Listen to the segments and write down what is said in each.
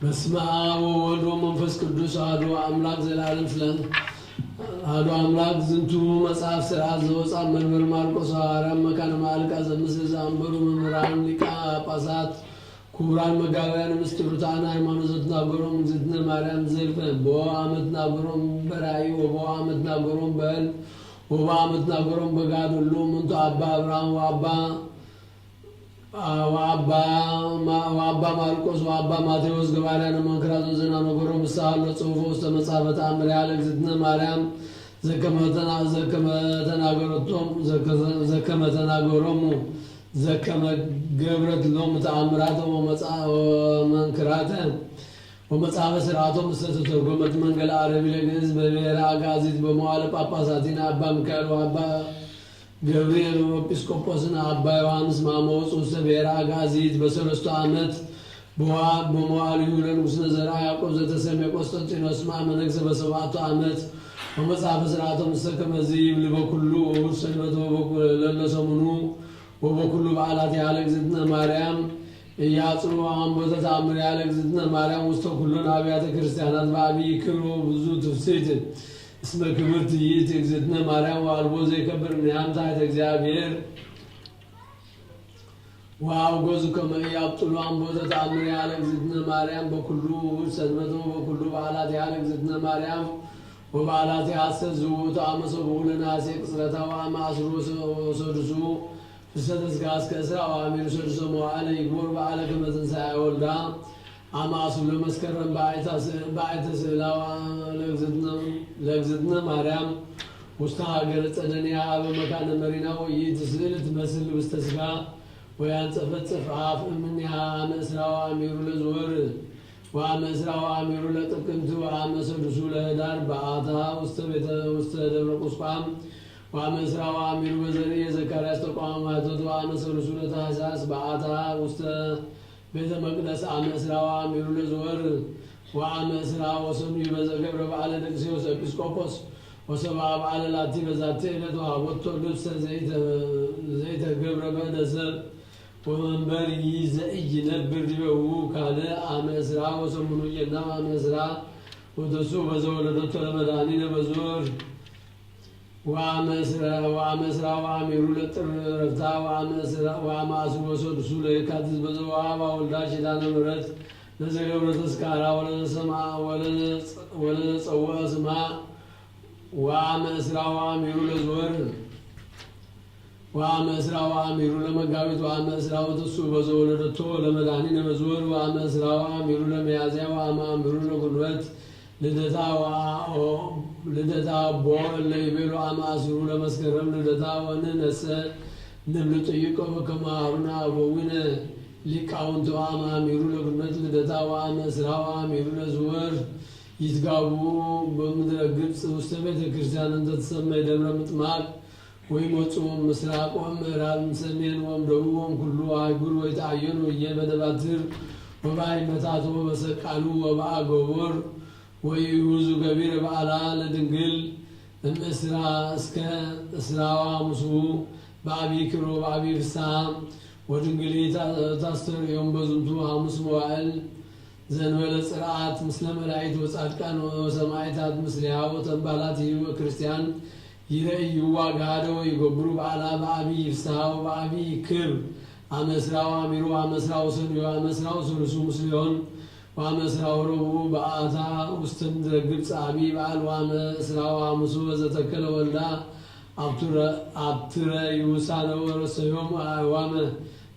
በስመ አብ ወወልድ ወመንፈስ ቅዱስ አሐዱ አምላክ ዘላለም ስለ አሐዱ አምላክ። ዝንቱ መጽሐፍ ስርዓት ዘወፅአ መንበር ማርቆስ ሐዋርያ መካነ መዓልቃ ዘምስል ዘአንበሩ መምህራን ሊቃ ጳጳሳት ክቡራን መጋብያን ምስጢሩታን ሃይማኖት ዘትናገሮም እግዝእትነ ማርያም ዘልፈ ቦ አመትናገሮም በራእይ ወቦ አመትናገሮም በል ወቦ አመትናገሮም በጋድሉ ምንቱ አባ አብርሃም ወአባ ወአባ ማ- ወአባ ማርቆስ ወአባ ማቴዎስ ገባርያነ መንክራት ዘናገሮም ንስሓ ኣሎ ጽሑፎ ውስተ መጻሕፈ ተአምርያ ለእግዝእትነ ማርያም ዘከመ ተና- ዘከመ ተናገረቶም ዘከ- ዘከመ ተናገሮሙ ዘከመ ገብረት ሎም ተአምራተ ወመጻ- ወመንክራተ ወመጽሐፈ ስርዓቶም እሰተ ተርጎመት መንገለ አረቢ ለግእዝ በብሔረ አጋዚት በመዋለ ጳጳሳቲን አባ ሚካኤል ወአባ ገብርኤል ወኤጲስቆጶስን አባ ዮሐንስ ማሞ ውስተ ብሔረ አጋዚት በሰለስቱ ዓመት በዋ- በመዋዕሊሁ ለንጉሥ ነዘርአ ያዕቆብ ዘተሰሜ ቆስጠንጢኖስ ማመ ነግሰ በሰብዓቱ ዓመት ወመጽሐፈ ስርዓቶም እሰ ከመዚ ይብል በኩሉ እሑድ ሰንበት ወበኩ- ለለሰሙኑ ወበኩሉ በዓላት ያለ እግዝእትነ ማርያም እያጽሩ አምቦተ ተአምር ያለ እግዝእትነ ማርያም ውስተ ኩሎን አብያተ ክርስቲያናት በአብይ ክብር ብዙ ትፍስሕት እስመ ክብርት ይእቲ እግዝእትነ ማርያም ወአልቦ ዘይከብር እምኔሃ እምታይተ እግዚአብሔር ወአውጎዙ ከመ ኢያብጥሉ አምቦተ ተአምር ያለ እግዝእትነ ማርያም በኩሉ ውድ ሰንበቶ በኩሉ በዓላት ያለ እግዝእትነ ማርያም ወበዓላት ያሰ ዝውቱ አመሰቡ ለነሐሴ ቅጽረታ ወአመ አስሩ ወሰዱሱ ፍሰተ ስጋ እስከ እስራ ወአሚሩ ሰዱሰ መዋዕለ ይግቦር በዓለ ከመ ትንሣኤ ወልዳ አማእሱ ለመስከረም በአይታ ስ- በአይተ ስእላዋ ለእግዝእትነ ለእግዝእትነ ማርያም ውስተ ሀገረ ጸደንያ አበ መካነ መሪና ወይእቲ ስእል ትመስል ውስተ ስጋ ወያንጸፈጽፍ አፍ እምኔሃ አመ እስራዋ አሚሩ ለዝወር ወአመ እስራዋ አሚሩ ለጥቅምት ወአመ ሰዱሱ ለህዳር በአታ ውስተ ቤተ ውስተ ደብረ ቁስቋም ወአመ እስራዋ አሚሩ በዘርኢ የዘካርያስ ተቋም ማይቶት ወአመ ሰዱሱ ለታህሳስ በአታ ውስተ ቤተ መቅደስ አመ እስራ ወአሚሩ ለዝወር ወአመ እስራ ወሰኑይ በዘገብረ በዓለ ደቅስዮስ ኤጲስቆጶስ ወሰብአ በዓለ ላቲ በዛቲ ዕለት ወሃቦቶ ልብሰ ዘይተ- ዘይተገብረ በእደ ሰብ ወመንበር ዘኢይነብር ዲበ ውካለ አመ እስራ ወሰሙኑ ጌና አመ እስራ ወተሱ በዘወለደቶ ለመድኃኒነ በዝወር ወአመ እስራ ወአመ እስራ ወአሚሩ ለጥር ዕረፍታ ወአመ እስራ ወአመ አስሩ ወሰዱሱ ለየካቲት በዘወሃባ ወልዳ ኪዳነ ምሕረት ለዘገብረ ተስካራ ወለዘሰማ ወለዘጸውዐ ስማ ወአመ እስራ ወአሚሩ ለዝወር ወአመ እስራ ወአሚሩ ለመጋቢት ወአመ እስራ ወተሱ በዘወለደቶ ለመድኃኒነ በዝወር ወአመ እስራ ወአሚሩ ለሚያዝያ ወአመ አሚሩ ለጉንበት ልደታ ወአ- ልደታ ቦ እለ ይቤሉ አመ አስሩ ለመስከረም ልደታ ወንነሰ ንብል ጥይቆ በከመ ሀሩነ አበዊነ ሊቃውንት ወአመ አሚሩ ለጉንበት ልደታ ወአመ እስራ ወአሚሩ ለዝወር ይትጋቡ በምድረ ግብፅ ውስተ ቤተ ክርስቲያን እንተ ትሰመይ ደብረ ምጥማቅ ወይመጹ ምስራቅ ወምዕራብ ሰሜን ወምደቡብ ወምኩሉ አህጉር ወይተአየኑ እየ በደባትር ወበአይመታት ወበሰቃሉ ወበአጎቦር ወይሁዙ ገቢረ በዓላ ለድንግል እምእስራ እስከ እስራዋ ምስኡ በአብይ ክብር ወበአብይ ፍስሐ ወድንግል ታስተርእዮም በዝንቱ ሐሙስ መዋዕል ዘንበለ ጽርዓት ምስለ መላእክት ወጻድቃን ወሰማዕታት ምስሌሃ ወተንባላት ይህበ ክርስቲያን ይረእይዋ ጋሃደ ወይገብሩ በዓላ በአብይ ፍስሐ ወበአብይ ክብር አመ እስራ ወአሚሩ አመ እስራ ወሰኑዮ አመ እስራ ወሰሉሱ ምስሌሆን ወአመ እስራ ወረቡኡ በአታ ውስተ ምድረ ግብፅ አብይ በዓል ወአመ እስራ ወሐሙሱ በዘተከለ ወልዳ አብትረ ይውሳነ ወረሰዮም አእዋመ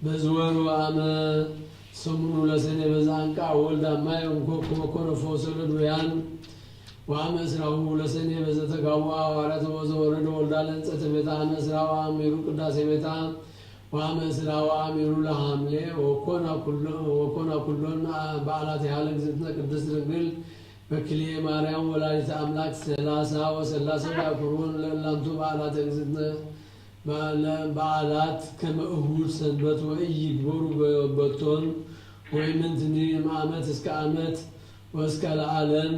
በዝወር ወአመ ሰሙኑ ለሰኔ በዛ አንቃ ወልዳ ማይ እንኮ ኮኮረ ፈውሰ ለድውያን ወአመ እስራሁ ለሰኔ በዘተጋቡ ሐዋርያት ወዘወረደ ወልዳ ለንጸተ ቤታ አመ እስራ ወአሚሩ ቅዳሴ ቤታ ወአመ እስራ ወአሚሩ ለሐምሌ ወኮና ኩሎ- ወኮና ኩሎን በዓላት ያለ እግዝእትነ ቅድስት ድንግል በክልኤ ማርያም ወላዲተ አምላክ ሰላሳ ወሰላሳ ያኩርወን ለእላንቱ በዓላት እግዝእትነ በዓለ- በዓላት ከመ እሁድ ሰንበት ወኢይግበሩ በቶን ወይምንትኒ እምአመት እስከ አመት ወእስከ ለዓለም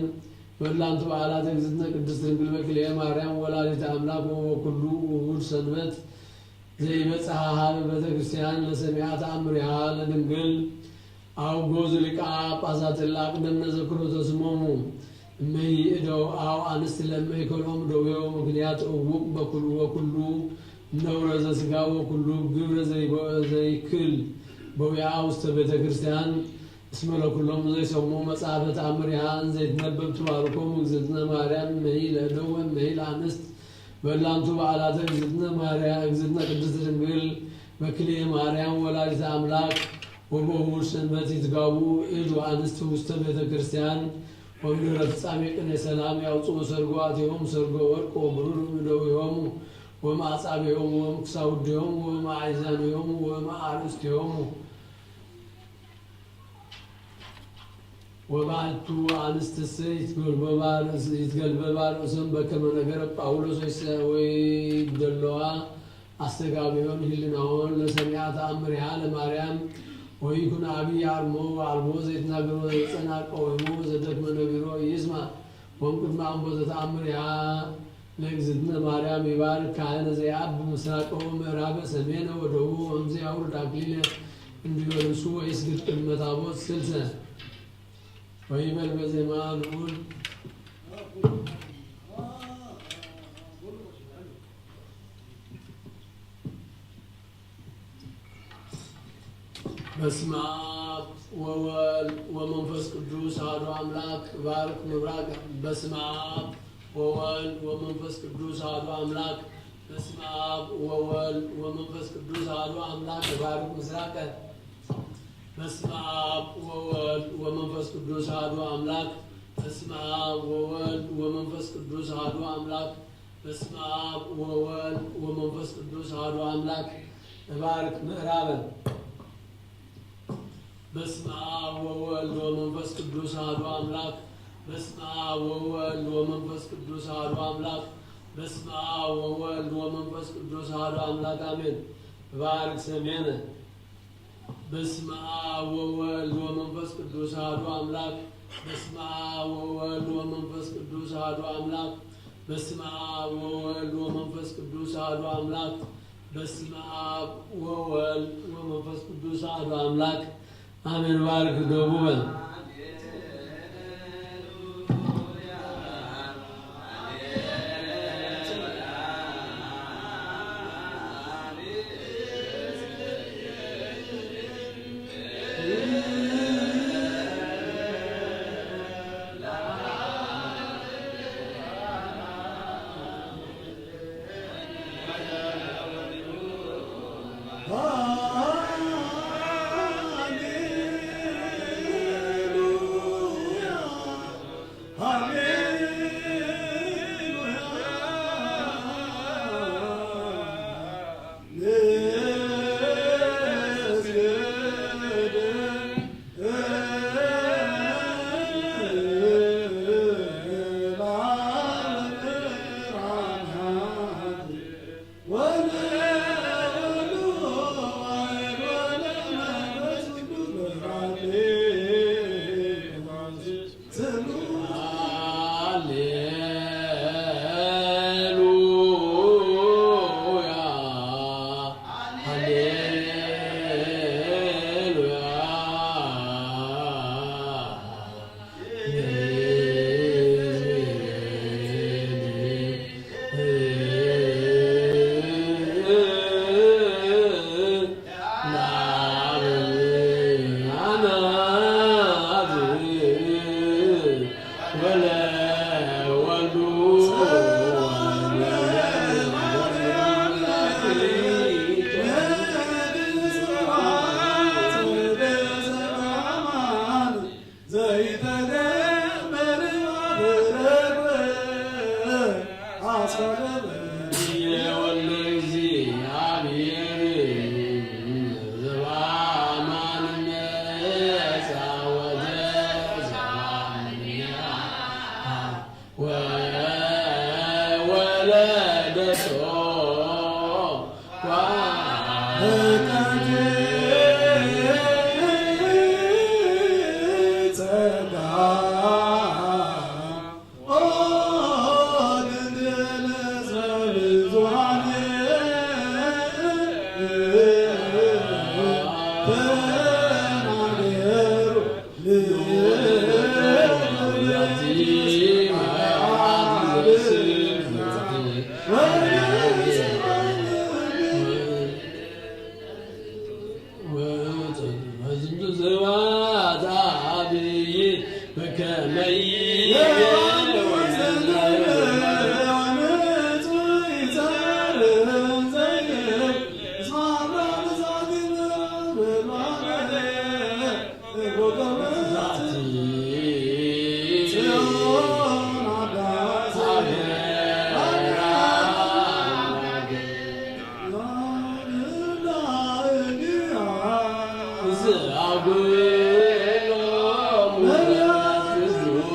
ወእላንቱ በዓላት እግዝእትነ ቅድስት ድንግል በክልኤ ማርያም ወላዲተ አምላክ ወበኩሉ እሁድ ሰንበት ዘይበጽሐ ሀበ ቤተ ክርስቲያን ለሰሚዐ ተአምሪሃ ለድንግል አውጎዝ ሊቃ ጳጳሳት እለ አቅደም ነዘክሮ ተስሞሙ። እመይ እደው አው አንስት ለመይ ከልኦም ደውዮ ምክንያት እውቅ በኩሉ ወኩሉ ነውረ ዘስጋ ወኩሉ ግብረ ዘይበ-፣ ዘይክል በዊዓ ውስተ ቤተ ክርስቲያን እስመ ለኩሎም ዘይሰሙ መጽሐፈ ተአምሪሃ ዘይትነበብ ትባርኮም እግዝእትነ ማርያም እመይ ለእደው ወእመይ ለአንስት በላንቱ በዓላተ እግዝእትነ ማርያ-፣ እግዝእትነ ቅድስት ድንግል በክልኤ ማርያም ወላዲተ አምላክ ወበውር ሰንበት ይትጋቡ እድ ወአንስት ውስተ ቤተ ክርስቲያን ወምድረ ፍጻሜ ቅኔ ሰላም ያውፅኡ ሰርጎ አትዮም ሰርጎ ወርቅ ወብሩር እምደዊሆሙ ወማዕጻቢሆሙ ወምክሳውዲሆሙ ወማዕዛኒሆሙ ወማአርእስቲሆሙ። ወባሕቱ አንስትሰ ይትገልበባ ርእስ-፣ ይትገልበባ ርእሰን በከመ ነገረ ጳውሎስ ወይሰ-፣ ወይደለዋ አስተጋብዮን ህልናሆን ለሰሚዓ ተአምሪሃ ለማርያም ወይኩን አብይ አርሞ ወአልቦ ዘይትናገሮ ዘጸና ቀዊሞ ዘደክመ ነቢሮ ይስማ። ወእምቅድመ አንቦተ ተአምሪሃ ለእግዝእትነ ማርያም ይባርክ ካህነ ዘይአብ ምስራቀ ወምዕራበ ሰሜነ ወደቡብ ወምዘ ያውርድ አክሊለ እንዲበልሱ ወይስግድ ቅድመ ታቦት ስልሰ ወይበል በዜማ ልዑል። በስመ አብ ወወልድ ወመንፈስ ቅዱስ አሐዱ አምላክ። ባርክ ምብራቅ። በስመ አብ ወወልድ ወመንፈስ ቅዱስ አሐዱ አምላክ። በስመ አብ ወወልድ ወመንፈስ ቅዱስ አሐዱ አምላክ። ባርክ ምስራቀ። በስመ አብ ወወልድ ወመንፈስ ቅዱስ አሐዱ አምላክ። በስመ አብ ወወልድ ወመንፈስ ቅዱስ አሐዱ አምላክ። በስመ አብ ወወልድ ወመንፈስ ቅዱስ አሐዱ አምላክ። እባርክ ምዕራበ። በስመ አብ ወወልድ ወመንፈስ ቅዱስ አሐዱ አምላክ። በስመ አብ ወወልድ ወመንፈስ ቅዱስ አሐዱ አምላክ። በስመ አብ ወወልድ ወመንፈስ ቅዱስ አሐዱ አምላክ አሜን። እባርክ ሰሜነ። በስመ አብ ወወልድ ወመንፈስ ቅዱስ አሐዱ አምላክ። በስመ አብ ወወልድ ወመንፈስ ቅዱስ አሐዱ አምላክ። በስመ አብ ወወልድ ወመንፈስ ቅዱስ አሐዱ አምላክ። በስመ አብ ወወልድ ወመንፈስ ቅዱስ አሐዱ አምላክ አሜን። ባርክ ደቡበን።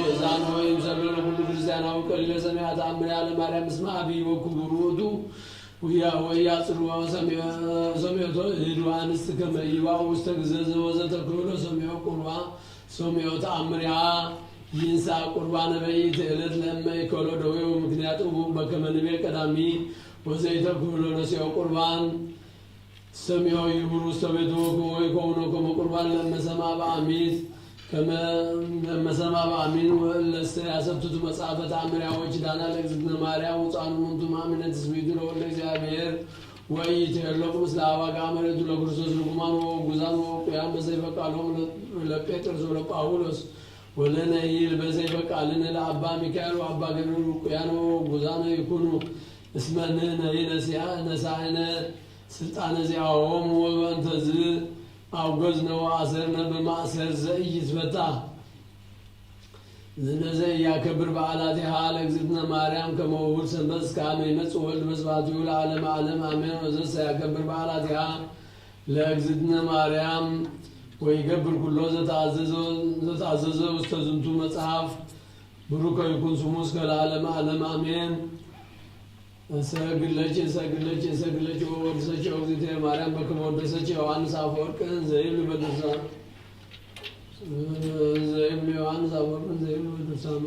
እዛን ወይም ዘሎ ኩሉ ክርስቲያናዊ ቀሊለ ሰሚዓ ተኣምር ያለ ማርያም ምስማ ኣቢ ወክቡር ውእቱ ውያ ወያ ጽልዋ ሰሚዖ- ሰሚዖቶ እህድ ወኣንስት ከመ ይባኡ ውስተ ግዘ ዘወዘተ ክህሎ ሰሚዖ ቁርባ ሰሚዖ ተኣምርያ ይንሳ ቁርባነ በይት እለት ለመ ይከሎ ደዌው ምክንያት እቡቅ በከመ ንቤ ቀዳሚ ወዘይተክህሎ ነሲኦ ቁርባን ሰሚዖ ይሁር ውስተ ቤቱ ወይኮውኖ ከመ ቁርባን ለመሰማ በአሚን ከመ ለመሰማ በአሚን ወእለሰ ያሰብትቱ መጽሐፈ ተአምር ያወች ዳና ለእግዝእትነ ማርያም ውፃኑ ምንቱ ማሚነ ትስቢቱ ለወልደ እግዚአብሔር ወኢይትሄሎቁ ምስለ አባጋ መሬቱ ለክርስቶስ ርጉማን ወጉዛን ወቁያን በሰይፈ ቃሎም ለጴጥሮስ ወለጳውሎስ ወለነይል በሰይፈ ቃልን ለአባ ሚካኤል ወአባ ገብርኤል ርቁያን ወጉዛን ይኩኑ እስመ ንሕነሂ ነሳእነ ስልጣነ ዚአሆሙ ወበእንተዝ አውገዝነ ወአሰርነ በማእሰር ዘኢይትፈታ። ዝነዘ ኢያከብር በዓላቲሃ ለእግዝእትነ ማርያም ከመ ውሁድ ሰንበት እስከ አመ ይመጽእ ወልድ በስብሐቲሁ ለዓለመ ዓለም አሜን። ወዘሰ ያከብር በዓላቲሃ ለእግዝእትነ ማርያም ወይገብር ኩሎ ዘተአዘዘ ውስተ ዝንቱ መጽሐፍ ብሩክ ይኩን ስሙ እስከ ለዓለመ ዓለም አሜን። እሰግድ ለኪ እሰግድ ለኪ እሰግድ ለኪ ወወድሰኪ ኦግዝእትየ ማርያም በክመ ወደሰኪ ዮሐንስ አፈወርቅ እንዘ ይብል በድርሳኑ እንዘ ይብል ዮሐንስ አፈወርቅ እንዘ ይብል በድርሳኑ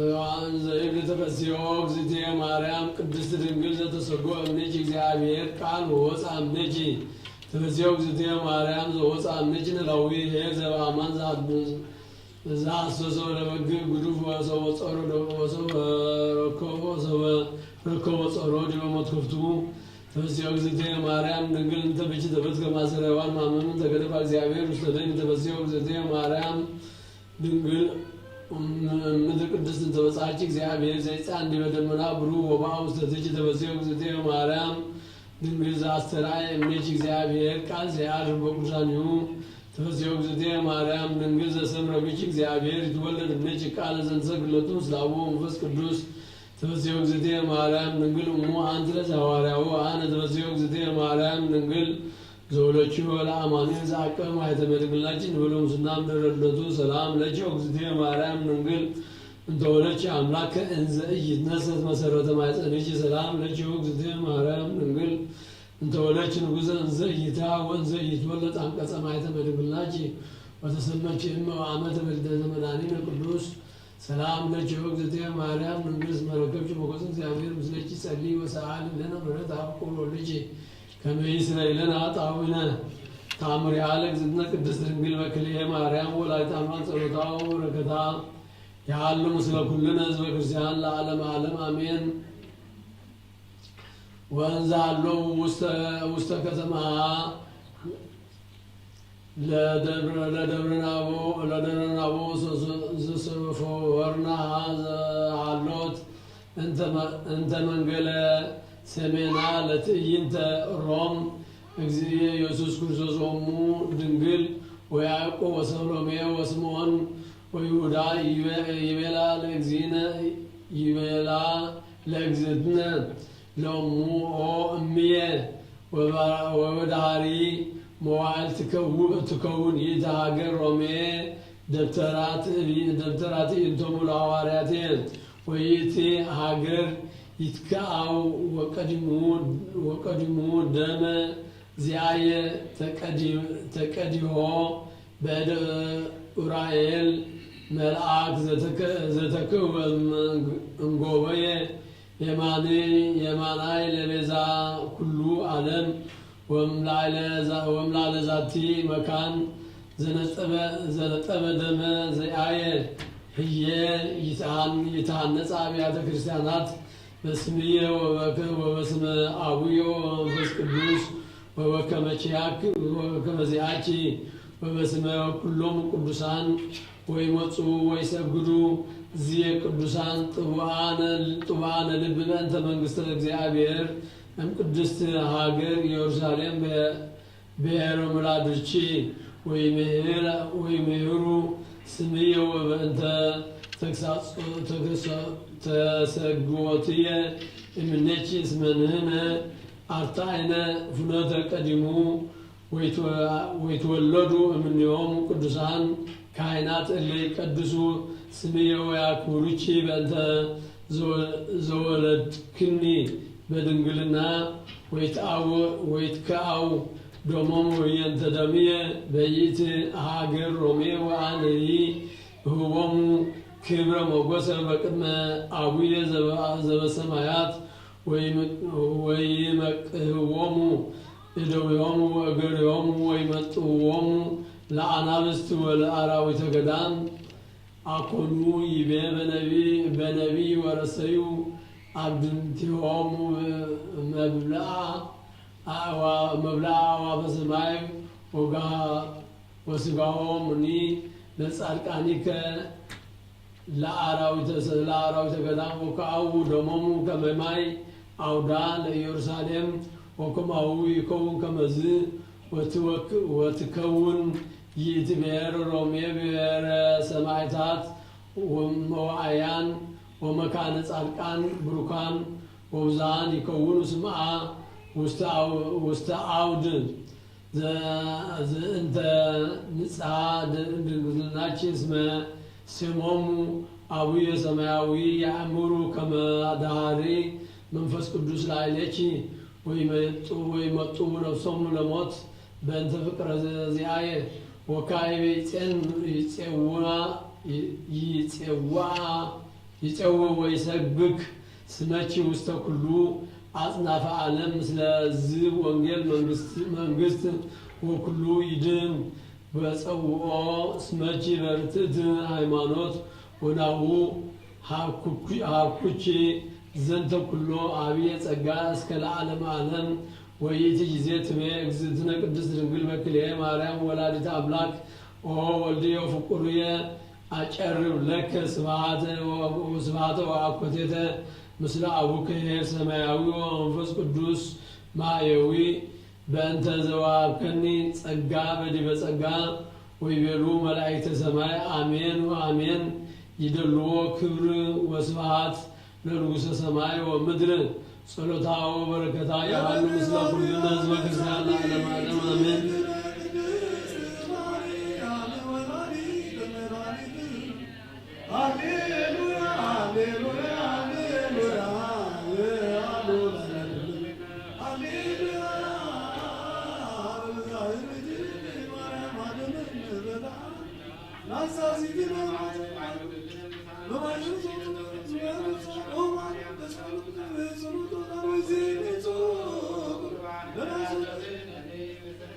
ዮሐንስ ዘይብል ተፈስዮ እግዝእትየ ማርያም ቅድስት ድንግል ዘተሰጎ እምኔኪ እግዚአብሔር ቃል ወወፃ እምኔኪ ተፈስዮ እግዝእትየ ማርያም ዘወፃ እምኔኪ ነላዊ ሄር ዘበአማን ዘአሰሶ ለበግ ግዱፍ ወሰበ ጾሮ ወሰበ ረከቦ ጾሮ ዲበ መትከፍቱ ተፈስዮ እግዝእትየ ማርያም ድንግል እንተ ብኪ ተፈት ከማሰረ ሔዋን ማመምን ተገደፋ እግዚአብሔር ውስተ ደም ተፈስዮ እግዝእትየ ማርያም ድንግል እምድር ቅድስት እንተ ወጻኪ እግዚአብሔር ዘይጻን ዲበ ደመና ብሩህ ወበአ ውስተ ትኪ ተፈስዮ እግዝእትየ ማርያም ድንግል ዘአስተርአየ እምኔኪ እግዚአብሔር ቃል ዘያድር በቅዱሳኒሁ ተፈስዮ እግዝእትየ ማርያም ድንግል ዘሰምረ ብኪ እግዚአብሔር ይትወለድ እምኔኪ ቃል ዘንሰግለቱ ምስለ አቡ ወመንፈስ ቅዱስ ተፈስዮ እግዝእትየ ማርያም ድንግል እሙ አንቲ ለዘሐዋርያሁ አነ ተፈስዮ እግዝእትየ ማርያም ድንግል ዘወለድኪ ለአማኑኤል ዘአቀበ ማኅተመ ድንግልናኪ ንበሎ ምስናም ድረድነቱ ሰላም ለኪ ኦግዝእትየ ማርያም ድንግል እንተ ወለድኪ አምላክ እንዘ ኢይትነሰት መሰረተ ማይጸንኪ ሰላም ለኪ ኦግዝእትየ ማርያም ድንግል እንተ ወለድኪ ንጉሰ እንዘ ኢይትሃ ወእንዘ ኢይትወለድ አንቀጸ ማይተመ ድንግልናኪ ወተሰመኪ እመ ወአመተ በልደተ መድኃኒነ ቅዱስ ሰላም ለኪ እግዝእትየ ማርያም ድንግል እስመ ረከብኪ ሞገሰ እግዚአብሔር ምስሌኪ ጸሊ ወሰአሊ ለነ ምሕረት አብ ቁር ወልኪ ከመ ይስረይ ለነ ኃጣውኢነ። ተአምሪሃ ለእግዝእትነ ቅድስት ድንግል በክልኤ ማርያም ወላዲተ አምላክ ጸሎታ ወበረከታ ይሃሉ ምስለ ኩልነ ህዝበ ክርስቲያን ለዓለመ ዓለም አሜን። ወእንዘ ሀለው ውስተ ውስተ ከተማ ለደብረ ለደብረ ናቦ ለደብረ ናቦ ዘሰፈወርና ዘሃሎት እንተ መንገለ ሰሜና ለትዕይንተ ሮም እግዚእየ ኢየሱስ ክርስቶስ ኦሙ ድንግል ወያዕቆብ ወሰሎሜ ወስምዖን ወይሁዳ ይቤላ ለእግዚእነ ይቤላ ለእግዝእትነ ለእሙ ኦ እምየ ወበዳህሪ መዋዕል ትከውን ይእቲ ሃገር ሮሜ ደብተራ ትእይንቶሙ ለሐዋርያት ወይእቲ ሃገር ይትከአው ወቀዲሙ ደመ ዚአየ ተቀዲሆ በእደ ኡራኤል መልአክ ዘተክእወ እንጎበየ የማኒ የማናይ ለቤዛ ኩሉ ዓለም ወም ላዕለ ዛ-፣ ወም ላዕለ ዛቲ መካን ዘነጠበ፣ ዘነጠበ ደመ ዘያየ ህየ ይትሃን-፣ ይትሃነጻ ኣብያተ ክርስቲያናት በስምየ ወበከ-፣ ወበስመ አቡዮ ወመንፈስ ቅዱስ ወበከመ ኪያክ ወበከመ ዚአኪ ወበስመ ኩሎም ቅዱሳን ወይመጹ ወይሰግዱ ዝየ ቅዱሳን ጥቡአነ፣ ጥቡአነ ልብ በእንተ መንግስተ እግዚአብሔር እም ቅድስት ሃገር ኢየሩሳሌም ብሔረ ምላድርቺ ወይምህር-፣ ወይምህሩ ስምየ ወበእንተ ተግሳጽ-፣ ተግሳ-፣ ተሰግወትየ እምኔኪ እስመ ንህነ አርታይነ ፍኖተ ቀዲሙ ወይትወ-፣ ወይትወለዱ እምኔሆሙ ቅዱሳን ካህናት እለ ይቀድሱ ስምየ ወያክብሩኪ በእንተ ዘወ-፣ ዘወለድክኒ በድንግልና ወይትአው-፣ ወይትከአው ደሞም ወየንተ ደምየ በይእቲ ሃገር ሮሜ ወአነሂ እህቦሙ ክብረ ሞገሰ በቅድመ አቡየ ዘበ-፣ ዘበሰማያት ወይመ-፣ ወይመቅህዎሙ እደዊሆሙ ወእገሪሆሙ ወይመጥውዎሙ ለአናብስት ወለአራዊተ ገዳም አኮኑ ይቤ በነቢ-፣ በነቢይ ወረሰዩ አብድንቲሆሙ መብልአ አዕዋ-፣ መብልአ አዕዋፈ ሰማይ ወጋ-፣ ወስጋሆሙኒ ለጻድቃኒከ ለአራዊተ ሰ-፣ ለአራዊተ ገዳም ወከአው ደሞሙ ከመ ማይ አውዳ ለኢየሩሳሌም ወከማሁ ይከውን ከመዝ ወትወክ-፣ ወትከውን ይእቲ ብሔር ሮሜ ብሔረ ሰማዕታት ወመዋዕያን ወመካነ ጻድቃን ብሩካን ወብዙሃን ይከውኑ ስምዓ ውስተ አው-፣ ውስተ አውድ ዘ-፣ ዘእንተ ንጽሐ ድ-፣ ድንግልናኪ እስመ ስሞሙ አቡየ ሰማያዊ ያእምሩ ከመ ዳህሪ መንፈስ ቅዱስ ላዕሌኪ ወይመጡ-፣ ወይመጡ ነፍሶሙ ለሞት በእንተ ፍቅረ ዘዚአየ ወካዕበ ይጼን-፣ ይጼውዋ፣ ይ-፣ ይጼውዋ ይጼውእ ወይሰብክ ስመኪ ውስተ ኩሉ አጽናፈ ዓለም ምስለ ዝብ ወንጌል መንግስት፣ መንግስት ወኩሉ ይድን በጸውኦ ስመኪ በርትዕት ሃይማኖት ወናሁ ሀብኩኪ፣ ሀብኩኪ ዘንተ ኩሎ አብየ ጸጋ እስከ ለዓለም ዓለም። ወይእቲ ጊዜ ትቤ እግዝእትነ ቅድስት ድንግል በክልኤ ማርያም ወላዲተ አምላክ ኦ ወልድዮ ፍቁርየ አጨርብ ለከ ስብሐተ ወ-፣ ስብሐተ ወአኮቴተ ምስለ አቡከ ኄር ሰማያዊ ወመንፈስ ቅዱስ ማየዊ በእንተ ዘወሀብከኒ ጸጋ በዲበ ጸጋ። ወይቤሉ መላእክተ ሰማይ አሜን ወአሜን። ይደልዎ ክብር ወስብሐት ለንጉሠ ሰማይ ወምድር። ጸሎታ ወበረከታ ያሃሉ ምስለ ኩልነ ህዝበ ክርስቲያን ለዓለመ ዓለም አሜን።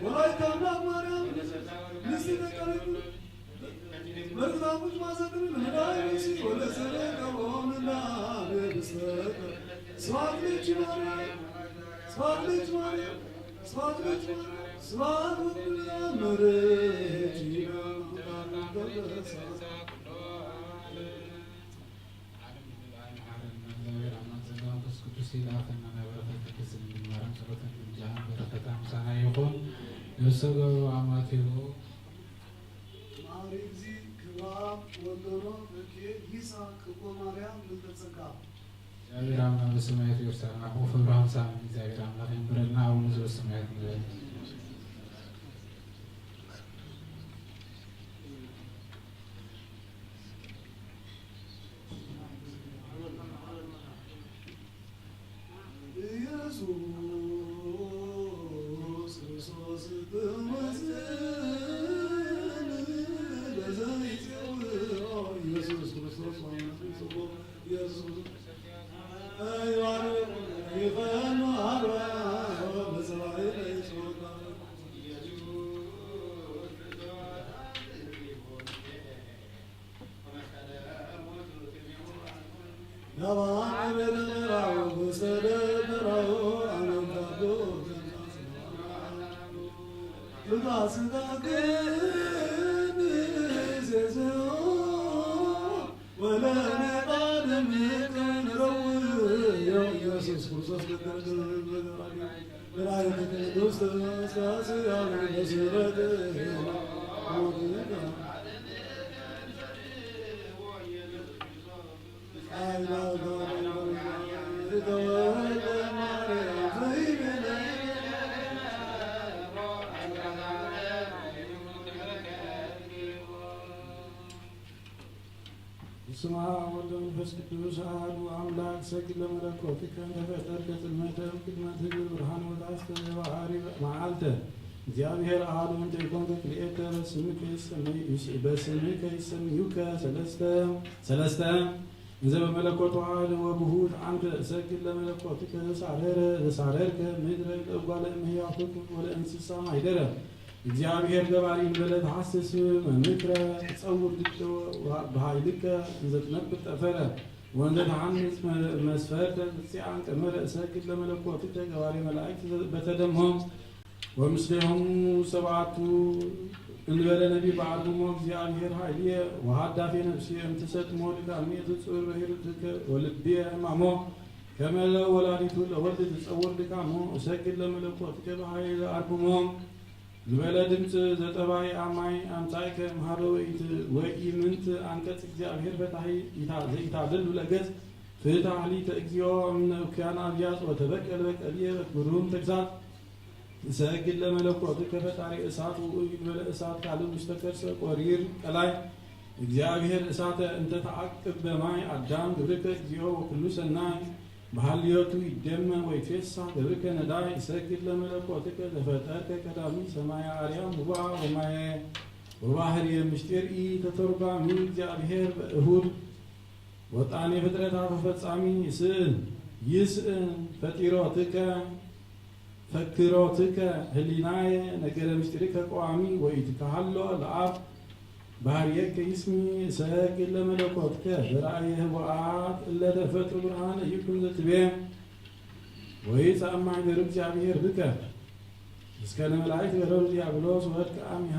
ወላዲተ አምላክ ማርያም ንጽሕተ ቅድስት መርዛሙች ማሰክርን ህዳይ ሲ ወለሰለ ቀቦምና ቤተሰብ ስብሐት ለኪ ማርያም፣ ስብሐት ለኪ ማርያም፣ ስብሐት ለኪ ማርያም፣ ስብሐት ወኩሉ ለመሬት ይላል። እግዚአብሔር አምላክ ጸጋ መንፈስ ቅዱስ ይላከና። ናይ በረኸት ቅድስት ድንግል ማርያም ጸሎትን ምልጃን በረከታ ምሳና ይኹን። ነፍሰ ገበሩ አማቴዎ ማሪ እግዚ ክብራ ወገኖ በኬ ይሳ ክቦ ማርያም ምልዕተ ጸጋ። እግዚአብሔር አምላክ በሰማያት ይወርሳል። አቡነ አብርሃም ሳምን እግዚአብሔር አምላክ ያንብረልና። አቡነ ዘበሰማያት ንበል። ኢየሱስ ክርስቶስ ትመስል ለዘይጼው ኢየሱስ ክርስቶስ ኢየሱስ በስመ አብ ወወልድ ወመንፈስ ቅዱስ አሐዱ አምላክ። ሰግድ ለመለኮትከ እንተ ፈጠርከ ጽልመተ እምቅድመ ትብል ብርሃን ወታስተ ዘባህሪ መዓልተ። እግዚአብሔር አሐዱ እንተ ይኮንከ ክልኤተ በስምከ ይሰመይ-፣ ይስ-፣ በስምከ ይሰምዩከ ሰለስተ፣ ሰለስተ። እንዘ በመለኮቱ አሐደ ወብሁት አንተ እሰግድ ለመለኮትከ ዘሳረረ፣ ዘሳረርከ ምድረ ለእጓለ እመሕያው ፍጡር ወለእንስሳ ማይደረ። እግዚአብሔር ገባሪ እንበለ ተሐስስ መምክረ ትጸውር ድቀ በኃይልከ እንዘ ትነብር ጠፈረ ወእንዘ ተሐንጽ መስፈርተ ትጽአን ቀመረ እሰግድ ለመለኮትከ ገባሪ መላእክት በተደሞ ወምስሌሆሙ ሰብዓቱ እንበለ ነቢብ በአርምሞ እግዚአብሔር ኃይልየ ወሃዳፌ ነፍስየ እምትሰጥሞ ድካምየ ትጽውር በሂሩትከ ወልብየ ሕማሞ ከመ ለወላዲቱ ለወልድ ትጸውር ድካሞ እሰግድ ለመለኮትከ በኃይል አርምሞ። ዝበለ ድምፅ ዘጠባይ አማይ አምጻእከ እምሃበ ወኢት-፣ ወኢምንት አንቀጽ እግዚአብሔር ፈታሒ ኢታ-፣ ዘኢታበል ብለገጽ ፍትሐ ሊተ እግዚኦ እምነ እኩያን አብያጽ ወተበቀል በቀልየ በግሩም ተግሳጽ እሰግድ ለመለኮትከ ፈጣሪ እሳት ውእዩ እንበለ እሳት ካልእ ውስተ ከርሰ ቆሪር ቀላይ እግዚአብሔር እሳተ እንተ ተዓቅብ በማይ አዳም ግብርከ እግዚኦ ወኩሉ ሰናይ በሃልዮቱ ይደመ ወይትፌሳህ ገብርከ ነዳይ እሰግድ ለመለኮትከ ዘፈጠርከ ቀዳሚ ሰማያ አርያም ውባ ወማየ ወባህርየ ምስጢር ኢ ተተርጓሚ እግዚአብሔር በእሁድ ወጣኔ ፍጥረታት ፈጻሚ ይስእን ይስእን ፈጢሮትከ ፈክሮትከ ህሊናየ ነገረ ምስጢርከ ቀዋሚ ወኢትከሃሎ ለአብ ባህርየከ ይስሚ እሰግድ ለመለኮትከ በራእየ ህቡአት እለ ተፈጥሩ ብርሃን ይኩን ዘትቤ ወይጻእ ማሕደሩ እግዚአብሔር ብከ እስከ ለመላእክት ገረሩ ዲያብሎስ ወድቀ አሚሃ።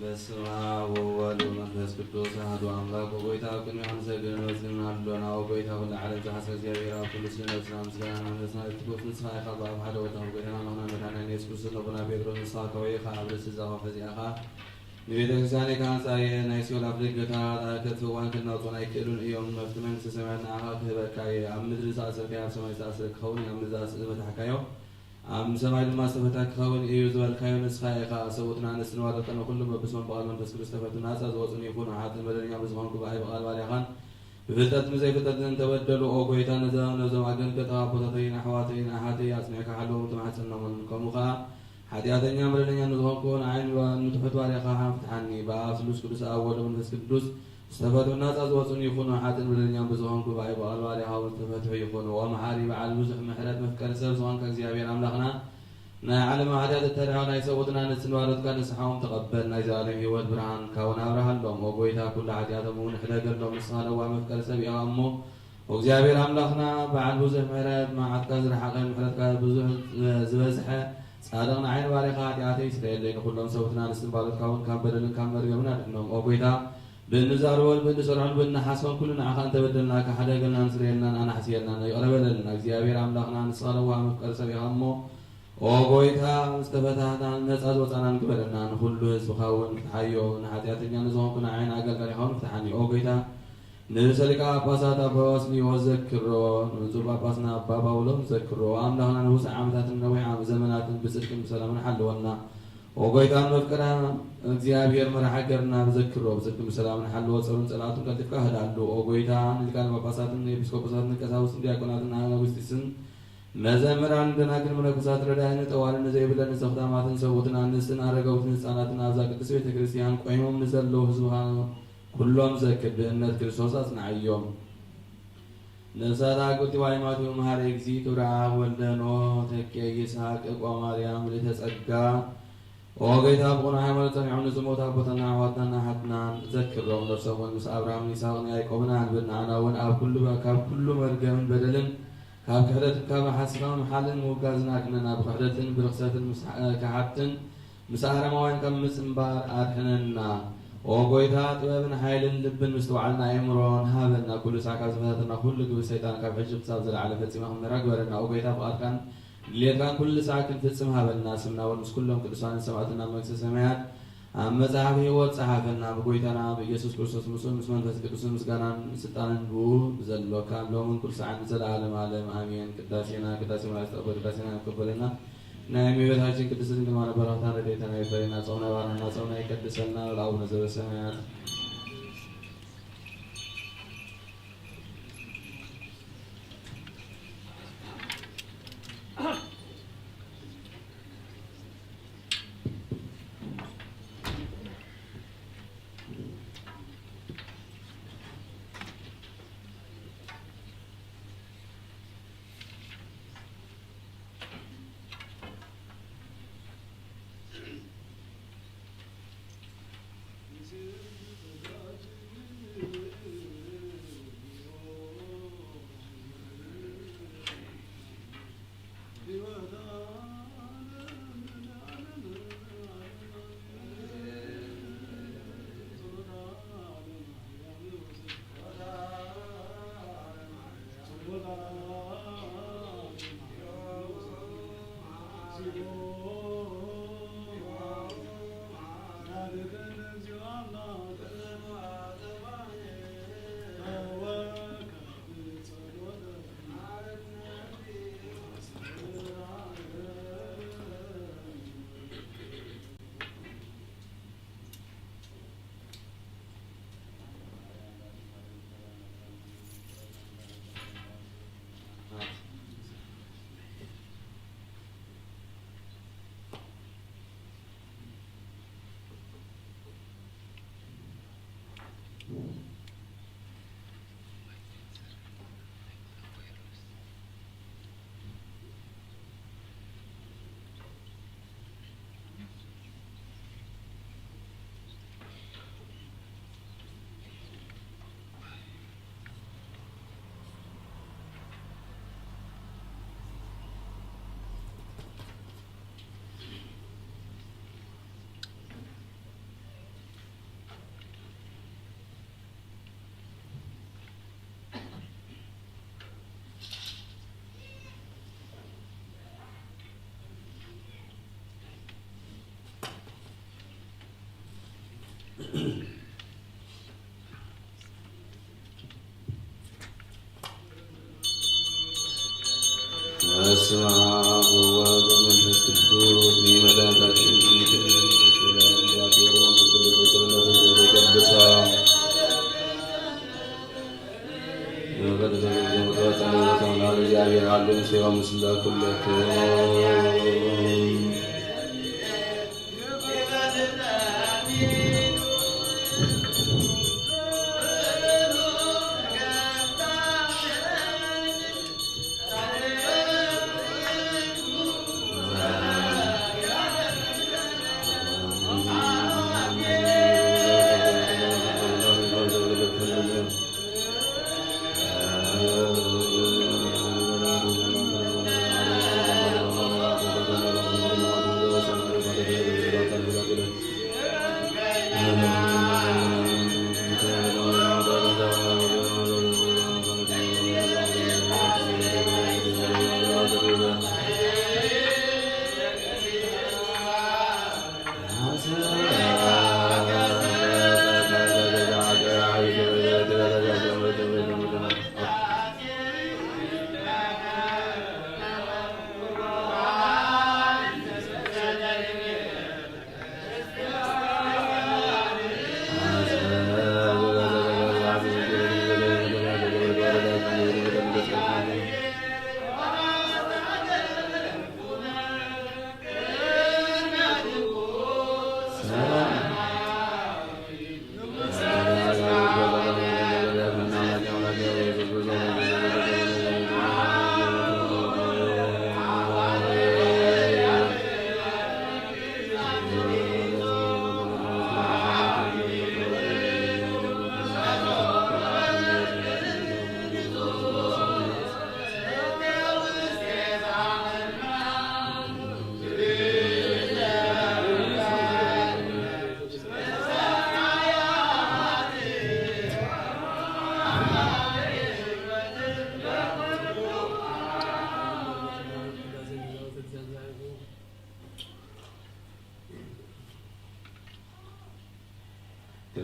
በስመ አብ ወወልድ ወመንፈስ ቅዱስ አሐዱ አምላክ። ወጎይታ፣ ኣብ ቅድሚኻ ንሰግድ ንመስግን ኣሎና። ወጎይታ፣ ኩሉ ዓለም ዝሓሰ እግዚኣብሔር፣ ኣብ ኩሉ ስለ ነብስና ምስጋና ንመለስና። እቲ ክቡር ንስኻ ኢኻ፣ ብኣብ ሓደ ወታ ጎይታና ኣምላኽና መድሓኒና ኢየሱስ ክርስቶስ፣ ነቦና ጴጥሮስ፣ ንስኻ ከወይኻ ኣብ ርእሲ እዛ ኮፍ እዚኣ ኢኻ። ንቤተ ክርስቲያን ኢኻ ኣንጻር እየ። ናይ ሲኦል ኣፍደገታት ኣብ ከትፍዋን ክናውጹን ኣይክእሉን እዮም። መፍቲ መንግስቲ ሰማያት ንዓኻ ክህበካ እየ። ኣብ ምድሪ ዝኣሰርካዮ ኣብ ሰማይ ዝተኣስረ ክኸውን እዩ። ኣብ ምድሪ ዝፈታሕካዮ ኣብ ሰማይ ድማ ዝተፈታ ክኸውን እዩ ዝበልካዮ ንስኻ ኢኻ። ሰብኡትን ኣንስትን ዋልድትን ኩሉ በብስሞም ብቓል መንፈስ ቅዱስ ተፈቱ ናጻ ዝወጹን ይኹኑ። ሓጥእን በደለኛ ብዝኾንኩ ብኣይ ብቓል ባርያኻን ብፍልጠትን ብዘይፍልጠትን እንተበደሉ፣ ኦ ጎይታ፣ ነዛ ነዞም ኣገልገልቲ ኣቦታተይን ኣሕዋተይን ኣሓተይ ኣጽኒዕካ ሓለዎም ትማሕጸኖምን። ከምኡ ኸኣ ሓጢኣተኛን በደለኛን ንዝኾንኩ ንዓይን ንትሑት ባርያኻ ፍትሓኒ። ብኣብ ስሉስ ቅዱስ ኣብ ወልድ መንፈስ ቅዱስ ዝተፈትሑ ናጻ ዝወጹን ይኹኑ። ሓጥእን በደለኛን ብዝኾንኩ ብኣይ ብቓል ባርያኻ እውን ዝተፈትሑ ይኹኑ። ኦ መሓሪ በዓል ብዙሕ ምሕረት መፍቀሪ ሰብ ዝኾንካ እግዚኣብሔር ኣምላኽና ናይ ዓለም ሓጢኣት እተርሕቕ ናይ ሰብኡትን ኣንስትን ባሮትካ ንስሓኦም ተቐበል። ናይ ዘላለም ህይወት ብርሃንካ እውን ኣብርሃሎም። ኦ ጎይታ፣ ኩሉ ሓጢኣቶም እውን ሕደገሎም። ንስኻ ለዋህ መፍቀሪ ሰብ ኢኻ እሞ፣ ኦ እግዚኣብሔር ኣምላኽና በዓል ብዙሕ ምሕረት፣ መዓትካ ዝረሓቐ ምሕረትካ ብዙሕ ዝበዝሐ ጻድቕ ንዓይ ንባርያኻ ሓጢኣተይ ስረየለይ። ንኹሎም ሰብኡትን ኣንስትን ባሮትካ እውን ካብ በደልን ካብ መርገምን ኣድሕኖም። ኦ ጎይታ፣ ብእንዛረቦን ብእንሰርሖን ብእንሓስቦን ኩሉ ንዓኻ እንተበደልናካ፣ ሓደገልናን ስረየልናን ኣናሕስየልናን ይቕረ በለልና። እግዚኣብሔር ኣምላኽና፣ ንስኻ ለዋህ መፍቀሪ ሰብ ኢኻ እሞ፣ ኦ ጐይታ፣ ዝተፈታሕናን ነጻ ዝወጻናን ግበረና። ንኹሉ ህዝብኻ እውን ፍትሓዮ። ንሓጢኣተኛ ንዝኾንኩ ንዓይን ኣገልጋሊኻ እውን ፍትሓኒ። ኦ ጐይታ፣ ንርእሰ ሊቃነ ጳጳሳት ኣባ ባስልዮስ ዘክሮ፣ ንብፁዕ ጳጳስና ኣባ ጳውሎስ ዘክሮ። ኣምላኽና ንውሱን ዓመታትን ነዊሕ ዓመት ዘመናትን ብጽድቅን ብሰላምን ሓልወና። ኦ ጐይታ መፍቀራ እግዚኣብሔር መራሒ ሃገርና ብዘክሮ ብጽድቅን ብሰላምን ሓልዎ ጸሩን ጸላእቱን ቀልጢፍካ ህዳሉ። ኦ ጐይታ ንሊቃነ ጳጳሳትን ንኤጲስቆጶሳትን ንቀሳውስትን ዲያቆናትን ኣናጉስጢስን መዘምራን ደናግል መነኮሳት ረዳይን ጠዋልን ንዘይብለን ንዘኽታማትን ሰብኡትን ኣንስትን ኣረገውትን ህፃናትን ኣብዛ ቅድስት ቤተ ክርስቲያን ቆይሞም ንዘለዉ ህዝብኻ ኩሎም ዘክር ብእምነት ክርስቶስ ኣጽንዓዮም። ነፍሳት ኣቁቲ ዋይማቱ መሃሪ እግዚእ ክብረ ኣብ ወልደ ኖ ተኬ ይስሐቅ እቆ ማርያም ልተ ጸጋ ኦ ጐይታ ብቕኑዕ ሃይማኖት ጸኒዖም ንዝሞቱ ኣቦታትና ኣሕዋትናን ኣሓትናን ዘክሮም። ነፍሶም እውን ምስ ኣብርሃምን ይስሐቅን ያዕቆብን ኣንብር። ንዓና እውን ኣብ ኩሉ ካብ ኩሉ መርገምን በደልን ካብ ክሕደትን ካብ ሓሲኻ ምምሓልን ምውጋዝን ኣድሕነና። ብክሕደትን ብርኽሰትን ምስ ከሓድትን ምስ ኣረማውያን ካብ ምጽንባር ኣድሕነና። ኦ ጐይታ ጥበብን ሓይልን ልብን ምስትውዓልን ኣእምሮን ሃበና። ኩሉ ሳዕ ካብ ዝፈታተና ኩሉ ግብር ሰይጣን ካብ ሕጂ ክሳብ ዘለዓለም ፈጺምና ክንመራ ግበረና። ኦ ጐይታ ፍቓድካን ድሌትካን ኩሉ ሳዕ ክንፍጽም ሃበና። ስምና እውን ምስ ኩሎም ቅዱሳንን ሰማዕትን ኣብ መንግስተ ሰማያት ኣብ መጽሓፍ ህይወት ጸሓፈና። ብጐይታና ብኢየሱስ ክርስቶስ ምስኡን ምስ መንፈስ ቅዱስን ምስጋናን ስልጣንን ብኡ ብዘሎ ካብ ሎምን ኩሉ ሳዕን ንዘለዓለም ዓለም ኣሜን። ቅዳሴና ቅዳሴ መላእክት ተቐበል። ቅዳሴና ይቀበለና። ናይ እመቤታችን ቅድስት ድንግል ማርያም በረከታን ረድኤታን ይፈለና። ጾምና ይባርኸና። ጾምና ይቀድሰልና። ለአቡነ ዘበሰማያት በስመ አብ ወወልድ ወመንፈስ ቅዱስ። መድኃኒታችን ኢየሱስ ክርስቶስ እግዚአብሔር አለ ምስሌሆሙ ምስለ ኩልክሙ።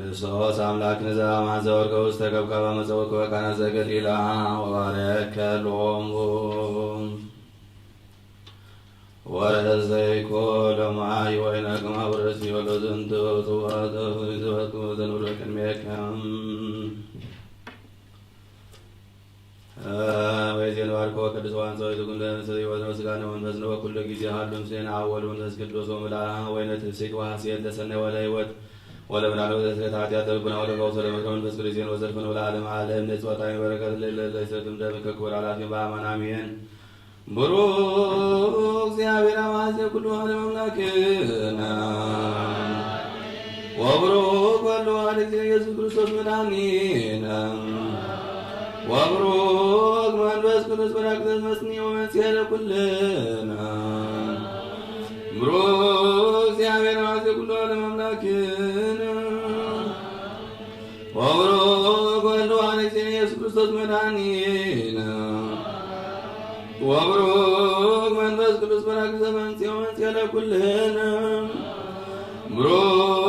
ክርስቶስ ኣምላክ ንዘማን ዘወርከ ውስተ ከብካባ መጸወ ክበቃና ዘገሊላ ወባረከ ሎሙ ወረዘይኮ ለማይ ወይነ ከማ ወረስ ይበሎ ዝንቱ ጽዋተ ዘበትኩ ዘንብሎ ቅድሜከም። ወይዜን ባርኮ ቅዱስ ዋንሶ ይትጉንደ ስሪወት ነው ስጋ ነው መንፈስ ነው ኩሉ ጊዜ ሀሉ ምስሌን አወል መንፈስ ቅዱስ ወምላ ወይነ ትፍሲት ወሐሴት ለሰናይ ወለ ህይወት ወለ ብርሃን ወለ ስሬት ኃጢአት ለልቡና ወለ ፈውስ ወለ ምክረ መንፈስ ቅዱስ ዜን ወዘልፈን ወለ ዓለም ዓለም ንጽወታ በረከት ለለ ለሰትም ደም ከክብር አላፊ በአማን አሜን። ብሩክ እግዚአብሔር አብ ኃይለ ኩሉ ዓለም አምላክነ ወብሩክ ወልድ ዋሕድ እግዚእነ ኢየሱስ ክርስቶስ መድኃኒነ ወብሩክ መንፈስ ቅዱስ በራክሊጦስ መጽንዒ ወመንጽሔ ለኩልነ። ብሩክ እግዚአብሔር አብ ኃይለ ኩሉ ዓለም አምላክነ ወብሩክ ወልድ ዋሕድ እግዚእነ ኢየሱስ ክርስቶስ መድኃኒነ ወብሩክ መንፈስ ቅዱስ በራክሊጦስ መንጽሔ ወመንጽሔ ለኩልነ። ብሩክ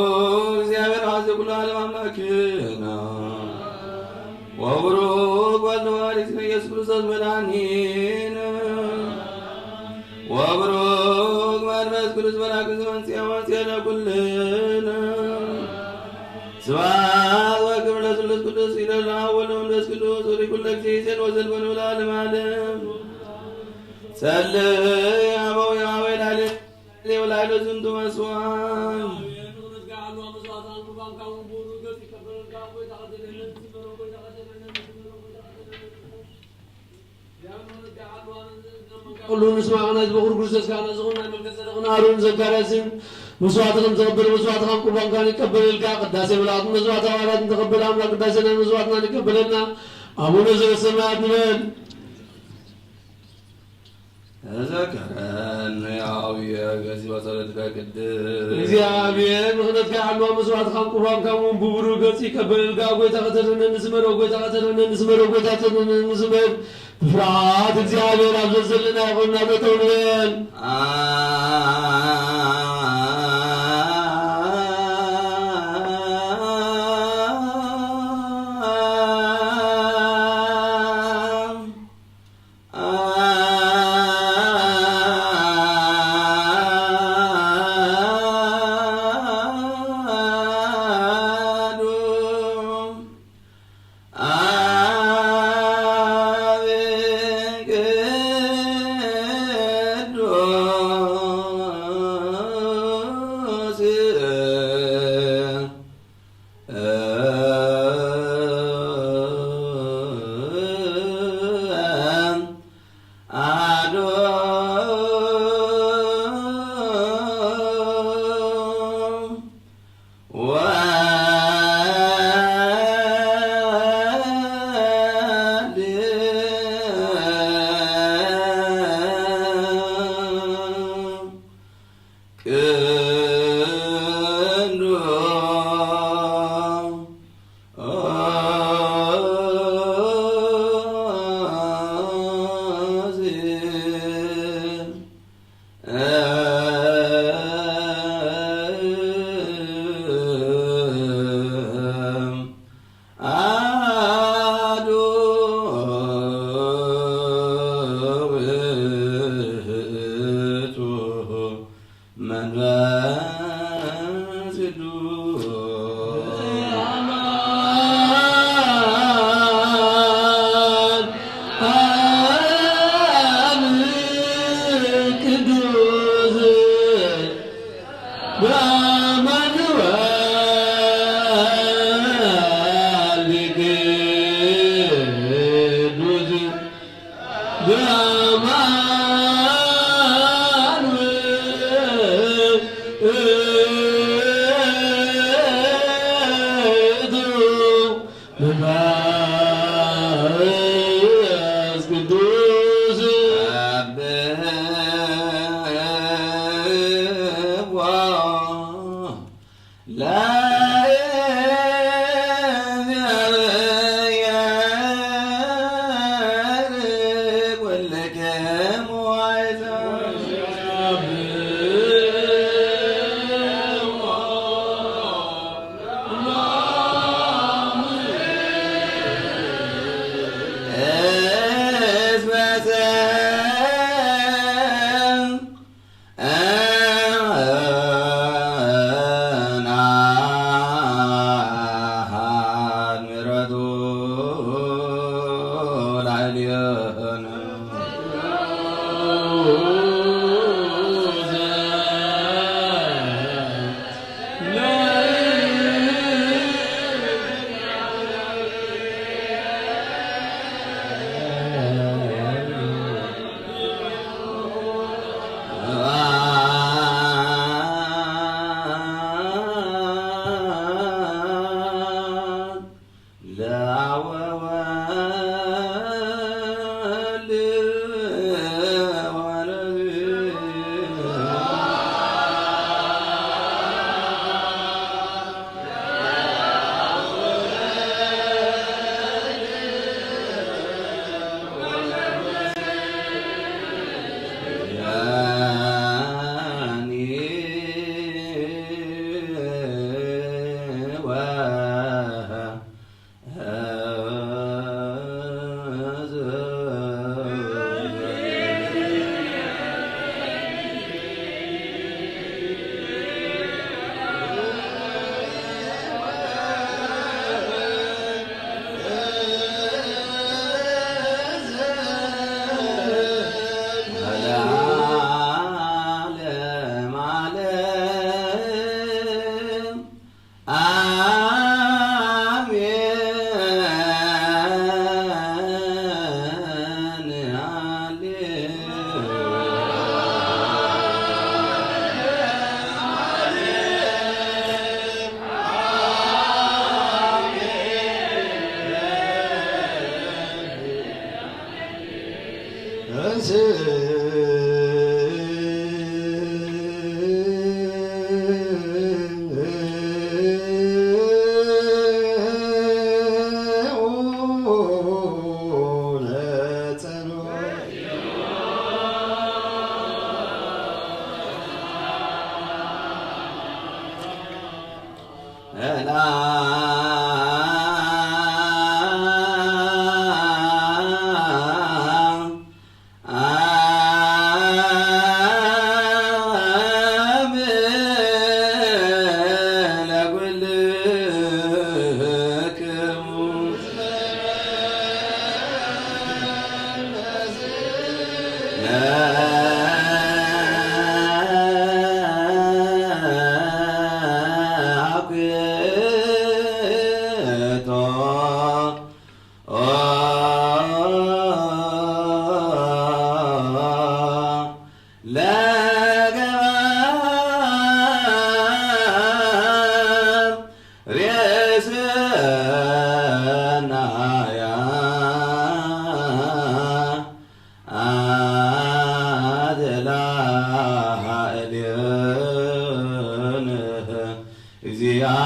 እግዚአብሔር አብ ኃይለ ኩሉ ዓለም አምላክነ ወብሩክ ወልድ ዋሕድ እግዚእነ ኢየሱስ ክርስቶስ መድኃኒነ ወብሩክ መንፈስ ቅዱስ በራክሊጦስ መንጽሔ ወመንጽሔ ለኩልነ። ስብሐት ወክብር ለስሉስ ቅዱስ ይደላ ወወልድ ወመንፈስ ቅዱስ ወሪኩለ ጊዜ ይሴን ወዘልፈን ወለዓለመ ዓለም። ጸልይ አበው የማወይ ላሌ ወላይሎ ዝንቱ መስዋዕት። ኩሉ ንስማዕ ናይ ዝበኹር ክርስቶስ ካህናት ዝኾን ናይ መልከ ጸደቕን ኣሮን ዘካርያስን መስዋዕትኹም ተቐበል፣ መስዋዕትኻን ቁርባንካን ይቀበለልካ። ቅዳሴ መላእክትን መስዋዕት ሃዋርያትን ተቐበል ኣምላክ ቅዳሴ ናይ መስዋዕትና ይቀበለልና። ኣቡነ ዘበሰማያት ንበል። ተዘከረኒ አቡየ ገዚኦ ጸሎትከ ቅድስት። እግዚኣብሔር ምኽንያትካ ይዓልዋ መስዋዕትኻን ቁርባንካን እውን ብብሩህ ገጽ ይቀበለልካ። ጎይታ ከተድሕነኒ ስመር፣ ጎይታ ከተድሕነኒ ስመር፣ ጎይታ ከተድሕነኒ ስመር። ብፍርሃት እግዚኣብሔር ኣብ ዘዘለና ይኾንና ጠጠው ንበል።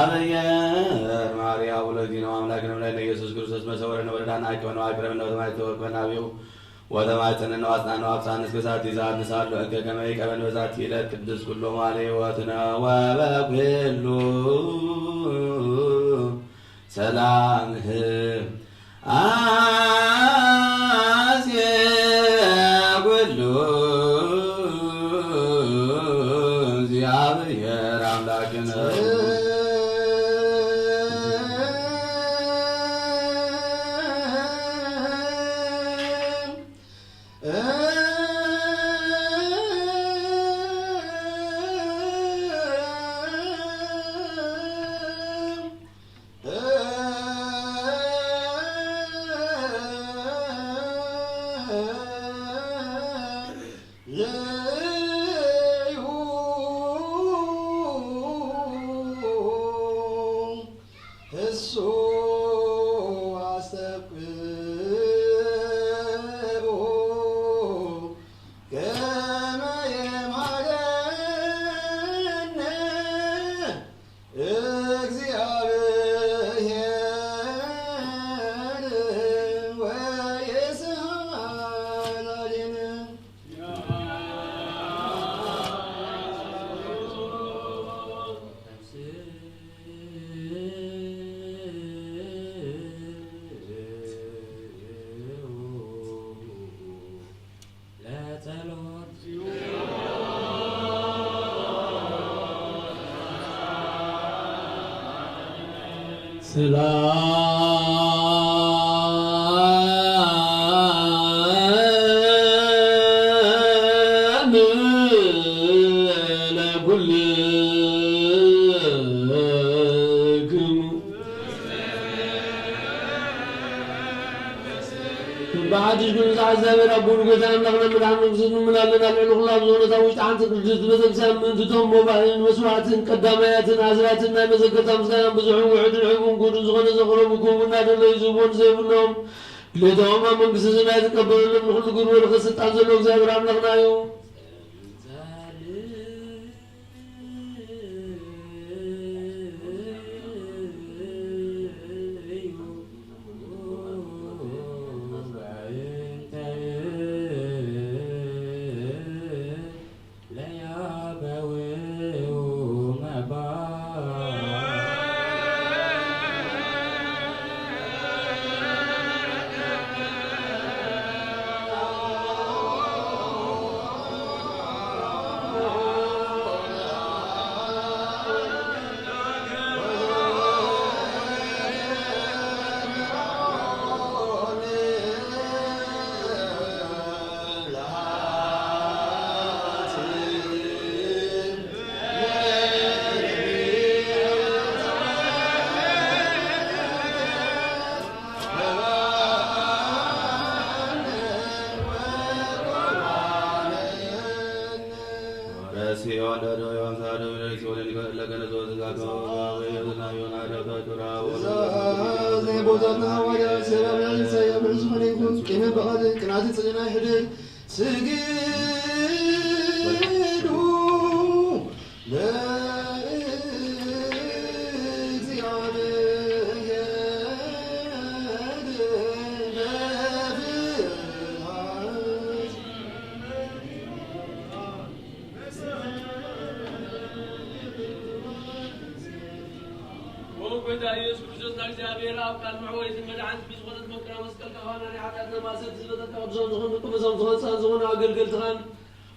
እግዚኣብሔር ማርያ ወለዲነ አምላክ ነብላይ ኢየሱስ ክርስቶስ መሰወረ ነወረዳና አቀበነ አቅረብነ ወተማይ ተወቅበና አብዩ ወተማይ ጸነነ ዋጽናነ ዋብጻን እስከ ዛቲ ዛት ንሳሉ እከ ከመይ ቀበን በዛቲ ዕለት ቅዱስ ኩሎ ማለ ህይወትነ ወበኩሉ ሰላምህ አዜ ኩሉ እግዚአብሔር አምላክነ። እሱ አስተብቅዑ ከመ የማረነ እግዚአብሔር ወይስሐቅ ላዕሌነ። ሰላም ለኩልክሙ። ብሓድሽ ግኑዕ እግዚኣብሔር ኣቦ ንጎይታን ኣምላኽና መድሓን መንግስት ንምን ኣለና። ልዕሊ ኩላ ኣብ ዝኾነት ኣብ ውሽጢ ሓንቲ ቅድስት ቤተክርስትያን ምእንቲ እቶም መባእን መስዋዕትን ቀዳማያትን ኣስራትን ናይ መዘከርታ ምስጋናን ብዙሕን ውሑድን ሕቡን ክቡርን ዝኾነ ዘቕረቡ ክህቡ እናደለዩ ዝህብዎን ዘይብሎም ድሌቶም ኣብ መንግስቲ ሰማይ ዝቀበለሎም ንኹሉ ክብሪ ወልኺ ስልጣን ዘለዎ እግዚኣብሔር ኣምላኽና እዩ። ትእዛዝ ናይ ኣቦታትና ሃዋርያት ሰባብያን ኢሳይያስ ብርሃን ዝኾነ ይኹን። ቅነ በቓልን ቅንኣትን ጽድቅን ኣይሕድር። ስግዱ ለእግዚአብሔር በፍርሃት። ኦ ጎይታ ኢየሱስ ክርስቶስ፣ ንእግዚኣብሔር ኣብ ቃል መዕወይትን መድሓኒት ብዝኾነት መከራ መስቀል ካህዋና ናይ ሓጢኣትና ማእሰርቲ ዝበተካ ቅዱሳን ዝኾኑ ደቂ መዛሙርትኻ ቅዱሳን ዝኾኑ ኣገልገልትኻን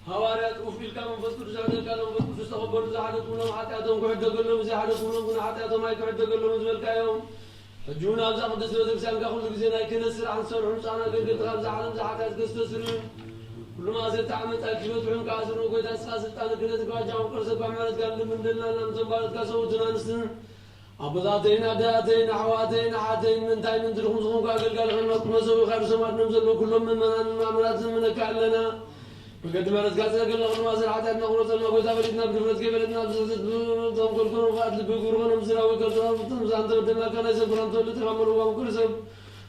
ሃዋርያት ኡፍ ኢልካ መንፈስ ቅዱስ ኣሕደርካሎም። መንፈስ ቅዱስ ተቐበሉ። ዝሓደግኩምሎም ሓጢኣቶም ክሕደገሎም፣ ዘይሓደግኩምሎም ግን ሓጢኣቶም ኣይክሕደገሎም ዝበልካዮም። ሕጂ እውን ኣብዛ ቅድስቲ ቤተክርስትያንካ ኩሉ ግዜ ናይ ክህነት ስራሕ ዝሰርሑ ንጹሃን ኣገልገልትኻ ኣብዛ ዓለም ዝሓጢኣት ገዝተስርዩ ኩሉ ማእሰርቲ ዓመጻ ክፈትሑን ክኣስሩ፣ ጎይታ ንስኻ ስልጣን ክህነት ክባጃ፣ ቅርሰ እኳ ምሕረት ጋር ልምንደልና እናምተንባረትካ ሰውትን ኣንስትን ኣቦታተይን ኣደታተይን ኣሕዋተይን ኣሓተይን ምንታይ ምንትልኹም ዝኾንኩ ኣገልጋሊ ከማኩም መሰዊ ካርሶም ኣድኖም ዘለዉ ኩሎም ምእመናን ማእመናት ንምነካ ኣለና። ብገድመረትካ ጸገለኹም ማእሰር ሓጢኣትና ቁረጸልና። ጎይታ በሊትና ብድፍረት ከይበለትና ብስሕተት ብተንኮል ክሩፋት ልቢ ግብርኾኖም ዝራዊ ከርሶም ዛንተ በደልና ካናይ ሰብ ብርሃን ተወልድ ተኻመሉ ዋም ኩሉ ሰብ።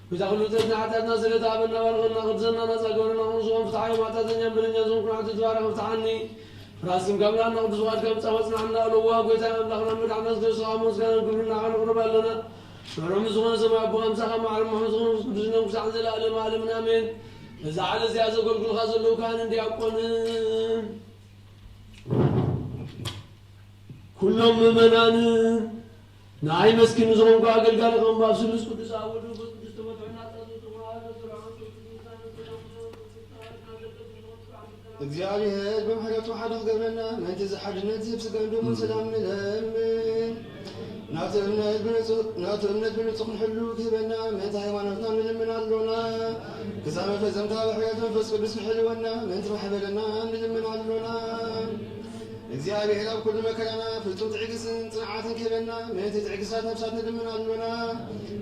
ጎይታ ኩሉ ተትና ሓጢኣትና ስለ ተሃበና ባርኸና ቅድሰና ናጻ ገበረና። ኹን ዝኾን ፍትሓዊ ማእታተኛን በደለኛን ዝኾንኩ ንዓቱ ትባረኽ ፍትሓኒ። ራስን ካብ ላና ቅዱስ ዋድ ከም ጻወጽ ንዓና ኣለዋ። ጎይታ ኣምላኽና መድሓና ዝገዝኻ ምስጋና ክብርና ኣቕርብ ኣለና። ሽዑ ምስ ዝኾነ ሰማይ ኣቦ ኣምሳኻ ማዕረ ምሕረት ዝኾነ ምስ ቅዱስ ነም ክሳዕ ዘለኣለም ኣለምን ኣሜን። እዛ ዓለ እዚኣ ዘገልግሉኻ ዘለዉ ካህንን ዲያቆንን ኩሎም ምእመናን ንኣይ መስኪን ዝኾንኩ ኣገልጋሊ ከም ኣብ ስሉስ ቅዱስ ኣብ ወልድ መንፈስ ቅዱስ ተመትዑና ጻድቁ ተዋህዶ ስርዓት ቅዱስ እግዚኣብሔር ብምሕረቱ ሓደ ክገብረና ምእንቲ እዚ ሓድነት ዝህብ ስጋን ደሙን ሰላም ንለምን። ናቱ እምነት ብንጹ-፣ ናቱ እምነት ብንጹህ ክንሕሉ ክህበና ምእንቲ ሃይማኖትና ንልምን ኣሎና። ክሳብ መፈጸምታ ብሕረት መንፈስ ቅዱስ ክሕልወና ምእንቲ ማሕበረና ንልምን ኣሎና። እግዚኣብሔር ኣብ ኩሉ መከራና ፍጹም ትዕግስትን ጽንዓትን ክህበና ምእንቲ ትዕግስታት ነፍሳት ንልምን ኣሎና።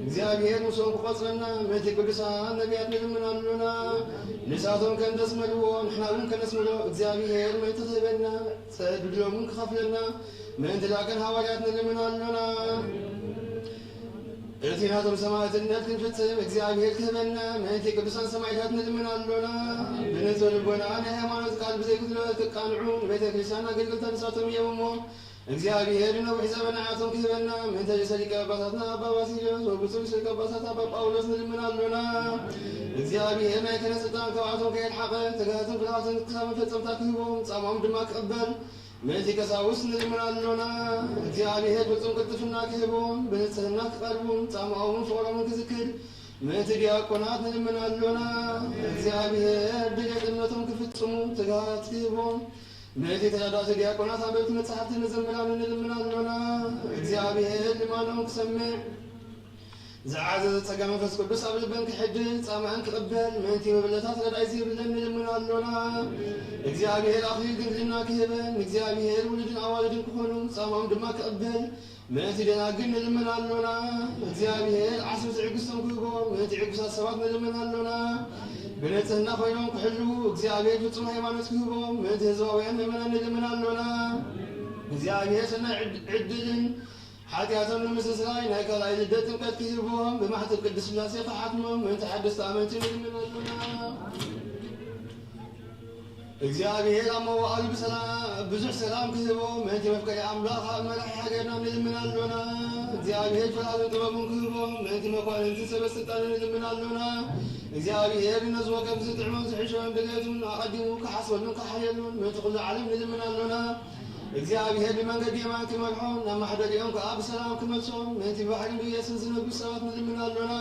እግዚኣብሔር ምስኦም ክቆጽረና ምእንቲ ቅዱሳን ነቢያት ንልምን ኣሎና። ንሳቶም ከም ዘስመርዎ ንሕና እውን ከነስምሮ እግዚኣብሔር ምእንቲ ክህበና፣ ጸድሎም ክኸፍለና ምእንቲ ላእካን ሃዋርያት ንልምን ኣሎና። እቲ ናቶም ሰማዕትነት ክንፍጽም እግዚኣብሔር ክህበና ምእንቲ ቅዱሳን ሰማዕታት ንልምን ኣሎና። ብንጹህ ልቦና ናይ ሃይማኖት ቃል ብዘይጉድለት ክቃንዑ ንቤተ ክርስቲያን ኣገልግልታ ንሳቶም እዮም እሞ፣ እግዚኣብሔር ነዊሕ ዘመን ንዓቶም ክህበና ምእንቲ ርእሰ ሊቀ ጳጳሳትና ኣባ ባሲልዮስ ወብፁዕ ርእሰ ሊቀ ጳጳሳት ኣባ ጳውሎስ ንልምን ኣሎና። እግዚኣብሔር ናይ ክህነት ስልጣን ካብኣቶም ከየርሓቐ ትግሃትን ፍርሃትን ክሳብ መፈጸምታ ክህቦም ጻማኦም ድማ ክቕበል ምእንቲ ቀሳውስት ንልምን ኣሎና። እግዚኣብሔር ፍጹም ቅልጥፍና ክህቦም፣ ብንጽህና ክቐርቡን ጻማኦምን ፍቕሮምን ክዝክር ምእንቲ ዲያቆናት ንልምን ኣሎና። እግዚኣብሔር ድሌት እምነቶም ክፍጽሙ ትግሃት ክህቦም ምእንቲ ተረዳእቲ ዲያቆናት ኣንበብቲ መጻሕፍቲ መዘምራንን ንልምን ኣሎና። እግዚኣብሔር ልማኖም ክሰምዕ ዝዓዘዘ ጸጋ መንፈስ ቅዱስ ኣብ ልበን ክሕድር ጻማኣን ክቕበል ምእንቲ መበለታት ረዳኢ ዘይብለን ንልምን ኣሎና። እግዚኣብሔር ኣኽሊል ድንግልና ክህበን እግዚኣብሔር ውሉድን ኣዋልድን ክኾኑ ጻማኦም ድማ ክቕበል ምእንቲ ደናግል ንልምን ኣሎና። እግዚኣብሔር ዓስቢ ትዕግስቶም ክህቦም ምእንቲ ዕጉሳት ሰባት ንልምን ኣሎና። ብንጽህና ኮይኖም ክሕልዉ እግዚኣብሔር ፍጹም ሃይማኖት ክህቦም ምእንቲ ህዝባውያን ምእመናን ንልምን ኣሎና። እግዚኣብሔር ሰናይ ዕድ-፣ ዕድልን ሓጢኣቶም ንምስስራይ ናይ ካልኣይ ልደት ጥምቀት ክህቦም ብማሕተብ ቅድስት ስላሴ ክሓትሞም ምእንቲ ሓደስቲ ኣመንቲ ንልምን ኣሎና። እግዚኣብሔር ኣብ መዋእሉ ብሰላ-፣ ብዙሕ ሰላም ክህቦም ምእንቲ መፍቀሪ ኣምላኽ ኣብ መራሒ ሃገርና ንልምን ኣሎና። እግዚኣብሔር ፍርሃትን ጥበቡን ክህቦም ምእንቲ መኳንንትን ሰበ ስልጣንን ንልምን ኣሎና። እግዚኣብሔር ነዚ ወገን ዝጥዕሞን ዝሕሸዮን ድሌቱን ኣቐዲሙ ክሓስበሉን ክሓልየሉን ምእንቲ ኩሉ ዓለም ንልምን ኣሎና። እግዚኣብሔር ብመንገዲ የማን ክመርሖም፣ ናብ ማሕደሪኦም ከኣ ብሰላም ክመልሶም ምእንቲ ብባሕርን ብየብስን ዝነብሩ ሰባት ንልምን ኣሎና።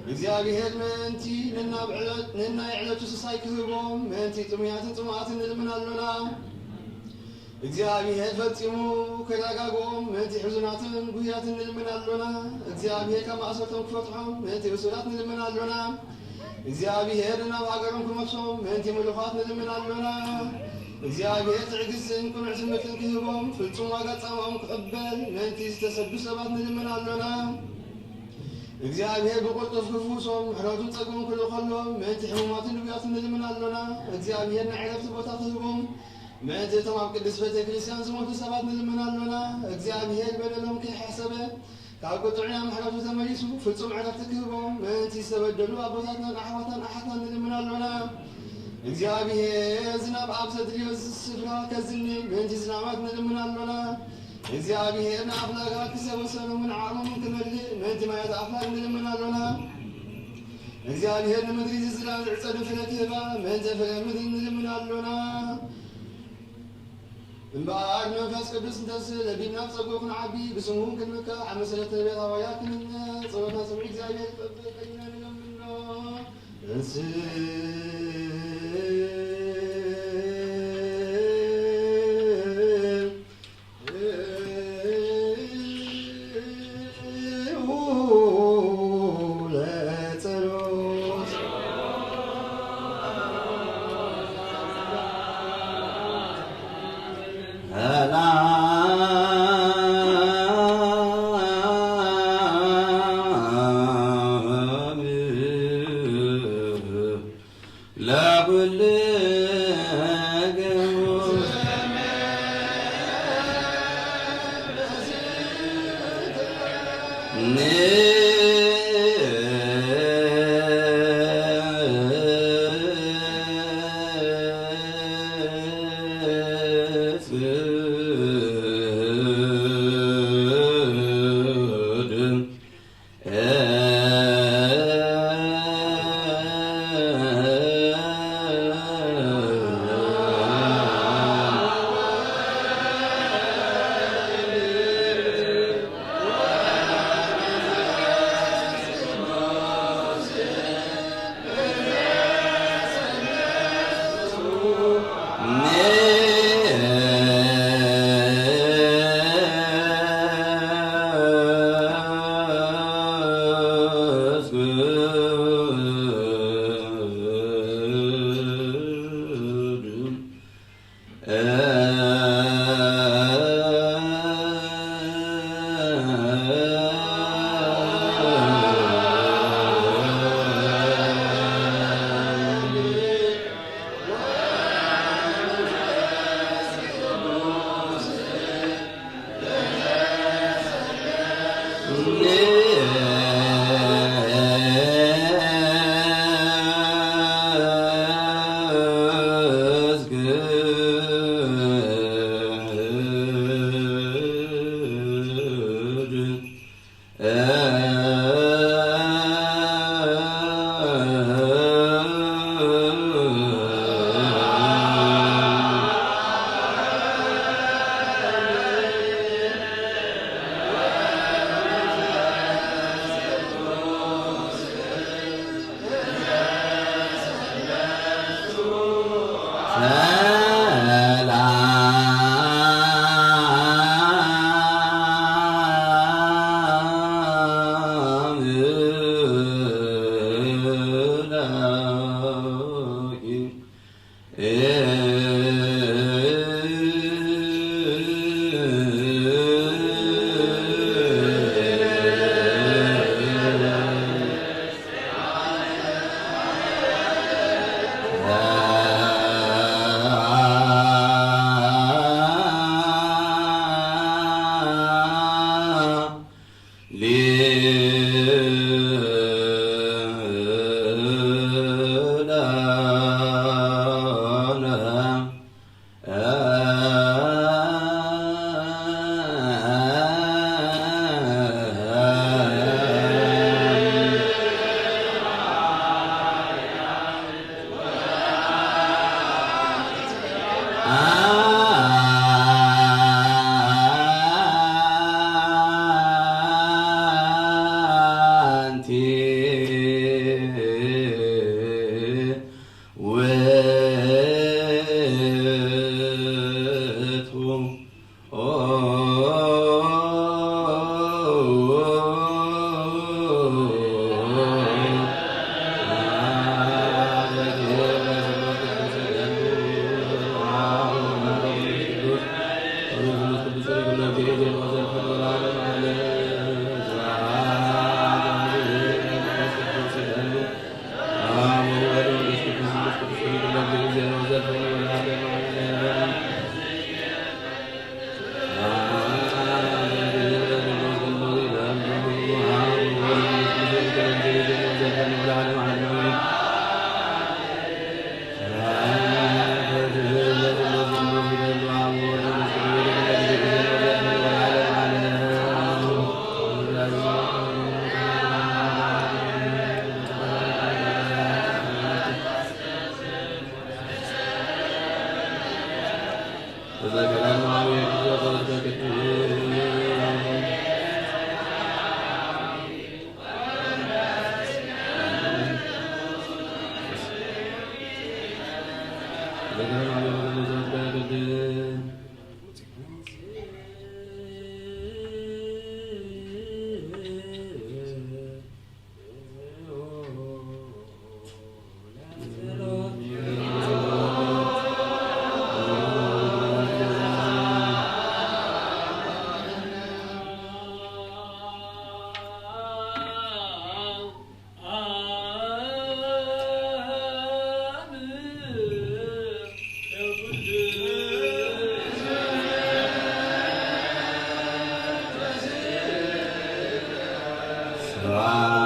እግዚኣብሔር ምእንቲ ነናብ ዕለ-፣ ነናይ ዕለቱ ስሳይ ክህቦም ምእንቲ ጥሙያትን ጽሙኣትን ንልምን ኣሎና። እግዚኣብሔር ፈጺሙ ከረጋግኦም ምእንቲ ሕዙናትን ጉህያትን ንልምን ኣሎና። እግዚኣብሔር ካብ ማእሰርቶም ክፈትሖም ምእንቲ እሱራት ንልምን ኣሎና። እግዚኣብሔር ናብ ሃገሮም ክመልሶም ምእንቲ ምሉኻት ንልምን ኣሎና። እግዚኣብሔር ትዕግስትን ቅኑዕ ትምህርትን ክህቦም ፍጹም ዋጋ ጻማኦም ክቕበል ምእንቲ ዝተሰዱ ሰባት ንልምን ኣሎና። እግዚኣብሔር ብቕልጡፍ ክፍውሶም ምሕረቱን ጸግኡን ክልእኸሎም ምእንቲ ሕሙማትን ድውያትን ንልምን ኣሎና። እግዚኣብሔር ናይ ዕረፍቲ ቦታ ክህቦም ምእንቲ እቶም ኣብ ቅድስት ቤተ ክርስቲያን ዝሞቱ ሰባት ንልምን ኣሎና። እግዚኣብሔር በደሎም ከይሓሰበ ካብ ቁጥዑ ናብ ምሕረቱ ተመሊሱ ፍጹም ዕረፍቲ ክህቦም ምእንቲ ዝተበደሉ ኣቦታትናን ኣሕዋታን ኣሓትናን ንልምን ኣሎና። እግዚኣብሔር ዝናብ ኣብ ዘድልዮ ስፍራ ከዝኒ ምእንቲ ዝናማት ንልምን ኣሎና። እግዚኣብሔር ንኣፍላጋት ክሰበሰሎምን ዓቕሞምን ክመልእ ምእንቲ ማያት ኣፍላግ ንልምን ኣሎና። እግዚኣብሔር ንምድሪ ዝዝራእ ዝዕጸዱ ፍረ ክህባ ምእንቲ ፍረ ምድሪ ንልምን ኣሎና። እምበኣር መንፈስ ቅዱስ እንተስ ለቢብና ብጸግኡ ክንዓቢ ብስሙ እውን ክንምካእ ኣብ መሰረት ነቢያት ሃዋርያት ክንነ ጸሎትና ስምዒ እግዚኣብሔር ይጠብቀና ንለምኖ። እንስ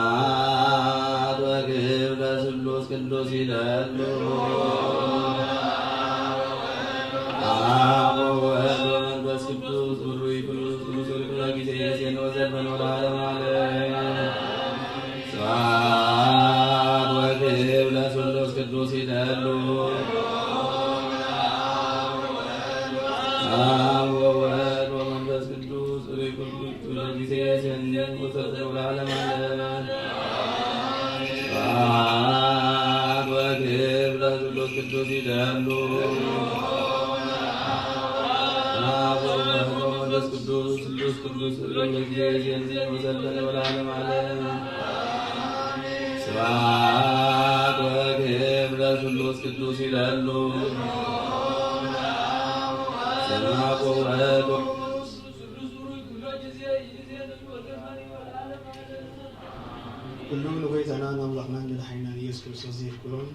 ስብሐት ወክብር ለስሉስ ቅዱስ ይደሉ። አብ ወወልድ ወመንፈስ ቅዱስ ብሩይ ቅዱስ ቅዱስ ሁሉ ጊዜ የሴን ወዘልፈን ወለዓለመ ዓለም። ስብሐት ወክብር ለስሉስ ቅዱስ ይደሉ። አብ ወወልድ ወመንፈስ ቅዱስ ብሩይ ቅዱስ ሁሉ ጊዜ የሴን ወዘልፈን ወለዓለመ ዓለም። ስብሐት ወክብር ለስሉስ ቅዱስ ይደሉ። አብ ወወልድ ወመንፈስ ቅዱስ ስሉስ ቅዱስ ስሉስ ለእግዚአብሔር ወዘልፈን ወለዓለመ ዓለም። ስብሐት ወክብር ለስሉስ ቅዱስ ይደሉ። ስብሐት ወወልድ ኩሉ ንጎይታናን ኣምላኽናን መድሓኒናን ኢየሱስ ክርስቶስ ዘየፍቅሮን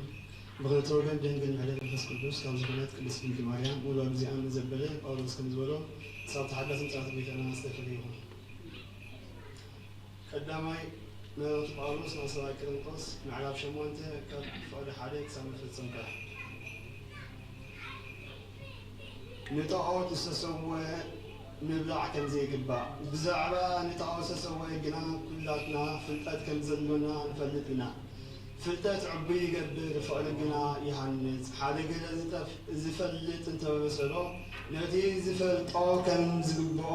ብኽልተ ወገን ድንግል ምሕረት መንፈስ ቅዱስ ካብ ዝኾነት ቅድስት ድንግል ማርያም ወላዲት ኣምላኽ ዘበለ ጳውሎስ ከም ዝበሎ ክሳብ ተሓዳሲ ምጽኣት ጎይታና ዝተፈለየ ይኹን። ቀዳማይ መልእኽቲ ጳውሎስ ናብ ሰብኣይ ቆሮንቶስ ምዕራፍ ሸሞንተ ካብ ፍቕዲ ሓደ ክሳብ መፈጸምታ። ንጣዖት ዝተሰወ ምብላዕ ከም ዘይግባእ፣ ብዛዕባ ንጣዖት ዝተሰወ ግና ኩላትና ፍልጠት ከም ዘሎና ንፈልጥ ኢና። ፍልጠት ዕቡይ ይገብር፣ ፍቕሪ ግና ይሃንጽ። ሓደ ገለ ዝጠፍ-፣ ዝፈልጥ እንተመሰሎ፣ ነቲ ዝፈልጦ ከም ዝግብኦ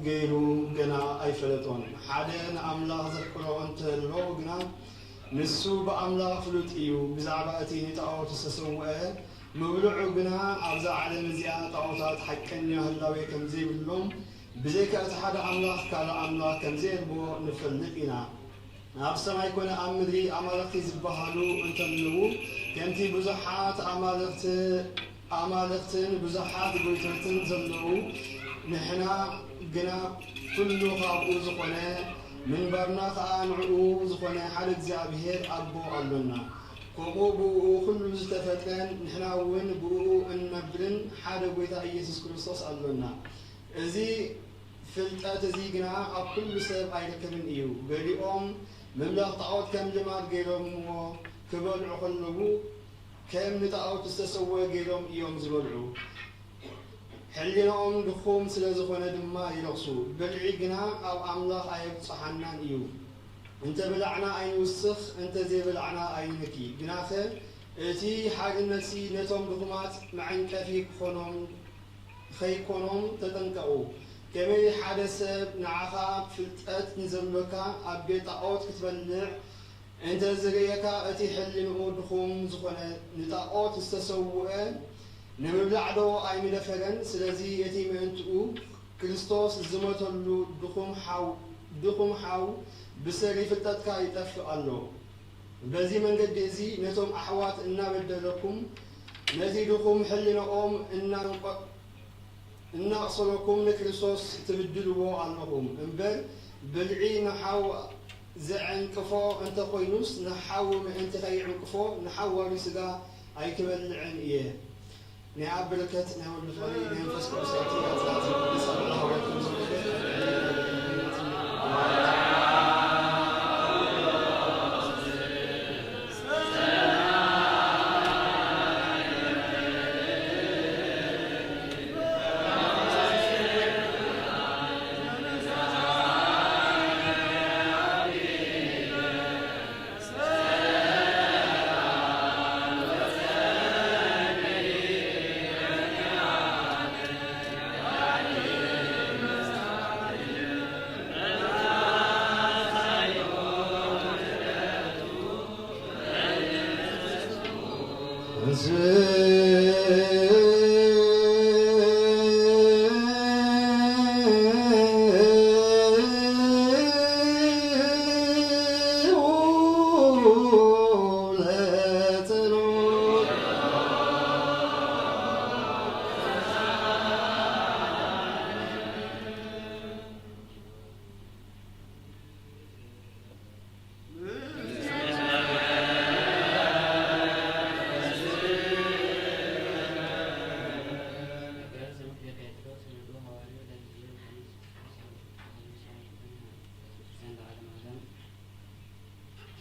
ገይሩ ገና ኣይፈለጦን። ሓደ ንኣምላኽ ዘፍቅሮ እንተሎ ግና፣ ንሱ ብኣምላኽ ፍሉጥ እዩ። ብዛዕባ እቲ ንጣዖት ዝተሰውአ ምብልዑ ግና፣ ኣብዛ ዓለም እዚኣ ጣዖታት ሓቀኛ ህላዌ ከም ዘይብሎም፣ ብዘይካ እቲ ሓደ ኣምላኽ ካልእ ኣምላኽ ከም ዘየልቦ ንፈልጥ ኢና። ኣብ ሰማይ ኮነ ኣብ ምድሪ ኣማልኽቲ ዝበሃሉ እንተለዉ፣ ከምቲ ብዙሓት ኣማልኽቲ፣ ኣማልኽትን ብዙሓት ጎይቶትን ዘለዉ፣ ንሕና ግና ኩሉ ካብኡ ዝኾነ፣ ምንባርና ኸኣ ንዕኡ ዝኾነ ሓደ እግዚኣብሄር ኣቦ ኣሎና። ከምኡ ብእኡ ኩሉ ዝተፈጥረን ንሕና እውን ብእኡ እንነብርን ሓደ ጎይታ ኢየሱስ ክርስቶስ ኣሎና። እዚ ፍልጠት እዚ ግና ኣብ ኩሉ ሰብ ኣይርከብን እዩ። ገሊኦም ምምላኽ ጣዖት ከም ልማድ ገይሮምዎ፣ ክበልዑ ከለዉ ከም ንጣዖት ዝተሰወ ገይሮም እዮም ዝበልዑ። ሕሊናኦም ድኹም ስለ ዝኾነ ድማ ይረኽሱ። ብልዒ ግና ኣብ ኣምላኽ ኣየብጽሓናን እዩ። እንተ በላዕና ኣይንውስኽ፣ እንተ ዘይበላዕና ኣይንንኪ። ግናኸ እቲ ሓድነትሲ ነቶም ድኹማት መዐንቀፊ ክኾኖም፣ ኸይኮኖም ተጠንቀቑ። ከመይ ሓደ ሰብ ንዓኻ ፍልጠት ንዘሎካ ኣብ ቤት ጣዖት ክትበልዕ እንተ ዝርእየካ፣ እቲ ሕልንኡ ድኹም ዝኾነ ንጣዖት ዝተሰውአ ንምብላዕ ዶ ኣይምደፈረን? ስለዚ እቲ ምእንትኡ ክርስቶስ ዝሞተሉ ድኹም ሓው፣ ድኹም ሓው ብሰሪ ፍልጠትካ ይጠፍእ ኣሎ። በዚ መንገዲ እዚ ነቶም ኣሕዋት እናበደለኩም፣ ነቲ ድኹም ሕልንኦም እናንቆ-፣ እናቕሰለኩም ንክርስቶስ ትብድልዎ ኣለኹም እምበር፣ ብልዒ ንሓው ዘዕንቅፎ እንተኾይኑስ፣ ንሓው ምእንቲ ከይዕንቅፎ ንሓዋሩ ስጋ ኣይክበልዕን እየ። ናይ ኣብ በረከት ናይ ወልድ ፍቕሪ ናይ መንፈስ ቅዱስ ኣብቲ ኣጽናዕቲ ቅዱስ ኣብ ላዕለዋይ ከም ዝወረደ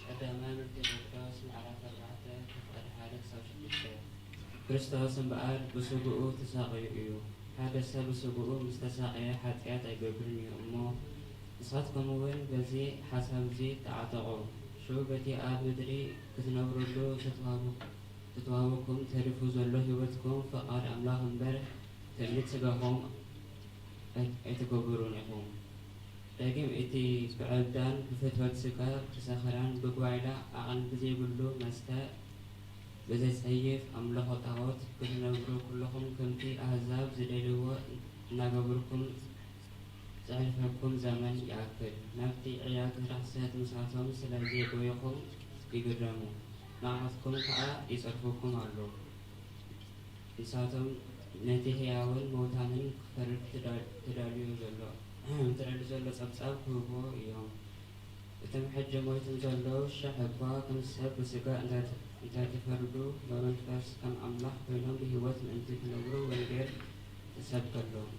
ቀዳማይ ምልክት ጴጥሮስ ምዕራፍ ኣርባዕተ ከፍቐድ ሓደ ክሳብ ሽዱሽተ። ክርስቶስ እምበኣር ብስግኡ ተሳቒዩ እዩ። ሓደ ሰብ ብስግኡ ምስ ተሳቐየ ሓጢኣት ኣይገብርን እዩ እሞ፣ ንስኻትኩም እውን በዚ ሓሳብ እዚ ተዓጠቑ። ሽዑ በቲ ኣብ ምድሪ ክትነብሩሉ ዝተዋህቡ-፣ ዝተዋህበኩም ተሪፉ ዘሎ ህይወትኩም ፍቓድ ኣምላኽ እምበር ትምኒት ስጋኹም ኣይ-፣ ኣይትገብሩን ኢኹም። ደጊም እቲ ብዕብዳን ብፍትወት ስጋ ብሰኸራን ብጓይላ ዓቕሊ ብዘይብሉ መስተ ብዘጸይፍ ኣምልኾ ጣዖት ክትነብሩ ኩልኹም ከምቲ ኣህዛብ ዝደልይዎ እናገበርኩም ዘሕልፈኩም ዘመን ይኣክል። ናብቲ ዕያት ርኽሰት ምሳቶም ስለ ዘይጎየኹም ይግረሙ፣ ንዓኹም ከኣ ይጸርፉኩም ኣለዉ። ንሳቶም ነቲ ህያውን ምዉታንን ክፈርድ ትዳ-፣ ትዳልዩ ዘሎ፣ ትደሊ ዘሎ ጸብጻብ ክህብዎ እዮም። እቶም ሕጂ ሞይቶም ዘለዉ ሽሕ እኳ ከም ሰብ ብስጋ እንተ-፣ እንተተፈርዱ፣ ብመንፈስ ከም ኣምላኽ ኮይኖም ብህይወት ምእንቲ ክነብሩ ወንጌል ትሰብከሎም።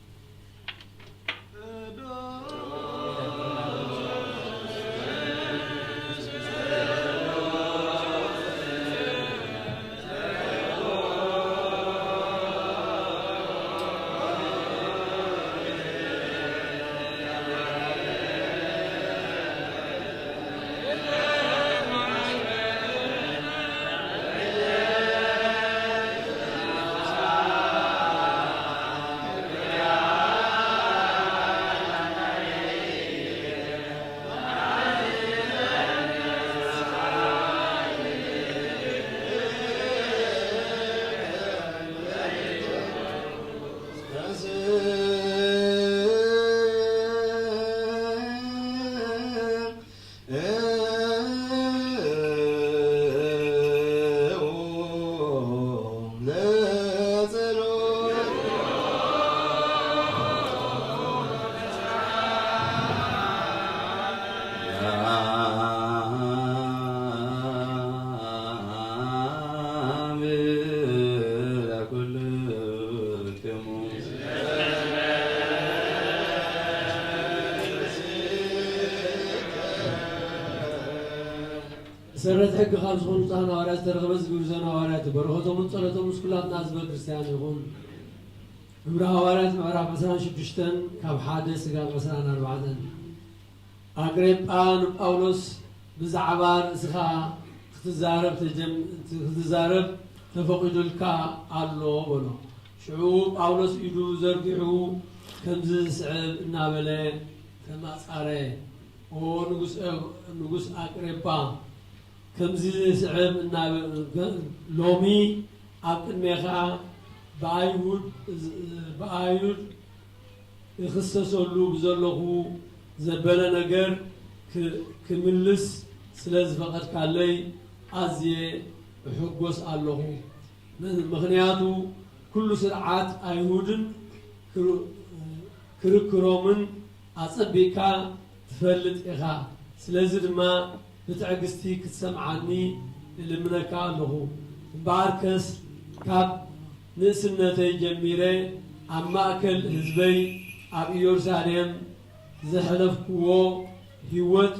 መሰረት ሕጊ ካብ ዝኾኑ ብፁዓን ሃዋርያት ዝተረኽበ ዝግብዞን ሃዋርያት እዩ። በረኸቶምን ጸሎቶም ምስ ኩላትና ህዝበ ክርስቲያን ይኹን። ግብሪ ሃዋርያት ምዕራፍ ዕስራን ሽዱሽተን ካብ ሓደ ስጋብ ዕስራን ኣርባዕተን። ኣግሬጳ ንጳውሎስ ብዛዕባ ርእስኻ ክትዛረብ ተጀም-፣ ክትዛረብ ተፈቒዱልካ ኣሎ በሎ። ሽዑ ጳውሎስ ኢዱ ዘርጊሑ ከምዚ ዝስዕብ እናበለ ተማጻረ። ኦ ንጉስ፣ ንጉስ ኣግሬጳ፣ ከምዚ ዝስዕብ እናበ-፣ ሎሚ ኣብ ቅድሜኻ ብኣይሁድ፣ ብኣይሁድ ይኽሰሰሉ ብዘለኹ ዘበለ ነገር ክ-፣ ክምልስ ስለ ዝፈቐድካለይ ኣዝየ እሕጎስ ኣለኹ። ም-፣ ምኽንያቱ ኩሉ ስርዓት ኣይሁድን ክር-፣ ክርክሮምን ኣጸቢቕካ ትፈልጥ ኢኻ። ስለዚ ድማ ብትዕግስቲ ክትሰምዓኒ እልምነካ ኣለኹ። እምበኣርከስ ካብ ንእስነተይ ጀሚረ ኣብ ማእከል ህዝበይ ኣብ ኢየሩሳሌም ዘሕለፍክዎ ህይወት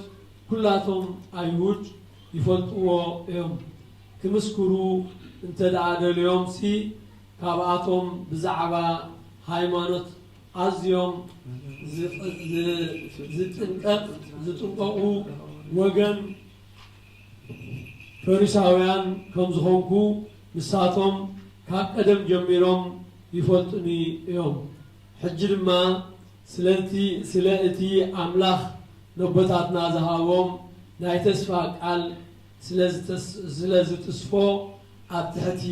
ኩላቶም ኣይሁድ ይፈልጥዎ እዮም። ክምስክሩ እንተ ደኣ ደልዮምሲ ካብኣቶም ብዛዕባ ሃይማኖት ኣዝዮም ዝ-፣ ዝ-፣ ዝጥንቀቕ፣ ዝጥንቀቑ ወገን ፈሪሳውያን ከም ዝኾንኩ ንሳቶም ካብ ቀደም ጀሚሮም ይፈልጡኒ እዮም። ሕጂ ድማ ስለቲ፣ ስለ እቲ ኣምላኽ ነቦታትና ዝሃቦም ናይ ተስፋ ቃል ስለ ዝተስ-፣ ስለ ዝትስፎ ኣብ ትሕቲ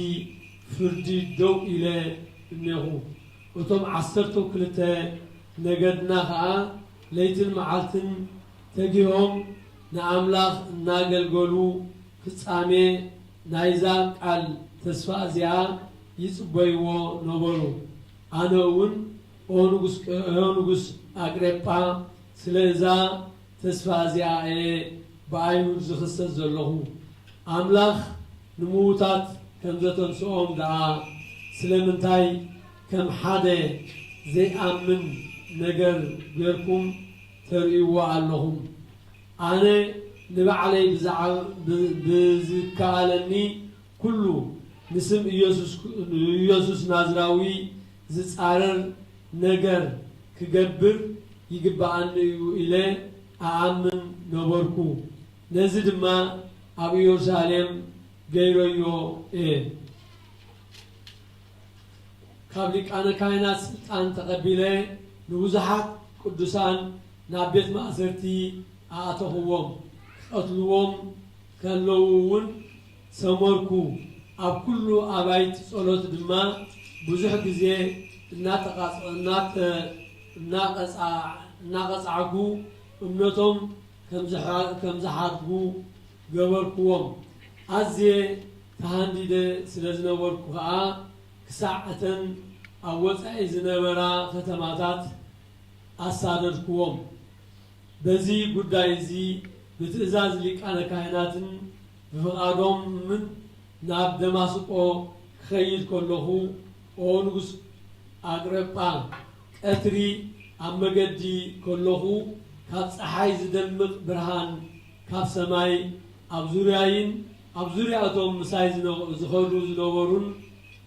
ፍርዲ ደው ኢለ እኔኹ። እቶም ዓሰርተው ክልተ ነገድና ኸኣ ለይትን መዓልትን ተጊሆም ንኣምላኽ እናገልገሉ ፍጻሜ ናይዛ ቃል ተስፋ እዚኣ ይጽበይዎ ነበሩ። ኣነ እውን ኦ ንጉስ፣ ኦ ንጉስ ኣግሬጳ፣ ስለ እዛ ተስፋ እዚኣ እየ ብኣይሁድ ዝኽሰስ ዘለኹ። ኣምላኽ ንምዉታት ከም ዘተንስኦም ደኣ ስለምንታይ ከም ሓደ ዘይኣምን ነገር ጌርኩም ተርእይዎ ኣለኹም? ኣነ ንባዕለይ ብዝዓ-፣ ብ-፣ ብዝከኣለኒ ኩሉ ንስም ኢየሱስ፣ ኢየሱስ ናዝራዊ ዝጻረር ነገር ክገብር ይግብኣኒ እዩ ኢለ እኣምን ነበርኩ። ነዚ ድማ ኣብ ኢየሩሳሌም ገይረዮ እየ። ካብ ሊቃነ ካህናት ስልጣን ተቐቢለ ንብዙሓት ቅዱሳን ናብ ቤት ማእሰርቲ ኣእተኽዎም። ክቐትልዎም ከለዉ እውን ሰመርኩ። ኣብ ኩሉ ኣባይቲ ጸሎት ድማ ብዙሕ ግዜ እናተቓጽ-፣ እናተ-፣ እናቐጻ-፣ እናቐጻዕኩ እምነቶም ከም ዝሓ-፣ ከም ዝሓድጉ ገበርኩዎም። ኣዝየ ተሃንዲደ ስለ ዝነበርኩ ኸኣ፣ ክሳዕ እተን ኣብ ወጻኢ ዝነበራ ከተማታት ኣሳደድኩዎም። በዚ ጉዳይ እዚ ብትእዛዝ ሊቃነ ካህናትን ብፍቓዶምን ናብ ደማስቆ ክኸይድ ከለኹ፣ ኦ ንጉስ ኣግረጳ፣ ቀትሪ ኣብ መገዲ ከለኹ፣ ካብ ጸሓይ ዝደምቕ ብርሃን ካብ ሰማይ ኣብ ዙርያይን ኣብ ዙርያ እቶም ምሳይ ዝነ-፣ ዝኸዱ ዝነበሩን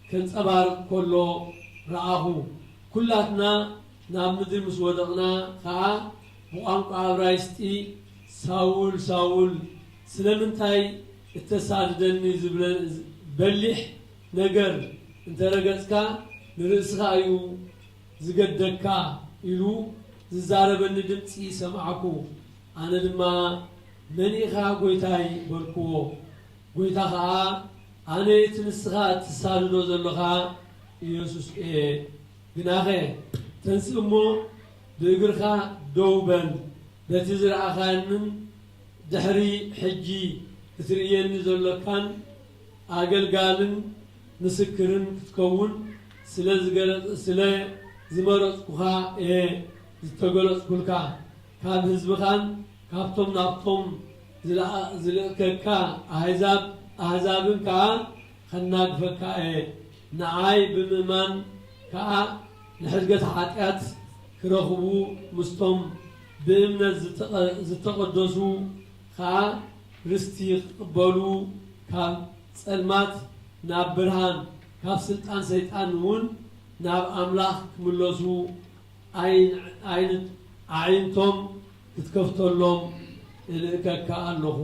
ከንጸባርቕ ከሎ ረኣኹ። ኩላትና ናብ ምድሪ ምስ ወደቕና ኸኣ፣ ብቋንቋ እብራይስጢ፣ "ሳውል፣ ሳውል፣ ስለምንታይ እተሳድደኒ? ዝብለ-፣ በሊሕ ነገር እንተ ረገጽካ፣ ንርእስኻ እዩ ዝገደካ" ኢሉ ዝዛረበኒ ድምጺ ሰማዕኩ። ኣነ ድማ፣ "መን ኢኻ ጐይታይ?" በልክዎ። ጐይታ ኸኣ፣ "ኣነ እቲ ንስኻ እትሳደዶ ዘሎኻ ኢየሱስ እየ። ግናኸ ተንስእ እሞ ብእግርኻ ደው በል። በቲ ዝረኣኻንን ድሕሪ ሕጂ እትርእየኒ ዘሎካን ኣገልጋልን ምስክርን ክትከውን ስለ ዝገለ-፣ ስለ ዝመረጽኩኻ እየ ዝተገለጽኩልካ። ካብ ህዝብኻን ካብቶም ናብቶም ዝለኣ-፣ ዝልእከካ ኣህዛብ፣ ኣህዛብን ከኣ ኸናግፈካ እየ። ንዓይ ብምእማን ከኣ ንሕድገት ሓጢኣት ክረኽቡ፣ ምስቶም ብእምነት ዝተቐ-፣ ዝተቐደሱ ኸኣ ርስቲ ክቕበሉ፣ ካብ ጸልማት ናብ ብርሃን፣ ካብ ስልጣን ሰይጣን እውን ናብ ኣምላኽ ክምለሱ፣ ኣይን-፣ ኣይን-፣ ኣዒንቶም ክትከፍተሎም እልእከካ ኣለኹ"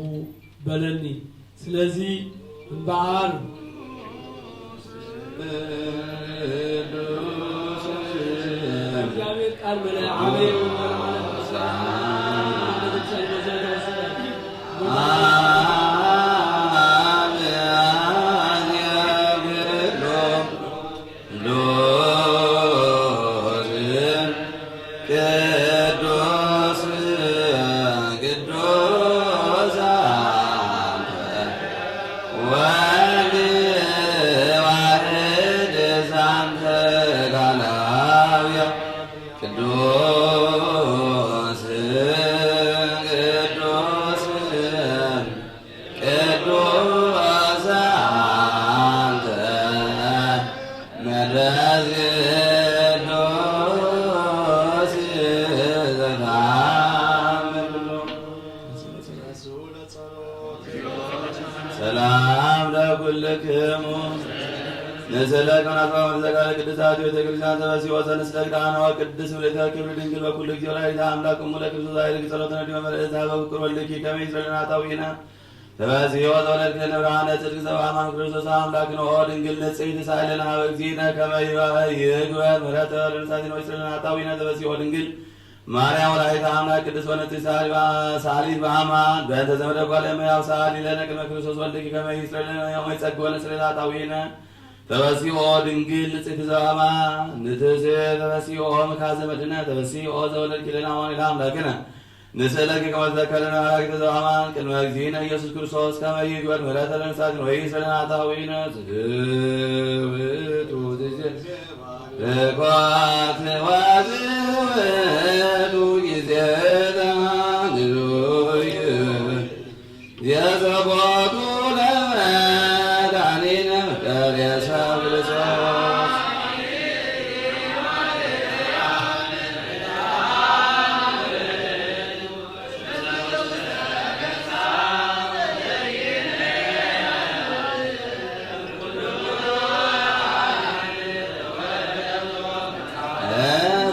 በለኒ። ስለዚ እምበኣር እግዚኣብሔር ቃል መለ ዓበየ ወመርዓለ ቅዱስን ቅዱስ ቅዱስ አንተ ወልድ ዋሕድ ዛንተ ላላውያ ቅዱስ ቅዱስ ቅዱስ አንተ መድኃኔ ቅዱስ ዘተአምር። ሰላም ለኩልክሙ ንስእለከ ወናጽባም ዘቃለ ቅድስት ቤተ ክርስቲያን ተበሲዎ ዘንስለ ግዳነ ወቅድስ ምልእተ ክብር ድንግል በኩሉ ጊዜ ወላዲተ አምላክ እሙ ለክርስቶስ ኃይልኪ ጸሎተ ነዲበ መርዕት ሀበ ፍቅር ወልድኪ ከመ ይስረልና ጣዊነ ተበሲዎ ዘወለድክነ ብርሃነ ጽድቅ ዘበአማን ክርስቶስ አምላክነ ኦ ድንግል ንጽሕት ሳይለነ ሀበ እግዚእነ ከመ ይግበር ምሕረተ ለነሳቲነ ወይስረልና ጣዊነ ተበሲዎ ድንግል ማርያም ወላዲተ አምላክ ቅድስት ወንጽሕት ሳሊ-፣ ሳሊት በአማን በእንተ ዘመደ ጓለ እመሕያው ሳሊ ለነ ቅድመ ክርስቶስ ወልድኪ ከመ ይስረልና ወይጸግወነ ስሬታ ጣዊነ ተበሲኦ ድንግል ንጽሕቲ ዘበማን ንትሕስእ ተበሲኦ ምካ ዘመድነ ተበሲኦ ዘወለድኪ ልዕለ ኣማኑኤል ኣምላክነ ንስእለኪ ከመ ትዘከርን ኣራጊተ ዘበማን ቅድመ እግዚእነ ኢየሱስ ክርስቶስ ከመ ይግበር ምህረተ ለነፍሳትን ወይስረን ኃጣውኢነ ዝህብቱ ትዜ ተኳት ዋዝወቱ ጊዜ ተሃንዙ ይብል የዘቦቱ ለመድኃኒነ መድኃኒዓለም ክርስቶስ።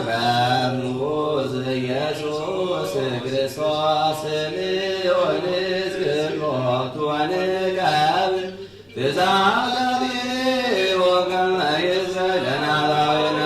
በርሙዝ ኢየሱስ ክርስቶስ ንወንዝ ግኖቱ ወንጋብ ትዛዛቢ ወከመ ይስለና ላዊነ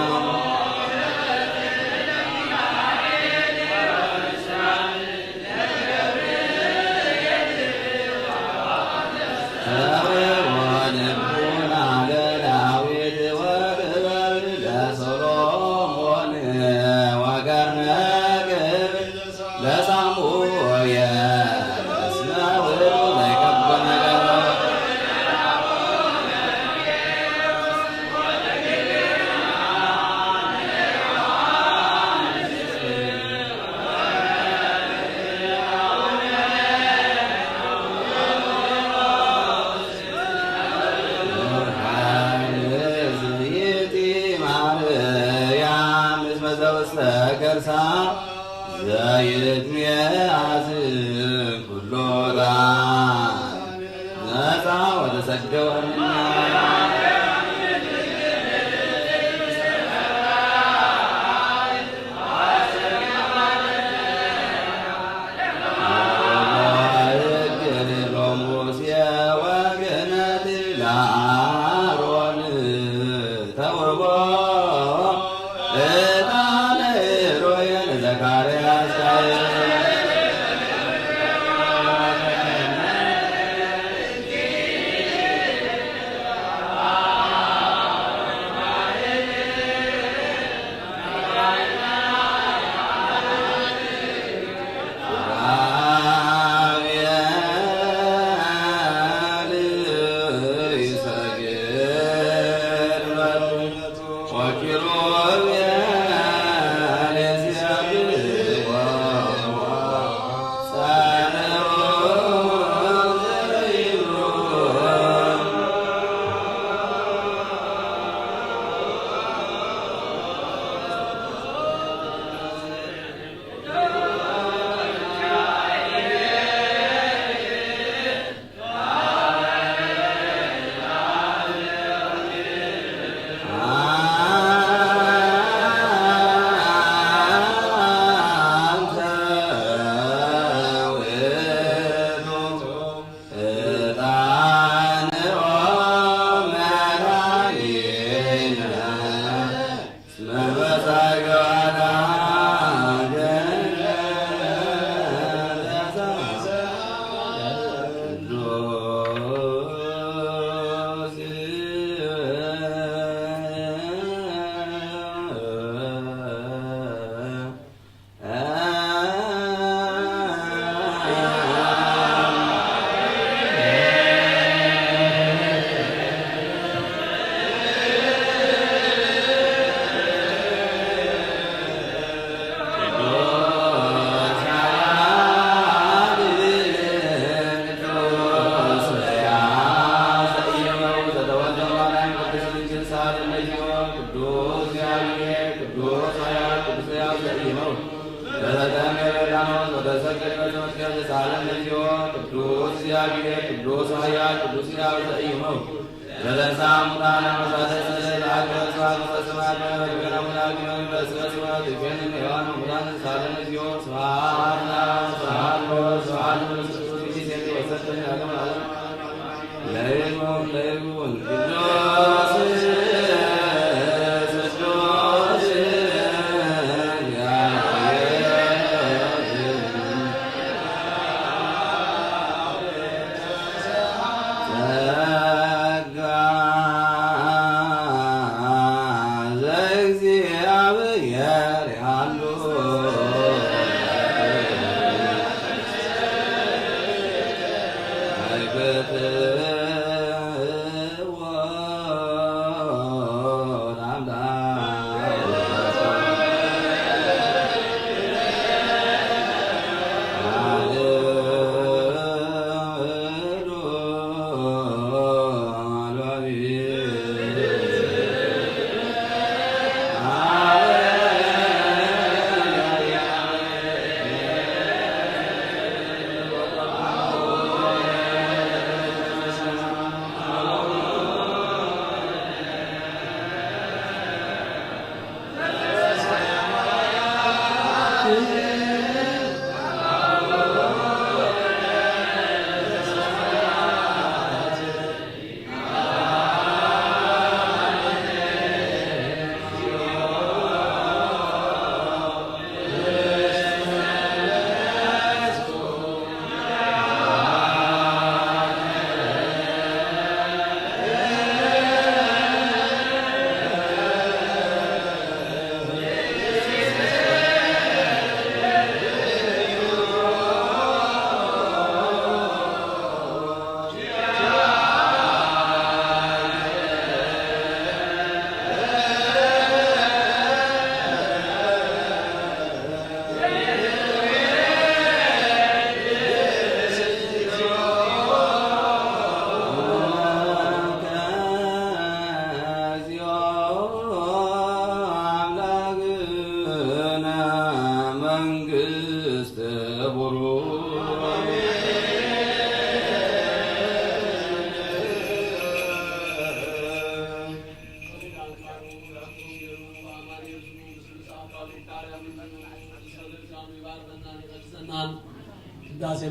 ዘይትሚያዝ ኩሎ ነፃ ወተሰደወ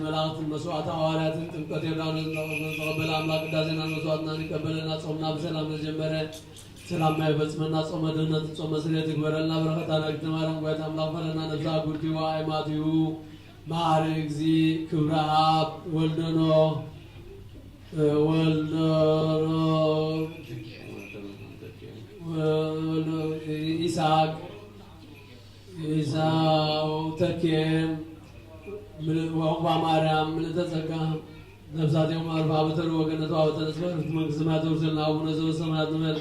መላእኽትን መስዋዕት ሃዋርያትን ጥምቀት ዮርዳኖስ እንተቐበለ ኣምላኽ ቅዳሴና መስዋዕትና ይቀበለና። ጾምና ብሰላም ተጀመረ፣ ሰላም ይፈጽመና። ጾመ ድህነት ጾመ ስርየት ይግበረልና። በረኸታ ናግቲ ማርያም ጓይት ኣምላኽ ፈለና። ነብዛ ጉርቲዋ ኣይማትዩ ማሪ እግዚ ክብረኣብ ወልደኖ ወልደኖ ወልደ ኢሳቅ ኢሳው ተኬ ወዕቁባ ማርያም ምልእተ ጸጋ ነፍሳቲኦም ኣርፋ በተር ወገነቱ ኣበተነስፈር መንግስቲ ማተውሰልና ኣቡነ ዘበሰማያት ንበል።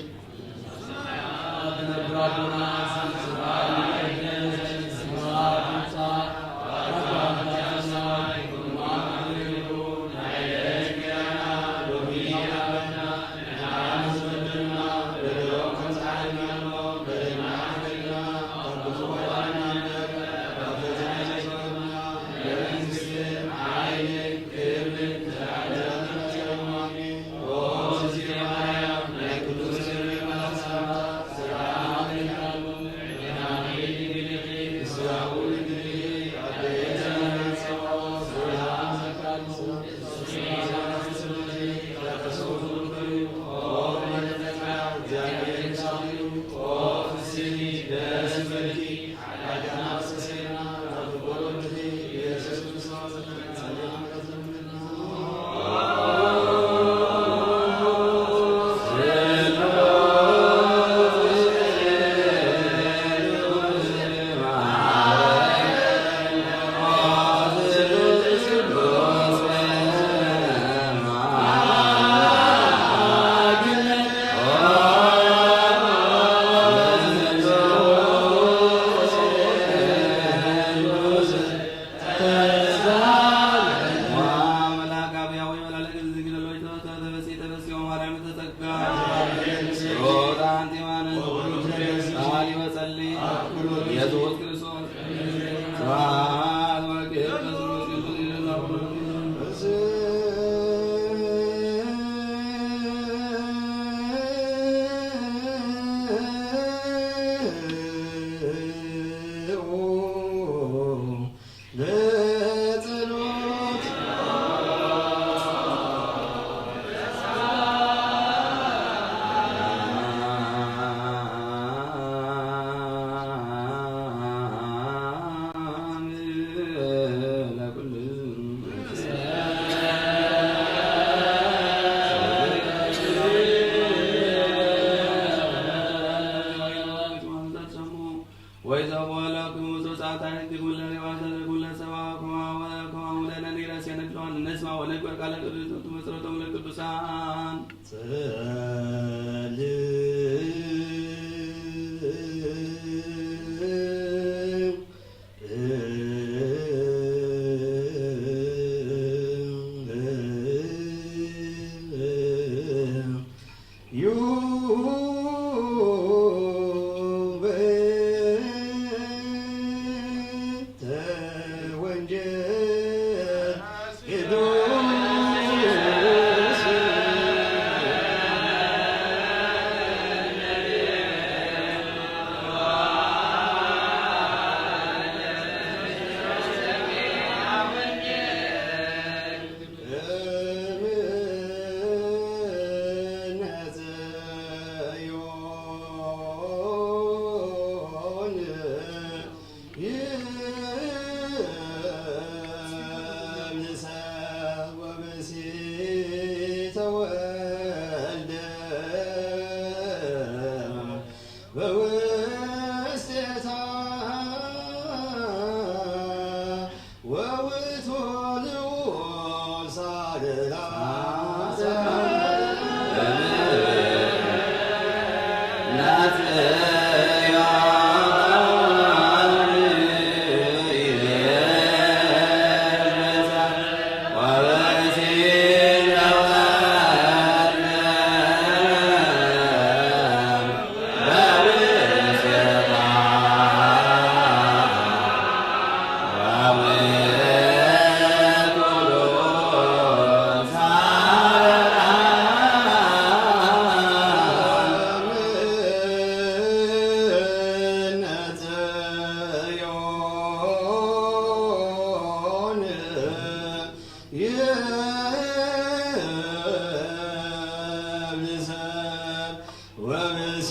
ወብእሲ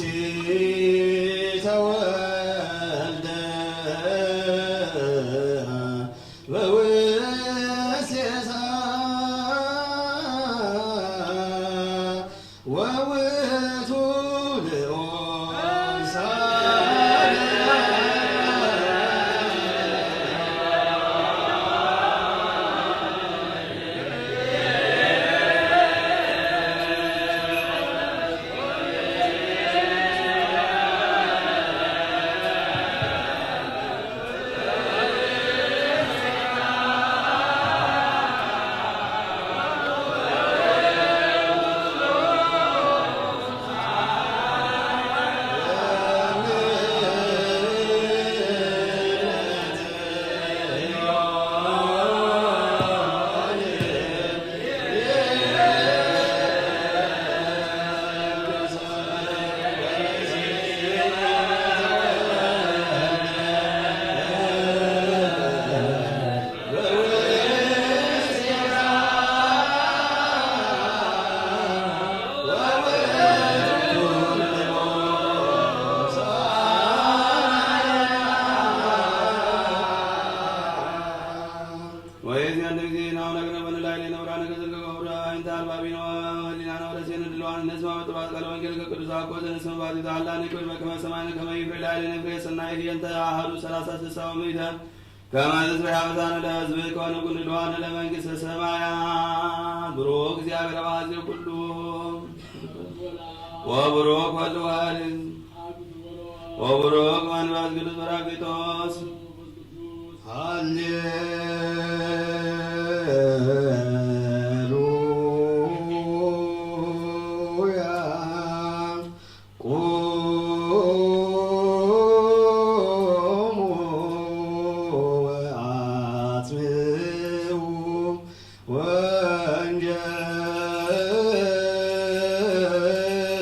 ተወልደ በውስቴታ ወውእቱ ልዑል ሳሌ። ወይእዜን ጊዜ ናሁ ነግረ በንላይ ነውራ ነገዘልገ ወብራ አይንተ አልባቢኖ ህሊናነ ወረሴን ድልዋን ነስማ መጥባት ቃለ ወንጌል ከቅዱስ አኮ ዘነስመ ባቲ ተዓላ ንክብር በከመ ሰማይነ ከመ ይፍሬ ላይለ ንፍሬ ሰናይ ህየንተ አሃዱ ሰላሳ ስሳ ወምእተ ከመ ትስብሕ አበሳነ ለህዝብ ከሆነ ኩሉ ድዋነ ለመንግስተ ሰማያት። ብሩክ እግዚአብሔር አባዜ ኩሉ ወብሩክ ወልድ ዋሕድ ወብሩክ መንፈስ ቅዱስ ጰራቅሊጦስ። ሃሌሉያ። ቁሙ ወአጽምዑ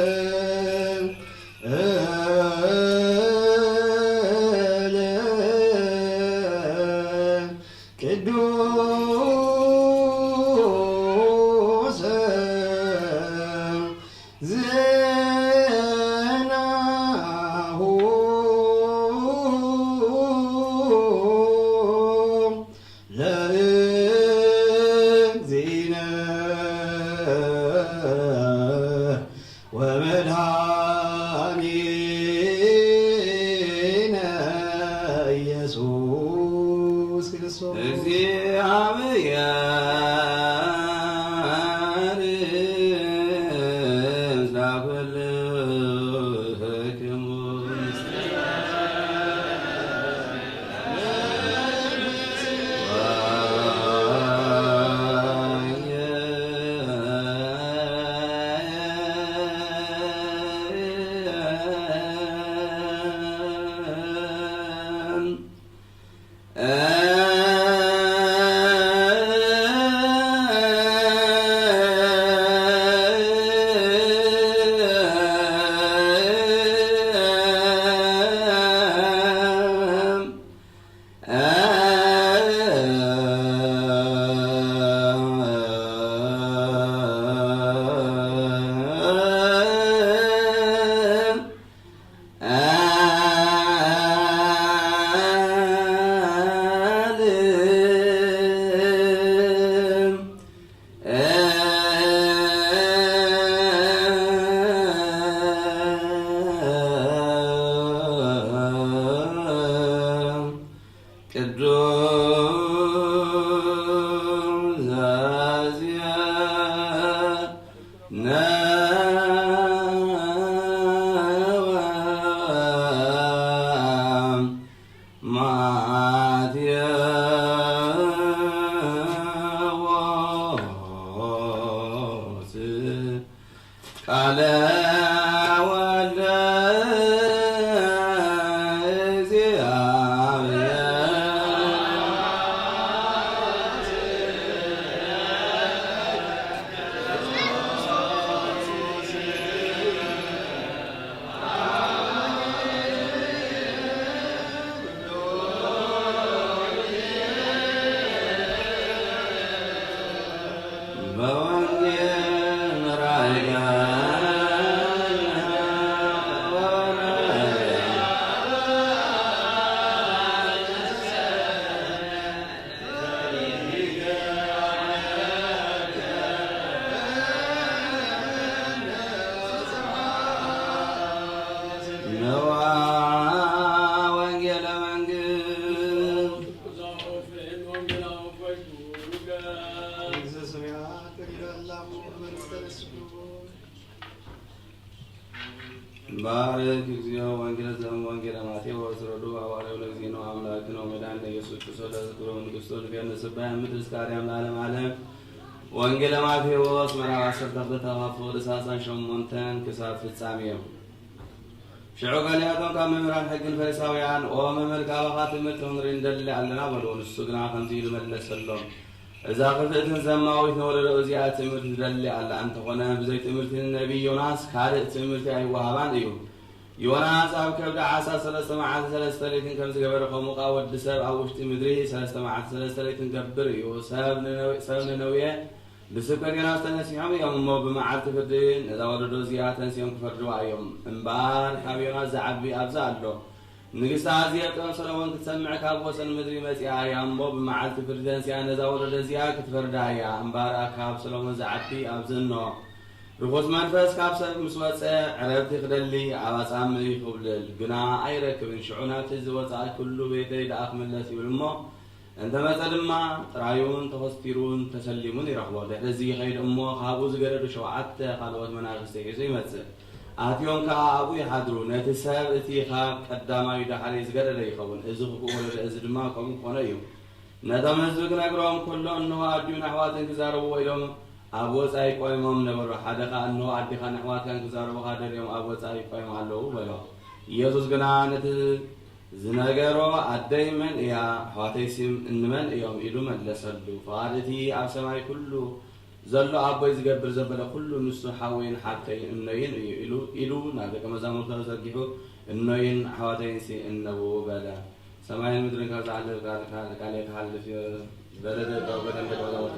ወንጌል ቅዱስ ዜናሁ ለእግዚእነ ወመድኃኒነ ኢየሱስ ክርስቶስ። እግዚአብሔር ምስለ ኩልክሙ። ቅዱስ ዘዚአነ ማቴዎስ ቃለ ወልደ እግዚአብሔር። በወንጌል መራሕጋ ባርክ እግዚኦ ወንጌለ ዘእም ወንጌለ ማቴዎስ ረዱ አዋርያው ለእግዚእነ አምላክነ ወመድኃኒነ ኢየሱስ ክርስቶስ ለዝክሮ መንግስቶ ንፌር ንስባሕ ምድር እስከ አርያም ለዓለም ዓለም። ወንጌለ ማቴዎስ ምዕራፍ ዓሰርተ ክልተ ካብ ፍቕዲ ሰላሳን ሸሞንተን ክሳብ ፍጻሜ። ሽዑ ገሊኣቶም ካብ መምህራን ሕግን ፈሪሳውያን፣ "ኦ መምህር፣ ካባኻ ትምህርቲ ክንርኢ ንደሊ ኣለና" በሉ። ንሱ ግና ከምዚ ኢሉ መለሰሎም፣ "እዛ ክፍእትን ዘማዊትን ወለዶ እዚኣ ትምህርቲ ትደሊ ኣላ እንተኾነ፣ ብዘይ ትምህርቲ ንነቢይ ዮናስ ካልእ ትምህርቲ ኣይወሃባን እዩ። ዮናስ ኣብ ከብዲ ዓሳ ሰለስተ መዓልቲ ሰለስተ ለይትን ከም ዝገበረ፣ ከምኡ ከኣ ወዲ ሰብ ኣብ ውሽጢ ምድሪ ሰለስተ መዓልቲ ሰለስተ ለይትን ገብር እዩ። ሰብ ንነዌ፣ ሰብ ንነዌ ብስብከት ዮናስ ተነሲሖም እዮም እሞ፣ ብመዓልቲ ፍርዲ ነዛ ወለዶ እዚኣ ተንሲኦም ክፈርድዋ እዮም። እምበኣር ካብ ዮናስ ዝዓቢ ኣብዚ ኣሎ። ንግስቲ ኣዜብ ጥበብ ሰሎሞን ክትሰምዕ ካብ ወሰን ምድሪ መጺኣ እያ እሞ፣ ብመዓልቲ ፍርዲ ተንሲኣ ነዛ ወለዶ እዚኣ ክትፈርዳ እያ። እምበኣር ካብ ሰሎሞን ዝዓቢ ኣብዚ እኖ። ርኹስ መንፈስ ካብ ሰብ ምስ ወጸ፣ ዕረፍቲ ክደሊ ኣብ ኣጻምእ ይኹብልል፣ ግና ኣይረክብን። ሽዑ ናብቲ ዝወጻእኩሉ ቤተይ ደኣ ክምለስ ይብል እሞ፣ እንተ መጸ ድማ ጥራዩን ተኾስቲሩን ተሰሊሙን ይረኽቦ። ድሕሪ እዚ ይኸይድ እሞ፣ ካብኡ ዝገደዱ ሸውዓተ ካልኦት መናፍስቲ ሒዙ ይመጽእ። ኣትዮም ከኣ ኣብኡ ይሓድሩ። ነቲ ሰብ እቲ ካብ ቀዳማዩ ዳሕሪ ዝገደደ ይኸውን። እዚ ክፉእ ወለዶ እዚ ድማ ከምኡ ክኾነ እዩ። ነቶም ህዝቢ ክነግሮም ከሎ፣ እንሆ ኣዲኡን ኣሕዋትን ክዛረብዎ ኢሎም ኣብ ወጻኢ ቆይሞም ነበሩ። ሓደ ኸኣ፣ እንሆ ኣዴኻን ኣሕዋትካን ክዛረቡኻ ደልዮም ኣብ ወጻኢ ቆይሞም ኣለዉ በሎ። ኢየሱስ ግና ነቲ ዝነገሮ፣ "ኣደይ መን እያ? ኣሕዋተይሲ እንመን እዮም?" ኢሉ መለሰሉ። ፍቓድ እቲ ኣብ ሰማይ ኩሉ ዘሎ ኣቦይ ዝገብር ዘበለ ኩሉ ንሱ ሓወይን ሓብተይን እኖይን እዩ ኢሉ፣ ኢሉ ናብ ደቀ መዛሙርቱ ተዘርጊሑ፣ "እኖይን ኣሕዋተይንሲ እነዉ" በለ። ሰማይን ምድርን ካብ ዝሓልፍ ቃል፣ ቃል፣ ቃል ክሓልፍ እዩ። በለ ደጋው ገደም ደጋው ዛወተ።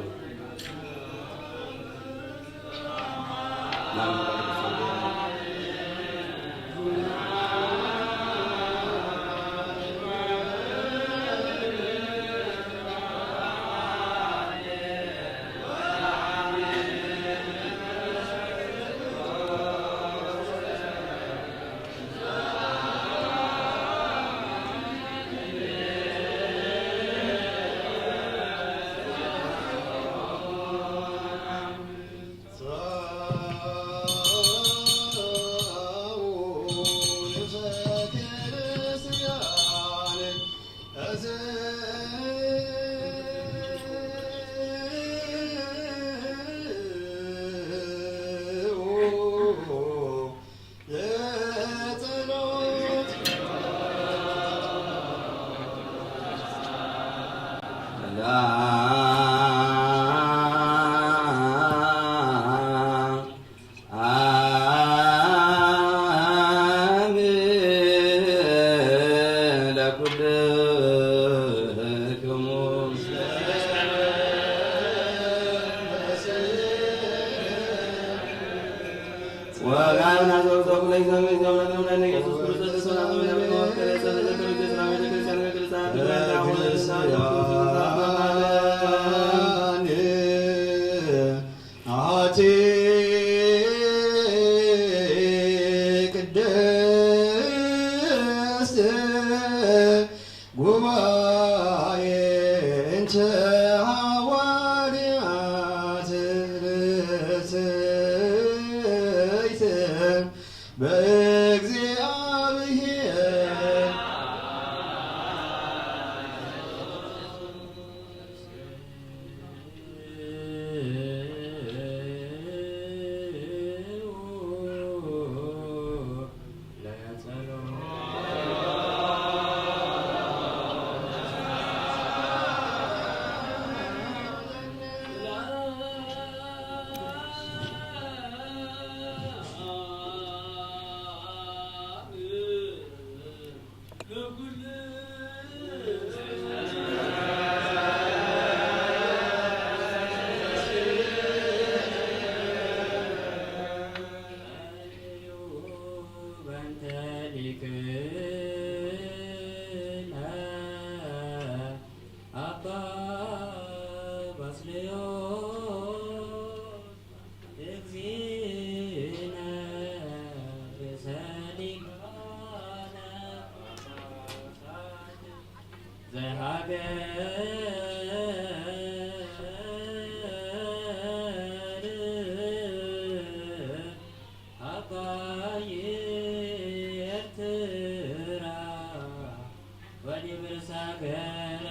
ገረ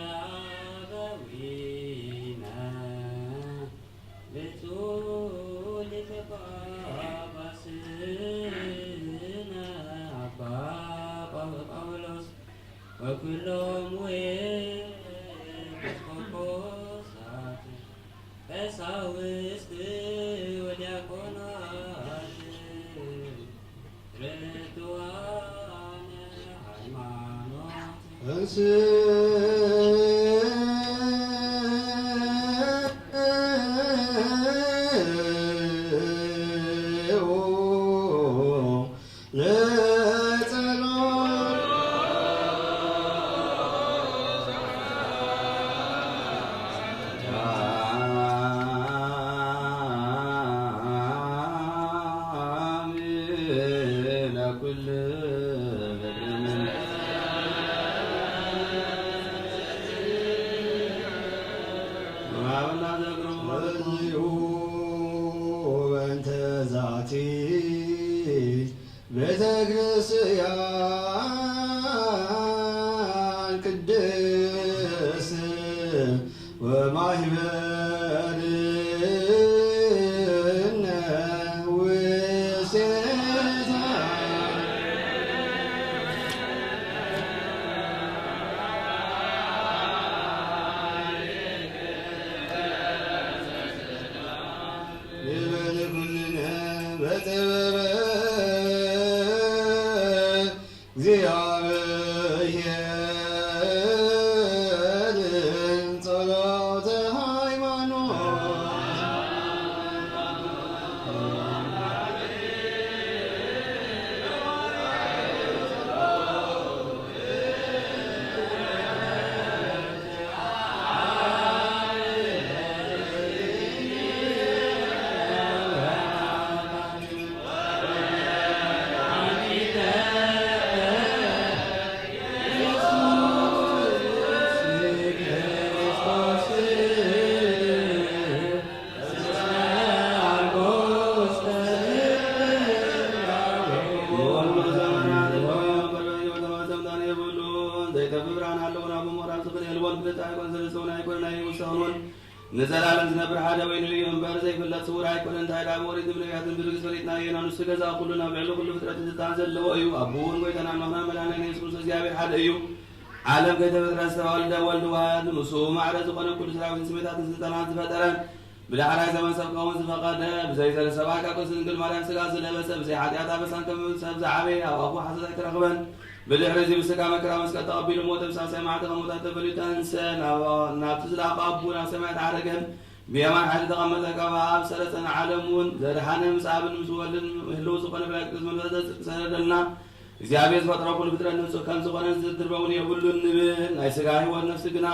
ኣበዊነ ብፁዕ ሊቀ ጳጳስነ ኣባ ጳው-፣ ጳውሎስ ወኩሎም ኤጲስቆጶሳት ቀሳውስት ወዲያቆናት ርቱዓነ ሃይማኖት። እንስ በእንተ ዛቲ ቤተ ክርስቲያን ቅድስት ወማህበርነ ውስቴታ። ይበል ኩልነ በጥበበ እግዚአብሔር ጸሎተ ሃይማኖት። ዘይጠፍእ ብርሃን ኣለዎ። ናብ መሞራ ዝኽእል የልቦን። ፍልጥ ኣይኮን፣ ዘለሰውን ኣይኮን፣ ናይ ውሳውን ንዘላለም ዝነብር ሓደ ወይኑ እዩ እምበር፣ ዘይፍለጥ ስውር ኣይኮነን። እንታይ ደኣ ብኦሪትን ብነቢያትን ብርግጽ ፈሊጥናዮ ኢና። ንሱ ገዛ ኩሉ፣ ናብ ልዕሊ ኩሉ ፍጥረት ስልጣን ዘለዎ እዩ። ኣቦኡን ጎይታን ኣምላኽናን መድኃኒና ኢየሱስ ክርስቶስ እግዚኣብሔር ሓደ እዩ። ዓለም ከይተፈጥረ ዝተወልደ ወልድ ዋሕድ፣ ምስኡ ማዕረ ዝኾነ፣ ኩሉ ሰራዊትን ስሜታትን ስልጣናት ዝፈጠረ፣ ብዳሕራይ ዘመን ሰብ ክኸውን ዝፈቐደ፣ ብዘይ ዘር ሰብ ኣካል ቅድስት ድንግል ማርያም ስጋ ዝለበሰ፣ ብዘይ ሓጢኣት ኣበሳን ከም ሰብ ዝዓበየ፣ ኣብ ኣፉ ሓሶት ኣይተረኽበን። ብድሕሪ እዚ ብስጋ መከራ መስቀል ተቐቢሉ ሞተ፣ ብሳልሳይ መዓልቲ ካብ ሙታን ተፈልዩ ተንሰ፣ ናብ፣ ናብቲ ዝለኣኾ ኣቡ ናብ ሰማያት ዓረገ። ብየማን ሓይሊ ተቐመጠ፣ ካብ ኣብ ሰረጸ፣ ንዓለም እውን ዘድሓነ፣ ምስ ኣብን ምስ ወልድን ህልው ዝኾነ ብላይ ቅዱስ መንፈስ ዘጽድቅ ሰደደልና። እግዚኣብሔር ዝፈጠሮ ኩሉ ፍጥረት ንጹህ ከም ዝኾነ ዝድርበ እውን የብሉን ንብል። ናይ ስጋ ህይወት፣ ነፍሲ ግና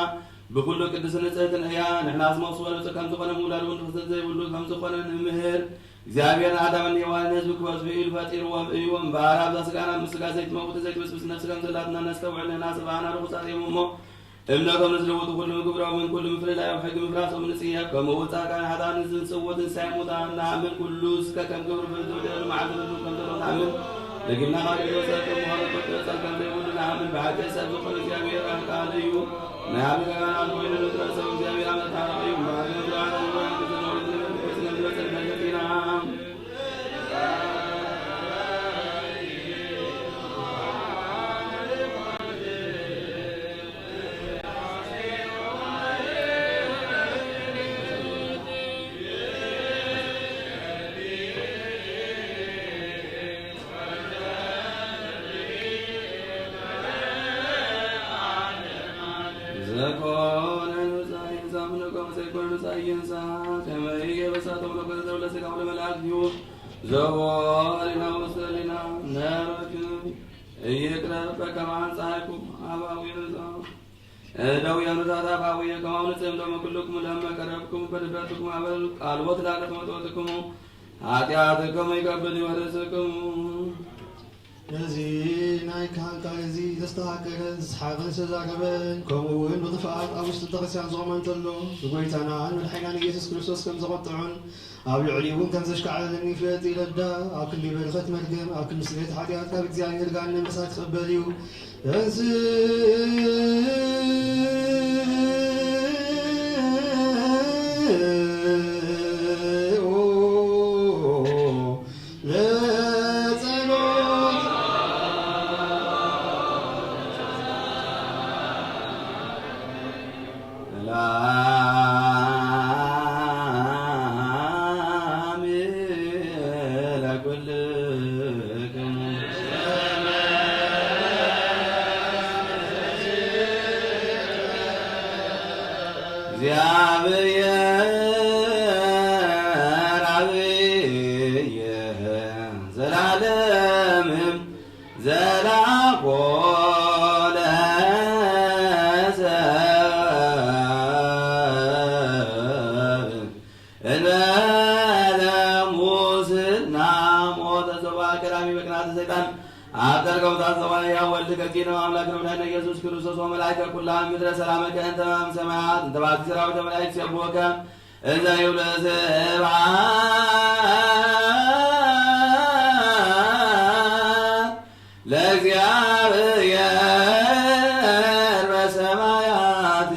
ብኩሉ ቅድስት ንጽሕትን እያ። ንሕና ዝመውስ ወለጹ ከም ዝኾነ ምውላድ እውን ክፍተት ዘይብሉ ከም ዝኾነ ንምህር። እግዚኣብሔር ንኣዳምን ሔዋንን ህዝቢ ክበዝሑ ኢሉ ፈጢርዎም እዩ እምበኣር፣ ኣብዛ ስጋና ምስ ስጋ ዘይትመውት ዘይትብስብስ ነፍሲ ከም ዘላትና ነስተውዕል። ንሕና ሰብኣና ርኹሳት እዮም እሞ፣ እምነቶም ንዝልውጡ ኩሉ ምግብሮምን ኩሉ ምፍልላዮም ሕጊ ምፍራሶም ንጽየፍ። ከምኡ እውን ጻድቃን ሓጥኣን ንዝንስዎ ትንሳኤ ሙታን ንኣምን። ኩሉ እስከ ከም ግብሩ ፍርዲ ዝውደሉ መዓልቲ ፍርዱ ከም ዘሎ ንኣምን። ደጊምና ካልእ ዝወሰድ ከም ምዃኑ ቁጥጥር ከም ዘይብሉ ንኣምን። ብሓቂ ሰብ ዝኾነ እግዚኣብሔር ቃል እዩ። ናይ ኣብ ገባና ኮይኑ ንጥረ ሰብ እግዚኣብሔር ኣመጣ እዩ። ማርያም ብርሃን ብርሃን ክዘመሩ ንመንፈስ ነብረ ጸድቀ ገጺና። ዘኮነ ንጻይ ንሳም ንቆም ዘይኮነ ንጻይ ይንሳ። ከመ ኢየ በሳቶም ለኮነ ዘውለ ስጋ ወለመላእክት እዩ። ዘቦ ሊና ውስተ ሊና ነረክብ እይቅረብ በከመ አንጻይኩ አባዊ ንጻ። እደውየ ኑዛታ አባዊ ከማሁ ንጽሕም ሎመ ኩልክሙ ለመ ቀረብክሙ በድፍረትክሙ አበል ቃልዎ ትላለፍ መጥወትክሙ ኃጢአትክሙ ይቀብል ይወርስክሙ። ነዚ ናይ ካህን ቃል እዚ ዘስተኻከለ፣ ዝሰሓቐን ዝተዛረበን፣ ከምኡ እውን ብኽፍኣት ኣብ ውሽጢ ቤተክርስትያን ዝቖመ እንተሎ፣ ብጎይታናን መድሓኒናን ኢየሱስ ክርስቶስ ከም ዘቖጥዖን፣ ኣብ ልዕሊኡ እውን ከም ዘሽካዕለለኒ ይፍለጥ ኢለ ኣዳ። ኣብ ክንዲ በረኸት መርገም፣ ኣብ ክንዲ ስርየት ሓጢኣት ካብ እግዚኣብሔር ጋር መንፈሳት ትቕበል እዩ። ተንስ እንበለ ሙስና ሞተ ዘዋ ቀዳሚ በቅናተ ሰይጣን ኣብ ጠርገውታ ዘዋ ያው ወልድ ገጊ ነው አምላክ ነው መድኃኒነ ኢየሱስ ክርስቶስ ወመላእከ ኩላ ምድረ ሰላመከ እንተ ማም ሰማያት እንተ ባቲ ሰራዊተ መላእክት ሲያብወከ እዘ ይብሉ ስብሐት ለእግዚኣብሔር በሰማያት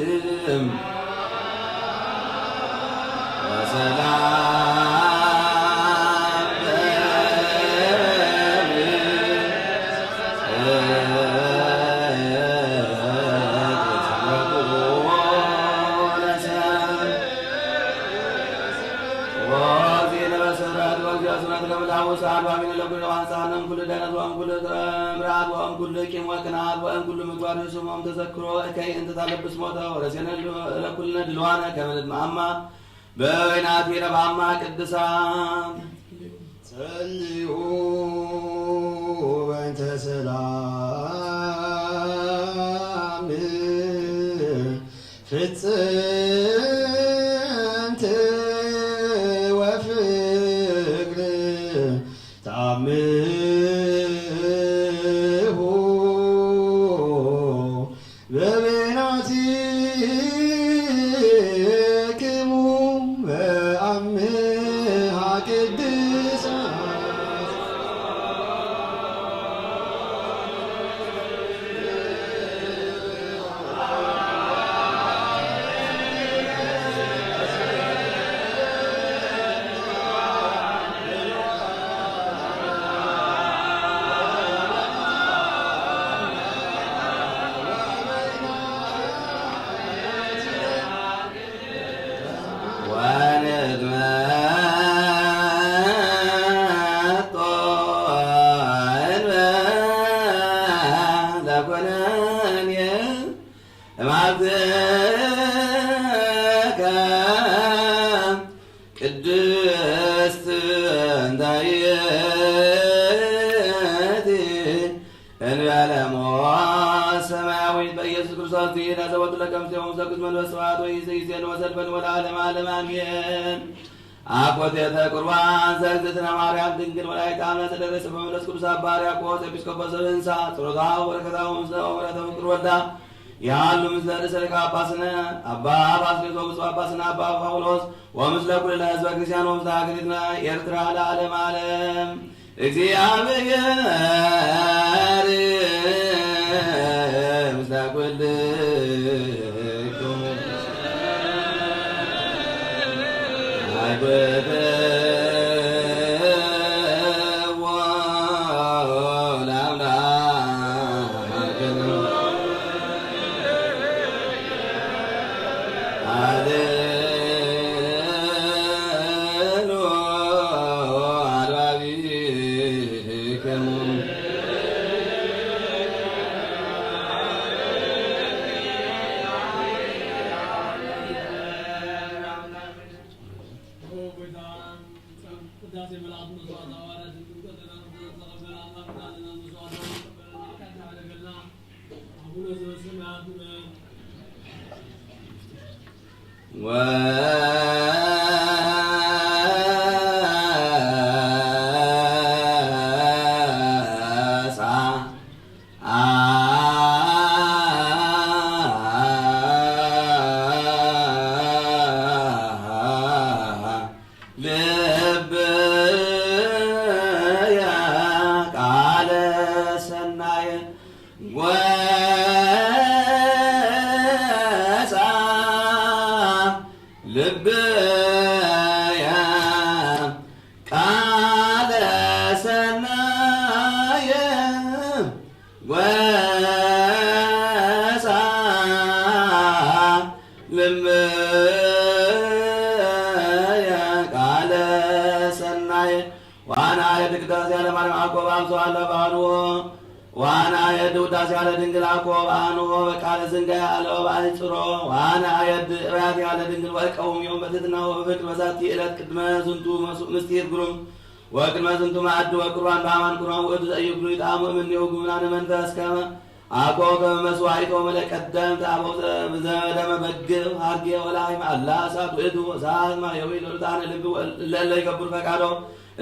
ወሰላም ወእም ኩሉ ቂም ወቅንዓት ወእም ኩሉ ምግባር ንስሞም ተዘክሮ እከይ እንተ ታለብስ ሞተ ወረሴነ ለኩልነ ድልዋነ ከመ ንትመአማ በወይናቲ ረባማ ቅድሳ ጸልዩ በእንተ ሰላም ፍጽምት ወፍቅር ተአምሁ በበይናቲክሙ ወአምሃ ቅድሳት። ወንትመጦ እንበለ ኩነኔ እምአርትከ ቅድስት እንተ ይእቲ እንበለ ሞት ሰማያዊት በኢየሱስ ክርስቶስ ዲነ ዘወቱ ለከምሴሆም ዘግዝ መንፈስ ስብሐት ወይእዜሰ ወዘልፈን ወለዓለመ ዓለም አሜን። አኮቴተ ቁርባን ዘእግዝእትነ ማርያም ድንግል ወላዲተ አምላክ ዘደረሰ በመንፈስ ቅዱስ አባ ሕርያቆስ ኤጲስቆጶስ ዘብህንሳ ጸሎታ ወበረከታ ወምስለ ወምሕረተ ፍቅር ወልዳ ያሉ ምስለ ርእሰ ሊቀ ጳጳስነ አባ ባስልዮስ ወብፁዕ ጳጳስነ አባ ጳውሎስ ወምስለ ኩልነ ህዝበ ክርስቲያን ወምስለ ሀገሪትነ ኤርትራ ለዓለመ ዓለም። እግዚአብሔር ምስለ ኩልክሙ። አግብርዎ ለአምላክነ። አልሉ አልባቢክሙ። ቅዳሴ መላእክት መስዋዕት ሐዋርያት ጥምቀት ለናንተ ተቀበል አምላክ ቃልና መስዋዕት ተቀበል አምላክ ያደረገልና አቡነ ዘበሰማያት ይበል። ወሳ ጎሳ ልብየ ቃለ ሰናየ፣ ጎሳ ልብየ ቃለ ሰናየ። ዋና የድግዳሴ ያለ ማርያም አቆብ አብሶ አለ ባንዎ። ዋና የድ ውዳሴ ያለ ድንግል አቆብ አንዎ በቃለ ዝንጋያ አለ ወባይ ጽሮ። ዋና የድ እብያት ያለ ድንግል ወቀውም ዮም በትትና ወበፍቅር በዛቲ ዕለት ቅድመ ዝንቱ መሱ-፣ ምስጢር ግሩም ወቅድመ ዝንቱ ማዕድ ወቅርባን በአማን ቁርባን ውእቱ ዘኢይብሉ ይጣሙ እምኔሁ ግሙናነ መንፈስ ከመ አኮ ከመ መስዋዕቶም ለቀደምት አበው ዘ-፣ ዘደመ በግዕ ሀርጌ ወላይም አላ እሳት ውእቱ እሳት ማየዊ ለሉታነ ልብ ወ-፣ ለለ ይገብሩ ፈቃዶ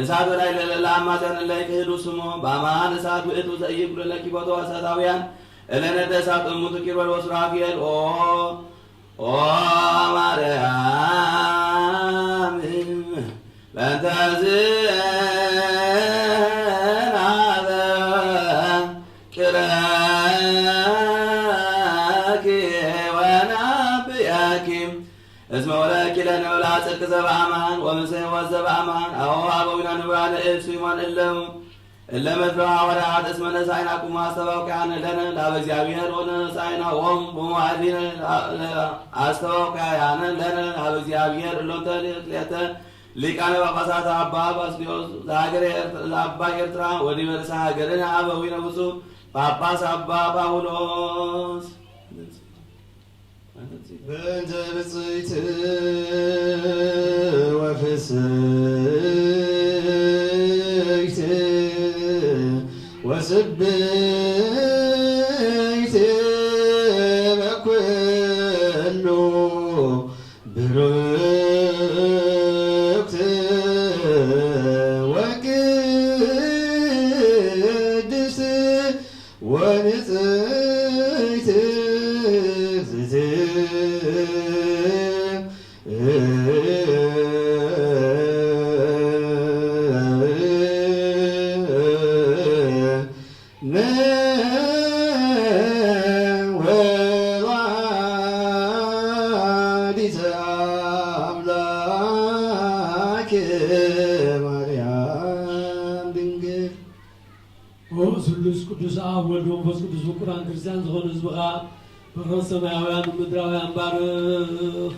እሳት ወላይ ለለ ለአማጽያን እለ ይክህዱ ስሞ በአማን እሳት ውእቱ ዘኢይብሉ ለኪቦቶ እሳታውያን እለ ነደ እሳት እሙቱ ኪሮል ወሱራፊኤል ኦ ኦ ማርያም በእንተ ዝናበ ቅረኪ ወናብያኪ እስመ ወለኪ ለነ ወለአጽድቅ ዘበአማን ወምስለ ሕይወት ዘበአማን። አዎ አበዊነ ንቡራነ እብ ሲሞን እለም እለ መፍረዋ ወረዓት እስመ ነሳይናኩም አስተባውቃያነ ለነ ለአብ እግዚአብሔር ወነሳይናዎም በመዋዕሊነ አስተባውቃያነ ለነ ለአብ እግዚአብሔር እሎንተ ክልኤተ ሊቃነ ጳጳሳት አባ ባስልዮስ ዘሀገረ ኤርት-፣ ዘአባ ኤርትራ ወዲበ ርእሰ ሀገርነ አበዊነ ብፁዕ ጳጳስ አባ ጳውሎስ። በእንተ ብፅዕት ወፍስሕት ወስብሕት በኩሉ ብሩክት ወቅድስት ወንጽሕት እግዝእትየ ወላዲተ አምላክ ማርያም ድንግል። ኦ ስሉስ ቅዱስ አብ ወልድ መንፈስ ቅዱስ ፍቁራን ክርስቲያን ዝኾኑ ህዝብኻ ፍቕረት ሰማያውያን ምድራውያን ባርኽ።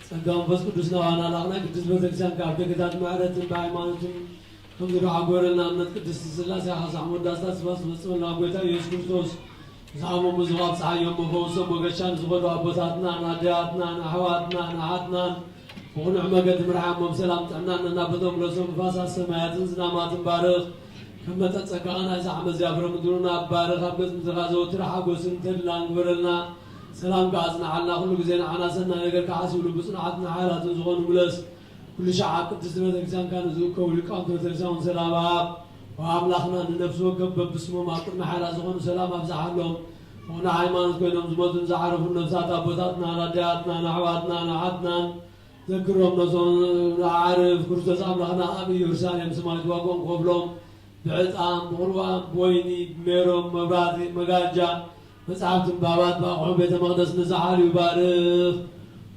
ጸጋ መንፈስ ቅዱስ ናባና ላቕና ቅድስት ቤተክርስቲያን ካብ ደገታት ምሕረትን ብሃይማኖትን ከም ዝረዓ ጎረልና እምነት ቅድስት ስላሴ ሓሳብ ወዳስታ ስፋስ ፈጽመልና ጎይታ ኢየሱስ ክርስቶስ ዝሃቦም ምዝባብ ፀሓዮም መፈውሶም መገሻን ዝኾኑ ኣቦታትና ንኣደያትና ንኣሕዋትና ንኣሓትናን ብቕኑዕ መገዲ ምርሓሞም ሰላም ጥዕናን ነናበቶም ለሶም ንፋሳት ሰማያትን ዝናማትን ባርኽ። ከም መጠን ጸጋኻ ናይዚ ዓመት እዚኣ ፍረ ምድሩና ባርኽ። ኣብ ገጽ ምድርኻ ዘወትር ሓጎስን ተድላን ግበረልና። ሰላምካ ኣጽንዓልና። ኩሉ ግዜ ንዓና ሰናይ ነገር ክሓስብሉ ብጽንዓትን ሓያላትን ዝኾኑ ምለስ። ኩሉ ሻዕ ኣብ ቅድስቲ ቤተክርስትያንካ ንዝእከቡ ሊቃውንቲ ቤተክርስትያን እውን ሰላም ሃብ። ወኣምላኽና ንነፍሲ ወከፍ በብስሞም ኣብ ቅድሚ ሓራ ዝኾኑ ሰላም ኣብዝሓሎም። ዝኾነ ሃይማኖት ኮይኖም ዝሞቱን ዝዓረፉን ነፍሳት ኣቦታትና፣ ኣዲያትና፣ ኣሕዋትና፣ ኣሓትናን ዘክሮም ነዞም ንዓርፍ። ክርስቶስ ኣምላኽና ኣብ ኢየሩሳሌም ሰማዕት ዋግኦም ክኸፍሎም ብዕጣን፣ ብቑርባን፣ ብወይኒ፣ ብሜሮን፣ መብራህቲ፣ መጋጃ፣ መጽሓፍቲ እምባባት ብኣቑሑ ቤተ መቕደስ ንዝሓልዩ ባርኽ።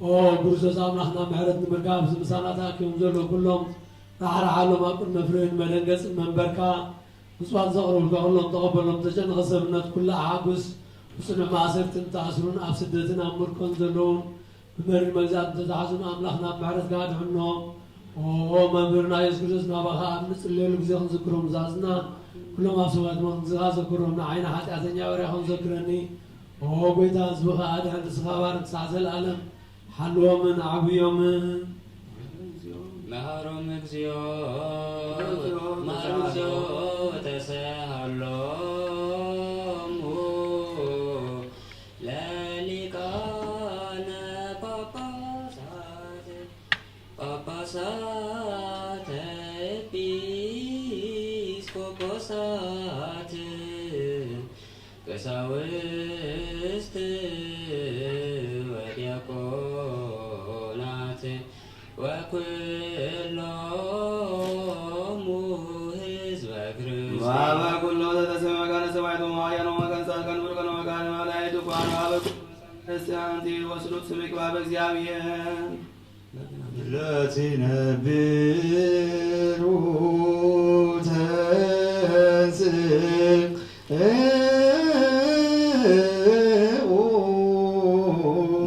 ኦ ክርስቶስ ኣምላኽና፣ ምሕረት ንምርካብ ኣብዚ ምሳና ተኣኪቦም ዘለዉ ኩሎም ራሕርሓሎም፣ ኣብ ቅድሚ ፍርህን መደንገጽን መንበርካ ምጽዋት ዘቕርቡልካ ኩሎም ተቐበሎም። ተጨነቐ ሰብነት ኩላ ኣሓጉስ። ብጽኑዕ ማእሰርትን ተኣስሩን ኣብ ስደትን ኣብ ምርኮን ዘለዉን ብመሪር መግዛእቲ ዝተታሕዙን ኣምላኽ ናብ ምሕረትካ ኣድሕኖም። ኦ መምህርና የሱስ ክርስቶስ፣ ናባኻ ኣብ ንጽልየሉ ግዜ ክንዝክሮም ዛዝና ኩሎም ኣብ ሰማያት መንግስትኻ ዘክሮም። ንዓይና ሓጢኣተኛ ባርያኻ ዘክረኒ። ኦ ጎይታ፣ ህዝብኻ ኣድሕን፣ ርእስኻ ባርክ ክሳዕ ዘለኣለም። ሓልዎምን ዓብዮምን። መሃሮም እግዚኦ፣ መሃሮም እግዚኦ፣ ተሰሃሎሙ ለሊቃነ ጳጳሳት፣ ጳጳሳት፣ ኤጲስቆጶሳት፣ ቀሳውስት ወዲያቆናት ወኩሎሙ ህዝበ ክርስቲያን። ማህበር ኩሎ ዘተሰሚ መካነ ሰማዕት ወመዋዕያን ወመካነ ጻድቃን ክርስቲያን ወስሉት ስምክ ባበ እግዚአብሔር ለትነብሩ ተንስኡ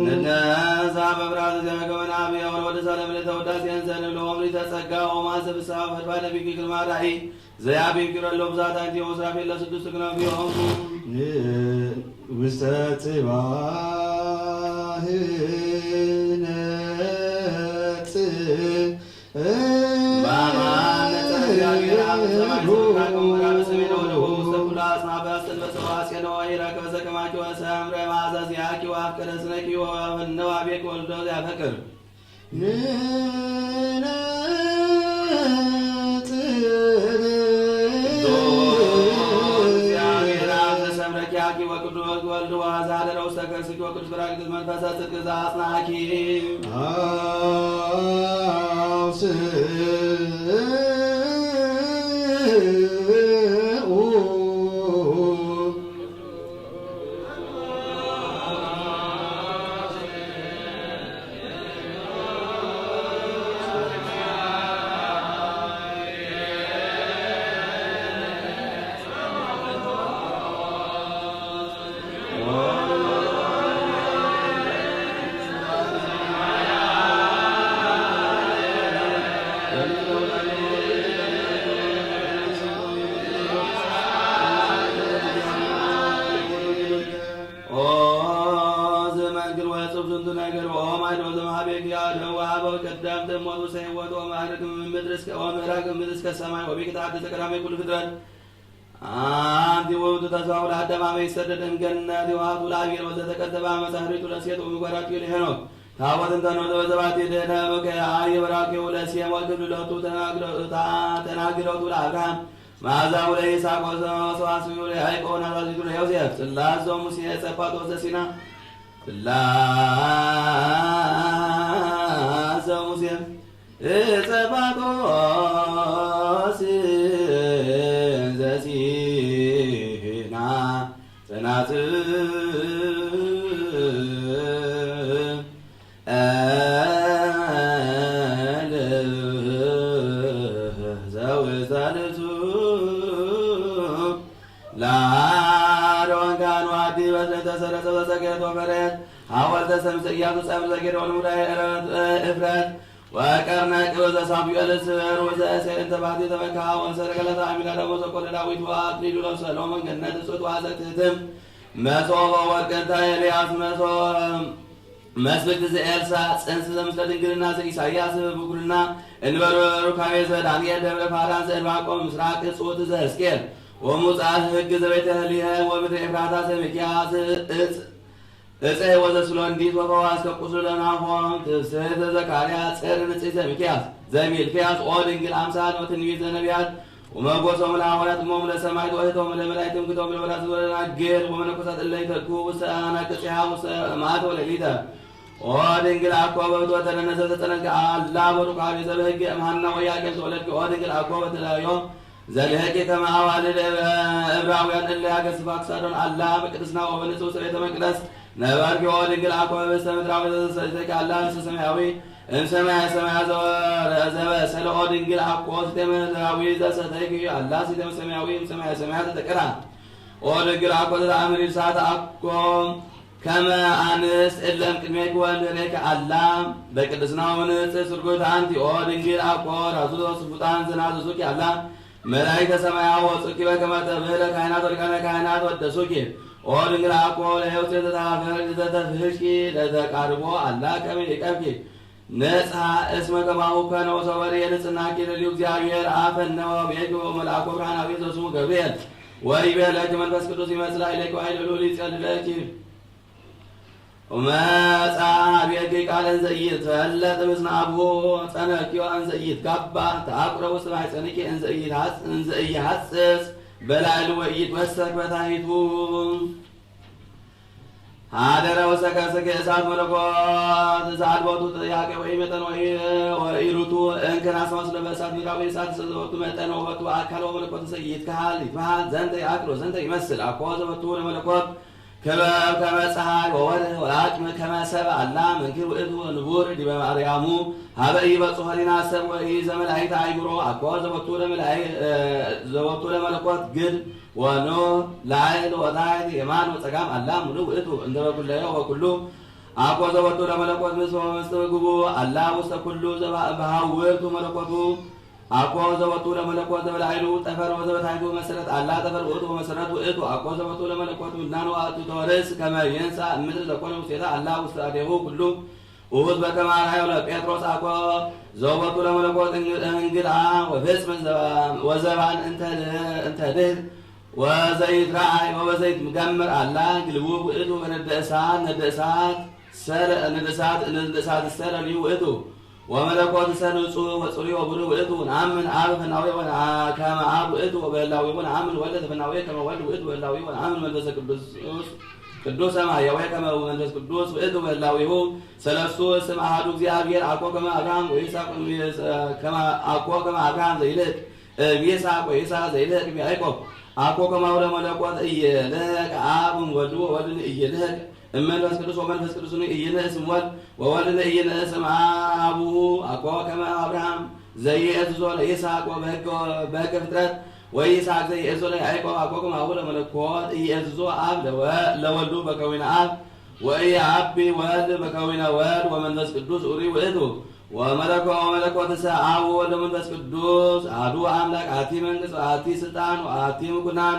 ንነሳ በብርሃን ዘገበና ብየውን ወደ ሰለም ለተወዳሴን ዘንብሎ ወምሪ ተጸጋ ኦማሰ ብሳ ፈድፋደ ቢኪ ግርማ ራእይ ዘያቢን ኪረሎ ብዛት ኣንቲ ወስራፌል ለስዱስ ክነቢዮም ውስተ ጽባህ ነጽእ በአማን ነጸረ እግዚአብሔር አብ ሰማይ ስፍራ ከመ ወዳ በሰሜን ወደቡብ ውስተ ኩሉ አጽናፈ አስተንበሰ ወአጼነ ወኢረከበ ዘከማኪ ወሰምረ መዓዛ ዚአኪ ወአፍቀረ ስነኪ ወፈነወ አቤኪ ወልዶ ዚያፈቅር ንነጽር እግዚአብሔር አብ ዘሰምረኪ አኪ ወቅዱስ ወልድ ወአዛደረ ውስተ ከርስኪ ወቅዱስ ጰራቅሊጦስ መንፈሰ ጽድቅ ዘአጽናኪ። አውስኡ ኦ ዘመንክር ወእጹብ ዝንቱ ነገር ኦ ማይዶ ዘመሃቤኪ አድህዋ አበው ቀደምት እሞት ውስተ ህይወት ወማዕረግ ምድር እስከ ወምዕራግ ምድር እስከ ሰማይ ወቢኪ ተሐደሰ ቀዳማይ ኩሉ ፍጥረት አንቲ ውእቱ ተስፋሁ ለአዳም አመ ይሰደድ እምገነት ይዋቱ ለአብሔር ወዘተቀደበ አመ ጻሕሪቱ ለሴት ወምግባራቱ ለሄኖክ ታቦት እንተ ኖተ በዘባቲ ደነ ከአየ በራኬው ለሴም ወክብልለቱ ተናግረውቱ ለአብርሃም መዓዛሁ ለይስሐቅ ወሰዋስዩ ለያዕቆብ ናዛዚቱ ለዮሴፍ ጽላዞ ሙሴ ጸባጦ ዘሲና ጽላዞ ሙሴ እጸባጦስ ዘሲና ጸናጽል ዘውሳልቱ ለአሮን ካህኑ አዲ በትረ ተሰረጸ በጸገት ወፈረት ሐወልተ ሰምሰ ኢያሱ ጸብር ዘጌደ ወልሙዳይ እፍረት ወቀርነ ቅበዘ ሳሙኤል ስበር ወዘእሴ እንተ ባቲ ተመካ ወሰረገለታ አሚናዳ ወሰቆለ ዳዊት ወአክሊሉ ለሰሎሞን ገነት እጹት ወአዘትህትም መሶበ ወርቅ እንተ ኤልያስ መሶ መስብክት ዘኤልሳ ጽንስ ዘምስለ ድንግልና ዘኢሳያስ ብኩርና እንበሮ ሩካቤ ዘዳንኤል ደብረ ፋራን ዘእንባቆም ምስራቅ እጹት ዘሕዝቅኤል ወሙጻት ህግ ዘቤተ ህሊሄ ወምድረ ኤፍራታ ዘሚክያስ እጽ እፀ ወዘስሎንዲት ወፈዋስ ከቁስሉ ለናሆም ትፍስሕት ዘዘካርያስ ጽር ንጽሕተ ሚክያስ ዘሚልክያስ ኦ ድንግል አምሳል ወትንቢት ዘነቢያት ወመጎሶም ለሐዋርያት እሞም ለሰማዕት ወእህቶም ለመላእክት ትምክቶም ለወዳት ወለናግል ወመነኮሳት እለ ይተግሁ ውስተ አናቅጽሃ ውስተ መዓት ወሌሊተ ኦ ድንግል አኮ በብትወተ ለነዘ ተጸነቀ አላ በሩካቤ ዘበህግ እምሃና ወያቄም ተወለድኪ ኦ ድንግል አኮ በተለዮ ዘልህቂ ከመ አዋልድ እብራውያን እለ ያገስፋ ክሳዶን አላ በቅድስና ወበንጽህ ውስተ ቤተ መቅደስ ነበርኪ ኦ ድንግል አኮ ህብስተ ምድራዊ ዘተሰጠኪ አላ ህብስተ ሰማያዊ እምሰማየ ሰማያ ዘወረዘበ ሰለ ኦ ድንግል አኮ ስቴ ምድራዊ ዘሰተይኪ አላ ስቴ ሰማያዊ እምሰማየ ሰማያ ተተቀዳ ኦ ድንግል አኮ ዘተአምሪ እሳት አኮ ከመ አንስት እለም ቅድሜኪ ወእምድሬኪ አላ በቅድስና ወንጽህ ስርጉት አንቲ ኦ ድንግል አኮ ራሱ ስፉጣን ዘናዘዙኪ አላ መላእክተ ሰማያ ወጽኪ በከመ ተብህለ ካህናት ወሊቃነ ካህናት ወደሱኪ ኦ ድንግል አኮ ለሕይወት ዘተፍህቂ ለተቃርቦ አላ ከመ ይቀብኪ ነጽሐ እስመ ከማሁ ከነ ወሰወር የንጽናኪ ለሊሁ እግዚአብሔር አፈነወ ቤኪ ወመልአኮ ብርሃናዊ ዘስሙ ገብርኤል ወይቤለኪ መንፈስ ቅዱስ ይመጽእ ላዕሌኪ ወኃይለ ልዑል ይጸልለኪ ወመጻ ቤኪ ቃል እንዘ ኢይትፈለጥ ምስለ አብሁ ጸነኪዮ እንዘ ኢይትጋባ ተአቁረ ውስተ ማሕፀንኪ እንዘ ኢይትሐጽ- እንዘ ኢይሐጽጽ በላዕሉ ወኢይትወሰክ በታሕቱ ሀደረ ውስተ ከርስኪ እሳት መለኮት ዘአልቦቱ ጥያቄ ወኢመጠን ወኢ- ወኢሩቱ እንክን አስመስሎ በእሳት ምድራዊ እሳት ዘወቱ መጠን ወወቱ አካል ወመለኮት እንዘ ኢይትከሃል ይትበሃል ዘንተ ይአክል ወዘንተ ይመስል አኮ ዘወቱ ለመለኮት ክበብ ከመ ጸሓይ ወወርህ ወአቅም ከመ ሰብ ኣላ መንክር ውእቱ ንቡር ዲበ ማርያሙ ሀበ ኢይበጽሖ ሊና ሰብ ወኢዘመላእክት አይግሮ አኮ ዘወቱ ለመላእክት ዘወቱ ለመለኮት ግድ ወኖ ላዕል ወታሕት የማን ወጸጋም አላ ምሉእ ውእቱ እንተ በኩለዮ ወኩሉ አኮ ዘወቱ ለመለኮት ምስ ወምስት ምግቡ አላ ውስተ ኩሉ ዘባ- በሃውርቱ መለኮቱ አኮ ዘወቱ ለመለኮት ዘበላዕሉ ጠፈር ወዘበታሕቱ መሰረት አላ ጠፈር ውእቱ ወመሰረት ውእቱ አኮ ዘወቱ ለመለኮት ምናን ወአቱ ተወርስ ከመ የንሳ ምድር ዘኮነ ውስቴታ አላ ውስተ አዴሁ ኩሉ ውእቱ በከመ አርአዮ ለጴጥሮስ አኮ ዘወቱ ለመለኮት እንግ- እንግዳ ወፍጽም ዘ- ወዘባን እንተ እንተ ድህር ወዘይትረአይ ወበዘይትገምር አላ ግልቡ ውእቱ በነደ እሳት ነደ እሳት ሰረ ነደ እሳት ነደ እሳት ሰረልዩ ውእቱ ወመለኮት ሰ ንጹሕ ወጽሩይ ወብሩህ ውእቱ። ነአምን አብ ፈናዊ ወነአ- ከመ አብ ውእቱ ወበህላዊ ወነአምን ወልድ ፈናዊ ከመ ወልድ ውእቱ በህላዊ ወነአምን መንፈሰ ቅዱስ ቅዱስ ሰማያዊ ከመ መንፈስ ቅዱስ ውእቱ በህላዊሁ ሰለስቱ ስም አሐዱ እግዚአብሔር አኮ ከመ አብርሃም ወይስሐቅ ከመ አኮ ከመ አብርሃም ዘይልህቅ እብ ይስሐቅ ወይስሐቅ ዘይልህቅ እብ ያዕቆብ አኮ ከማሁ ለመለኮት እይልህቅ አብ እምወልዱ ወወልድ እይልህቅ እመንፈስ ቅዱስ ወመንፈስ ቅዱስ ኢይንእስ እምወልድ ወወልድ ኢይንእስ እምአቡሁ አኮ ከመ አብርሃም ዘይእዝዞ ለይስሐቅ ወበሕገ በሕገ ፍጥረት ወይስሐቅ ዘይእዝዞ ለያዕቆብ አኮ ከማሁ ለመለኮት ኢይእዝዞ አብ ለወ- ለወልዱ በከዊነ አብ ወኢአቢ ወልድ በከዊነ ወልድ ወመንፈስ ቅዱስ ኡሪ ውእቱ ወመለኮ ወመለኮትሰ አብ ወወልድ ወመንፈስ ቅዱስ አሐዱ አምላክ አቲ መንግስት አቲ ስልጣን አቲ ምኩናን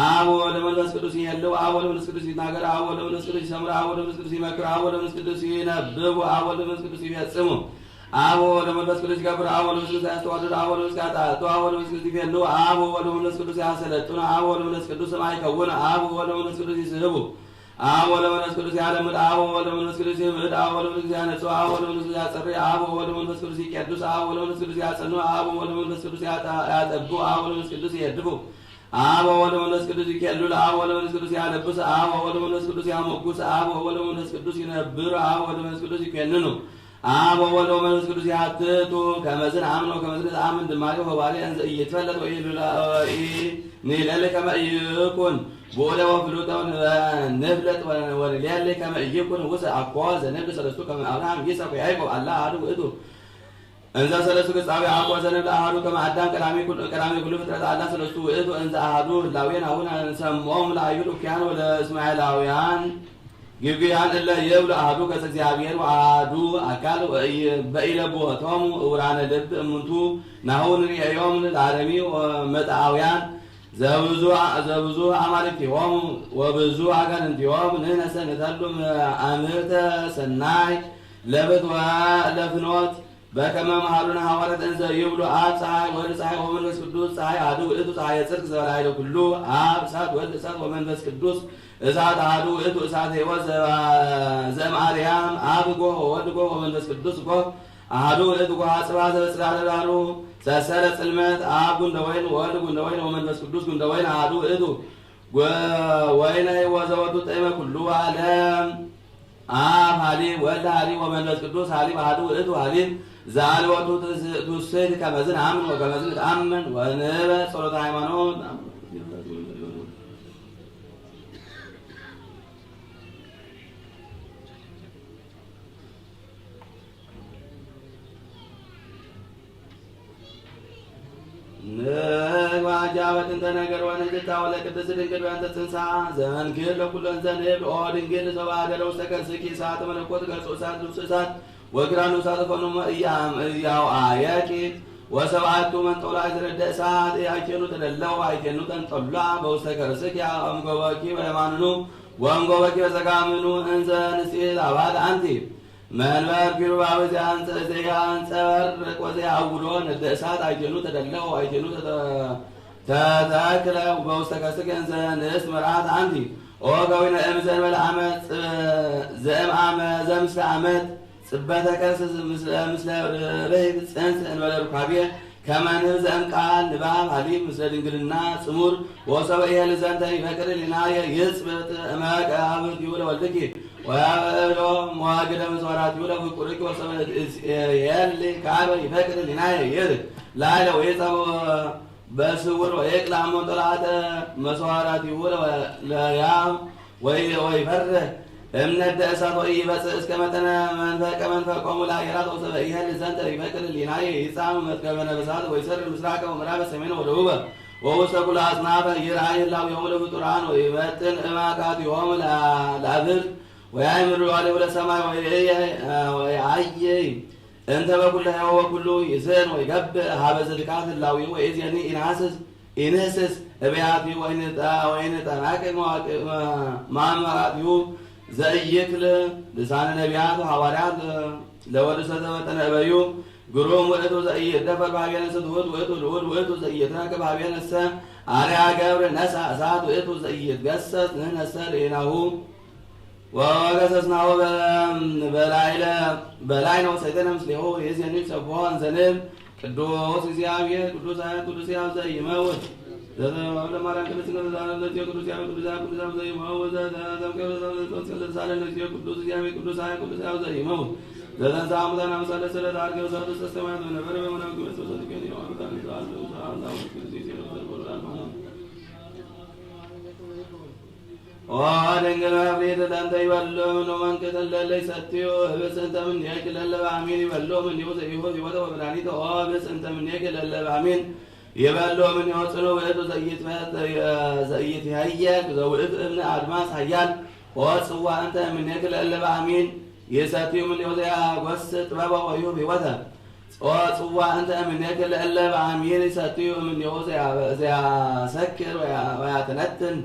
አብ ወወልድ ወመንፈስ ቅዱስ ይሄልው አብ ወወልድ ወመንፈስ ቅዱስ ይናገር አብ ወወልድ ወመንፈስ ቅዱስ ይሰምር አብ ወወልድ ወመንፈስ ቅዱስ ይመክር አብ ወወልድ ወመንፈስ ቅዱስ ይነብብ አብ ወወልድ ወመንፈስ ቅዱስ ይፈጽሙ አብ ወወልድ ወመንፈስ ቅዱስ ይገብር አብ ወወልድ ወመንፈስ ቅዱስ ያስተዋድድ አብ ወወልድ ወመንፈስ ቅዱስ ያጣጡ አብ ወወልድ ወመንፈስ ቅዱስ ያሰለጥኑ አብ ወወልድ ወመንፈስ ቅዱስ ስማ ይከውን አብ ወወልድ ወመንፈስ ቅዱስ ይስህቡ አብ ወወልድ ወመንፈስ ቅዱስ ያለምድ አብ ወወልድ ወመንፈስ ቅዱስ ይምዕድ አብ ወወልድ ወመንፈስ ቅዱስ ያነጽው አብ ወወልድ ወመንፈስ ቅዱስ ያጸሪ አብ ወወልድ ወመንፈስ ቅዱስ ይቀድስ አብ ወወልድ ወመንፈስ ቅዱስ ያጸኑ አብ ወወልድ ወመንፈስ ቅዱስ ያጣ- ያጠቡ አብ ወወልድ ወመንፈስ ቅዱስ ይየድቡ አብ ወወልድ ወመንፈስ ቅዱስ ይኬልሉ አብ ወወልድ ወመንፈስ ቅዱስ ያለብስ አብ ወወልድ ወመንፈስ ቅዱስ ያሞጉስ አብ ወወልድ ወመንፈስ ቅዱስ ይነብር አብ ወወልድ ወመንፈስ ቅዱስ ይኬንኑ አብ ወወልድ ወመንፈስ ቅዱስ ያትቱ ከመዝን አምኖ ከመዝን አምን ድማሪ ወባሪ እንዘ እይትፈለጥ ወይ ንለሊ ከመ ይኩን ብኡለ ወፍሉጠ ንፍለጥ ወንሌሊ ከመ ይኩን ውሰ አኮ ዘንብል ሰለስቱ ከመ አብርሃም ይስሐቅ ያዕቆብ አላ አሐዱ ውእቱ እንዘ ሰለስቱ ገጻዊ አኮ ዘንብል አሐዱ ከመ አዳም ቀዳሚ ኩሉ- ቀዳሚ ኩሉ ፍጥረት አላ ሰለስቱ ውእቱ እንዘ አሐዱ ህላዌን አቡነ ሰምዖም ለአይሁድ እኩያን ወለእስማኤላውያን ግብያን እለ ይብሉ አሐዱ ገጸ እግዚአብሔር ወአሐዱ አካል ወኢ- በኢለብወቶሙ እውራነ ልብ እሙንቱ ናሁ ንርእዮም ለአረሚ ወመጣአውያን ዘብዙ ዘብዙ አማልክቲሆሙ ወብዙ አጋንንቲሆሙ ንሕነሰ ንተሉ አምህርተ ሰናይ ለብት ወለፍኖት በከመ መሃሩነ ሐዋርያት እንዘ ይብሉ አብ ፀሐይ ወልድ ፀሐይ ወመንፈስ ቅዱስ ፀሐይ አሐዱ ውእቱ ፀሐየ ጽድቅ ዘበላዕለ ኩሉ አብ እሳት ወልድ እሳት ወመንፈስ ቅዱስ እሳት አሐዱ ውእቱ እሳት ሕይወት ዘ- ዘእምአርያም አብ ጎህ ወወልድ ጎህ ወመንፈስ ቅዱስ ጎህ አሐዱ ውእቱ ጎህ አጽብሃ ዘበጽላለ ዳሩ ሰሰለ ጽልመት አብ ጉንደ ወይን ወወልድ ጉንደ ወይን ወመንፈስ ቅዱስ ጉንደ ወይን አሐዱ ውእቱ ጎ- ወይነ ሕይወት ዘወቱ ጥዕመ ኩሉ ዓለም አብ ሀሊብ ወልድ ሀሊብ ወመንፈስ ቅዱስ ሀሊብ አሐዱ ውእቱ ሀሊብ ዘአልቦቱ ትስ- ትውስድ ከመዝን አምን ወከመዝን ተአምን ወንበ ጸሎተ ሃይማኖት ንግባጃ በጥንተ ነገር ወንግታ ወለቅድስት ድንግል በእንተ ጽንሳ ዘመንክር ለኩለን ዘንብል ኦ ድንግል ሰብአ ገለ ውስተ ከርስኪ እሳት መለኮት ገጹ እሳት ልብሱ እሳት ወግራኑ እሳት ፈኑ እያም እያው አየቂ ወሰብአቱ መንጦላ ዝረደ እሳት ያኬኑ ተደለው አይኬኑ ተንጦላ በውስተ ከርስኪ አምጎበኪ በየማንኑ ወእምጎበኪ በጸጋምኑ እንዘ ንስል አባል አንቲ መንበር ኪሩባዊ ዘያንጸ- ዘያንጸባርቅ ወዘያውዶ ነደ እሳት አይቴኑ ተደለው አይቴኑ ተተ- ተተክለ በውስተ ከርስኪ እንዘ ንእስ መርዓት አንቲ ኦ ከዊነ እም ዘእንበለ አመት ጽ- ዘእም አመ ዘምስለ አመት ጽበተ ከርስ ምስለ ምስለ ርህብ ጽንስ እንበለ ሩካቤ ከመ ንብ ዘእም ቃል ንባብ ሀሊብ ምስለ ድንግልና ጽሙር ወሰበ ኢሄል ዘንተ ይፈቅድ ሊናየ ይጽብጥ እመቀ አብርቲሁ ለወልድኪ ወያበሎ መዋግደ መጽዋራቲሁ ለፍቁርኪ ወሰበ ኢሄል ካበ ይፈቅድ ሊናየ ይር ላይለ ወይጸቦ በስውር ወይቅላ ሞንጦላተ መጽዋራቲሁ ለያ ወይ ወይ ፈርህ እምነደ እሳት ወይ ይበጽእ እስከ መጠነ መንፈቀ መንፈቆሙ ለአየራት ወሰበ ይሄል ዘንተ ይፈቅድ ሊናየ ይጻሙ መትከበ ነበሳት ወይ ሰር ምስራቀ ወምዕራበ ሰሜን ወደቡበ ወውስተ ኩሉ አጽናፈ ይርአይ ህላዌሆሙ ለፍጡራን ወይመጥን እማቃቲሆሙ ለአብር ወያእምር ላዕሌሁ ለሰማይ ወይአይይ እንተ በኩለ ሕያው ወኩሉ ይስእን ወይገብእ ሀበ ዝድካት ህላዊ ወይእዜኒ ኢንሃስስ ኢንህስስ እበያቲ ወይንጠ ወይንጠናቀቅ መዋቅእ ማእመራቲሁ ዘእይክል ልሳነ ነቢያት ወሐዋርያት ለወልሰተ መጠነ እበዩ ግሩም ውእቱ ዘኢይደፈር በሀቤነ ስቱት ውእቱ ልዑል ውእቱ ዘኢይትረከብ በሀቤነሰ አርያ ገብር ነሳ እሳት ውእቱ ዘኢይትገሰጽ ንሕነሰ ርኢናሁ ወገሰጽናሁ በላይለ በላይነ ወሰይጠነ ምስሌሁ ይእዜኒ ሰብሖ እንዘንብ ቅዱስ እግዚአብሔር ቅዱስ ኃያል ቅዱስ ሕያው ዘይመውት ዘተባለ ማርያም ቅድስት ድንግል ለዘለዓለም ለእግዚኦ ቅዱስ እግዚአብሔር ቅዱስ ኃያል ቅዱስ ሕያው ዘይመውት ዘተዘምቀ ለዘለዓለም ለእግዚኦ ቅዱስ ኃያል ቅዱስ ሕያው ዘይመውት ዘተንሥአ እሙታን አምሳለ ሰለተ አርገ ወሰዓቱ ሰሰማያት ወነበረ በመናፍቅ መስሎ ሰንቀን የዋሉታን ይዘዋሉ ሰዓት አሁን ጊዜ ዘርቦላል ማለት ነው። ኦ ድንግል መፍሪት ለእንተ ይበሉ እምኑ መንክትን ለለ ይሰትዩ ህብስት እንተ እምኔኪ ለለ በአሚን ይበሉ እምኔሁ ዘይሁ ሕይወተ ወመድኃኒተ። ኦ ህብስት እንተ እምኔኪ ለለ በአሚን ይበሉ እምኔሁ ጽኑ ውእቱ ዘይትመ-፣ ዘይትሄየክ ዘውእቱ እብነ አድማስ ኃያል። ኦ ጽዋ እንተ እምኔኪ ለለ በአሚን ይሰትዩ እምኔሁ ዘያጎስ ጥበበ ወይሁብ ሕይወተ። ኦ ጽዋ እንተ እምኔኪ ለለ በአሚን ይሰትዩ እምኔሁ ዘያ-፣ ዘያሰክር ወያ-፣ ወያተነትን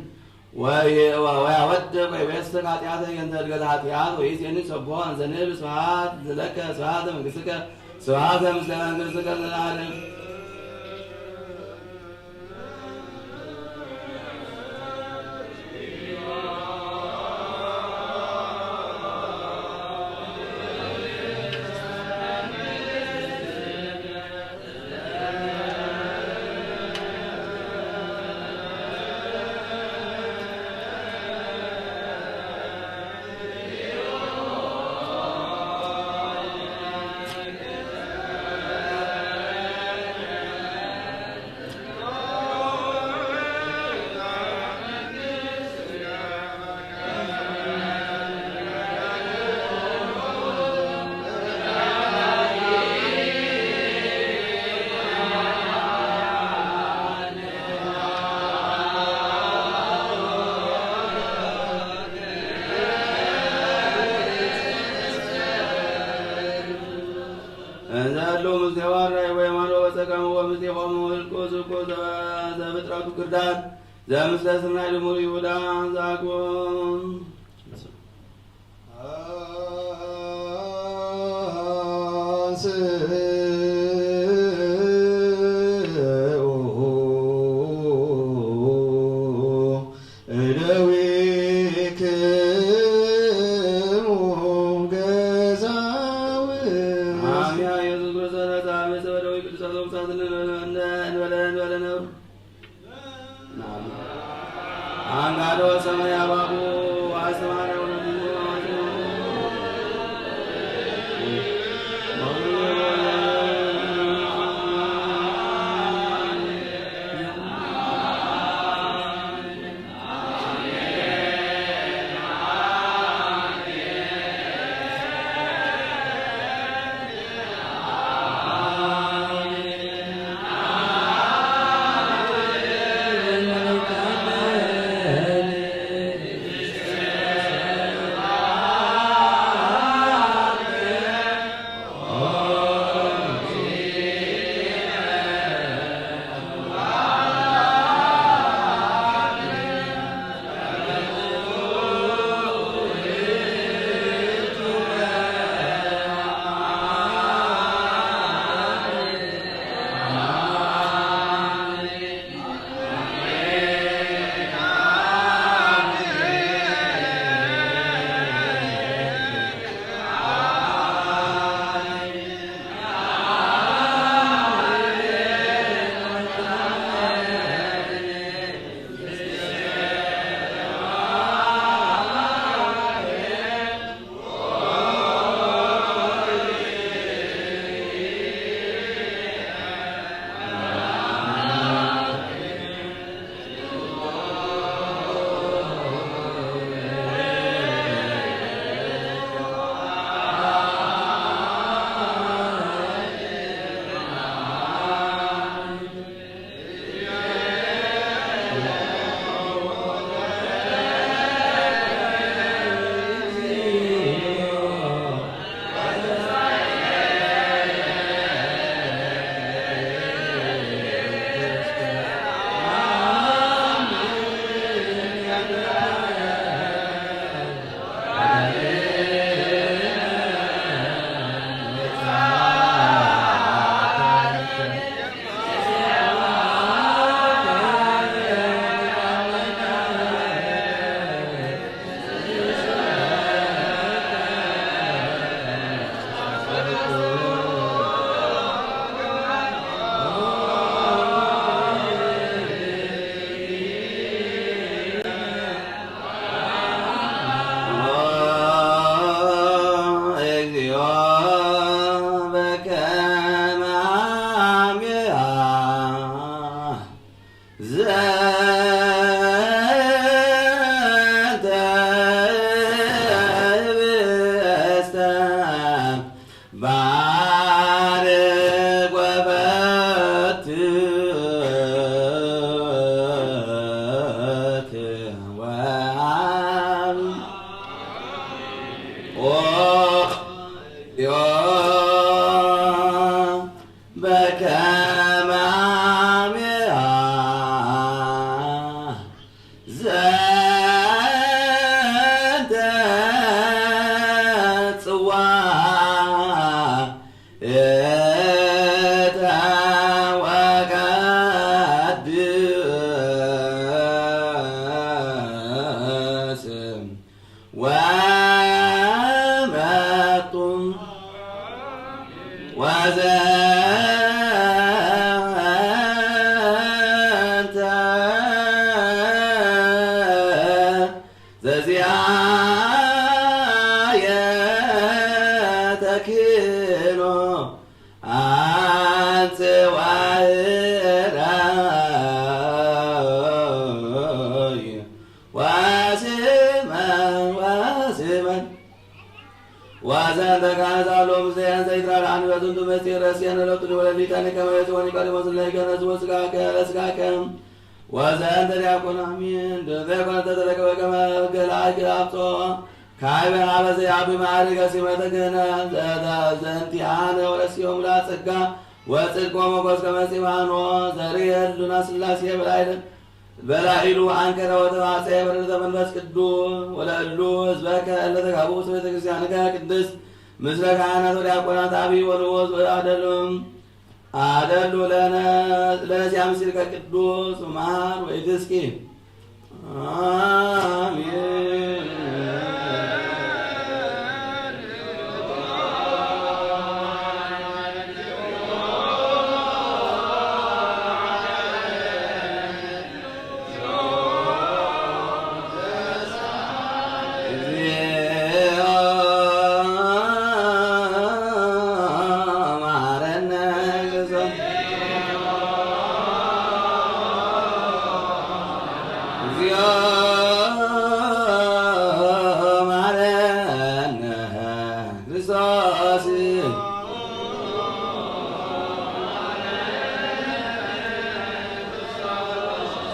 ወይ-፣ ወያወድቅ ወይቤስክ ኃጢአተ የንተ እድገት ኃጢአት ወይዜኒ ሰብሖ እንዘንብ ስብሐት ለከ ስብሐተ መንግሥትከ ስብሐተ ምስለ መንግሥትከ ዘለዓለም። እንዘ ህልው ምስሌሁ አራይ ወየማን ወበጸጋሙ ወምስሌሆሙ ህልቁ ዝቁ ዘፍጥረቱ ክርዳድ ዘምስለ ስናይ ድሙር ይሁዳ ዛጎም። አሚያ ኢየሱስ ክርስቶስ ነሳ አበሰ ወደዊ ቅዱሳት ወቅዱሳት እንበለ እንበለ ነብር አንጋዶ ሰማይ አባቡ አስተማረ ወለዱ ዋስመን ዋስመን ዋዘንተ ካህን ዛሎም ዘያን ዘይትራራን በዝንቱ ምስጢር ረስየን ለቱን ወለሊተን ከመ ዮጽወ ኒቆዲሞስ ለይገነዝ ወስጋከ ለስጋከ ወዘንተ ዲያቆን አሚን። ዘይኮነ ተተረከበ ከመ ገላግ አብጾ ካይበ አበዘ አብ ማዕርገ ሲመተ ክህነ ዘንቲአነ ወረስዮም ለጸጋ ወጽድቅ ወሞገስ ከመ እስጢፋኖስ ዘርየ ህሉና ስላሴ በላይለ በላይሉ አንከረ ወተዋጸ በረድኤተ መንፈስ ቅዱስ ወለእሉ ህዝበከ እለ ተጋብኡ ውስተ ቤተ ክርስቲያንከ ቅድስት ምስለ ካህናት ወዲያቆናት አብይ ወንዑስ ወአደሉም አደሉ ለነ ለነዚያ ምስል ከቅዱስ ማር ወይትስኪ አሜን። እግዚኦ መሐረነ ክርስቶስ። እግዚኦ መሐረነ ክርስቶስ።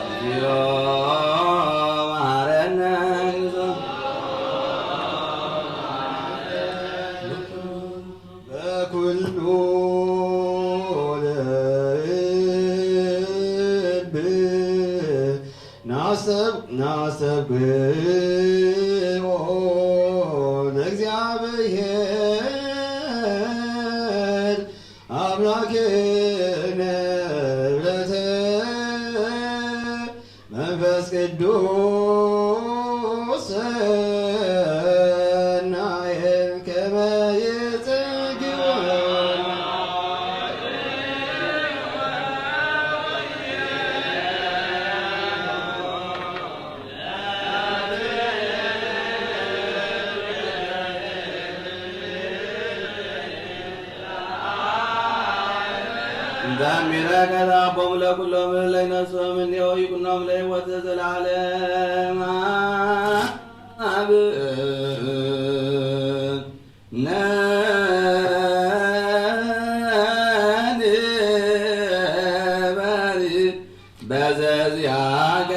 እግዚኦ መሐረነ ክርስቶስ። በኩሉ ልብ ናሰብ ናሰብግኦ ለእግዚአብሔር አምላክነ ብለተ መንፈስ ቅዱስ ሰናየ ከመ ይጽግወ። ዛሚረ ከታቦም ለኩሎም ለይነሶም እንዲሁ ይኩኖም ለህይወት ዘዘለዓለም። አብ ነንበሪ በዘዚአከ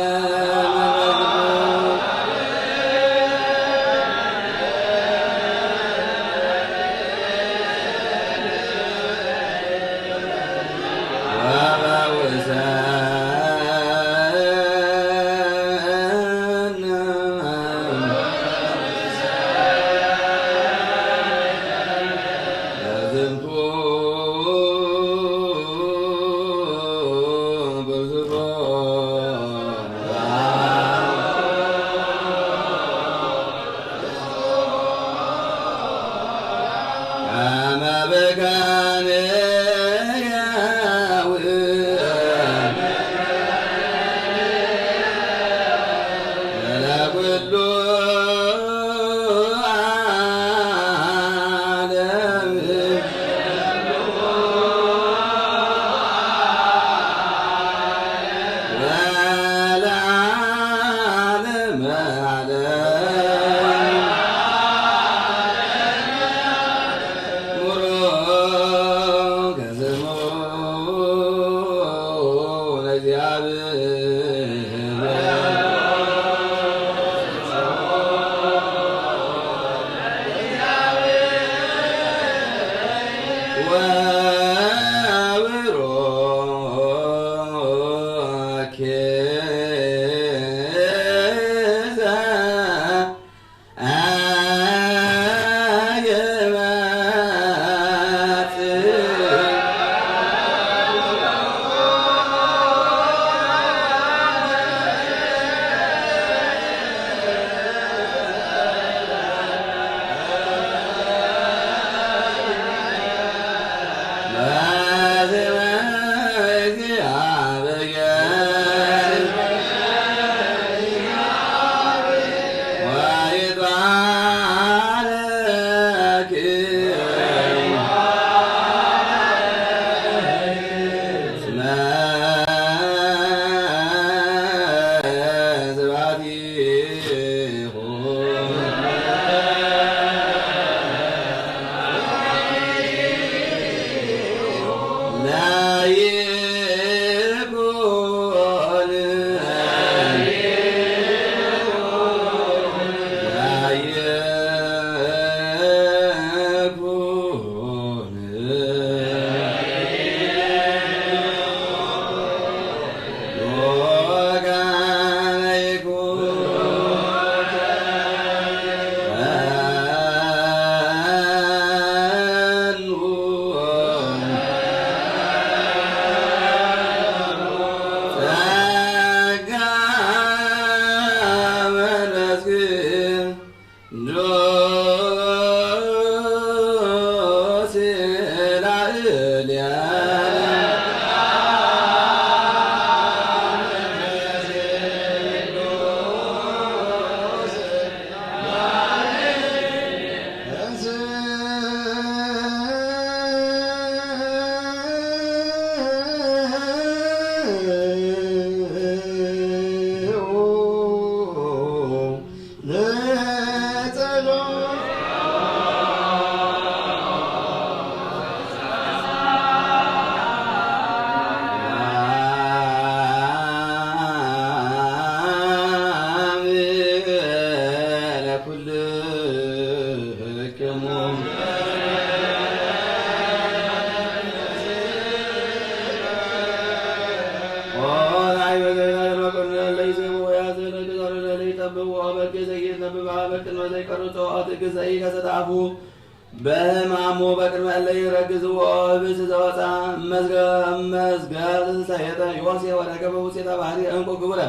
በሕማሙ በቅድመ እለ ይረግዝዎ ህብስት ዘወፃ እመዝገብ እመዝገብ ዘተሳየጠ ዮሴፍ ወረከበ ውፅኢተ ባህሪ እንቁ ግቡረ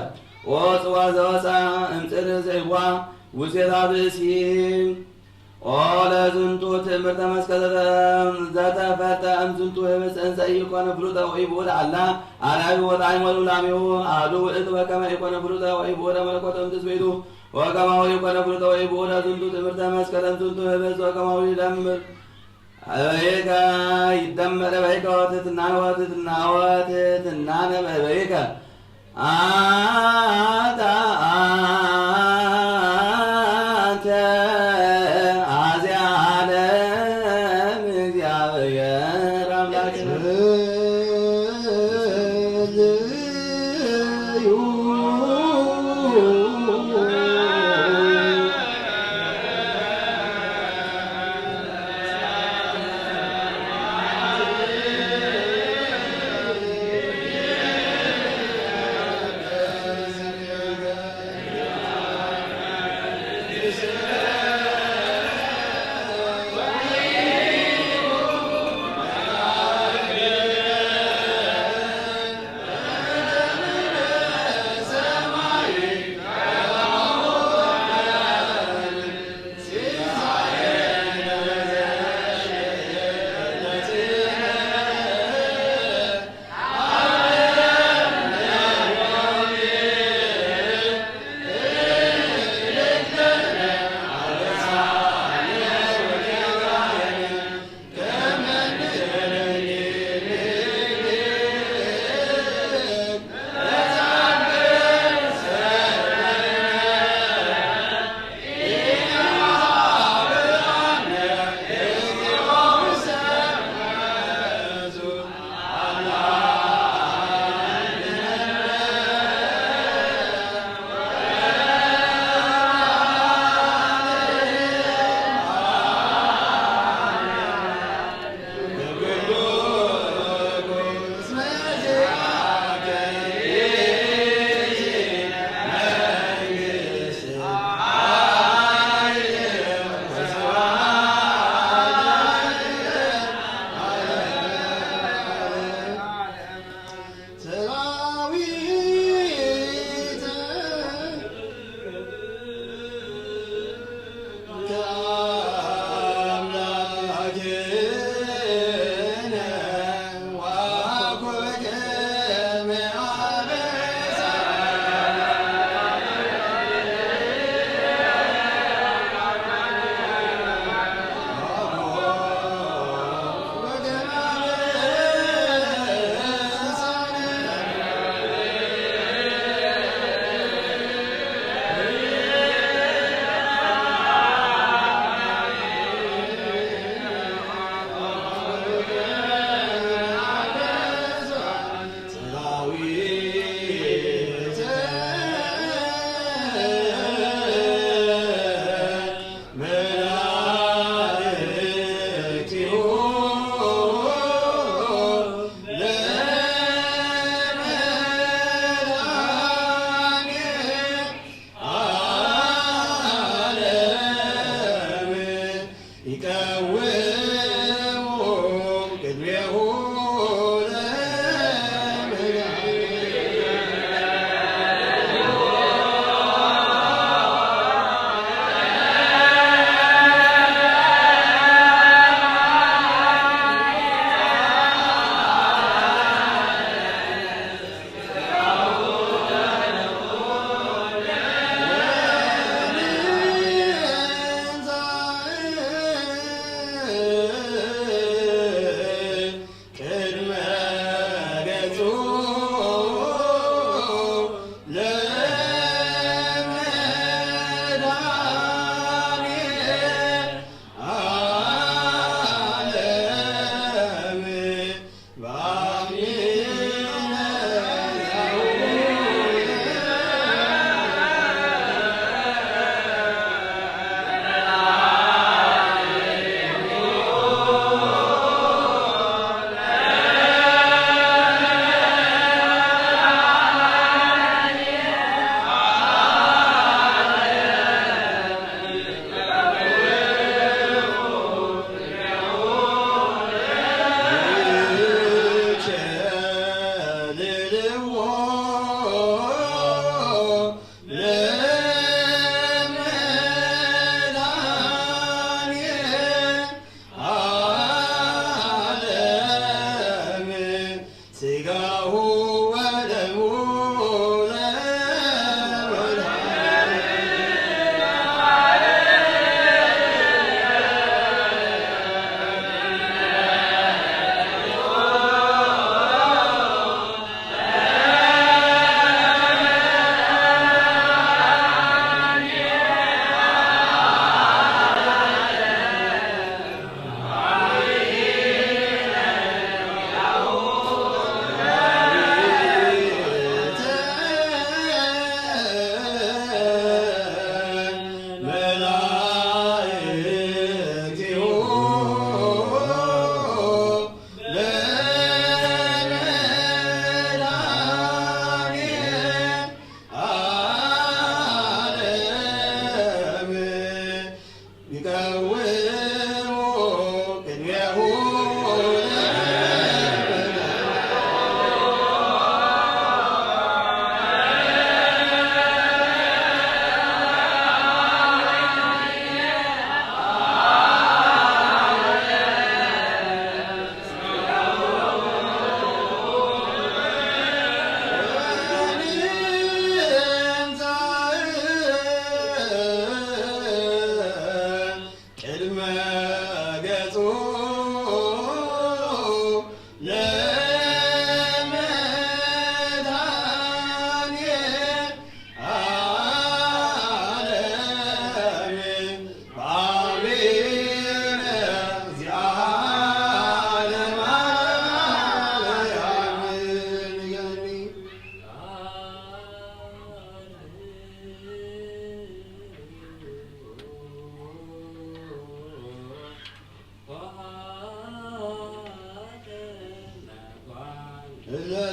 ወፅዋ ዘወፃ እምፅር ዘይዋ ውፅኢታ ብእሲ ኦለ ዝንቱ ትእምርተ መስቀል ዘተ- ዘተፈልጠ እምዝንቱ ህብስት እንዘ ኢኮነ ፍሉጠ ወኢብኡደ አላ አርአዩ ወጣዕሞ ልምላሜሁ አሐዱ ውእቱ በከመ ኢኮነ ፍሉጠ ወኢብኡደ መለኮተ እምትስብእቱ ወከማሁ ኢኮነ ፍሉጠ ወኢብኡደ ዝንቱ ትእምርተ መስቀል እምዝንቱ ህብስት ወከማሁ ይደምር እበይከ ይደመር እበይከ ወትትናነ ወትትና ወትትናነ እበይከ አታ አንተ አዚአ ዓለም እግዚአብሔር አምላክ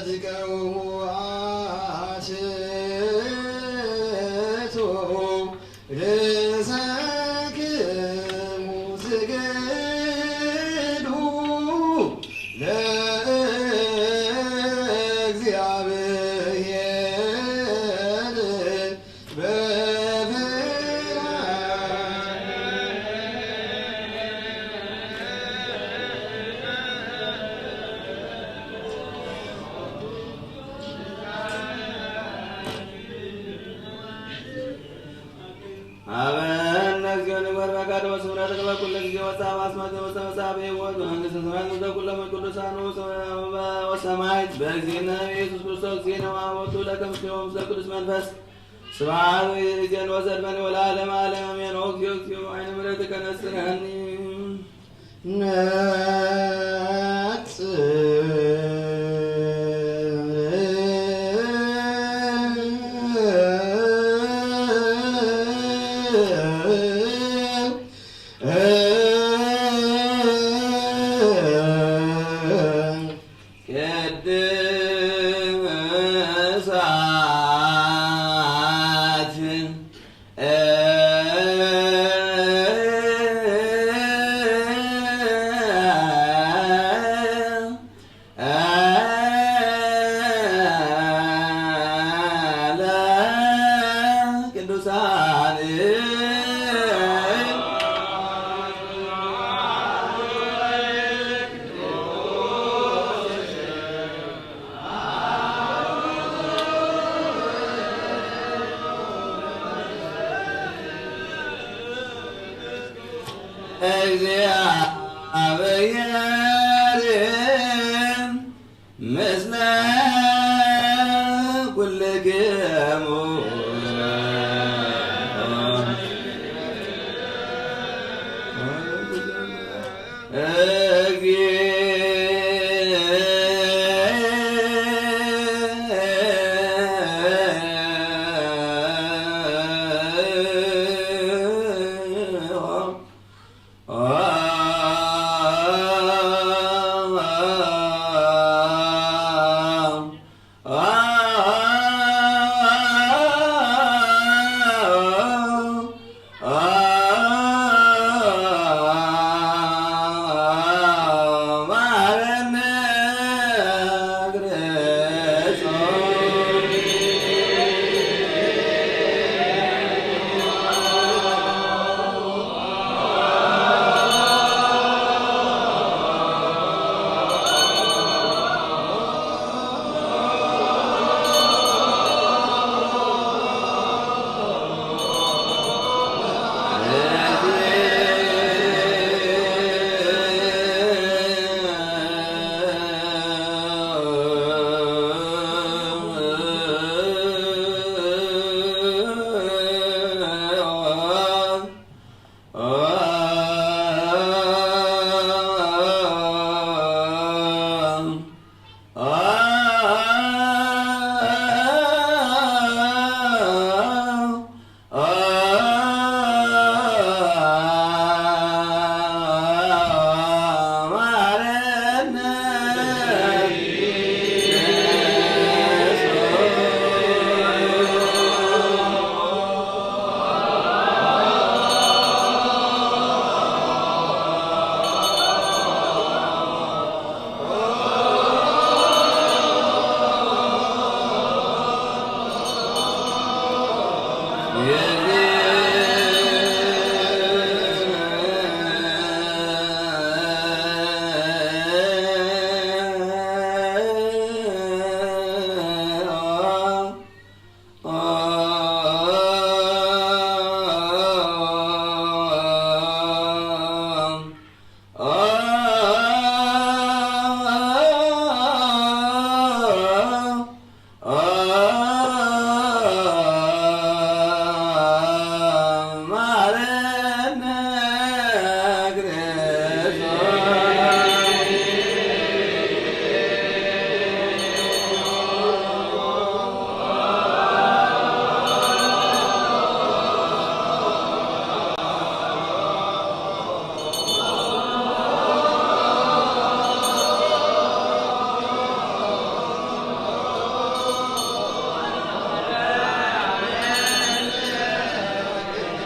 ዚቀውሙ አትቱ ርእሰክሙ ስገዱ ለእግዚአብሔር በፍርሃት። ሀበነ እግዚኦ ንግበር ፈቃድ ወስምረት በኩሉ ጊዜ ወፃ ማስማት ወፀ መጻ በህይወት መንግስተ ሰማያት ምስለ ኩሎም ቅዱሳን ወሰማይት በእግዚእነ ኢየሱስ ክርስቶስ ዜና ወአቦቱ ለከምስሌሆም ምስለ ቅዱስ መንፈስ ስብሐት ወይእዜን ወዘልፈኒ ወለዓለመ ዓለም አሜን። ኦ እግዚኦ፣ እግዚኦ፣ አይነ ምሕረትከ ነጽረኒ። ነጽር ቅድሳት ቅዱሳን እግዚአብሔር ምስለ ኩልክሙ።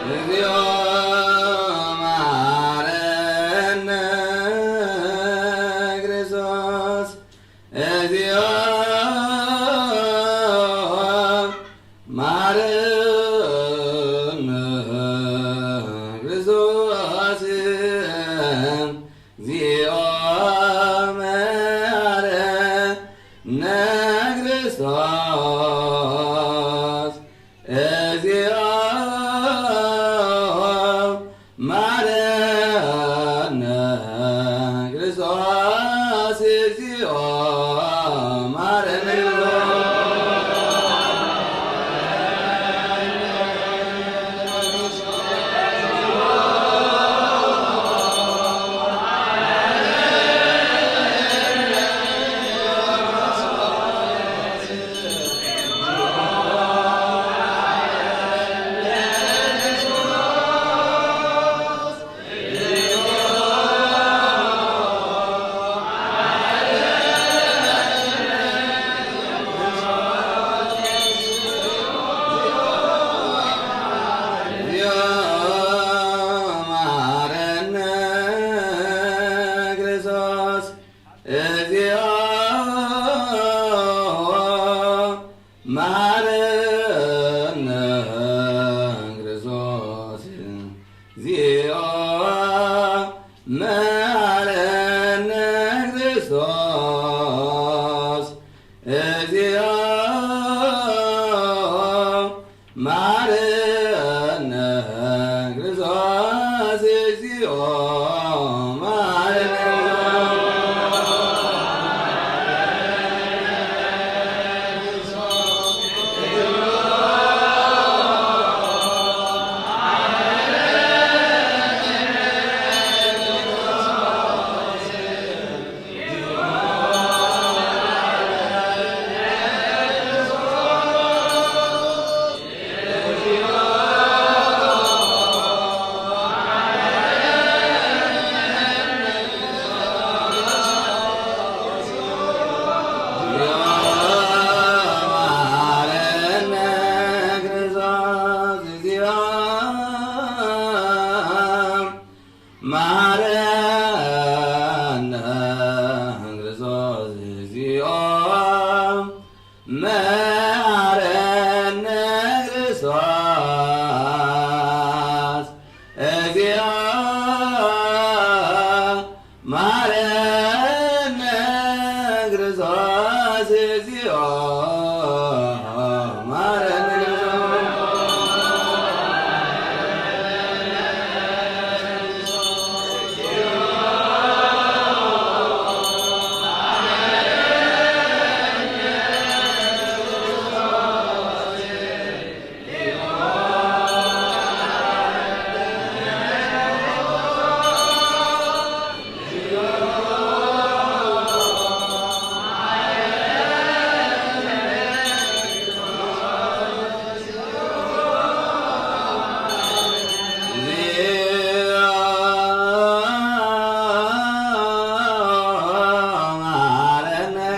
እግዚኦ መሐረነ ክርስቶስ፣ እግዚኦ መሐረነ ክርስቶስ፣ እግዚኦ መሐረነ ክርስቶስ፣ እግዚኦ መሐረነ ክርስቶስ፣ እግዚኦ መሐረነ ክርስቶስ። መሐረነ ክርስቶስ፣ እግዚኦ መሐረነ ክርስቶስ፣ እግዚኦ መሐረነ ክርስቶስ፣ እግዚኦ መሐረነ ክርስቶስ፣ እግዚኦ መሐረነ መሐረነ ክርስቶስ፣ እግዚኦ መሐረነ ክርስቶስ፣ እግዚኦ መሐረነ ክርስቶስ፣ እግዚኦ መሐረነ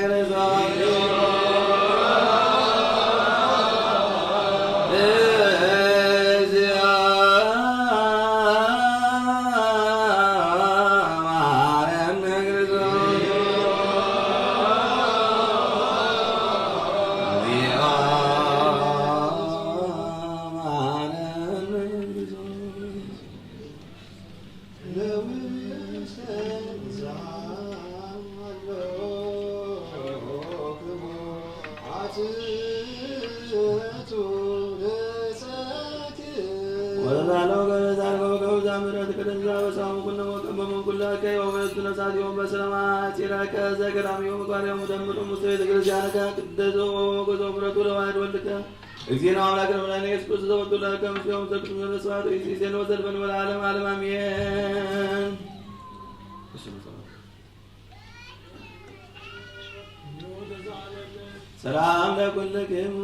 ክርስቶስ። ወለላለው ገበዛልከው ከውዛ ምሕረት ቅድንዛ በሳሙ ኩነሞ ቀመሞን ኩላከ ወበቱ ነሳት ዮም በሰላማ ጺራከ ዘገዳም ዮም ጓል ዮም ደምሩ ሙሴ ቤተ ክርስቲያንከ ቅደሶ ወሞገሶ ምሕረቱ ለዋሕድ ወልድከ እግዚእነ አምላክነ መድኃኒነ ኢየሱስ ክርስቶስ ዘወቱ ለከ ምስዮም ዘቅዱስ መንፈስ ቅዱስ ይእዜን ወዘልፈን ወለዓለመ ዓለም አሜን። ሰላም ለኩልክሙ።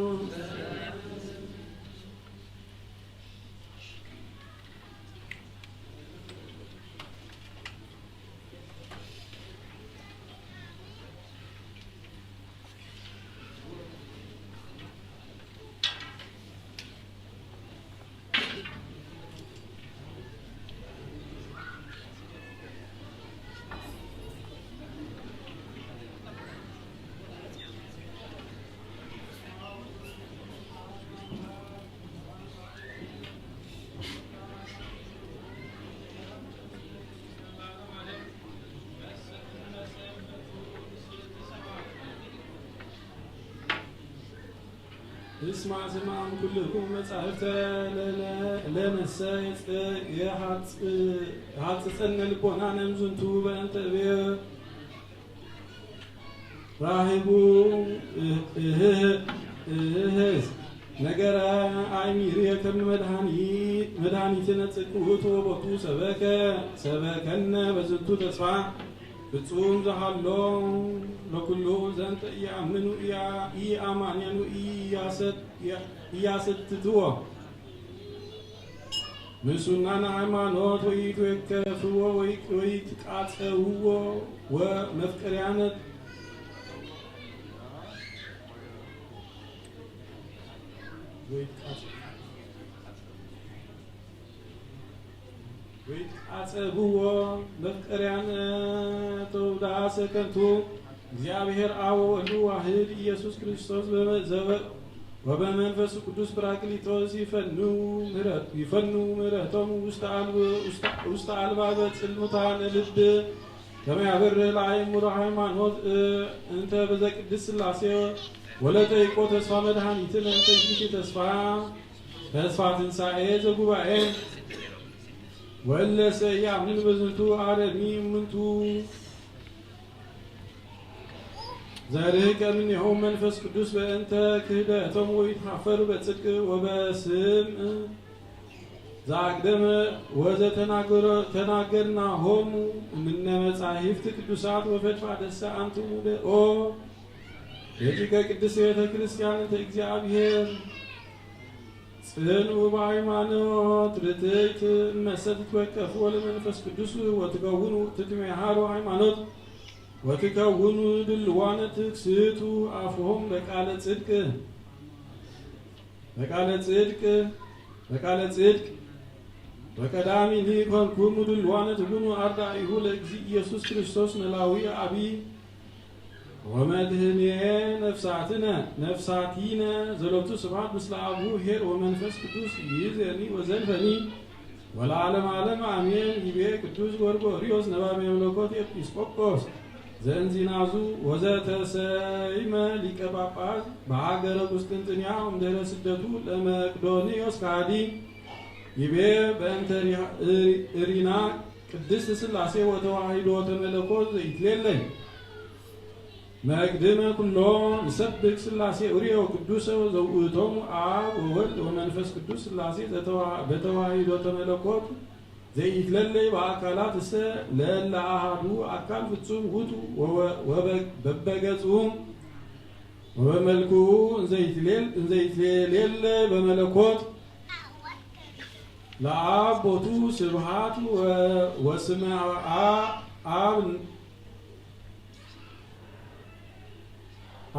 እስማ ስማም ኩልኩም መጻሕፍተ ለነ-፣ ለነሰ የጽ-፣ የሃጽ-፣ የሃጽጸነ ልቦና ነምዝንቱ በእንተ እብየ ራሂቡ እህ-፣ እህ-፣ እህዝ ነገረ አይሚርየ ከም መድኃኒት፣ መድኃኒትነ ጽድቅ ውእቱ ወቦቱ ሰበከ፣ ሰበከነ በዝንቱ ተስፋ ፍጹም ዘሃሎ ለኩሉ ዘንተ ኢያምኑ ኢያ-፣ ኢአማንያኑ ኢያሰት-፣ ኢያ-፣ ኢያሰትትዎ። ምስናን ሃይማኖት ወይትወከፍዎ ወይ-፣ ወይትቃጸውዎ ወመፍቀርያነት ወይትቃጸ-፣ ወይትቃጸብዎ መፍቀርያነ ተውዳሰ ከንቱ። እግዚአብሔር አብ ወወልድ ዋህድ ኢየሱስ ክርስቶስ በመ-፣ ዘበ-፣ ወበመንፈስ ቅዱስ ጳራቅሊጦስ ይፈኑ ምህረት-፣ ይፈኑ ምህረቶም ውስተ አልብ-፣ ውስተ፣ ውስተ አልባበ ጽልሙታነ ልብ ከመ ያበርህ ለአእምሮ ሃይማኖት እ-፣ እንተ በዘ ቅድስት ሥላሴ ወለተ ይቆ ተስፋ መድኃኒትነ እንተ ይእቲ ተስፋ፣ ተስፋ ትንሣኤ ዘጉባኤ ወእለሰ ያምን በዝንቱ አረሚ እምንቱ ዘርህቀ እምኔሆም መንፈስ ቅዱስ በእንተ ክህደቶም ወይትሓፈሩ በጽድቅ ወበስም ዘአቅደመ ወዘተናገረ-፣ ተናገርናሆሙ እምነ መጻሕፍት ቅዱሳት ወፈድፋደሰ አንትሙ ደ-፣ ኦ ደቂቀ ቅድስት ቤተ ክርስቲያን እንተ እግዚአብሔር ጽንዑ በሃይማኖት ርትዕት እመሰ ትትወቀፍዎ ለመንፈስ ቅዱስ ወትከውኑ ትትሜሃሩ ሃይማኖት ወትከውኑ ድልዋነ ትክስቱ አፍሆም በቃለ ጽድቅ፣ በቃለ ጽድቅ፣ በቃለ ጽድቅ። ወቀዳሚኒ ኮንኩሙ ድልዋነ ትኩኑ አርዳኢሁ ለእግዚእ ኢየሱስ ክርስቶስ መላዊ አቢ ወመድህኔ ነፍሳትነ፣ ነፍሳቲነ ዘሎቱ ስብሐት ምስለ አቡ ኄር ወመንፈስ ቅዱስ ይእዜኒ ወዘልፈኒ ወለዓለመ ዓለም አሜን። ይቤ ቅዱስ ጎርጎርዮስ ነባቤ መለኮት ኤጲስቆጶስ ዘእንዚናዙ ወዘተሰይመ ሊቀ ጳጳስ በሀገረ ቁስጥንጥንያ እምድህረ ስደቱ ለመቅዶንዮስ ከሃዲ። ይቤ በእንተ ሪሃ-፣ እሪ-፣ እሪና ቅድስት ሥላሴ ወተዋሂዶ ተመለኮት ዘይትሌለይ። መቅድመ ኩሎ ንሰብክ ሥላሴ ኡርዮ ቅዱሰ ዘውእቶሙ አብ ወወልድ ወመንፈስ ቅዱስ። ሥላሴ ዘተዋ-፣ በተዋሂዶ ተመለኮት ዘይትለለይ በአካላት እሰ ለእለ አሃዱ አካል ፍጹም ውእቱ ወወ-፣ ወበ-፣ በበገጹ ወበመልክኡ እንዘይትሌል-፣ እንዘይትሌሌለ በመለኮት ለአብ ቦቱ ስብሃት ወ-፣ ወስመ አ-፣ አብ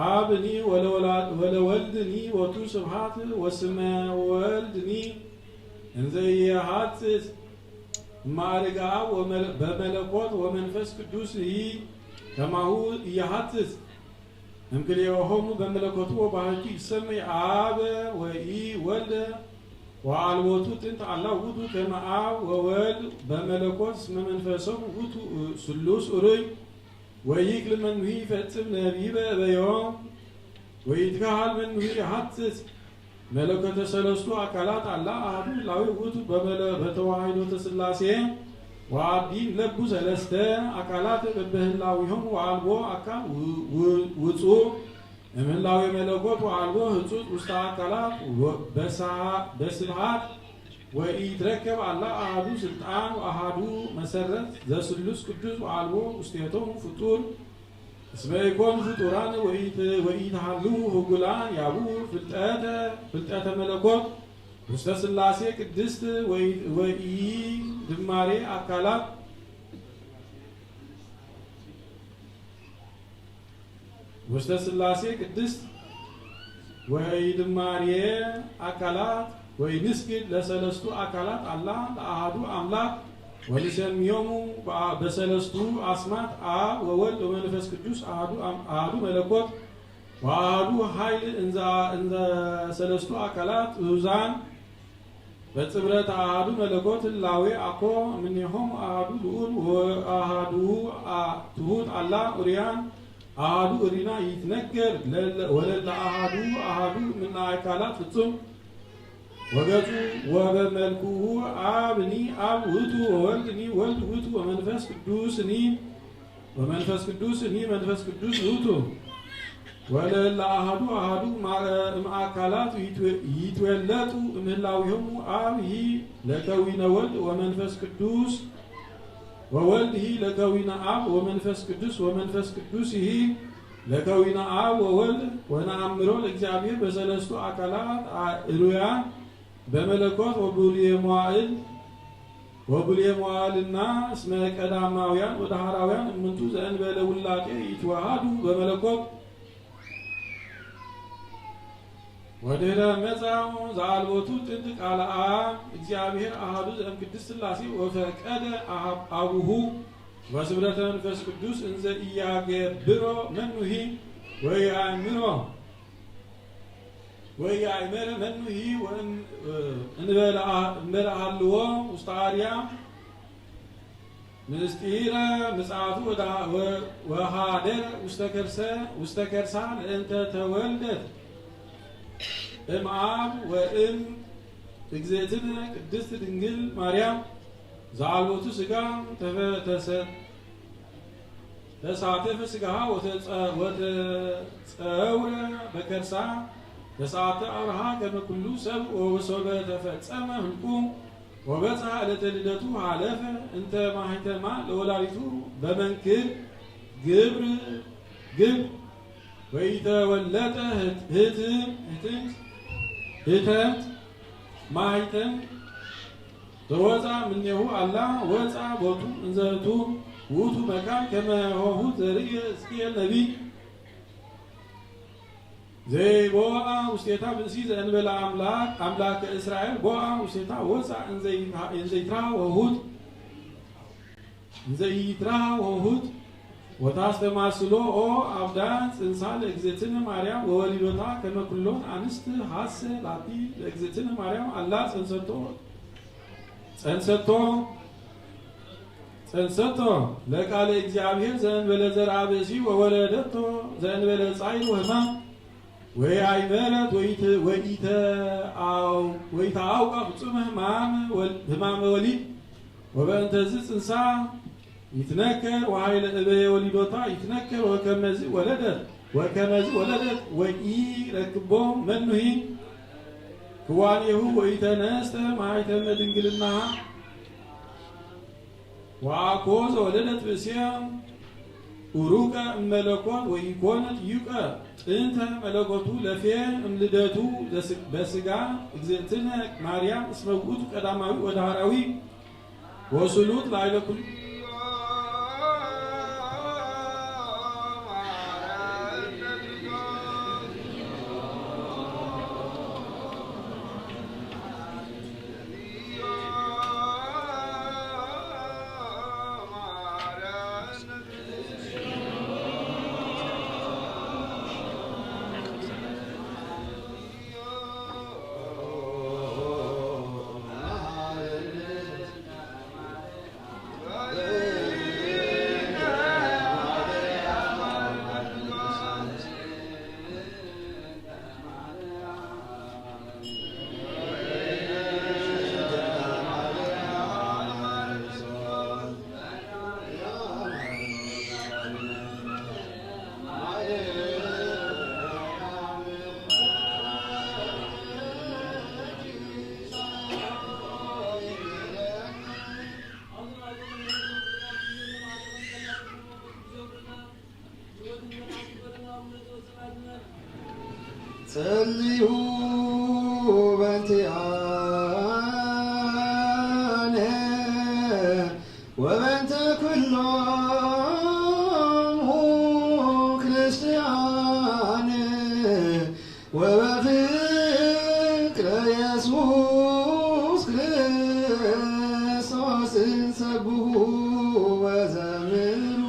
አብኒ ወለወላ-፣ ወለወልድኒ ቦቱ ስብሃት ወስመ ወልድኒ እንዘ ኢየሃጽጽ ማዕርግ አብ ወመለ-፣ በመለኮት ወመንፈስ ቅዱስ ይ-፣ ከማሁ ኢየሃጽጽ እምክልኤሆሙ በመለኮቱ ወባህቱ ይሰመይ አብ ወኢ ወልደ ወአልቦቱ ጥንት አላ ውእቱ ከመ አብ ወወልድ በመለኮት እስመ መንፈሶም ውእቱ ስሉስ ኡሩይ ወይክል መኑሂ ይፈጽም ነቢበ እበዮም ወይትካሃል መኑሂ ይሃጽጽ መለኮተ ሰለስቱ አካላት አላ አሐዱ ህላዌ ውእቱ በመለ-፣ በተዋሕዶተ ሥላሴ ወአዲን ለቡ ሰለስተ አካላት በበህላዊሆም ወአልቦ አካል ው-፣ ው-፣ ውጹእ እምህላዌ መለኮት ወአልቦ ህጹጽ ውስተ አካላት ወ-፣ በስሃ-፣ በስብሃት ወኢይትረከብ አላ አሐዱ ስልጣን ወአሐዱ መሰረት ዘስሉስ ቅዱስ ወአልቦ ውስቴቶሙ ፍጡር እስመ ኢኮኑ ፍጡራን ወኢት-፣ ወኢትሃልዉ ህጉላን ያቡ ፍልጠተ፣ ፍልጠተ መለኮት ውስተ ሥላሴ ቅድስት ወኢ-፣ ወኢድማሬ አካላት ውስተ ሥላሴ ቅድስት ወኢድማሬ አካላት ወኢንስግድ ለሰለስቱ አካላት አላ ለአሐዱ አምላክ ወንሰምዮሙ በአ-፣ በሰለስቱ አስማት አብ ወወልድ ወመንፈስ ቅዱስ አሐዱ አም-፣ አሐዱ መለኮት ወአሐዱ ኃይል እንዘ፣ እንዘ ሰለስቱ አካላት እዙዛን በጽብረት አሐዱ መለኮት ህላዌ አኮ እምኔሆም አሐዱ ልዑል ወአሐዱ አ-፣ ትሑት አላ ኡርያን አሃዱ እሪና ይትነገር ለለ-፣ ወለለ አሃዱ አሃዱ ምና አካላት ፍጹም ወገጹ ወበመልክኡ አብ ኒ አብ ውእቱ ወወልድ ኒ ወልድ ውእቱ ወመንፈስ ቅዱስ ኒ ወመንፈስ ቅዱስ ኒ መንፈስ ቅዱስ ውእቱ። ወለለ አሃዱ አሃዱ እምአካላት ይትወ-፣ ይትወለጡ እምህላዊሆሙ አብ ሂ ለከዊነ ወልድ ወመንፈስ ቅዱስ ወወልድ ሂ ለከዊነ አብ ወመንፈስ ቅዱስ ወመንፈስ ቅዱስ ሂ ለከዊነ አብ ወወልድ። ወነአምሮ ለእግዚአብሔር በሰለስቱ አካላት አእሩያን በመለኮት ወቡልየ መዋእል ወቡልየ መዋእልና እስመ ቀዳማውያን ወደሃራውያን እምንቱ ዘእንበለ ውላቄ ይትወሃዱ በመለኮት። ወድህረ መጻው ዘአልቦቱ ጥንት ቃለ አብ እግዚአብሔር አሃዱ ዘእም ቅድስት ሥላሴ ወፈቀደ አሃብ አቡሁ ወስብረተ መንፈስ ቅዱስ እንዘ ኢያገብሮ መኑሂ ወኢያእምሮ ወኢያእመረ መኑሂ ወእም-፣ እንበለ አ-፣ እንበለ አሃልዎ ውስተ አርያ ምስጢረ ምጽአቱ ወዳ-፣ ወ-፣ ወሃደረ ውስተ ከርሰ፣ ውስተ ከርሳ ለእንተ ተወልደት እምአብ ወእም እግዝእትነ ቅድስት ድንግል ማርያም ዘአልቦቱ ሥጋ ተፈ-፣ ተሰ-፣ ተሳተፈ ሥጋሃ ወተጸ-፣ ወተጸውረ በከርሳ ተስዓተ አብርሃ ከመ ኩሉ ሰብ ወሶበ ተፈጸመ ህልቁ ወበጽሐ ዕለተ ልደቱ ሀለፈ እንተ ማህተማ ለወላዲቱ በመንክር ግብር ግብ ወኢተወለጠ ህት-፣ ህትም-፣ ህትምት፣ ህተምት ማህተም ተወፃ ምኔሁ አላ ወፃ ቦቱ እንዘቱ ውእቱ መካን ከመ ሆሁ ዘርእየ ሕዝቅኤል ነቢይ ዘይቦአ ውስቴታ ብእሲ ዘእንበለ አምላክ አምላከ እስራኤል ቦአ ውስቴታ ወፃ እንዘይትራ ወሁት እንዘይትራ ወሁት ወታስተማስሎ ኦ አብዳን ጽንሳ ለእግዝእትነ ማርያም ወወሊዶታ ከመ ኩሎን አንስት ሐሰ ላቲ ለእግዝእትነ ማርያም አላ ጸንሰቶ ጸንሰቶ ጸንሰቶ ለቃለ እግዚአብሔር ዘእንበለ ዘርአ ብእሲ ወወለደቶ ዘእንበለ ጻይር ወህማም ወኢአይመረት ወኢተ-፣ ወኢተ-፣ አው-፣ ወኢተአውቃ ፍጹመ ህማም ወል-፣ ህማመ ወሊድ ወበእንተዝ ጽንሳ ይትነከር ወኃይለ እበየ ወሊዶታ ይትነከር ወከመዝ ወለደት ወከመዝ ወለደት ወኢረክቦ መኑሂ ክዋኔሁ ወኢተነስተ ማይተመ ድንግልናሃ ወአኮ ዘወለደት ብእሴ ኡሩቀ እመለኮት ወኢኮነት ዩቀ ጥንተ መለኮቱ ለፌ እምልደቱ ዘስ-፣ በስጋ እግዝእትነ ማርያም እስመ ውእቱ ቀዳማዊ ወዳህራዊ ወስሉጥ ላዕለ ኩሉ። ጸልዩ በእንቲአነ ወበእንተ ኩሎሙ ክርስቲያን ወበፍቅረ ኢየሱስ ክርስቶስ ሰብሑ ወዘምሩ።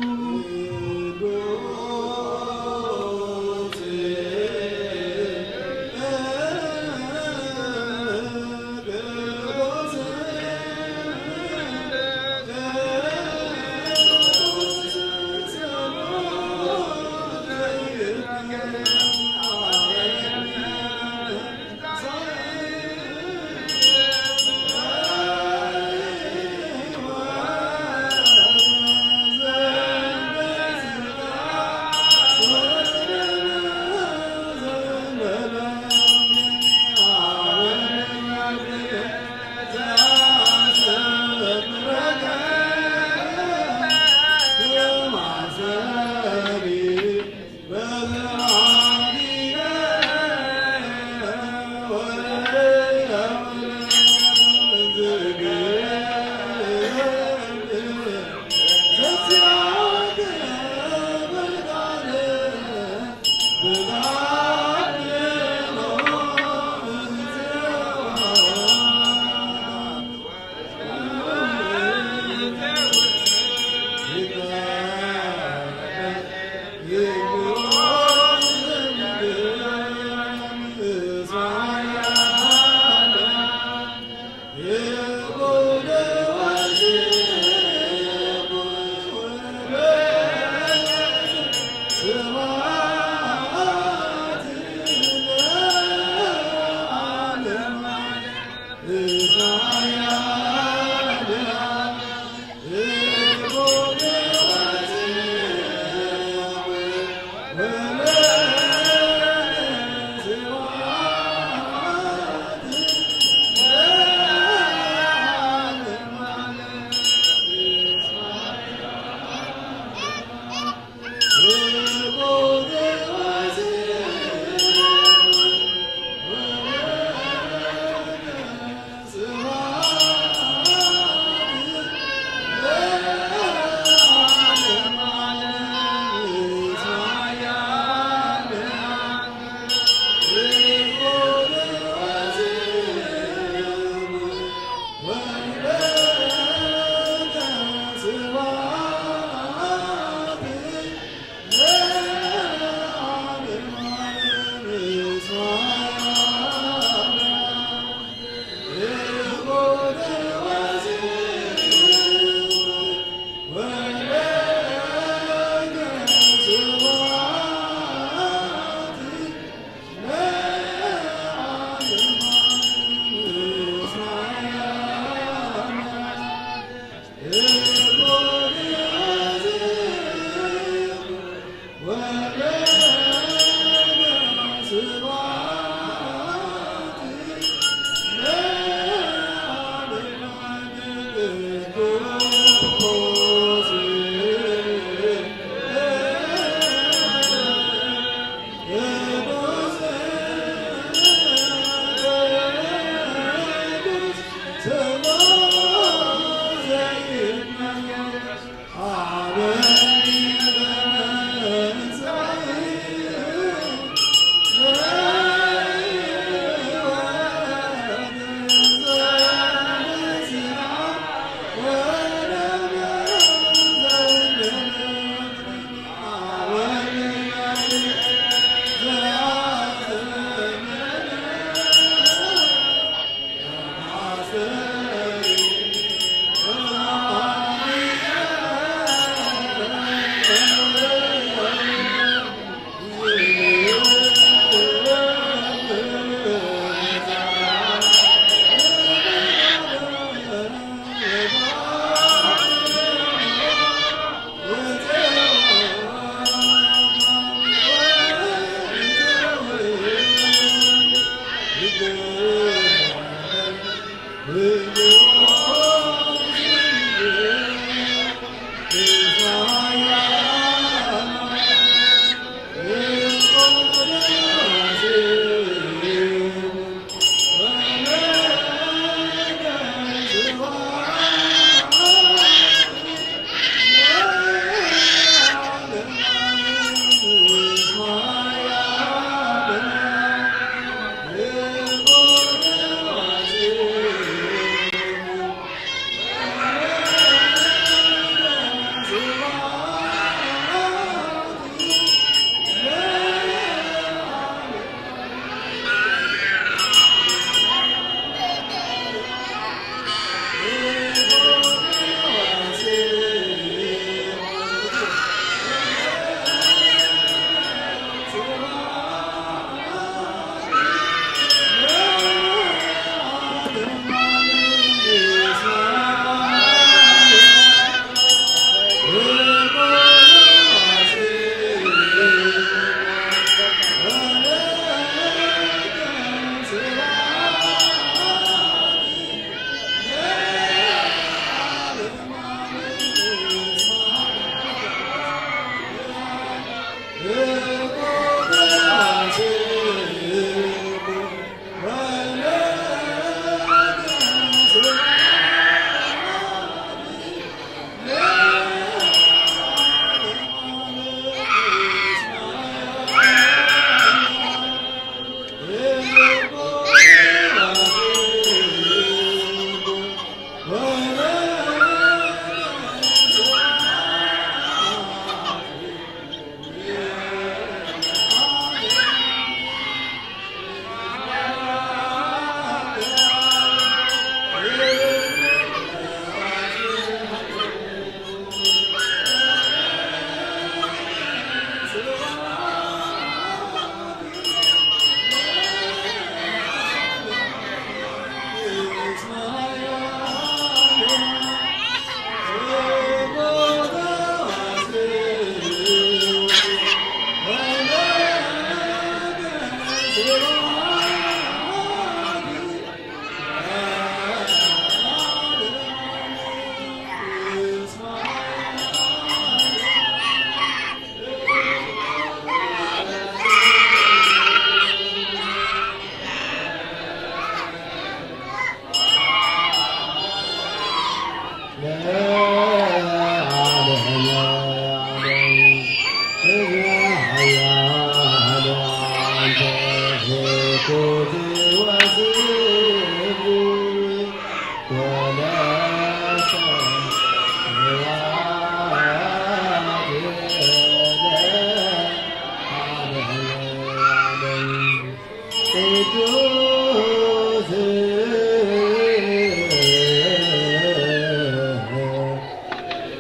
ቅዱስ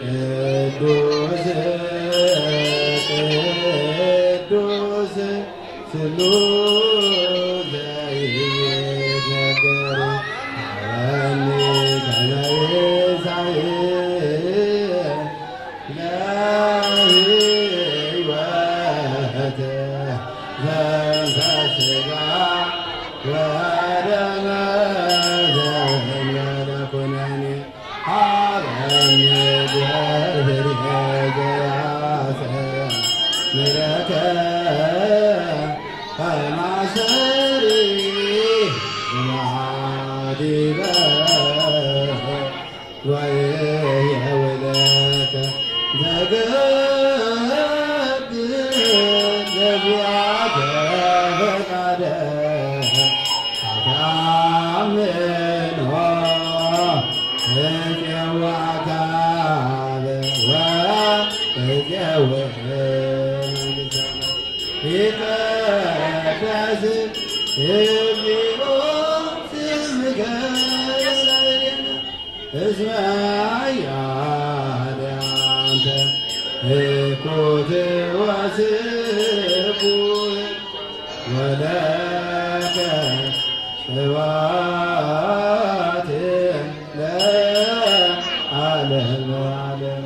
ቅዱስ ቅዱስ ስሉስ ዘይትነገር። ሐወኒ ከመ ይሳይ ለህይወት ዘንተ ሥጋ ወደመ ዘእንበለ ኩነኔ። ሐበኒ እግዚአብሔር ዘያሰምረከ ከማሰሪ ማዲበ ወይሄውለከ ዘገብር ነቢያተ ፈቃደ አታምኖ እፄዋካበ ወእፄው መንግሥተ ይትቀደስ እግዚኦ ስምከ እስመ ኃያል አንተ እኩት ወስቡሕ ወለከ ስብሐት ለዓለመ ዓለም።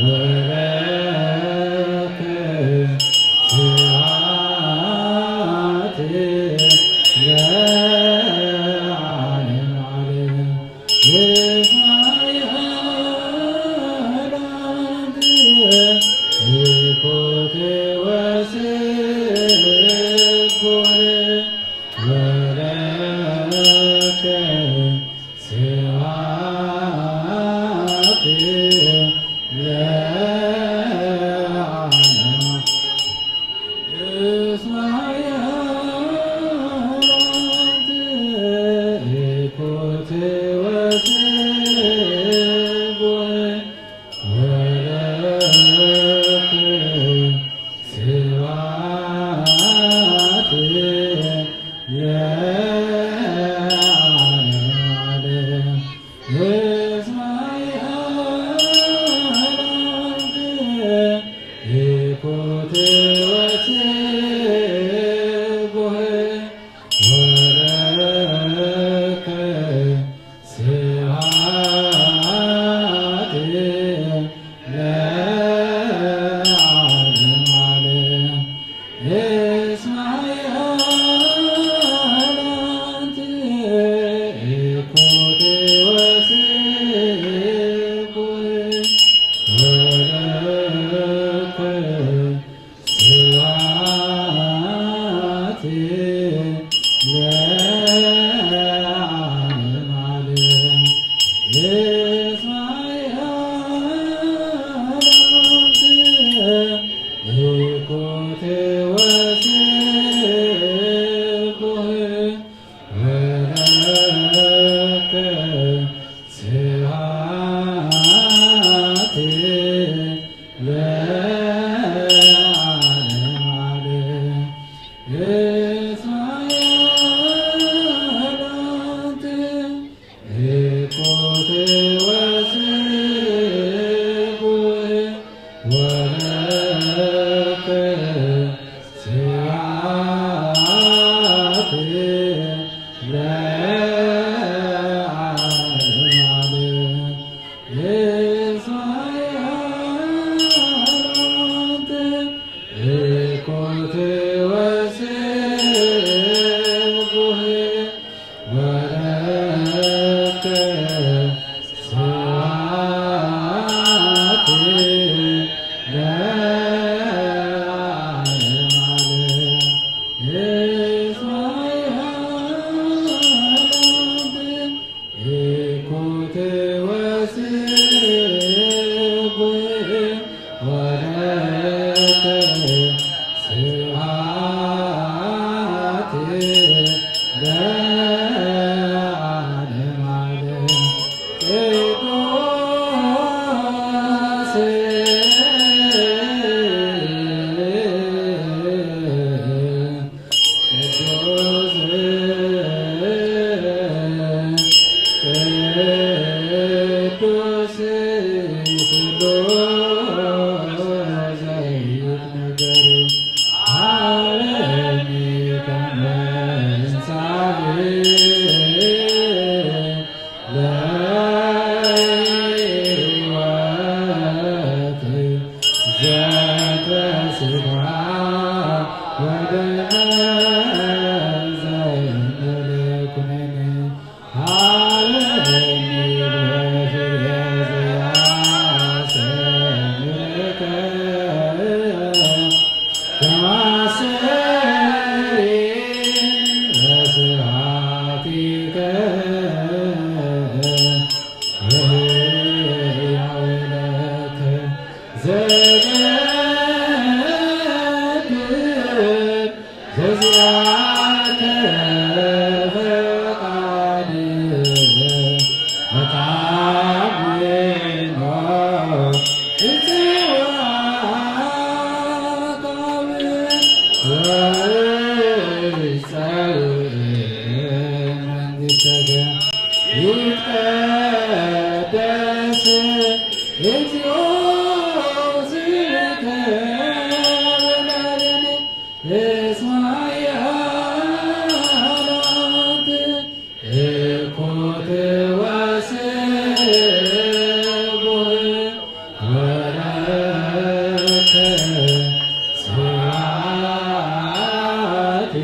ወለከ ስብሐት ለዓለመ ዓለም። እስመ ኃያል አንቲ ኢኮቴ ወስቡሕ ወለከ ስብሐት ለዓለመ። እስመ ኃያል አንቲ ኢኮቴ ወስቡሕ ወለከ ስብሐት ለዓለመ ዓለም። እስመ ኃያል አንቲ ኢኮቴ ወስቡሕ ወለከ ስብሐት ለዓለመ ዓለም። እስመ ኃያል አንቲ ኢኮቴ ወስቡሕ ወለከ ስብሐት ለዓለመ ዓለም። እስመ ኃያል አንቲ ኢኮቴ ወስቡሕ ወለከ ስብሐት ለዓለመ ዓለም። እስመ ኃያል አንቲ ኢኮቴ ወስቡሕ ወለከ ስብሐት ለዓለመ ዓለም። እስመ ኃያል አንቲ ኢኮቴ ወስቡሕ ወለከ ስብሐት ለዓለመ ዓለም። እስመ ኃያል አንቲ ኢኮቴ ወስቡሕ ወለከ ስብሐት ለዓለመ ዓለም። ቅዱስ ቅዱስ ቅዱስ ስሉስ ዘይትነገር ሀበኒ ከመ እንሳሌ ለሕይወት ዘተስፋ ወደመ ዘይንል ኩነኒ ሀበኒ በፍሬ ዘያስተምርከ ከማሰሪ በስብሐቲከ ወሕያው ለከ ዘገብር ዘዚአከ ፈቃድ መታምኖ እጽዋቃብ ወጸውዕ መንግሥተከ ይትቀደስ እግዚኦ ስምከ ወላለም እስመ ኃያል አንቲ ኢኮቴ ወስቡሕ ስብሐት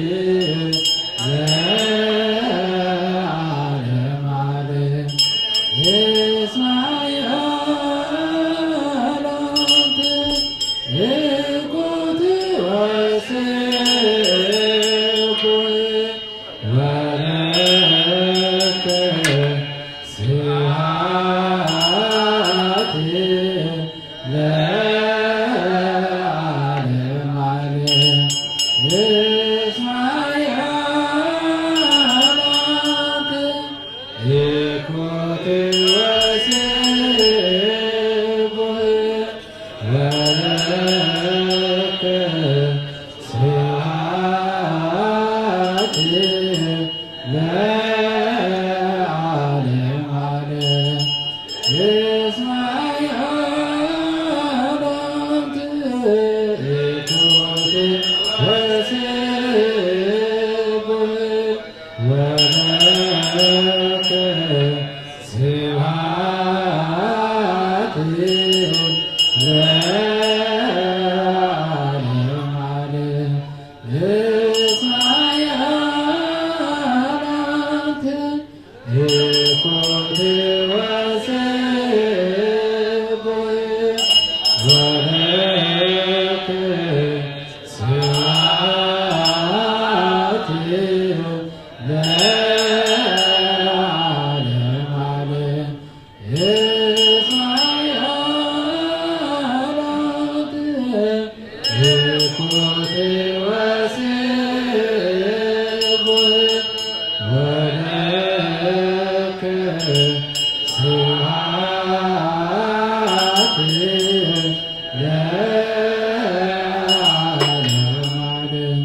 ለዓለመ ዓለም። እስመ ኃያል አንቲ እኩት ወስቡሕ ወለከ ስብሐት ለዓለመ ዓለም። እስመ ኃያል አንቲ እኩት ወስቡሕ ወለከ ስብሐት ለዓለመ ዓለም። እስመ ኃያል አንቲ እኩት ወስቡሕ ወለከ ስብሐት ለዓለመ ዓለም። እስመ ኃያል አንቲ እኩት ወስቡሕ ወለከ ስብሐት ለዓለመ ዓለም። እስመ ኃያል አንቲ እኩት ወስቡሕ ወለከ ስብሐት ለዓለመ ዓለም።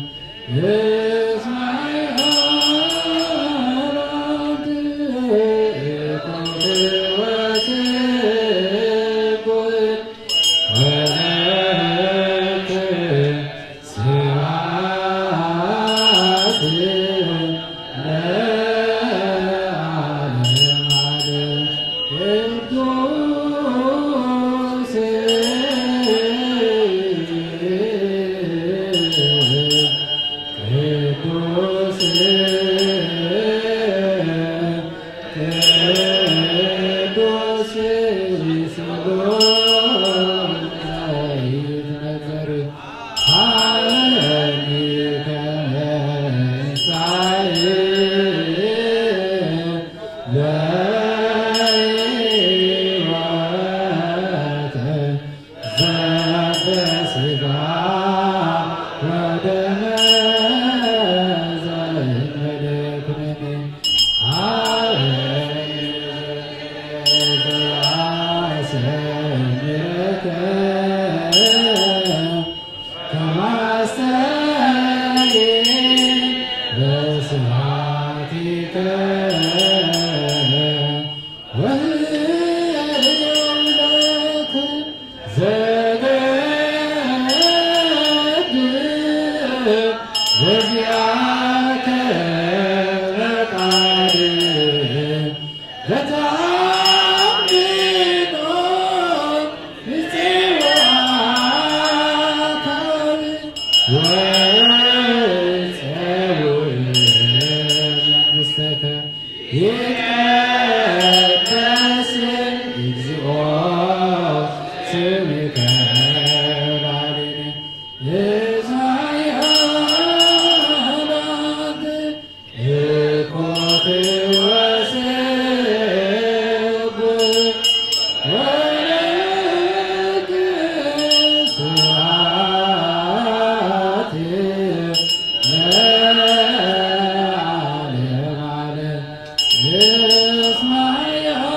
እስመ ኃያል አንቲ እኩት ወስቡሕ ወለከ ስብሐት ለዓለመ ዓለም። ቅዱስ ቅዱስ ቅዱስ ስሉስ ይትነገር። ሀበኒ ከመንሳኤ ለሕይወት ዘበስጋ ወደመ ዘእንበሌኩነኒ። ሀበኒ ዘአሰምረከ ከማስተይ በስብሐቲከ ወህይወት ዘገድ በዚአከ ፈቃድ በተአምኖ ንጽዋዕካ ወጸውዕ መንግሥተከ። ይትቀደስ እግዚኦ ስምከ ላዕሌነ። እስመ ኃያል አንቲ እኩት ወስቡሕ ወለከ ስብሐት ለዓለመ ዓለም። እስመ ኃያል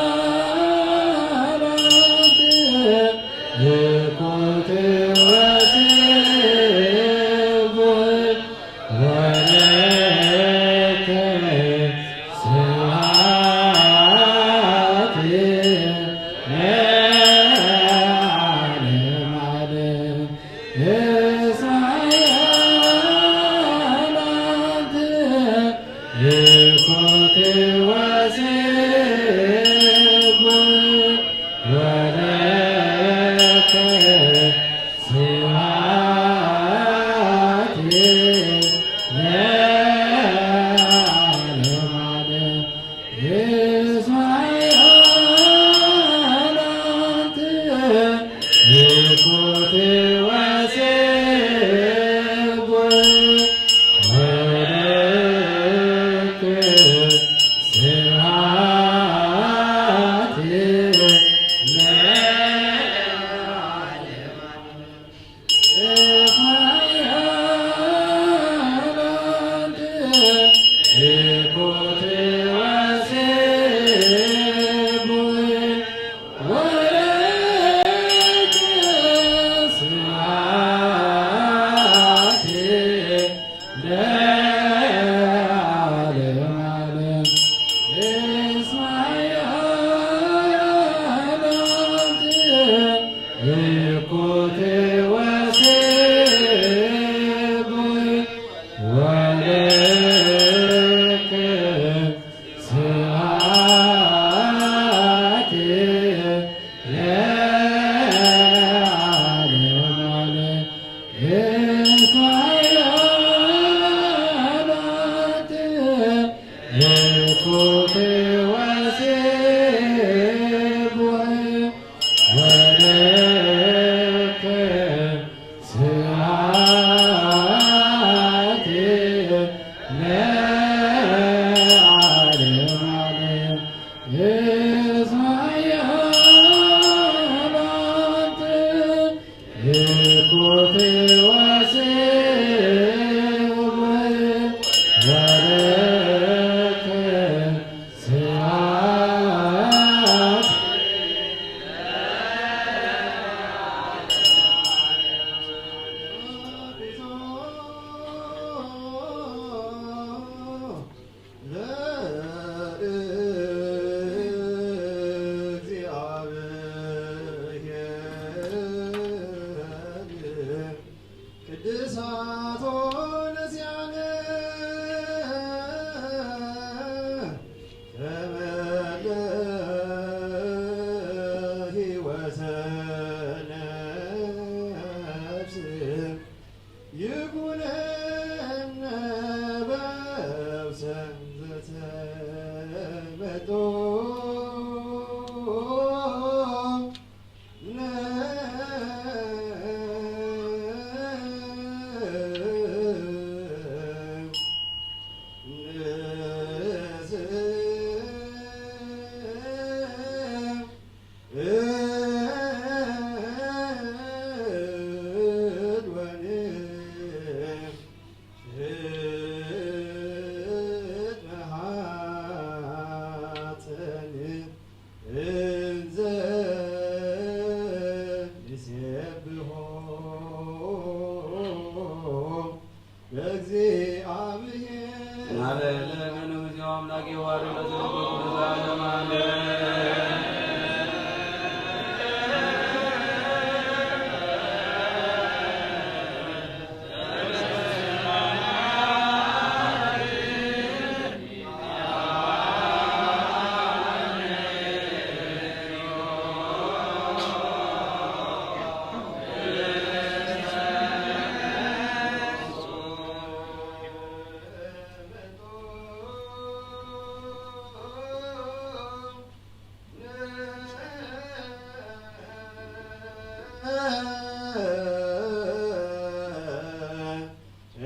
አንቲ እኩት ወስቡሕ ወለከ ስብሐት ለዓለመ ዓለም። እስመ ኃያል አንቲ እኩት ወስቡሕ ወለከ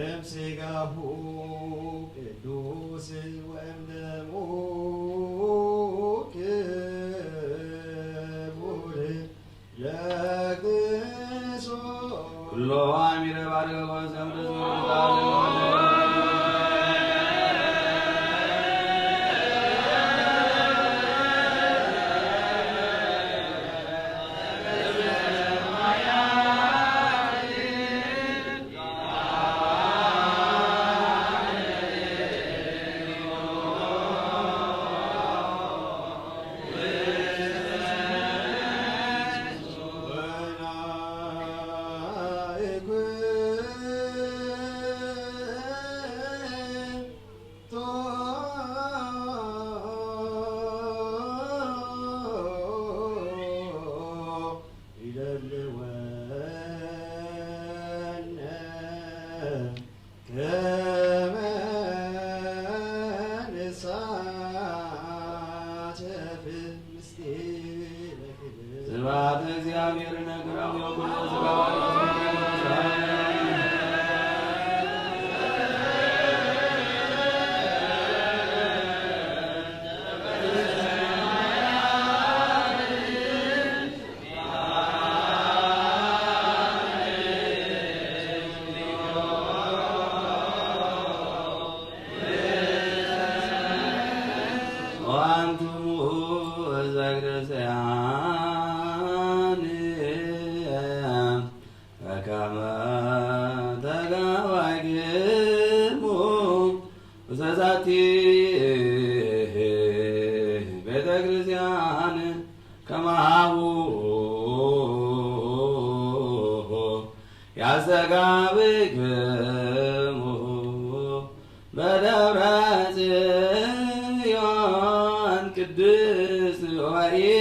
እምስጋሁ ቅዱስ ወእምደሙ ክቡር ለክሶ። ኩሎ አሚረ ባርክ ወዘምር ስብሐት እግዚአብሔር ነግር ወአንትሙ ህዝበ ክርስቲያን በከመ ተጋባይክሙ ውስተ ዛቲ ቤተ ክርስቲያን ከማሁ ያስተጋብክሙ በደብረ ጽዮን ቅድስት ወኢየሩሳሌም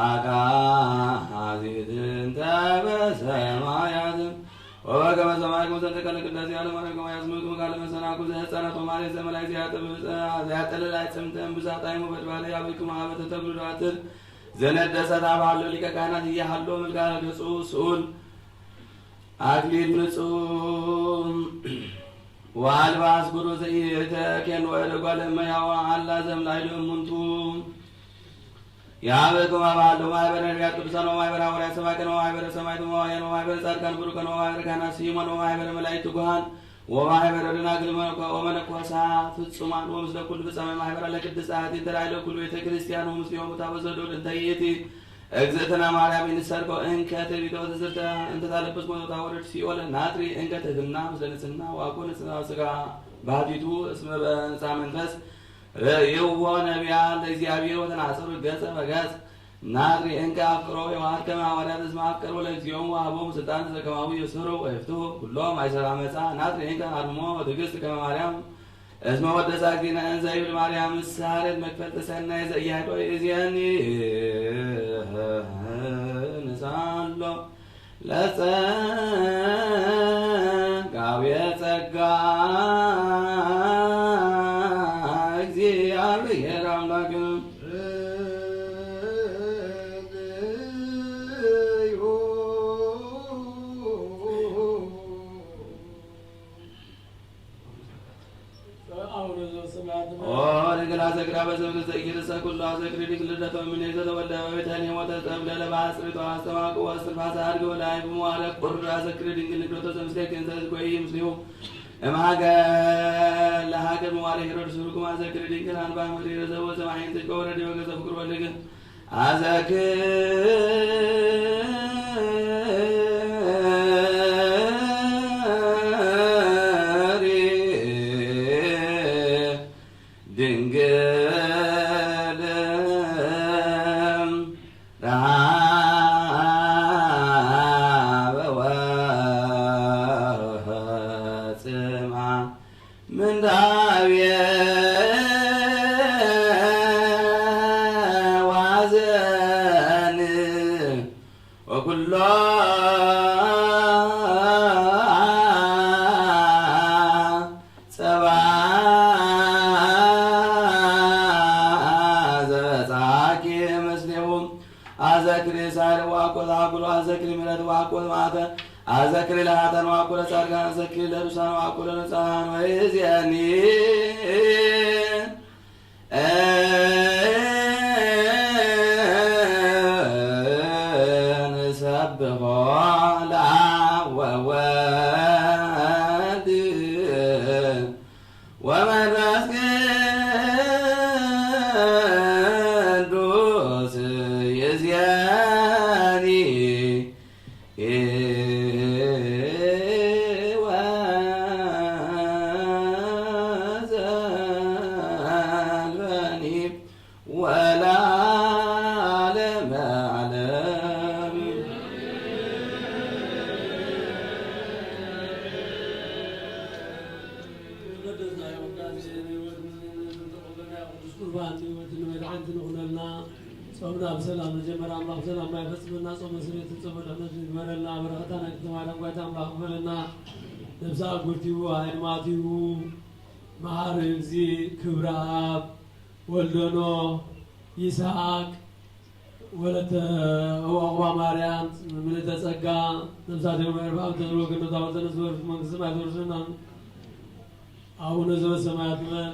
አቃዚት እንተ በሰማያት ወበከመ ሰማዕክሙ ዘንተ ቃለ ቅዳሴ ዓለም አረጋዊ ያስምዕክሙ ቃለ መሰናክሉ ዘህፃናት ወማሕሌት ዘመላእክት ዘያጠልል አይጽምተን ብዛት አይሙ በድባለ ያብክሙ ሀበ ተተብሉ ዳትል ዘነደሰት አብ ሀሎ ሊቀ ካህናት እያሀሎ ምልካ ገጹ ስኡል አክሊል ንጹም ወአልባስ ብሩር ዘኢተኬን ወእደ ጓለ እመሕያዋ አላ ዘም ላዕሉ እሙንቱ የሀበክሙ አብ ሀሎ ማህበረ ነቢያት ቅዱሳን ወማህበረ ሐዋርያት ሰባክያን ወማህበረ ሰማዕት ወመዋዕያን ወማህበረ ጻድቃን ብሩካን ወማህበረ ካህናት ስዩማን ወማህበረ መላእክት ትጉሃን ወማህበረ ደናግል መነኮ- ወመነኮሳት ፍጹማን ወምስለ ኩሉ ፍጻሜ ማህበራ ለቅድስት አሐቲ እንተ ላዕለ ኩሉ ቤተ ክርስቲያን ወምስሌሆሙ ታቦተ ዘዶድ እንተ ይእቲ እግዝእትነ ማርያም ኢንሰርጎ እንከ ትንቢተ ወትዝርተ እንተ ታለብስ ሞት ወታወርድ ሲኦል ናትሪ እንከ ትህብና ምስለ ንጽህና ወአኮ ንጽህና ስጋ ባህቲቱ እስመ በንጻ መንፈስ ርእይዎ ነቢያ ለእግዚአብሔር ወተናጸሩ ገጸ በገጽ ናትሪ እንከ አፍቅሮ የዋሃድ ከመ ሐዋርያት እስመ አፍቀሩ ለእግዚኦም ወሀቦሙ ስልጣን ዘከማዊ የስሩ ወይፍትሁ ኩሎም አይሰራ መጻ ናትሪ እንከ አርሞ ወትዕግስት ከመ ማርያም እስመ ወደሳ እግዚእነ እንዘ ይብል ማርያም ሳሬት መክፈልተ ሰናይ ዘኢያሕዶ ይእዜኒ ንሳሎ ለጸጋቤ ጸጋ እግዚአብሔር አምላክ ኦ ድንግል አዘክራ በዘብር ዘይርሰ ኩሉ አዘክሪ ድንግል ልደቶ እምኔ ዘተወልደ በቤተልሔም ወተጸብለ ለባጽሪቶ አስተማቁ ወስትንፋሰ አድግ ወላይ ብመዋለ ቁር አዘክሪ ድንግል ንግደቶ ዘምስሌክ እንዘ ዝጎይ ምስሊሁ እምሃገ ለሃገ መዋለ ሄሮድስ ርኩም አዘክሪ ድንግል አንባ ምድሪ ረዘቦ ዘማሒን ትጅ በወረዲ ወገዘ ፍቅር ወልግ አዘክሪ ድንግል ረሃበ ወጽማ ምንዳቤ ዋዘን ወኩሎ ጸባ ዘበጻኪ ምስሌሁ አዘክሪ ሳይል ዋኮ ታኩሎ አዘክሪ ምረት ዋኮ ማተ አዘክሪ ለሃተን ዋኮ ለጻድቃን አዘክሪ ለሩሳን ዋኮ ለነጻን ወይዜኒ እንሰብሖ ለአብ ወወልድ ወመንፈስ ቅዱስ ይእዜኒ ወዘልፈኒ ወለዓለመ ዓለም። ቁርባን ህይወትን መድሓኒትን ይኹነልና። ጾምና ብሰላም ንጀመር ኣምላኽ ብሰላም ማይ ፈጽመና። ጾመ ስሬትን ጾመ ድሕነትን ይግበረልና። በረኸታ ናይ ክልተ ማርያም ጓይታ ኣምላኽ ይግበረልና። ነብሳ ጉርቲኡ ሃይማቲኡ መሓሪ እግዚ ክብረኣብ ወልደኖ ይስሐቅ ወለተ ዕቑባ ማርያም ምልእተ ጸጋ፣ ነፍሳት የመርብብ ተዝርወ ገነታዊ ተነስ ወርስ መንግስቲ ማይ ተወርስና። ኣቡነ ዘበሰማያት ይበል።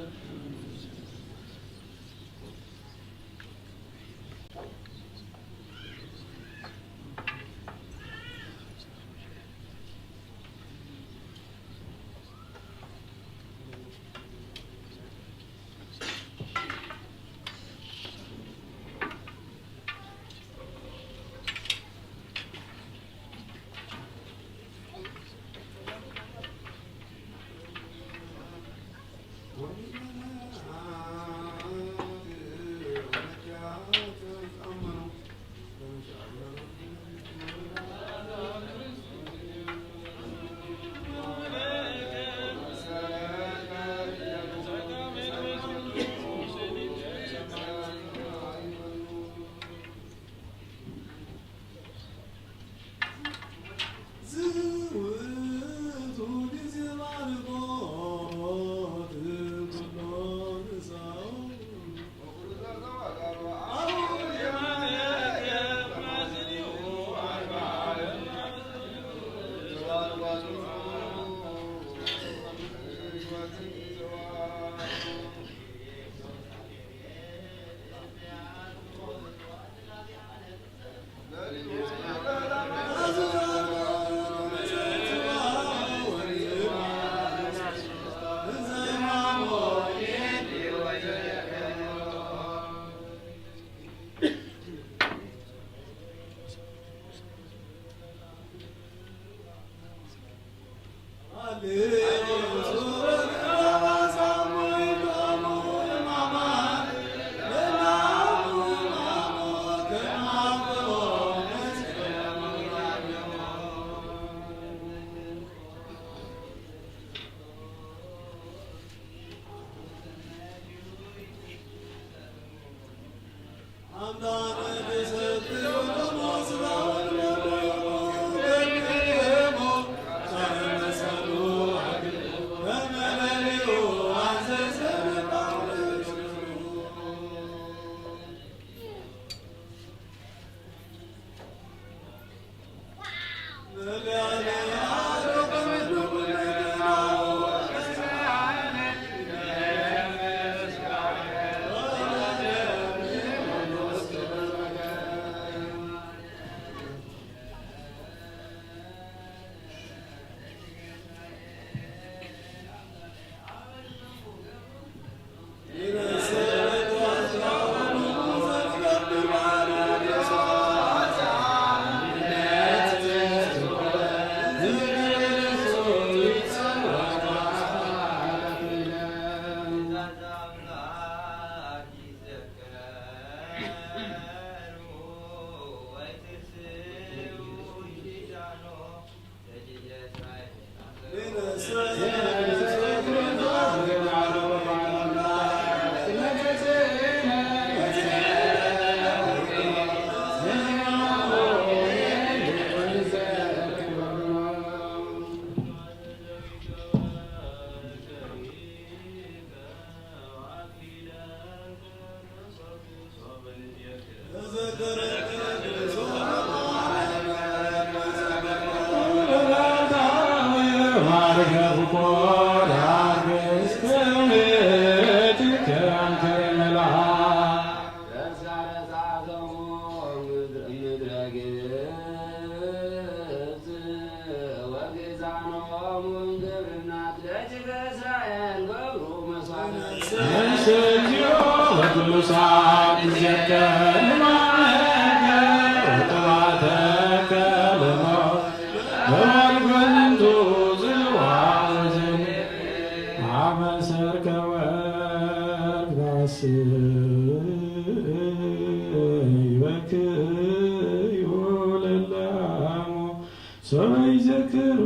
ሰበ ይዘክሩ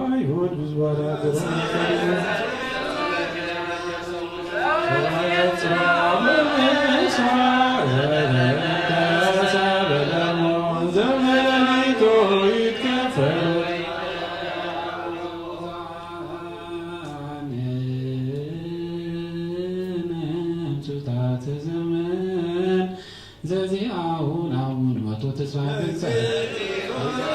አይሁድ ብዙ ባላገሩ ዘመን ዘዚአሁና ተስፋ ክንጽሕ።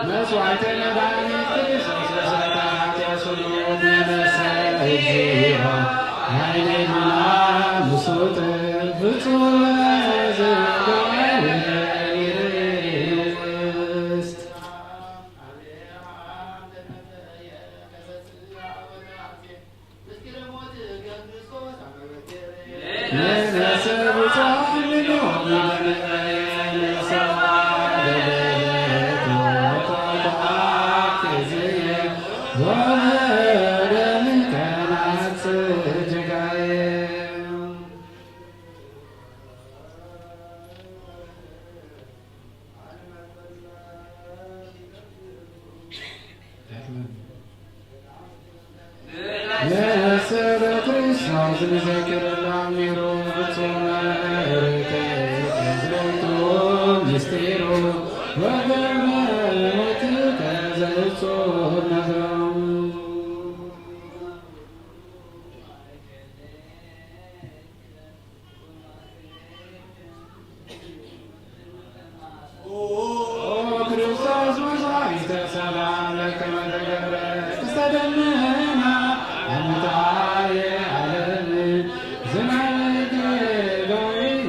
መስዋዕተ መድኃኒት ክርስቶስ በሰተ ኃጢአት ስሉብ ነነሰ እግዚኦ ኃይሌና ምስውጥ ፍጹም ዘገወ ይርእስ። ንእስር ክርስቶስ ንዘክር ላሚሩ ፍጹም ርትዕ ዝለቱ ምስጢሩ ወገመ ሞት ከዘጹ ነግረው። ኦ ክርስቶስ መስዋዕተ ሰላም ለከ መተገብረ ቅስተ ደመና አምጣየ ዓለም ዝናገ ዳዊት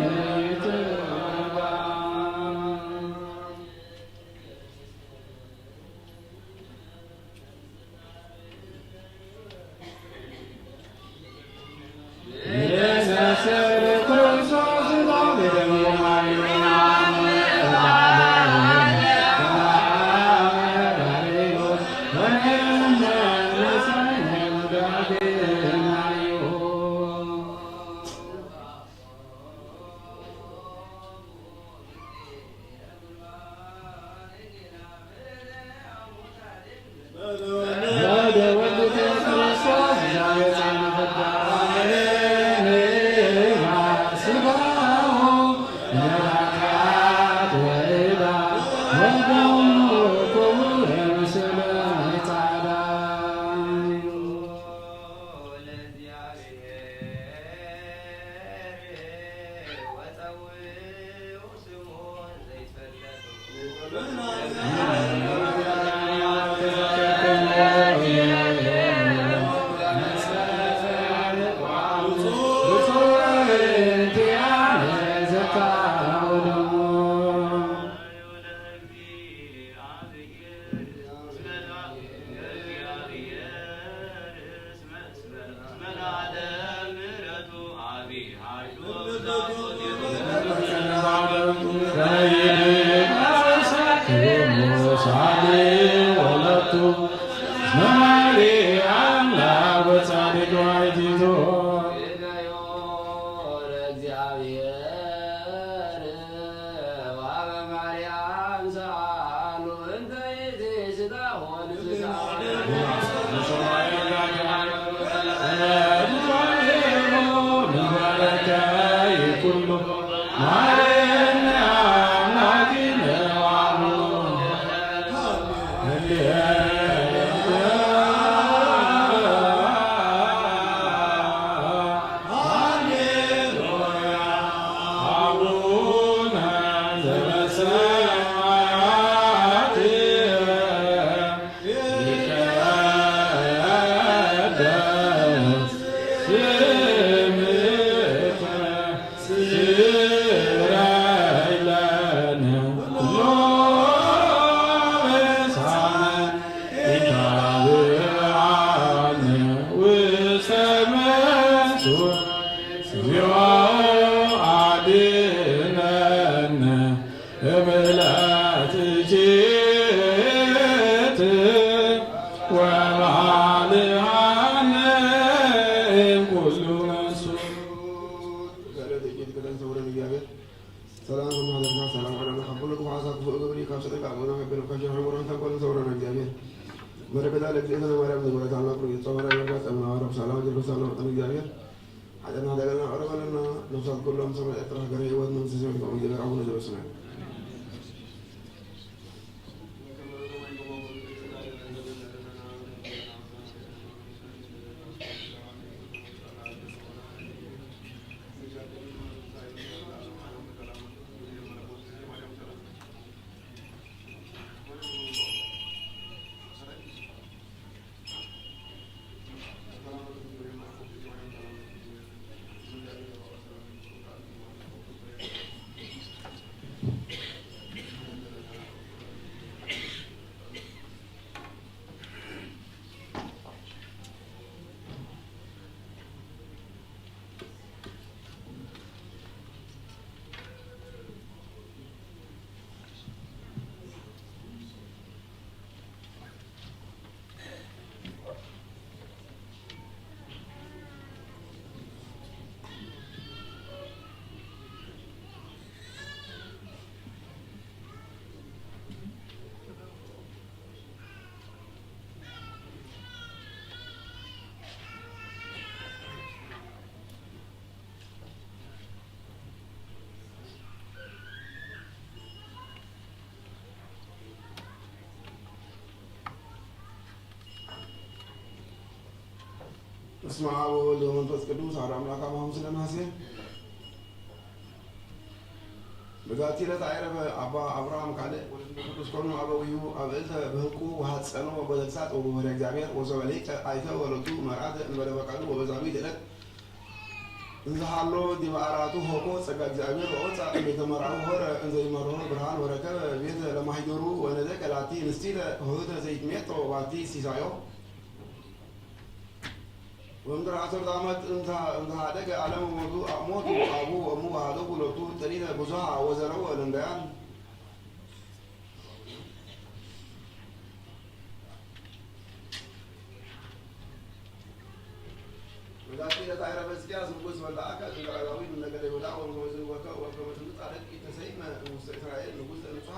ክፉእ ግብሪ ካብ ስእልካ ኣቦና ከበደ ካብ ሽርሒ ወርሒ ተንኮልን ሰውረና እግዚኣብሔር። በረከታ ለእግዚእትነ ማርያም ንብረታ ናቁሪ ጸወራ ይወርዳ ጸምና ረብ ሰላም ጀርበ ሰላም ወጠን እግዚኣብሔር። ሓጢኣትና ደገና ኣረባለና። ነፍሳት ኩሎም ሰማይ ኤርትራ ሃገረ ህይወት መንግስተ ሰማይ ይፈሙ ጀበር ኣቡነ ዘበሰማያት። በስመ አብ ወወልድ ወመንፈስ ቅዱስ አሐዱ አምላክ አማሁም ስለ ነሐሴ። በዛቲ ዕለት አይረፈ አባ አብርሃም ካልዕ ወለትነ ቅዱስ ኮኑ አበዊሁ አብዕልተ በህቁ ወሐጸኖ ወበተግሳጽ ወበወህደ እግዚአብሔር ወሶበ ሊቀ አይተ ወለቱ መርዓተ እንበለ ፈቃዱ ወበዛዊት ዕለት እንዘሃሎ ዲበ አራቱ ሆኮ ጸጋ እግዚአብሔር ወወፃ እምቤተ መርዓሁ ሆረ እንዘይመርሆ ብርሃን ወረከበ ቤተ ለማሂደሩ ወነዘ ቀላቲ ንስቲለ ሆህተ ዘይትሜጦ ባቲ ሲሳዮ ወምድር ዓሰርተ ዓመት እንተ ሃደገ ዓለም ሞቱ ሞቱ አቡ ወሙ ወሃደጉ ሎቱ ጥሪተ ብዙሃ ወዘረወ ለንደያን። ወዛቲ ዕለት አይረፈ ሕዝቅያስ ንጉስ ወልደ አካዝ እንደ ዳዊት ነገደ ይሁዳ ወንጎዝ ወከ ወከ ወትምጻ ደቂ ተሰይመ ንጉስ እስራኤል ንጉስ ንጹሃ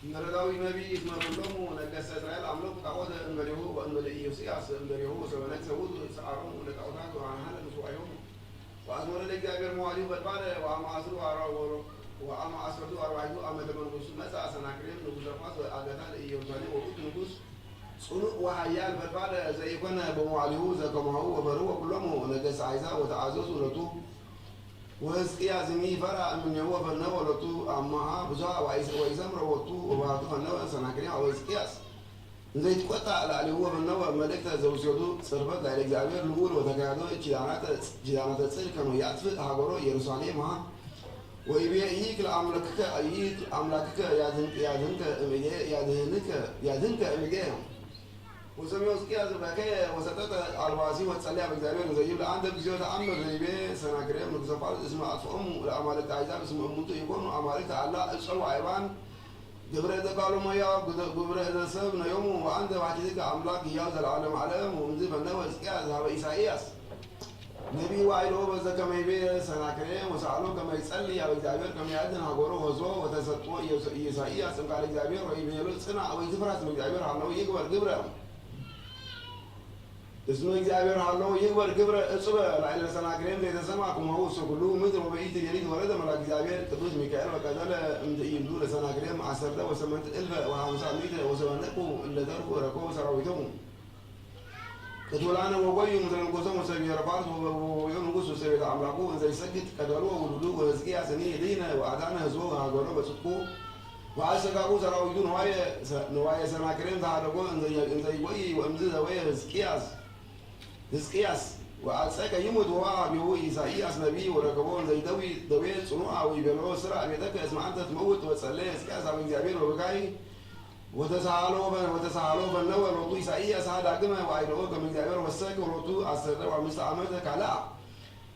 እምበለ ዳዊት ነቢይ እስመ ኩሎሙ ነገስተ እስራኤል አምለኩ ጣዖተ እምበሌሁ ወእምበለ ኢዮስያስ እምበሌሁ ወሰበ ነግሰ ውእቱ ሰዓሮሙ ለጣዖታት ወአንሃለ ምስዋዮሙ ወአስመረ ለእግዚአብሔር መዋዕሊሁ ፈድፋደ ወአመ አስሩ ወአርባ ወአመ አሰርቱ ወአርባዕቱ ዓመተ መንግስቱ መጽአ ሰናክሬም ንጉሰ ፋርስ ወአገታ ለኢየሩሳሌም ወውእቱ ንጉስ ጽኑዕ ወኃያል ፈድፋደ ዘኢኮነ በመዋዕሊሁ ዘከማሁ ወፈርሁ ኩሎሙ ነገስተ አሕዛብ ወተአዘዙ ሎቱ። ወሕዝቅያስኒ ፈርሃ እምኔሁ ወፈነወ ሎቱ አማሃ ብዙሃ ወኢሰምረ ሎቱ ወባቱ ፈነወ ሰናክሬም አበ ሕዝቅያስ እንዘ ይትቆጣ ላዕሌሁ ወፈነወ መልእክተ ዘውስዮቱ ጽርፈት ላዕለ እግዚአብሔር ልዑል ወተካያዶ ኪዳናተ ጽድቅ ከመ ያጥፍእ ሀገሮ ኢየሩሳሌም ሃ ወይቤ ኢይክ ለአምላክከ ኢይክ ለአምላክከ ያድህንከ እምኔ ያድህንከ እምኔ። ወሰምዮ ሕዝቅያስ በከየ ወሰጠጠ አልባሲ ወጸልያ በእግዚአብሔር እንዘ ይብል አንተ እግዚኦ ተአምር ዘይቤ ሰናክሬም ንጉሰ ፋርስ እስመ አጥፍኦሙ ለአማልክተ አሕዛብ እስመ እሙንቱ ኢኮኑ አማልክተ አላ ዕፀ ወአይባን ግብረ እደ ቃሎሙ ሕያው ግብረ እደ ሰብ ነዮሙ ወአንተ ባሕቲትከ አምላክ ሕያው ዘለዓለም ዓለም። ወእምዝ ፈነወ ሕዝቅያስ ሀበ ኢሳይያስ ነቢይ ወአይልኦ በዘ ከመ ይቤ ሰናክሬም ወሰአሎ ከመ ይጸሊ አብ እግዚአብሔር ከመ ያድን ሀገሮ ወሕዝቦ ወተሰጥኦ ኢሳይያስ እምቃለ እግዚአብሔር ወይቤሎ ጽናዕ ወይትፍራ እስመ እግዚአብሔር ሀለው ይግበር ግብረ እስመ እግዚአብሔር ሀለው ይግበር ግብረ እጹበ ላዕለ ሰናክሬም ዘይተሰማ ከማሁ ውስተ ኩሉ ምድር። ወበይቲ ሌሊት ወረደ መልአክ እግዚአብሔር ቅዱስ ሚካኤል ወቀተለ እምትእይንቱ ለሰናክሬም አሰርተ ወሰመንት እልፈ ወሀምሳ ሚእተ ወሰበነቁ እለ ተርፉ ረከቡ ሰራዊቶሙ ቅቱላነ ወጎዩ ምስለ ንጉሶም ውስተ ብሔረ ፋርስ ወበቦዮ ንጉስ ውስተ ቤተ አምላኩ እንዘ ይሰግድ ቀተሎ ውሉዱ ወሕዝቅያስኒ ሊነ ወአዳነ ህዝቦ ወሀገሮ በጽድቁ ወአሰጋጉ ሰራዊቱ ንዋየ ሰናክሬም ዘሃደጎ እንዘ ይጎይ ወእምዝ ዘወየ ሕዝቅያስ ሕዝቅያስ ወአጸቀ ይሙት ወወአ ሀቤሁ ኢሳይያስ ነቢይ ወረከቦ እንዘ ይደዊ ደዌ ጽኑዓ ወይቤሎ ስራዕ ቤተከ እስመ አንተ ትመውት። ወጸለየ ሕዝቅያስ ሀበ እግዚአብሔር ወበካይ ወተሳሃሎ ወተሳሃሎ ፈነወ ሎቱ ኢሳይያስ ሀ ዳግመ ወአይደኦ ከመ እግዚአብሔር ወሰከ ሎቱ አሰርተ ወአምስተ ዓመተ ካልአ።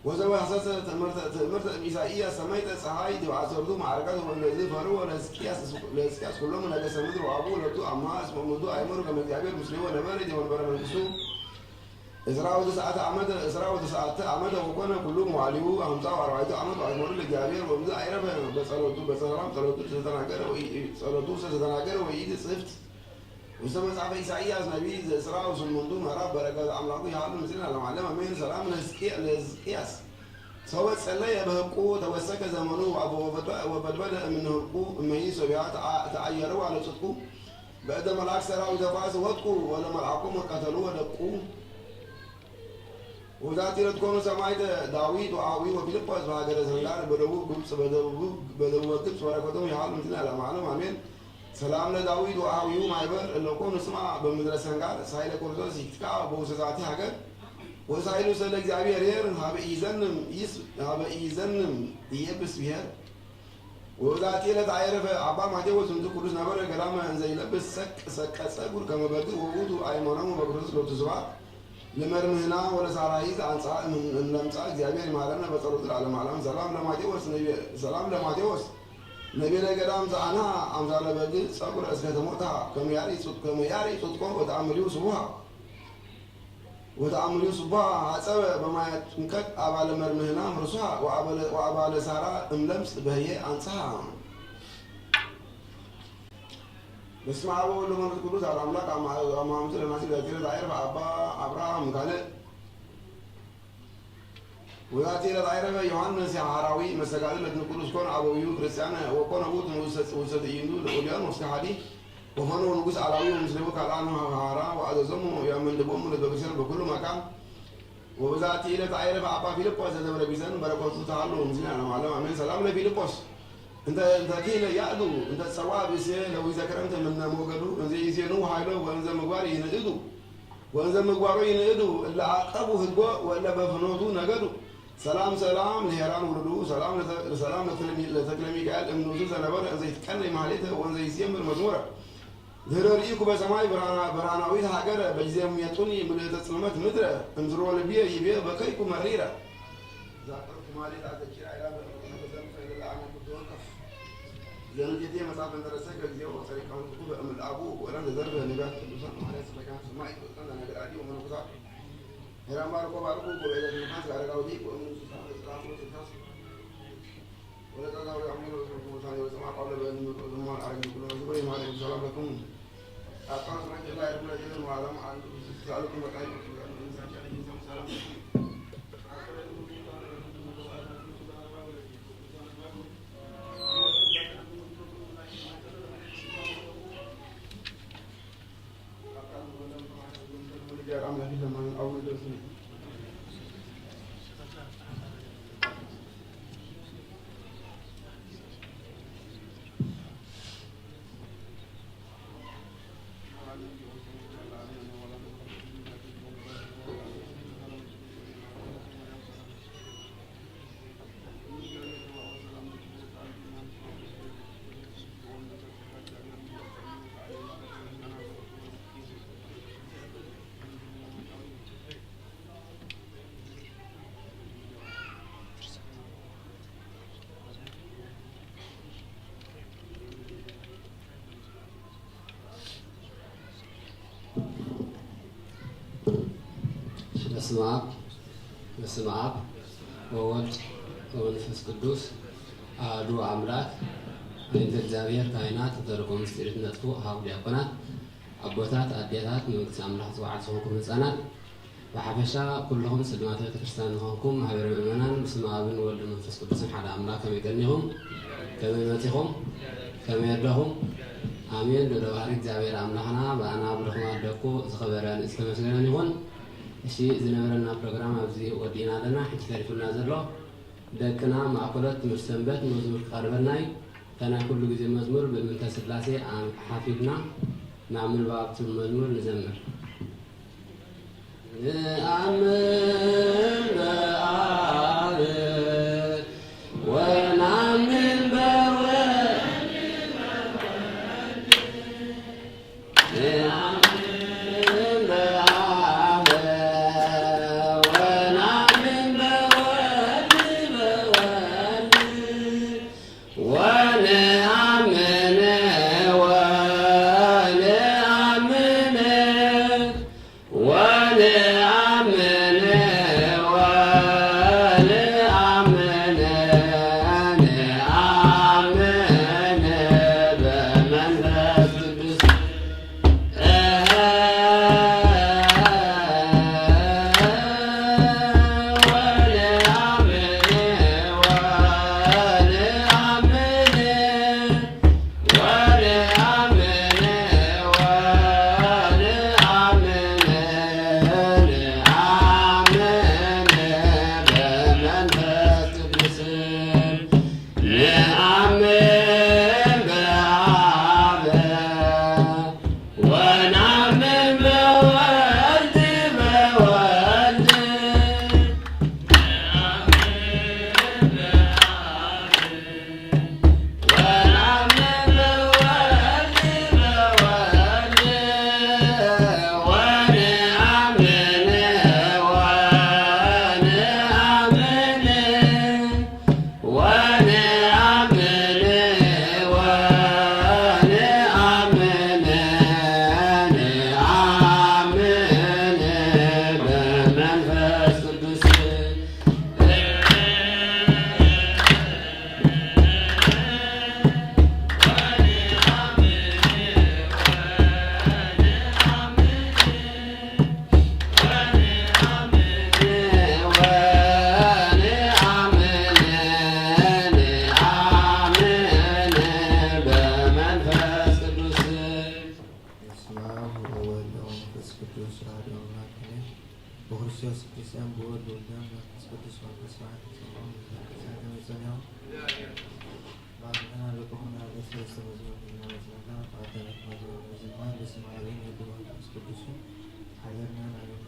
ወዘወ ሐሰሰ ትእምርተ ትእምርተ እምኢሳይያስ ሰመይተ ጸሓይ ዲብ ዐሰርቱ መዓርጋት ወእንደዚ ፈርዎ ለሕዝቅያስ ለሕዝቅያስ ኩሎሙ ነገሰ ምድር ወአብኡ ለቱ አምሃ እስመ እሙንቱ አይመሩ ከመ እግዚአብሔር ምስሌሁ ወነበረ ዲበ መንበረ መንግስቱ። እስራ ወተስዓተ ዓመተ፣ እስራ ወተስዓተ ዓመተ ወኮነ ኩሉ መዋዕሊሁ፣ ሓምሳ ወኣርባዕተ ዓመት ወኣዝመሩ ለእግዚኣብሔር፣ ወምዝ ኣይረፈ በጸሎቱ፣ በሰላም ጸሎቱ ዝተናገረ ወይ፣ ጸሎቱ ዝተናገረ ወይ ጽፍት ውስተ መጽሐፈ ኢሳይያስ ነቢይ ዘእስራ ወስምንቱ ምዕራፍ በረከት ኣምላኩ ይሃሉ ምስሌነ ለዓለመ ዓለም ኣሜን። ሰላም ለሕዝቅያ-፣ ለሕዝቅያስ ሰበ ጸለየ በሕቁ ተወሰከ ዘመኑ ወበድበደ እምነ ህልቁ እመሂ ሶብያ ተዓ-፣ ተዓየሩ አለ ጽድቁ በእደ መልአክ ሰራዊተ ፋርስ ወድቁ ወለመልአኮሙ ቀተሉ ወደቁ። ወዛቲ ለትኮኑ ሰማዕተ ዳዊት ወአዊ ወፊልጶስ በሀገረ ሰንጋር በደቡብ ግብጽ በደቡብ፣ በደቡብ ግብጽ በረከቶም ይሃሉ ምስሌነ ለዓለመ ዓለም አሜን። ሰላም ለዳዊት ወአሃዊሁ ማይበር እለኮኑ ስማ በምድረ ሰንጋር ሳይለ ክርስቶስ ይትካ በውስተ ዛቲ ሀገር ወሳይሉ ሰለ እግዚአብሔር ሀበ ኢዘንም ይስ-፣ ሀበ ኢዘንም ይየብስ ብሔር። ወበዛቲ ዕለት አይረፈ አባ ማቴዎስ እንቱ ቅዱስ ነበረ ገዳመ እንዘ ይለብስ ሰቅ ሰቀ ጸጉር ከመ በግ ወውቱ አይመኖሙ በክርስቶስ ሎቱ ስብሐት። ለመርምህና ወለሳራሂ ዘአንጽሐ እም-፣ እምለምጻ እግዚአብሔር ይማረነ በጸሎቱ ለዓለመ ዓለም። ሰላም ለማቴዎስ ነቢ-፣ ሰላም ለማቴዎስ ነቢረ ገዳም ዘአንሃ አምሳለ በግ ጸጉር እስከ ተሞታ ከመ ያሪ ጽ-፣ ከመ ያሪ ጽድቆ ወተአምሪሁ ስቡሃ። ወተአምሪሁ ስቡሃ ሐጸበ በማየ ጥምቀት አባለ መርምህና ርሱሃ ወአባለ፣ ወአባለ ሳራ እምለምጽ በህየ አንጽሃ። በስመ አብ ወወልድ ወመንፈስ ቅዱስ አሐዱ አምላክ። አማ-፣ አማሙቱ ለማሲ ዛቲ ዕለት አይረፈ አባ አብርሃም ካልዕ። ወዛቲ ዕለት አይረፈ ዮሐንስ ሐራዊ መስተጋድል ለትንቅዱስ ኮነ አበዊሁ ክርስቲያን ወኮነ ውእቱ ንጉሰ ውሰ ትዕይንቱ ለኡልዮን ወስከ ሐዲ ወፈነው ንጉስ አላዊ ወምስሌሁ ካልአን ሐራ ወአዘዞሙ ያመንድቦሙ ለበክርስቲያን በኩሉ መካን። ወበዛቲ ዕለት አይረፈ አባ ፊልጶስ ዘደብረ ቢዘን በረከቱ ተሃሉ ምስሌነ ለዓለመ ዓለም አሜን። ሰላም ለፊልጶስ እንተ፣ እንተ ኪለ ያእዱ እንተ ጸዋ ብእሴ ለዊዘ ክረምተ ምነ ሞገዱ እንዘ ይሴኑ ኃይሎ ወእንዘ ምግባር ይንእዱ ወእንዘ ምግባሮ ይንእዱ እለ አቀቡ ህጎ ወእለ በፍኖቱ ነገዱ። ሰላም ሰላም ለሄራን ውሉዱ ሰላም ለተ-፣ ሰላም ለተክለ ሚ-፣ ለተክለ ሚካኤል እምንቱ ዘነበረ እንዘ ይትቀነይ ማህሌተ ወእንዘ ይዜምር መዝሙረ። ድህረ ርኢኩ በሰማይ ብርሃና-፣ ብርሃናዊት ሀገረ በጊዜ ሜጡኒ ምልእተ ጽልመት ምድረ እምዝሮ ልብየ ይቤ በከይኩ መሪረ። ዛቅርኩ ማሌት አዘኪራ ኢላ በእንተ ዘንተ ለአነ ኩሉ ወቀፍ። ዘንቴቴ መጽሐፍ እንተረሰ ከጊዜው ጸሪቀ ወንቁ በእምል አቡ ወላን ዘዘርበ ነቢያት ቅዱሳን ሐዋርያት ሰበካን ሰማዕት ወጻን ደናግል አዲ ወመነኮሳት ሄራን ባርኮ ባርኩ ጉባኤ ዘትንፋስ አረጋዊ ወእምኑ ስልጣን ወስልጣን ወስልጣን ወለጸጋዊ አምሮ ወስልጣን ወሰማ ቃለ በእምኑ ወዘማን አረግ ኩሎ ዝብሬ ማርያም ሰላም ለኩም። አጣን ስራጀላ ያድጉ ለጀለ ማለም አንዱ ስልጣን ለኩም በቃ ሰላም። በስመ አብ፣ በስመ አብ ወወልድ ወመንፈስ ቅዱስ አሐዱ አምላክ። በእንተ እግዚአብሔር ካህናት፣ እንተ ርቆ ምስጢር ትነጥፉ፣ አሃው ዲያቆናት፣ አቦታት፣ አዴታት፣ መንግስቲ አምላክ ጽዋዓት ዝኾንኩም ህፃናት፣ ብሓፈሻ ኩልኹም ስድማተ ቤተክርስትያን ዝኾንኩም ማህበረ ምእመናን፣ ብስመ ኣብን ወልድ መንፈስ ቅዱስን ሓደ ኣምላክ ከመይ ቀኒኹም? ከመይ መጺኹም? ከመይ ኣለኹም? ኣሜን። ልዑለ ባህሪ እግዚኣብሔር ኣምላኽና ብኣና ብድኹማት ደቁ ዝኸበረን ዝተመስገነን ይኹን። እሺ፣ ዝነበረና ፕሮግራም ኣብዚ ወዲእና ኣለና። ሕጂ ተሪፉና ዘሎ ደቅና ማእከሎት ትምህርቲ ሰንበት መዝሙር ክቐርበልና እዩ። እታ ናይ ኩሉ ግዜ መዝሙር ብምንተ ስላሴ ኣም-፣ ሓፊድና ናብ ምንባብ እቲ መዝሙር ንዘምር። ንኣምን በኣብ ወናምን በወልድ ንኣምን በአብ ወናምን በወልድ በወልድ ወንአምን ወንአምን ወንአምን ብክርስቶስ ክርስቲያን፣ ብወልድ ውሉዳን መንፈስ ቅዱስ መንፈስ ስብሐት ይሰምዖም። ብዘለካ ሰላም ይጸንሖም። ባርክና ልኡኹና ኣብ ሰለስተ መዝሙር ሒዝና መጺናና። ብቐዳማይ መዝሙር ንዝማር። በስመ አብ ወወልድ ወመንፈስ ቅዱስ። ሓደርና ናበልና።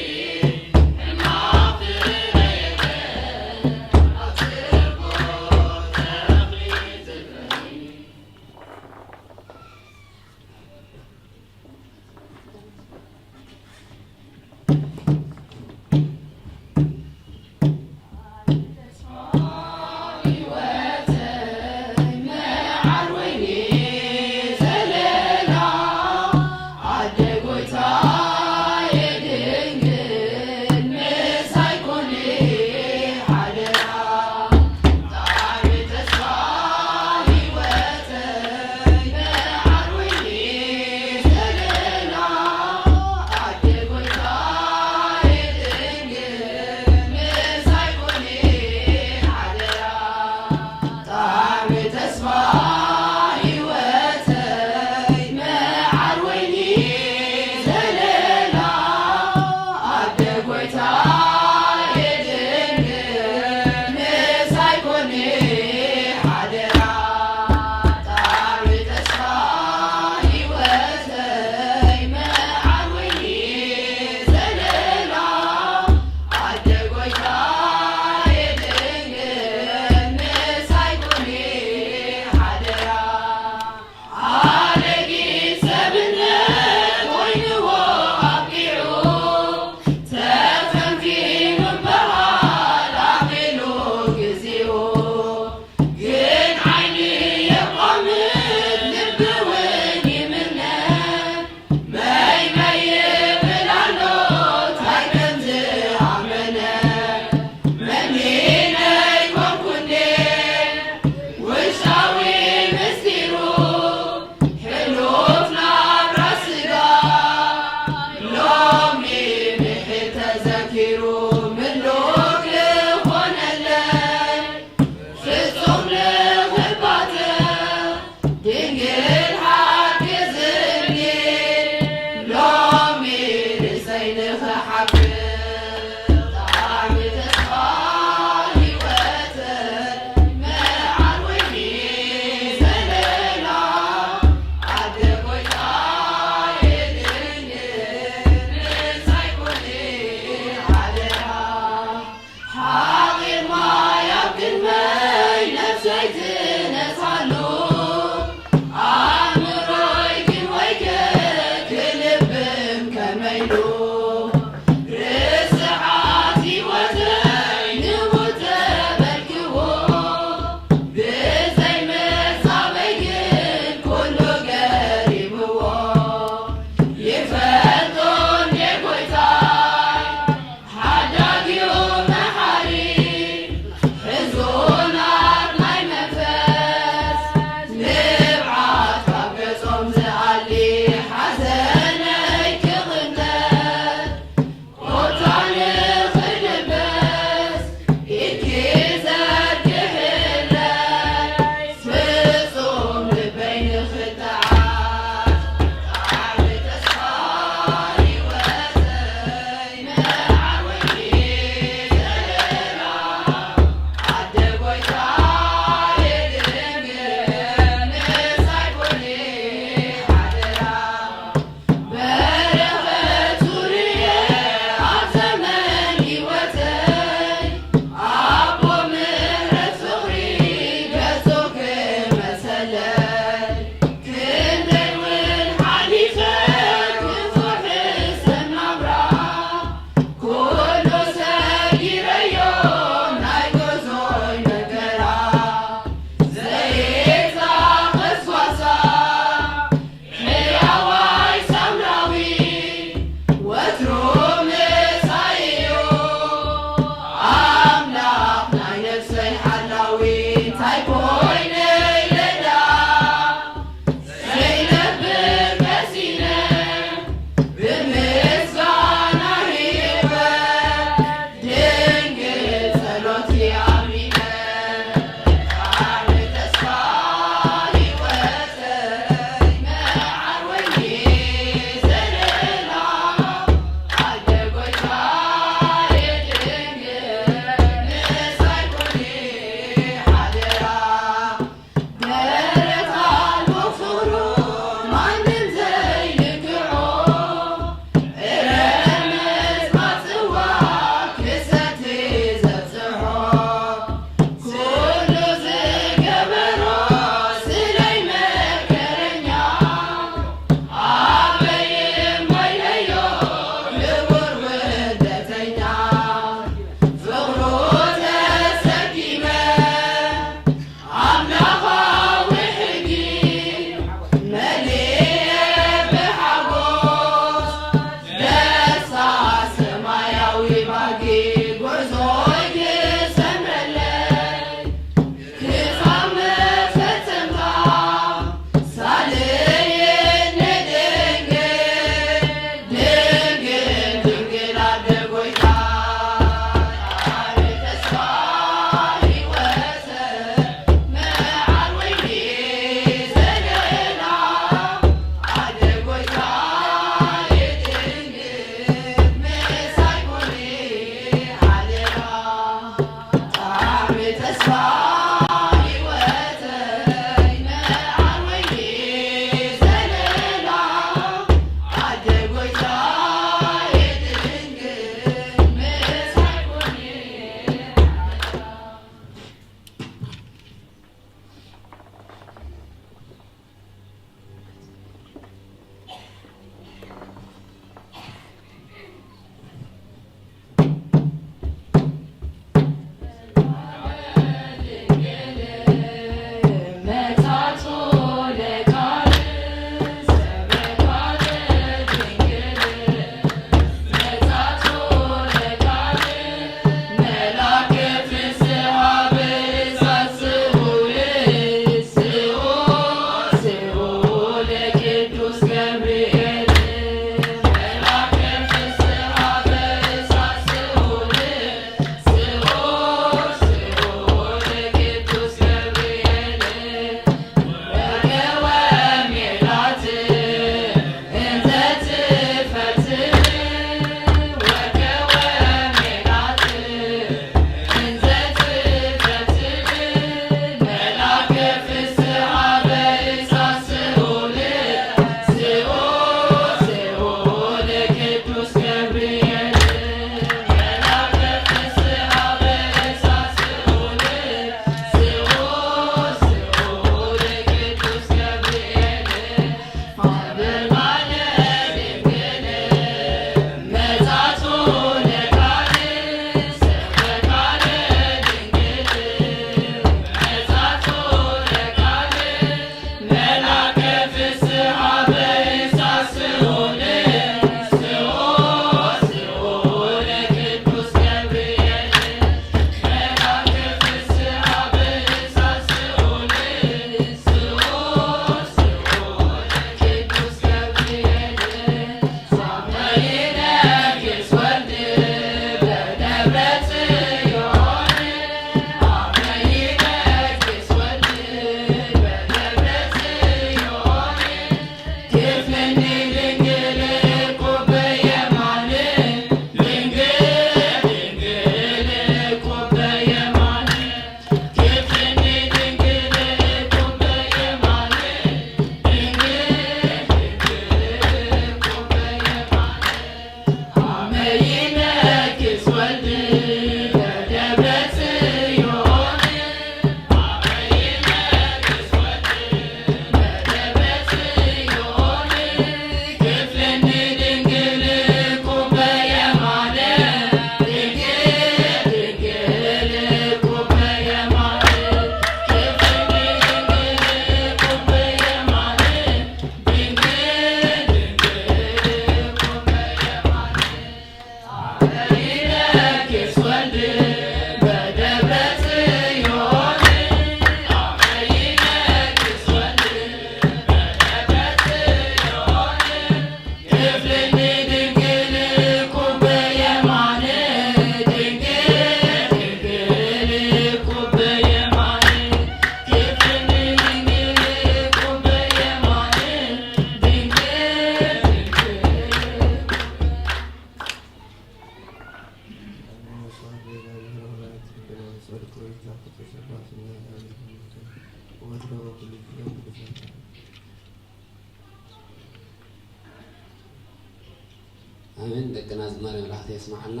ኣሜን። ደቅና ዝማሬ መላእክቲ የስማዓልና።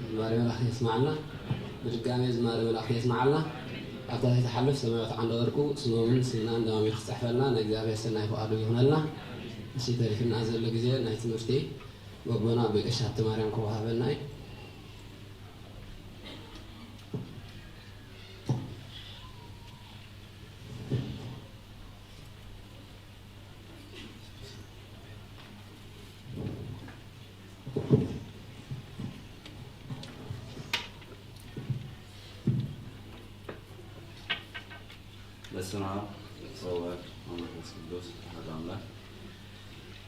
ዝማሬ መላእክቲ የስማዓልና። ብድጋሜ ዝማሬ መላእክቲ የስማዓልና። ኣብታ ዘይትሓልፍ ሰማያዊት ዓንደ ወርቁ ስሞምን ስምናን ደማሚሩ ክጽሕፈልና ናይ እግዚኣብሔር ሰናይ ፍቓዱ ይኹነልና። እሺ፣ ተሪፍና ዘሎ ግዜ ናይ ትምህርቲ ወቦና ብቀሺ ሃብተማርያም ክወሃበና እዩ። በስመ አብ ወወልድ ወመንፈስ ቅዱስ አሐዱ አምላክ።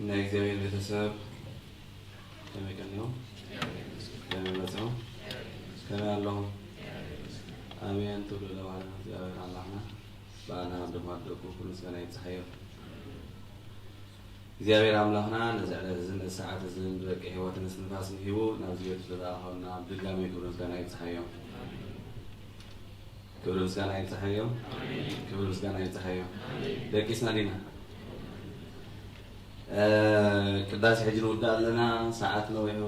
ናይ እግዚኣብሔር ቤተሰብ ከመይ ቀኒዮም? ከመይ መጽኦም? ከመይ ኣለኹም? ኣሜን ትብሉ ለባህልና እግዚኣብሔር ኣምላኽና ብኣና ኣብ ድኹማት ደቁ ኩሉ ምስጋና ይብጽሓዮ። እግዚኣብሔር ኣምላኽና ነዚ ዕለት እዝን ነዚ ሰዓት እዝን ብደቂ ህይወትን እስትንፋስን ሂቡ ናብዚ ቤት ዝተኣኸብና ብድጋሚ ክብሪ ምስጋና ይብጽሓዮ። ክብሪ ምስጋና ይብጽሐዮ። ክብሪ ምስጋና ይብጽሐዮ። ደቂስና ዲና? እ፣ ቅዳሴ ሕጂ ንውዳእ ኣለና። ሰዓት ነዊሑ፣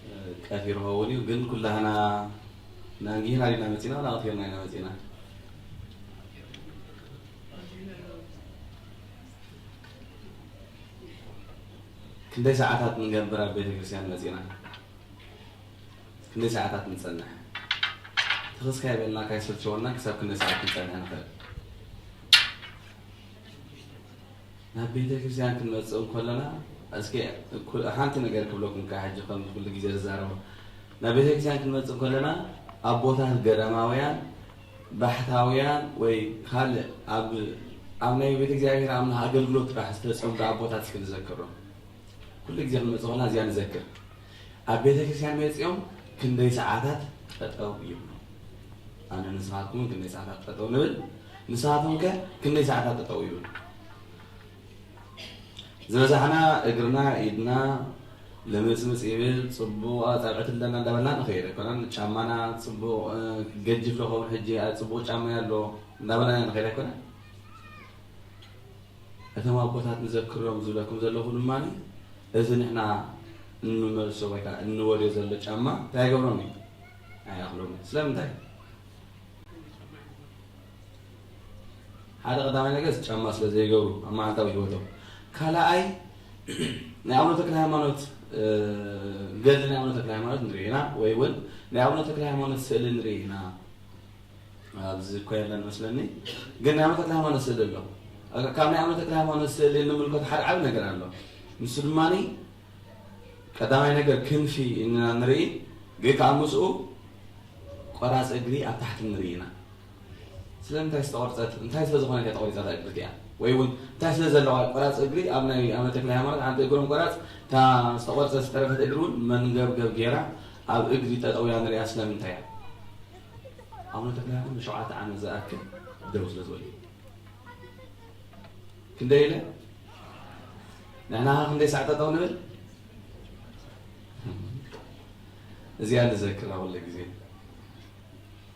እ፣ ቀትሪ ይኸውን እዩ። ግን ኩላህና ናንጊህና ዲና መጺና፣ ወላ ኣኽቲርና ኢና መጺና? ክንደይ ሰዓታት ንገብር ኣብ ቤተ ክርስቲያን መጺና? ክንደይ ሰዓታት ንጸንሕ? ትኽስካ ይበልና፣ ካይሰልቸወና ክሳብ ክንደይ ሰዓት ክንጸንሕ ንኽእል? ናብ ቤተ ክርስቲያን ክንመጽእ እንከለና፣ እስኪ ኩ-፣ ሓንቲ ነገር ክብለኩም ከ፣ ሕጂ ከም ኩሉ ግዜ ዝዛረቦ፣ ናብ ቤተ ክርስቲያን ክንመጽእ እንከለና፣ ኣቦታት ገዳማውያን፣ ባሕታውያን ወይ ካልእ ኣብ፣ ኣብ ናይ ቤተ እግዚኣብሔር ኣምላኽ ኣገልግሎት ጥራሕ ዝተጸምዱ ኣቦታት እስኪ ንዘክሮም። ኩሉ ግዜ ክንመጽእ ከለና እዚኣ ንዘክር። ኣብ ቤተ ክርስቲያን መጺኦም ክንደይ ሰዓታት ጠጠው ይብሉ? ኣነ ንስኻትኩም ክንደይ ሰዓታት ጠጠው ንብል? ንስኻትኩም ከ ክንደይ ሰዓታት ጠጠው ይብሉ? ዝበዛሕና እግርና፣ ኢድና ልምጽምጽ ይብል፣ ጽቡቕ ኣጻብዕቲ ኣለና እንዳበልና ንኸይድ ኣይኮነን። ጫማና ጽቡቕ፣ እ፣ ገጅፍ ዶ ኸውን ሕጂ፣ እ፣ ጽቡቕ ጫማ ኣሎ እንዳበልና ንኸይድ ኣይኮነን። እቶም ኣቦታት ንዘክሮም ዝብለኩም ዘለኹ ድማ፣ እዚ ንሕና እንመልሶ ወይ ከዓ እንወድዮ ዘሎ ጫማ እንታይ ይገብሮም እዩ? ኣይኣኽሎም እዩ። ስለምንታይ? ሓደ ቀዳማይ ነገር ጫማ ስለ ዘይገብሩ ኣብ መዓልታዊ ህይወቶም። ካልኣይ ናይ ኣቡነ ተክለ ሃይማኖት፣ እ፣ ገድሊ ናይ ኣቡነ ተክለ ሃይማኖት ንርኢ ኢና፣ ወይ እውን ናይ ኣቡነ ተክለ ሃይማኖት ስእሊ ንርኢ ኢና። ኣብዚ እኮ የለን መስለኒ፣ ግን ናይ ኣቡነ ተክለ ሃይማኖት ስእሊ ኣሎ። ካብ ናይ ኣቡነ ተክለ ሃይማኖት ስእሊ እንምልከቶ ሓደ ዓቢ ነገር ኣሎ። ንሱ ድማ ቀዳማይ ነገር ክንፊ ኢና ንርኢ፣ ግን ከዓ ምስኡ ቆራፅ እግሪ ኣብ ታሕቲ ንርኢ ኢና። ስለምንታይ ዝተቆርፀት? እንታይ ስለ ዝኾነት እያ ተቆሪፃ እታ እግሪ እቲኣ? ወይ እውን እንታይ ስለ ዘለዋ ቆራፅ እግሪ ኣብ ናይ ኣቡነ ተክለ ሃይማኖት ሓንቲ እግሮም ቆራፅ፣ እታ ዝተቆርፀት ዝተረፈት እግሪ እውን መንገብገብ ገይራ ኣብ እግሪ ጠጠው ኢላ ንሪኣ ስለምንታይ እያ? ኣቡነ ተክለ ሃይማኖት ንሸውዓተ ዓመት ዝኣክል ደው ስለ ዝበሉ። ክንደይ ኢለ? ንሕና ኸ ክንደይ ሰዓት ጠጠው ንብል? እዚኣ ንዘክራ ኩሉ ግዜ።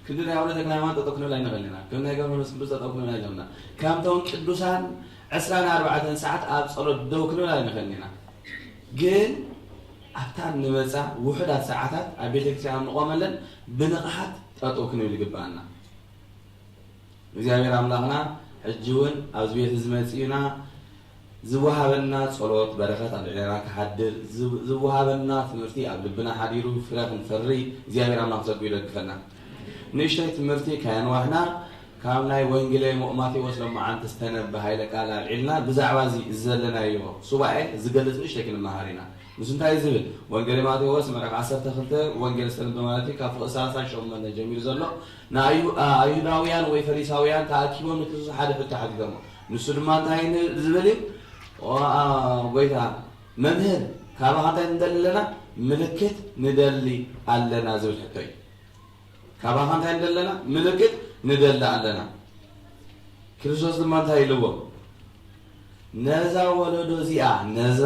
ክንዲ ናይ ኣቡነ ተክለ ሃይማኖት ጠጠው ክንብል ኣይንኽእልን ኢና። ከም ናይ ገብረ መንፈስ ቅዱስ ጠጠው ክንብል ኣይንኽእልን ኢና። ከምቶም ቅዱሳን ዕስራን ኣርባዕተን ሰዓት ኣብ ጸሎት ደው ክንብል ኣይንኽእልን ኢና። ግን ኣብታ ንመጻ ውሑዳት ሰዓታት ኣብ ቤተ ክርስቲያን ንቆመለን ብንቕሓት ጠጠው ክንብል ይግብኣና። እግዚኣብሔር ኣምላኽና ሕጂ እውን ኣብዚ ቤት እዚ መጺኡና ዝወሃበና ጸሎት በረኸት ኣብ ልዕሌና ክሓድር፣ ዝ-፣ ዝወሃበና ትምህርቲ ኣብ ልብና ሓዲሩ ፍረ ክንፈሪ እግዚኣብሔር ኣምላኽ ጸጉ ይደግፈና። ንእሽተይ ትምህርቲ ከየንዋሕና ካብ ናይ ወንጌላዊ ሞ-፣ ማቴዎስ ሎማዓንቲ ዝተነበ ሃይለ ቃል ኣልዒልና ብዛዕባ እዚ ዘለናዮ ሱባኤ ዝገልጽ ንእሽተይ ክንመሃር ኢና። ንሱ እንታይ ዝብል? ወንጌል ማቴዎስ ምዕራፍ ዓሰርተ ክልተ፣ ወንጌል ዝተነበ ማለት እዩ፣ ካብ ፍቕዲ ሰላሳ ሸሞንተ ጀሚሩ ዘሎ፣ ንኣዩ-፣ ኣ-፣ ኣይሁዳውያን ወይ ፈሪሳውያን ተኣኪቦም ንክርስቶስ ሓደ ሕቶ ሓቲቶሞ። ንሱ ድማ እንታይ ን-፣ ዝብል እዩ? ኦ፣ ኣ፣ ጎይታ፣ መምህር፣ ካባኻ እንታይ ንደሊ ኣለና? ምልክት ንደሊ ኣለና ዝብል ሕቶ እዩ። ካባኻ እንታይ ንደሊ ኣለና? ምልክት ንደሊ ኣለና። ክርስቶስ ድማ እንታይ ኢልዎም? ነዛ ወለዶ እዚኣ፣ ነዛ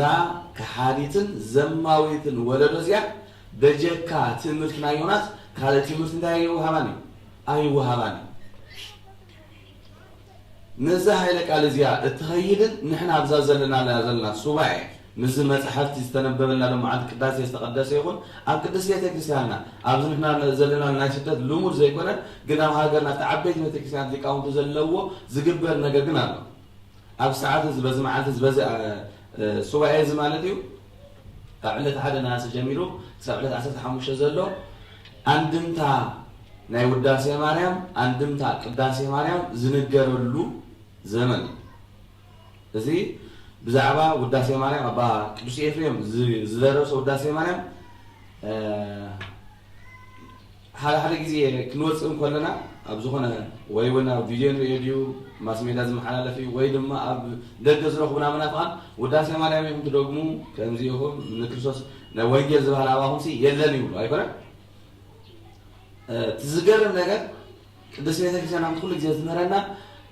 ከሓዲትን ዘማዊትን ወለዶ እዚኣ፣ በጀካ ትምህርቲ ናይ ዮናስ ካልእ ትምህርቲ እንታይ ኣይወሃባን እዩ? ኣይወሃባን እዩ። ነዛ ሃይለ ቃል እዚኣ እትኸይድን ንሕና ኣብዛ ዘለና ዘለና ሱባኤ ምስዚ መጻሕፍቲ ዝተነበበልና ሎማዓንቲ ቅዳሴ ዝተቐደሰ ይኹን ኣብ ቅድስቲ ቤተ ክርስቲያንና ኣብዚ ንሕና ዘለና ናይ ስደት ልሙድ ዘይኮነ ግን ኣብ ሃገርና ኣብቲ ዓበይቲ ቤተ ክርስቲያን ሊቃውንቲ ዘለዎ ዝግበር ነገር ግን ኣሎ። ኣብ ሰዓት እዚ በዚ መዓልቲ እዚ በዚ፣ እ፣ እ፣ ሱባኤ እዚ ማለት እዩ ካብ ዕለት ሓደ ነሃሲ ጀሚሩ ክሳብ ዕለት ዓሰርተ ሓሙሽተ ዘሎ ኣንድምታ ናይ ውዳሴ ማርያም፣ ኣንድምታ ቅዳሴ ማርያም ዝንገረሉ ዘመን እዩ። እዚ ብዛዕባ ውዳሴ ማርያም ኣባ ቅዱስ ኤፍሬም ዝ-፣ ዝደረሶ ውዳሴ ማርያም፣ እ፣ ሓደ ሓደ ግዜ ክንወፅእ እንከለና ኣብ ዝኾነ ወይ እውን ኣብ ቪድዮ ንሪኦ ድዩ ማስ ሜዳ ዝመሓላለፍ እዩ ወይ ድማ ኣብ ደገ ዝረኽቡና መናፍቓን ውዳሴ ማርያም ኢኹም ትደግሙ፣ ከምዚ ኢኹም ንክርስቶስ ናይ ወንጌል ዝበሃል ኣባኹምሲ የለን ይብሉ ኣይኮነን? እ፣ እቲ ዝገርም ነገር ቅድስት ቤተ ክርስቲያን ኣብ ኩሉ ግዜ ዝምህረና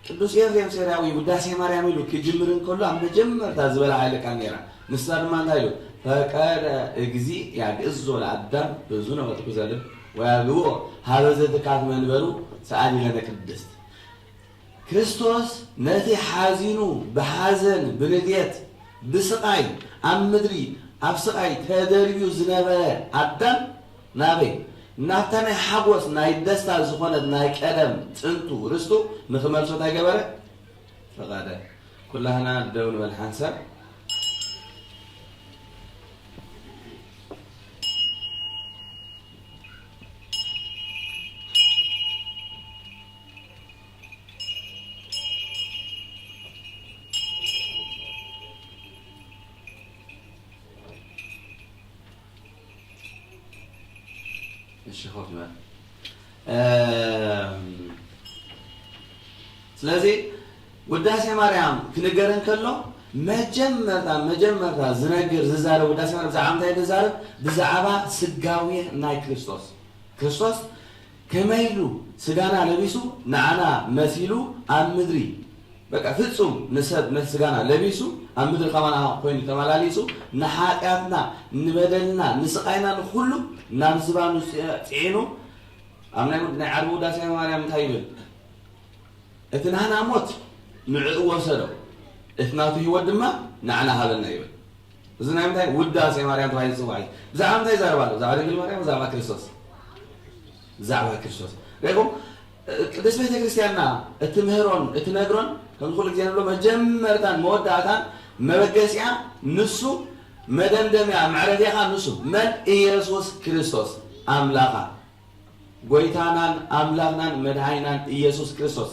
ቅዱስ ኤፍሬም ሴርያዊ ውዳሴ ማርያም ኢሉ ክጅምር እንከሎ ኣብ መጀመርታ ዝበላ ሓይለ ቃል ነይራ። ንሳ ድማ እንታይ ኢሉ? ፈቀደ እግዚእ ያግዕዞ ለአዳም በዙነ ወትኩዘ ልብ። ወያግብኦ ሀበ ዘትካት መንበሩ ሰኣሊ ለነ ቅድስት። ክርስቶስ ነቲ ሓዚኑ ብሓዘን ብንዴት ብስቓይ ኣብ ምድሪ ኣብ ስቓይ ተደርብዩ ዝነበረ ኣዳም ናበይ ናብታ ናይ ሓጎስ ናይ ደስታ ዝኾነት ናይ ቀደም ጥንቱ ርስቱ ንኽመልሶ እንታይ ገበረ? ፈቐደ። ኩላህና ደው ንበል ሓንሳብ። እሺ፣ ኮፍ ንበል። እም፣ ስለዚ ውዳሴ ማርያም ክንገር እንከሎ መጀመርታ መጀመርታ ዝነግር ዝዛረብ ውዳሴ ማርያም ብዛዕባ እንታይ ዝዛረብ? ብዛዕባ ስጋዊ ናይ ክርስቶስ። ክርስቶስ ከመይ ኢሉ ስጋና ለቢሱ ንዓና መሲሉ ኣብ ምድሪ በቃ ፍጹም ንሰብ ነቲ ስጋና ለቢሱ ኣብ ምድሪ ከማና ኮይኑ ተመላሊሱ ንሓጢኣትና ንበደልና ንስቓይና ንኹሉ ናብ ዝባኑ ጽ- ጽዒኑ ኣብ ናይ ናይ ዓርቢ ውዳሴ ማርያም እንታይ ይብል? እቲ ናህና ሞት ንዕኡ ወሰዶ፣ እቲ ናቱ ህይወት ድማ ንዓና ሃበና ይብል። እዚ ናይ ምንታይ ውዳሴ ማርያም ተባሂሉ ዝጽዋዕ እዩ? ብዛዕባ ምንታይ ይዛረብ ኣሎ? ብዛዕባ ድንግል ማርያም፣ ብዛዕባ ክርስቶስ? ብዛዕባ ክርስቶስ። ሪኢኹም? ቅድስት ቤተ ክርስቲያንና እትምህሮን እትነግሮን ከም ኩሉ ግዜ ንብሎ መጀመርታን መወዳእታን መበገሲኣ ንሱ መደምደሚያ መዕረፊኻ ንሱ መን? ኢየሱስ ክርስቶስ ኣምላኻ ጎይታናን ኣምላኽናን መድሓኒናን ኢየሱስ ክርስቶስ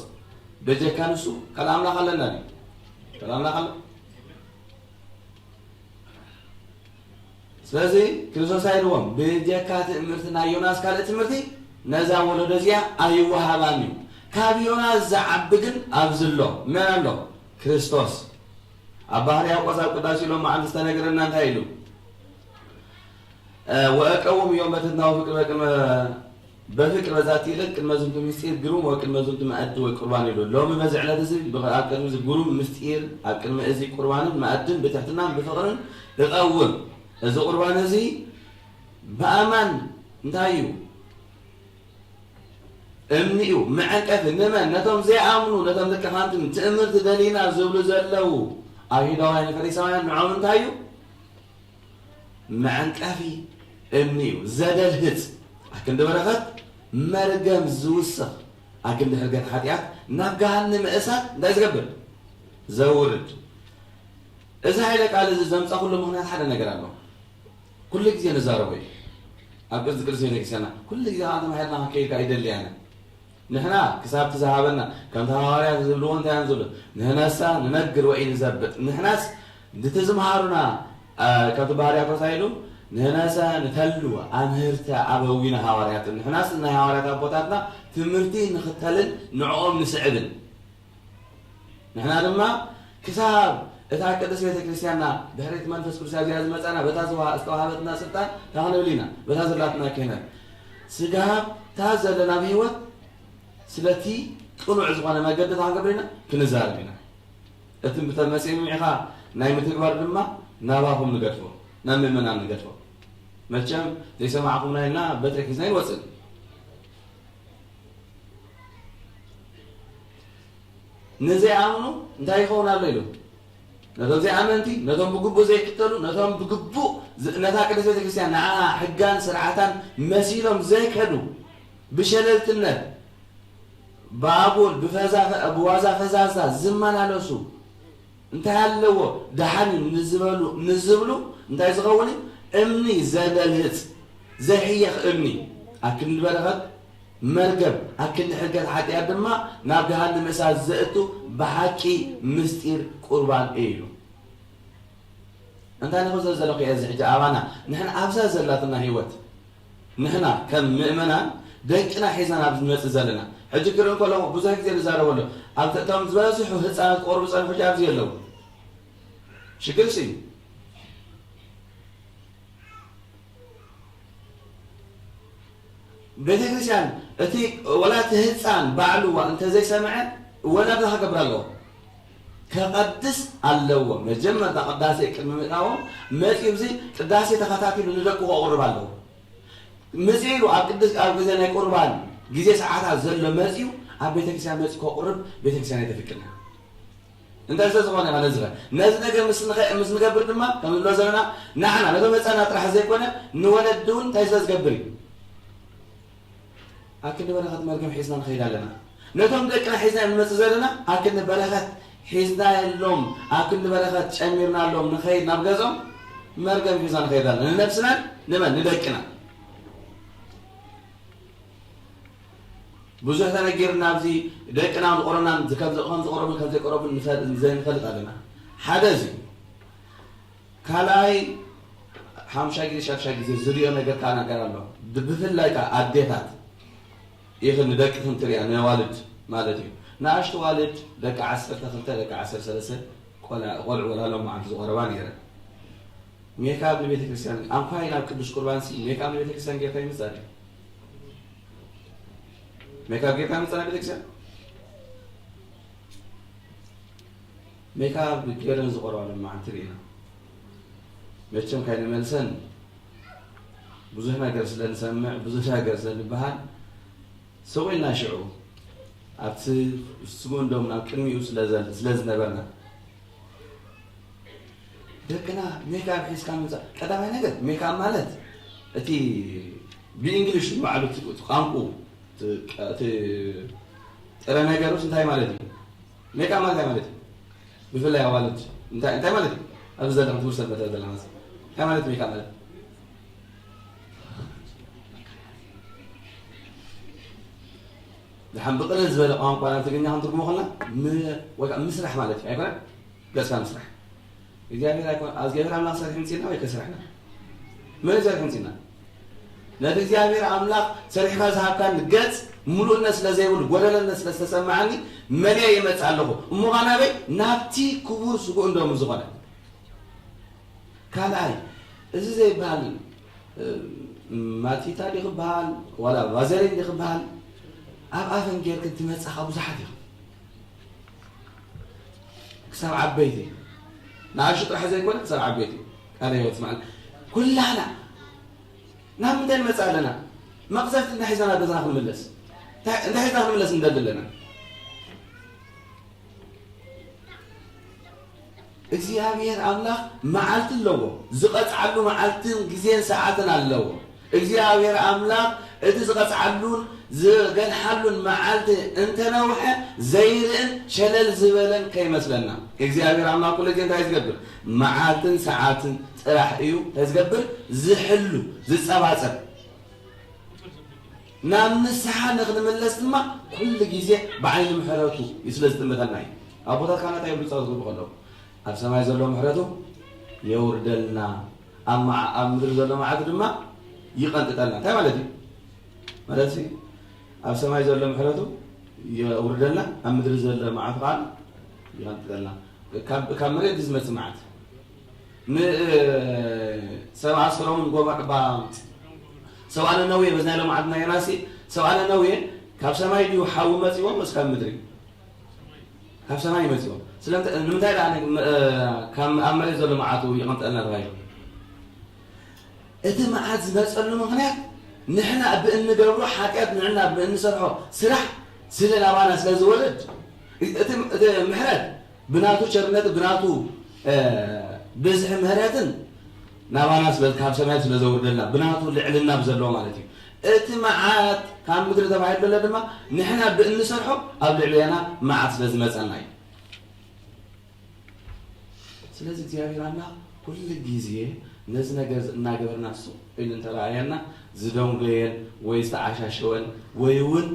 በጀካ ንሱ ካልእ ኣምላኽ ኣለና ድዩ? ካልእ ኣምላኽ ኣሎ? ስለዚ ክርስቶስ ኣይልዎም ብጀካ ትእምርቲ ናይ ዮናስ ካልእ ትምህርቲ ነዛ ወለዶ እዚኣ ኣይወሃባን እዩ። ካብ ዮናስ ዝዓቢ ግን ኣብዚ ኣሎ። መን ኣሎ? ክርስቶስ። ኣብ ባህርያቆስ ኣብ ቅዳሴ ኢሎም መዓልቲ ዝተነገረና እንታይ ኢሉ? ወእቀውም እዮም በትሕትናሁ ፍቅር በቅድመ በፍቅር በዛቲ ዕለት ቅድመ ዝንቱ ምስጢር ግሩም ወቅድመ ዝንቱ መኣዲ ወቁርባን ይብሉ። ሎሚ በዚ ዕለት እዚ ብቅ- ኣብ ቅድሚ እዚ ግሩም ምስጢር ኣብ ቅድሚ እዚ ቁርባንን መኣድን ብትሕትናን ብፍቅርን እቐውም። እዚ ቁርባን እዚ ብኣማን እንታይ እዩ? እምኒ እዩ፣ መዐንቀፊ ንመን? ነቶም ዘይኣምኑ፣ ነቶም ልክሓንትን ትእምርቲ ደሊና ዝብሉ ዘለዉ ኣይሁዳውያን ፈሪሳውያን ንዖም እንታይ እዩ? መዐንቀፊ እምኒ እዩ ዘደልህጽ ኣክንዲ በረኸት መርገም ዝውስኽ ኣክንዲ ሕርገት ሓጢኣት ናብ ገሃነመ እሳት እንታይ ዝገብር ዘውርድ። እዚ ሓይለ ቃል እዚ ዘምጻኹሉ ምኽንያት ሓደ ነገር ኣሎ። ኩሉ ግዜ ንዛረቦ እዩ ኣብ ቅርዚ ቅርሲ ቤተክርስትያንና ኩሉ ግዜ ከዓ ተማሒርና ክንከይድ ከዓ ይደሊ ኣነ ንሕና ክሳብ እቲ ዝሃበና ከምቲ ሃዋርያት ዝብልዎ እንታይ እዮም ዝብሉ ንሕነሳ ንነግር ወይ ንዘብጥ ንሕናስ ድቲ ዝምሃሩና ከምቲ ባህርያ ኮሳ ኢሉ ንሕነሳ ንተሉ ኣምህርተ ኣበዊነ ሃዋርያት ንሕናስ ናይ ሃዋርያት ኣቦታትና ትምህርቲ ንኽተልን ንዕኦም ንስዕብን ንሕና ድማ ክሳብ እታ ቅድስት ቤተ ክርስቲያንና ድሕሪት መንፈስ ቅዱስ ኣብዚኣ ዝመፃና በታ ዝተዋሃበትና ስልጣን ታክንብል ኢና በታ ዘላትና ክህነት ስጋብ እታ ዘለና ብህይወት ስለቲ ቅኑዕ ዝኾነ መገዲ ታክንገብር ኢና ክንዛረብ ኢና እቲ ብተመፅሚዕኻ ናይ ምትግባር ድማ ናባኹም ንገድፎ ናብ ምእመናን ንገድፎ መቸም ዘይሰማዕኹምና ኢልና በትሪ ሒዝና ይወፅን ንዘይኣምኑ እንታይ ይኸውን ኣሎ ኢሉ ነቶም ዘይኣመንቲ ነቶም ብግቡእ ዘይክተሉ ነቶም ብግቡእ ነታ ቅድስት ቤተክርስትያን ንዓ ሕጋን ስርዓታን መሲሎም ዘይከዱ ብሸለልትነት ብኣጉል ብዋዛ ፈዛዛ ዝመላለሱ እንታይ ኣለዎ ደሓን እዩ ንዝበሉ ንዝብሉ እንታይ ዝኸውን እዩ እምኒ ዘደልህፅ ዘሕየኽ እምኒ ኣክንዲ በረኸት መርገም ኣክንዲ ሕርገት ሓጢኣት ድማ ናብ ገሃነም እሳት ዘእቱ ብሓቂ ምስጢር ቁርባን እዩ ኢሉ እንታይ ንኽዘር ዘለኹ እየ እዚ ሕጂ ኣባና ንሕና ኣብዛ ዘላትና ህይወት ንሕና ከም ምእመናን ደቅና ሒዛን ኣብ ዝመፅእ ዘለና ሕጂ ክርኢ ከለኹ ብዙሕ ግዜ ንዛረበሉ ኣብቶም ዝበዝሑ ህፃናት ቆርቡ ፀንሑ ኣብዚ የለዉ ሽግርስ እዩ ቤተ ክርስቲያን እቲ ወላ እቲ ህፃን ባዕሉ እንተዘይሰምዐ ወላ እንታይ ክገብር ኣለዎ ከቐድስ ኣለዎ መጀመርታ ቅዳሴ ቅድሚ ምእታዎም መፂኡ እዚ ቅዳሴ ተኸታቲሉ ንደቁ ከቕርብ ኣለዎ መጺኡ ኢሉ ኣብ ቅዱስ ኣብ ግዜ ናይ ቁርባን ግዜ ሰዓታት ዘሎ መጺኡ ኣብ ቤተክርስትያን መጺኡ ከቁርብ ቤተክርስትያን ኣይተፍቅድና። እንታይ ስለ ዝኾነ ማለት ዝኸ ነዚ ነገር ምስ ንኸ ምስ ንገብር ድማ ከም ንብሎ ዘለና ንዓና ነቶም መጻና ጥራሕ ዘይኮነ ንወለዲ እውን እንታይ ስለ ዝገብር እዩ። ኣብ ክንዲ በረኸት መርገም ሒዝና ንኸይድ ኣለና። ነቶም ደቅና ሒዝና ንመጽእ ዘለና ኣብ ክንዲ በረኸት ሒዝና የሎም ኣብ ክንዲ በረኸት ጨሚርና ኣሎም ንኸይድ ናብ ገዞም መርገም ሒዝና ንኸይድ ኣለና። ንነብስናን ንመን ንደቅና ብዙሕ ተነጊርና ኣብዚ ደቅና ዝቆረናን ከም ዝቆረቡን ከም ዘይቆረቡን ዘይንፈልጥ ኣለና። ሓደ እዚ ካልኣይ ሓምሻ ግዜ ሻድሻ ግዜ ዝሪኦ ነገር ከዓ ነገር ኣሎ። ብፍላይ ከዓ ኣዴታት ኢኽን ንደቅኽን ትሪኣ ነዋልድ ማለት እዩ። ንኣሽቱ ዋልድ ደቂ ዓሰርተ ክልተ ደቂ ዓሰርተ ሰለስተ ቆልዑ ወላ ሎም መዓልቲ ዝቆረባ ነይረን። ሜካብ ንቤተ ክርስቲያን ኣንኳይ ናብ ቅዱስ ቁርባን ሲ ሜካብ ንቤተ ክርስቲያን ጌርካ ይምጻእ ድዩ? ሜካብ ጌርካ ምጻእ ናብ ቤተ ክርስቲያን ሜካብ ገይረን ዝቆረባ ሎማዓንቲ ርኢና። መቸም ካይንመልሰን ብዙሕ ነገር ስለ ንሰምዕ ብዙሕ ነገር ስለ ንበሃል ስቕ ኢልና ሽዑ ኣብቲ ስጉ እንዶም ናብ ቅድሚኡ ስለ ዝነበርና ደቅና ሜካብ ሒዝካ ምምፃእ ቀዳማይ ነገር ሜካብ ማለት እቲ ብእንግሊሽ ባዕሉ እቲ ቋንቁ እቲ ጥረ ነገሩስ እንታይ ማለት እዩ? ሜካብ ማለት እንታይ ማለት እዩ? ብፍላይ ኣዋልድ እንታይ እንታይ ማለት እዩ? ኣብዚ ዘለኹም ትምህርቲ ሰንበት ዘለና እንታይ ማለት ሜካብ ማለት? ድሓን ብቅልል ዝበለ ቋንቋ ናብ ትግርኛ ክንትርጉሞ ከለና ም- ወይ ከዓ ምስራሕ ማለት እዩ ኣይኮነን? ገጽካ ምስራሕ እግዚኣብሔር ኣይኮነ እግዚኣብሔር ኣምላኽ ሰሪሑ ምፅና ወይ ከስርሕና መን እዩ ሰሪሑ ምፅና? ነቲ እግዚኣብሔር ኣምላኽ ሰሪሕካ ዝሃብካኒ ገጽ ሙሉእነት ስለ ዘይብሉ ጎደለነት ስለ ዝተሰማዓኒ መሊአ ይመጽእ ኣለኹ። እሞ ኸዓ ናበይ? ናብቲ ክቡር ስጉእ እንዶም ዝኾነ ካልኣይ እዚ ዘይበሃል ማቲታ ዲ ክበሃል ዋላ ቫዘሊን ዲ ክበሃል ኣብ ኣፈን ጌርክን ትመጻኻ ብዙሓት እዮም። ክሳብ ዓበይቲ ንኣሹ ጥራሕ ዘይኮነ ክሳብ ዓበይቲ ቃለ ህይወት ስማዕና ኩላና ናብ ምንታይ ንመጽእ ኣለና? መቕዘፍቲ እንታይ ሒዝና ናብ ገዛና ክንምለስ እንታይ ሒዝና ክንምለስ ንደሊ ኣለና? እግዚኣብሔር ኣምላኽ መዓልቲ ኣለዎ። ዝቐጽዓሉ መዓልትን ግዜን ሰዓትን ኣለዎ። እግዚኣብሔር ኣምላኽ እቲ ዝቐጽዓሉን ዝገንሓሉን መዓልቲ እንተነውሐ ዘይርእን ሸለል ዝበለን ከይመስለና። እግዚኣብሔር ኣምላኽ ኩሉ ግዜ እንታይ ዝገብር? መዓልትን ሰዓትን ጥራሕ እዩ እንታይ ዝገብር? ዝሕሉ፣ ዝጸባጸብ። ናብ ንስሓ ንኽንምለስ ድማ ኩሉ ግዜ ብዓይኒ ምሕረቱ እዩ ስለ ዝጥምተና እዩ። ኣቦታት ካህናት እንታይ ይብሉ ጸሎት ክብሉ ከለዉ ኣብ ሰማይ ዘሎ ምሕረቱ የውርደልና ኣብ ምድሪ ዘሎ መዓቱ ድማ ይቐንጥጠልና እንታይ ማለት እዩ? ማለት ኣብ ሰማይ ዘሎ ምሕረቱ የውርደልና ኣብ ምድሪ ዘሎ መዓቱ ከዓ ይቐንጥጠልና። ካብ መሬት ዝመፅእ መዓት ንሰብኣ ሰሎሞን ጎባ እባ ሰብኣ ነነዌ በዚ ናይ ሎምዓት ናይ ዮናሲ ሰብኣ ነነዌ ካብ ሰማይ ድዩ ሓዊ መፂዎም ወይስ ካብ ምድሪ? ካብ ሰማይ መፂዎም። ስለምንታይ ደኣ ካብ ኣብ መሬት ዘሎ መዓቱ ይቐንጠልና ተባሂሉ? እቲ መዓት ዝመፀሉ ምኽንያት ንሕና ብእንገብሮ ሓጢኣት ንሕና ብእንሰርሖ ስራሕ ስለ ናባና ስለ ዝወርድ እቲ ምሕረት ብናቱ ቸርነት ብናቱ ብዝሒ ምህረትን ናባና ስለ ካብ ሰማይ ስለ ዘውርደልና ብናቱ ልዕልና ብዘለዎ ማለት እዩ። እቲ መዓት ካብ ምድሪ ተባሂሉ ዘሎ ድማ ንሕና ብእንሰርሖ ኣብ ልዕሌና መዓት ስለ ዝመፀና እዩ። ስለዚ እግዚኣብሔር ኣምላኽ ኩሉ ግዜ ነዚ ነገር እናገበርና ስቕ ኢሉ እንተረኣየና ዝደንጎየን ወይ ዝተዓሻሸወን ወይ እውን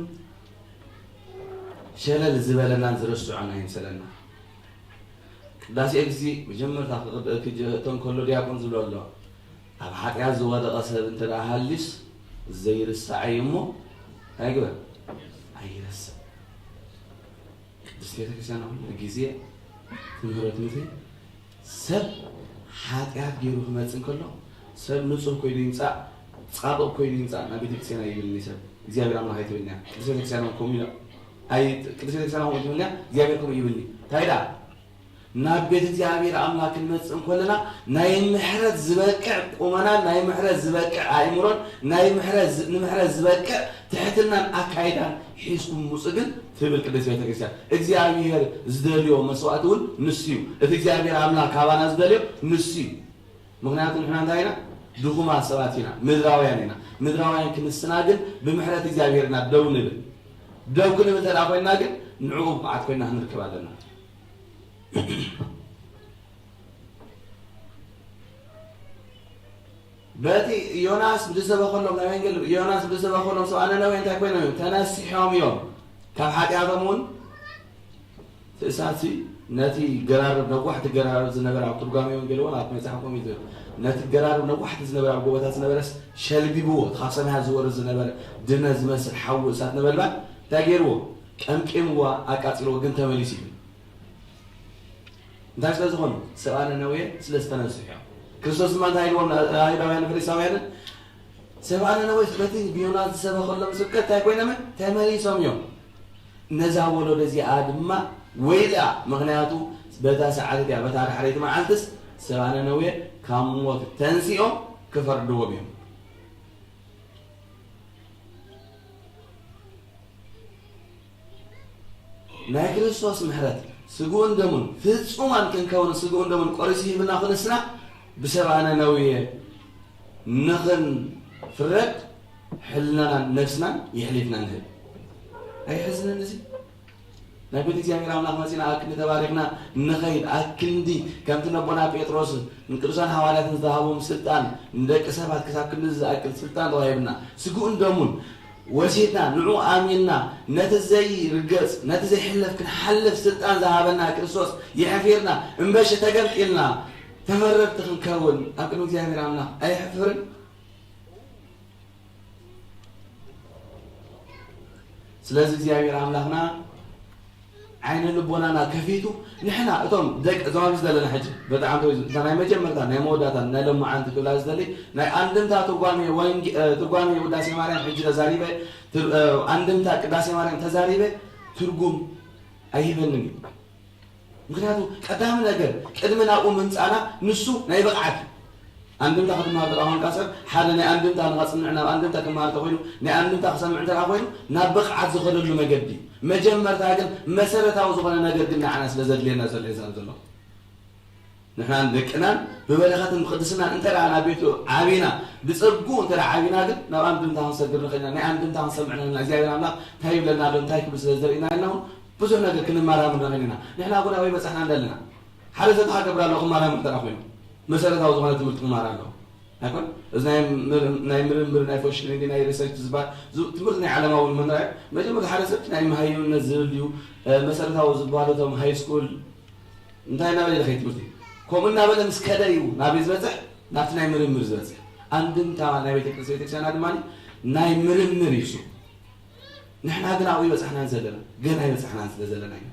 ሸለል ዝበለናን ዝረስዖን ኣይምሰለና። ቅዳሴ ግዚ መጀመርታ ክቕድእ ክጀህእቶ እንከሎ ዲያቆን ዝብሎ ኣሎ፣ ኣብ ሓጢኣት ዝወደቐ ሰብ እንተ ደኣ ሃልዩስ ዘይርሳዕ እዩ እሞ እንታይ ግበር? ኣይረስዕ። ቅድስት ቤተክርስትያን ኩሉ ግዜ ትምህረትምቲ ሰብ ሓጢኣት ገይሩ ክመፅእ እንከሎ ሰብ ንፁህ ኮይኑ ይምፃእ ፃብቕ ኮይኑ ይምፃእ ናብ ቤተክርስትያን ኣይብልኒ ሰብ እግዚኣብሔር ኣምላኽ ኣይትብልንያ። ቅድስት ቤተክርስትያን ከምኡ ኢላ ኣይ ቅድስት ቤተክርስትያን ከምኡ ትብልንያ እግዚኣብሔር ከምኡ ይብልኒ እንታይ ደኣ ናብ ቤት እግዚኣብሔር ኣምላክ ክንመጽእ እንኮለና ናይ ምሕረት ዝበቅዕ ቁመናን ናይ ምሕረት ዝበቅዕ ኣእምሮን ናይ ምሕረት ዝ- ንምሕረት ዝበቅዕ ትሕትናን ኣካይዳን ሒዝኩም ምጹ ግን ትብል ቅድስት ቤተክርስትያን። እግዚኣብሔር ዝደልዮ መስዋእቲ እውን ንሱ እዩ። እቲ እግዚኣብሔር ኣምላክ ካባና ዝደልዮ ንሱ እዩ። ምክንያቱ ንሕና እንታይ ኢና? ድኹማት ሰባት ኢና፣ ምድራውያን ኢና። ምድራውያን ክንስና ግን ብምሕረት እግዚኣብሔር ኢና ደው ንብል። ደው ክንብል እንተ ኮይንና ግን ንዕኡ ብቕዓት ኮይንና ክንርከብ ኣለና። በቲ ዮናስ ብዝሰበኸሎም ናይ ወንጌል ዮናስ ብዝሰበኸሎም ሰብኣ ነነዌ እንታይ ኮይኖም እዮም? ተነሲሖም እዮም። ካብ ሓጢኣቶም እውን እቲ እሳትሲ ነቲ ገራርብ ነዋሕቲ ገራርብ ዝነበረ ኣብ ትርጓሜ ወንጌል እውን ኣብ መጽሓፍኩም እዩ ዝብል። ነቲ ገራርብ ነዋሕቲ ዝነበረ ኣብ ጎቦታት ዝነበረስ ሸልቢብዎ እቲ ካብ ሰማያት ዝወርድ ዝነበረ ድነ ዝመስል ሓዊ እሳት ነበልባል እንታይ ገይርዎ? ቀምቂምዋ ኣቃጺልዎ ግን ተመሊሱ እዩ። እንታይ ስለ ዝኾኑ? ሰብኣ ነነዌ ስለ ዝተነስሑ እዮም። ክርስቶስ ድማ እንታይ ኢልዎም ንኣይሁዳውያን ፈሪሳውያንን ሰብኣ ነነዌ በቲ ብዮናስ ዝሰበኸሎም ስብከት እንታይ ኮይኖም ተመሊሶም እዮም። ነዛ ወለዶ እዚኣ ድማ ወይልኣ ምኽንያቱ በታ ሰዓት እቲኣ በታ ዳሕረይቲ መዓልትስ ሰብኣ ነነዌ ካብ ሞት ተንሲኦም ክፈርድዎም እዮም። ናይ ክርስቶስ ምሕረት ስግኡን ደሙን ፍጹማን ክንከውን ስግኡን ደሙን ቆሪሱ ሂብና ክንስና ብሰብኣ ነነዌ ንኽንፍረድ ሕልናናን ነፍስናን የሕሊፍና ንህብ። ኣይሕዝንን እዚ? ናይ ቤት እግዚኣብሔር ኣምላኽ መጺና ኣብ ክንዲ ተባሪኽና ንኸይድ ኣብ ክንዲ ከምቲ ነቦና ጴጥሮስ ንቅዱሳን ሃዋርያትን ዝተሃቦም ስልጣን ንደቂ ሰባት ክሳብ ክንዲ ዝኣክል ስልጣን ተዋሂብና ስግኡን ደሙን ወሲድና ንዑ ኣሚንና ነቲ ዘይርገጽ ነቲ ዘይሕለፍ ክንሓልፍ ስልጣን ዝሃበና ክርስቶስ የሕፊርና እምበሺ ተገምጢልና ተፈረድቲ ክንከውን ኣብ ቅድሚ እግዚኣብሔር ኣምላኽ ኣየሕፍርን? ስለዚ እግዚኣብሔር ኣምላኽና ዓይነ ልቦናና ከፊቱ ንሕና እቶም ደቂ እዞም ኣብዚ ዘለና ሕጂ በጣዕሚ እታ ናይ መጀመርታ ናይ መወዳእታ ናይ ሎማዓንቲ ክብላ ዝደሊ ናይ ኣንድምታ ትርጓሜ ወንጌ- እ፣ ትርጓሜ ውዳሴ ማርያም ሕጂ ተዛሪበ ትር- እ፣ ኣንድምታ ቅዳሴ ማርያም ተዛሪበ ትርጉም ኣይህበንን እዩ። ምክንያቱ ቀዳሚ ነገር ቅድሚ ናብኡ ምምፃና ንሱ ናይ ብቕዓት እዩ። ኣንድምታ ክትመሃር ተደኣ ኮይንካ ሰብ ሓደ ናይ ኣንድምታ ንኸፅንዕ ናብ ኣንድምታ ክመሃር ተኮይኑ ናይ ኣንድምታ ክሰምዕ እንተ ኮይኑ ናብ ብቕዓት ዝኸደሉ መገዲ እዩ። መጀመርታ ግን መሰረታዊ ዝኾነ ነገር ግን ንዓና ስለ ዘድልየና ዘሎ ይዛረብ ዘሎ ንሕናን ደቅናን ብበረኸትን ብቅድስናን እንተ ደኣ ናብ ቤቱ ዓቢና ብፀግኡ እንተ ደኣ ዓቢና ግን ናብ ኣንድምታ ክንሰግር ንኽእል ኢና። ናይ ኣንድምታ ክንሰምዕ ንኽእል ኢና። እግዚኣብሔር ኣምላኽ እንታይ ይብለና ኣሎ እንታይ ክብል ስለ ዘርእና ኢልና እውን ብዙሕ ነገር ክንመራምር ንኽእል ኢና። ንሕና እውን ኣበይ በፃሕና እንዳለና ሓደ ሰብ ክገብር ኣለዎ ክመራምር እንተ ደኣ ኮይኑ መሰረታዊ ዝኾነ ትምህርቲ ክመሃር ኣለዎ። ኣይኮን እዚ ናይ ምር- ናይ ምርምር ናይ ፎሽክን እንዲ ናይ ሪሰርች ዝበሃል ዝ- ትምህርቲ ናይ ዓለማዊ ምንራይ መጀመርታ ሓደ ሰብ ናይ መሃይምነት ዝብል እዩ። መሰረታዊ ዝበሃሉ እቶም ሃይ ስኩል እንታይ እናበለ ይኸይድ ትምህርቲ ከምኡ እናበለ ምስ ከደ እዩ ናበይ ዝበፅሕ ናብቲ ናይ ምርምር ዝበፅሕ። ኣንድምታ ናይ ቤተክርስ ቤተክርስቲያና ድማ ናይ ምርምር እዩ እሱ። ንሕና ግን ኣብኡ ይበፃሕናን ዘለና ገና ይበፃሕናን ስለ ዘለና እዩ።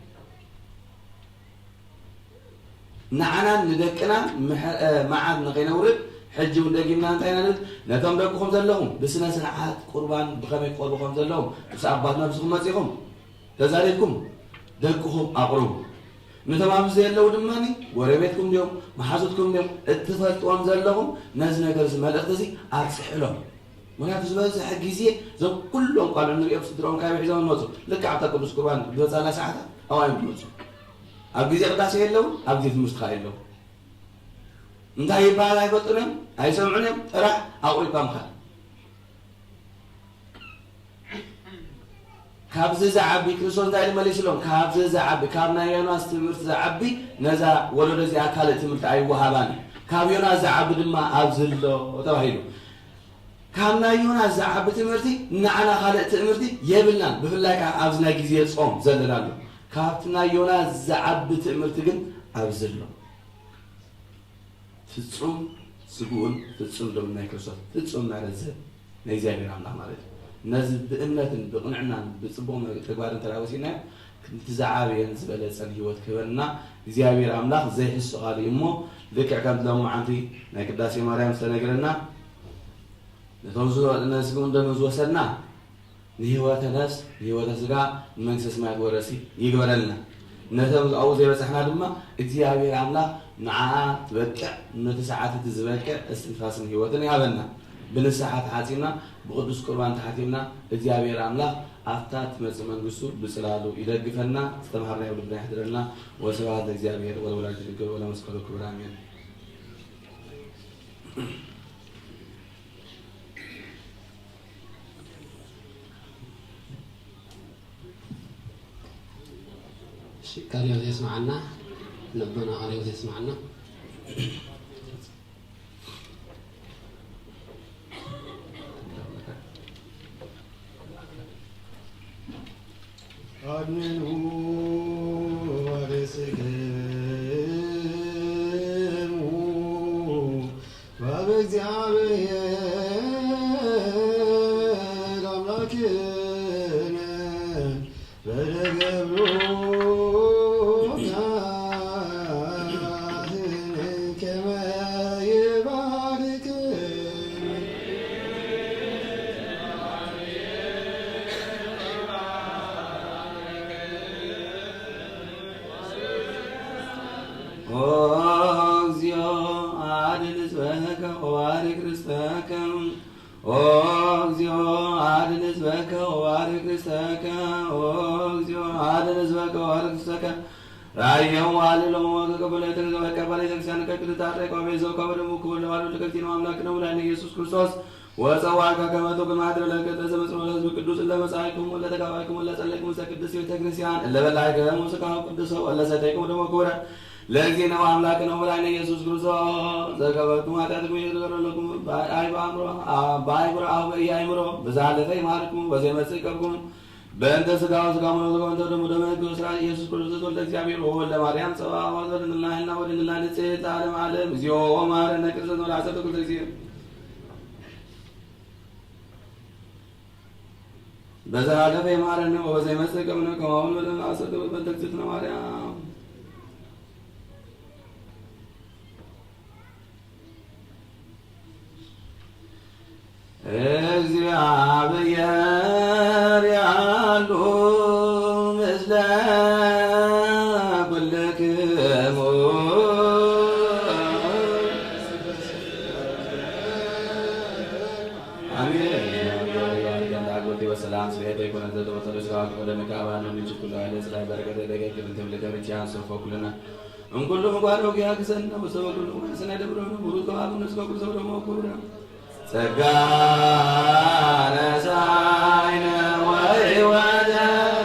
ንዓናን ንደቅናን ምሕ- እ፣ መዓት ንኸይነውርድ ሕጂ እውን ደጊምና እንታይ ኢና ንብል? ነቶም ደቅኹም ዘለኹም ብስነ ስርዓት ቁርባን ብኸመይ ክቆርቡ ከም ዘለዎም ምስ ኣባት ነብስኹም መጺኹም ተዛሪብኩም ደቅኹም ኣቕርቡ። ነቶም ኣብዚ ዘለዉ ድማ ጎረቤትኩም ድዮም መሓዙትኩም ድዮም እትፈልጥዎም ዘለኹም ነዚ ነገር እዚ መልእኽቲ እዚ ኣብፅሕሎም። ምክንያቱ ዝበዝሐ ግዜ እዞም ኩሎም ቋልዑ ንሪኦም ስድሮም ካበይ ሒዞም ይመፁ? ልክዕ ኣብታ ቅዱስ ቁርባን ዝበፃላ ሰዓታት ኣብኣ እዮም ዝመፁ። ኣብ ግዜ ቅዳሴ የለውን፣ ኣብ ግዜ ትምህርቲ ከዓ የለውን። እንታይ ይበሃል ኣይፈልጡን እዮም፣ ኣይሰምዑን እዮም። ጥራሕ ኣቑሪብካ ምኻድ። ካብዚ ዝዓቢ ክርስቶስ እንታይ ኢሉ መሊስሎም? ካብዚ ዝዓቢ ካብ ናይ ዮናስ ትምህርቲ ዝዓቢ ነዛ ወለዶ እዚኣ ካልእ ትምህርቲ ኣይወሃባን እዩ። ካብ ዮናስ ዝዓቢ ድማ ኣብዚ ኣሎ ተባሂሉ። ካብ ናይ ዮናስ ዝዓቢ ትምህርቲ ንዓና ካልእ ትእምርቲ የብልናን። ብፍላይ ከዓ ኣብዚ ናይ ግዜ ጾም ዘለናሉ ካብቲ ናይ ዮናስ ዝዓቢ ትእምርቲ ግን ኣብዚ ኣሎ። ፍጹም ስግኡን ፍጹም ደሙን ናይ ክርስቶስ ፍጹም ምሕረት ዝህብ ናይ እግዚኣብሔር ኣምላኽ ማለት እዩ። ነዚ ብእምነትን ብቕንዕናን ብጽቡቕ ተግባርን ተላበሲናዮ ክንቲ ዝዓበየን ዝበለጸን ህይወት ክህበና እግዚኣብሔር ኣምላኽ ዘይሕሱ ቃል እዩ እሞ ልክዕ ከምቲ ሎማዓንቲ ናይ ቅዳሴ ማርያም ዝተነግረና ነቶም ነዚ ስግኡን ደሙን ዝወሰድና ንህይወተ ነፍስ ንህይወተ ስጋ ንመንግስተ ሰማያት ወረሲ ይግበረልና። ነቶም ኣብኡ ዘይበጻሕና ድማ እግዚኣብሔር ኣምላኽ ንዓኣ ትበቅዕ፣ ነቲ ሰዓት እቲ ዝበቅዕ እስትንፋስን ህይወትን ይሃበና። ብንስሓ ተሓጺብና፣ ብቅዱስ ቁርባን ተሓቲምና፣ እግዚኣብሔር ኣምላኽ ኣብታ ትመጽእ መንግስቱ ብጽላሉ ይደግፈና፣ ዝተምሃርናዮ ልብና ይሕድረልና። ወስብሐት ለእግዚኣብሔር ወለወላዲቱ ድንግል ወለመስቀሉ ክቡር፣ ኣሜን። እሺ፣ ቃለ ሕይወት ያስማዓና። ነቦና ቃለ ሕይወት ያስማዓና። አድንኑ ወርእስክሙ በእግዚአብሔር አምላክነ በደገብሩ ካህን ከመ ይባርክ። ኦ እግዚኦ አድን ሕዝበከ ወባርክ ርስተከ። ኦ እግዚኦ አድን ሕዝበከ ወባርክ ርስተከ። ኦ እግዚኦ አድን ሕዝበከ ወባርክ ርስተከ። ራእዮም አልሎም ወተቀበለ ተቀበለ ቤተክርስቲያን ከቅድስት አድሬ ቆቤ ዘው ከበደ ሙኩ ለዋሉ ለከብቲን አምላክ ነው ላለ ኢየሱስ ክርስቶስ ወፀዋካ ከመ ትኩን ማድረ ለገጠ ዘመጽኦ ለህዝብ ቅዱስ እለ መጻእኩም ወለ ተጋባይኩም ወለ ጸለይኩም ውስተ ቅድስት ቤተክርስቲያን እለ በላይኩም ስጋው ቅዱስ ወለ ሰተይኩም ደሞ ክቡረ ለእግዚእነ ወአምላክነ ወመድኃኒነ ኢየሱስ ክርስቶስ ዘገበርኩም ኃጢአትኩም ይቅር ለኩም በአይብ አእምሮ በአይምሮ አው በኢአእምሮ ብዝሃለፈ ይማርኩም በዘይመጽእ ይቀብኩም በእንተ ስጋው ስጋ መኖ ዘገበንተ ደሙ ደመ ሕግ ወስራ ኢየሱስ ክርስቶስ ወልደ እግዚአብሔር ወወልደ ማርያም ጸባ ወዘድንግልና ህልና ወድንግልና ንጽሕት ለዓለም ዓለም እግዚኦ ወማረነ ክርስቶስ ወላሰብ ኩሉ ጊዜ በዘሃለፈ ይማረነ ወበዘይመጽእ ከመነ ከማውን ወደን አሰብ በእንተ እግዝእትነ ማርያም እግዚአብሔር ያሉ ምስለ ኩልክሙ። አሜን። ወሰላም ስሌተ ይኮነ ዘተወሰነ ስራ ወደ መቃባን ምንጭ ኩሉ አይለ ስራ በረከተ ደገ ክብንትም ለገብቻ ሰፎ ኩልና እንኩሉ ጓዶ ጊያ ክሰን ነው ሰው ሁሉ ወሰነ ደብሮ ነው ሩቶ አቡነ ስኮ ኩሉ ሰው ደግሞ ኩብረ ጸጋ ነሳይነ ወሕይወተ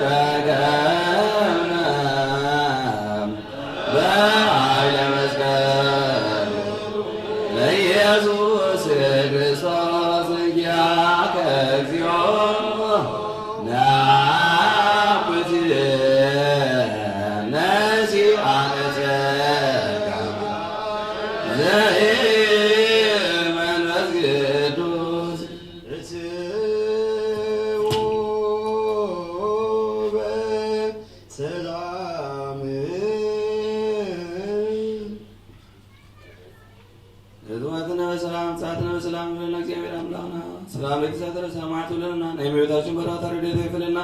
ረከብነ በኃይለ መስቀሉ ለኢየሱስ ክርስቶስ እንኪያከ እግዚኦ ናኩት ነሲአነ ጸጋ ዘኢመንፈስ ቅዱስ እትውበ ሰላም። እትወትነ በሰላም ጻትነ በሰላም ይብለና እግዚአብሔር አምላክና። ሰላም ለኪ ሳተረ ሰማዕት ይብለና። ናይ እመቤታችን በረከት ረድኤት ይክፈለና።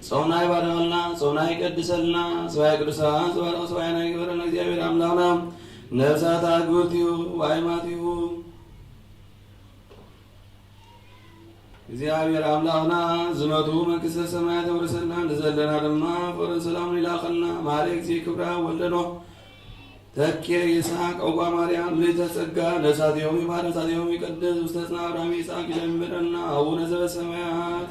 ጾምና ይባርከልና፣ ጾምና ይቀድሰልና። ስብሐ ቅዱሳን ዘባረከ ስብሐ ናይ ይበረና እግዚአብሔር አምላክና። ነፍሳት አግብርቲሁ ወአይማቲሁ። እግዚኣብሔር ኣምላኽና ዝመቱ መንግስተ ሰማያት የውርሰና፣ ንዘለና ድማ ፍቕርን ሰላምን ይላኸልና። ማርየ እግዚእ ክብራ ወልደ ኖህ ተኬ ይስሐቅ ኦጓ ማርያም ምልዕተ ጸጋ ነፍሳቲሆም ይማር ነፍሳቲሆም ይቀድስ ውስተ ጽንዓ አብርሃም ይስሐቅ ይደምረና። አቡነ ዘበሰማያት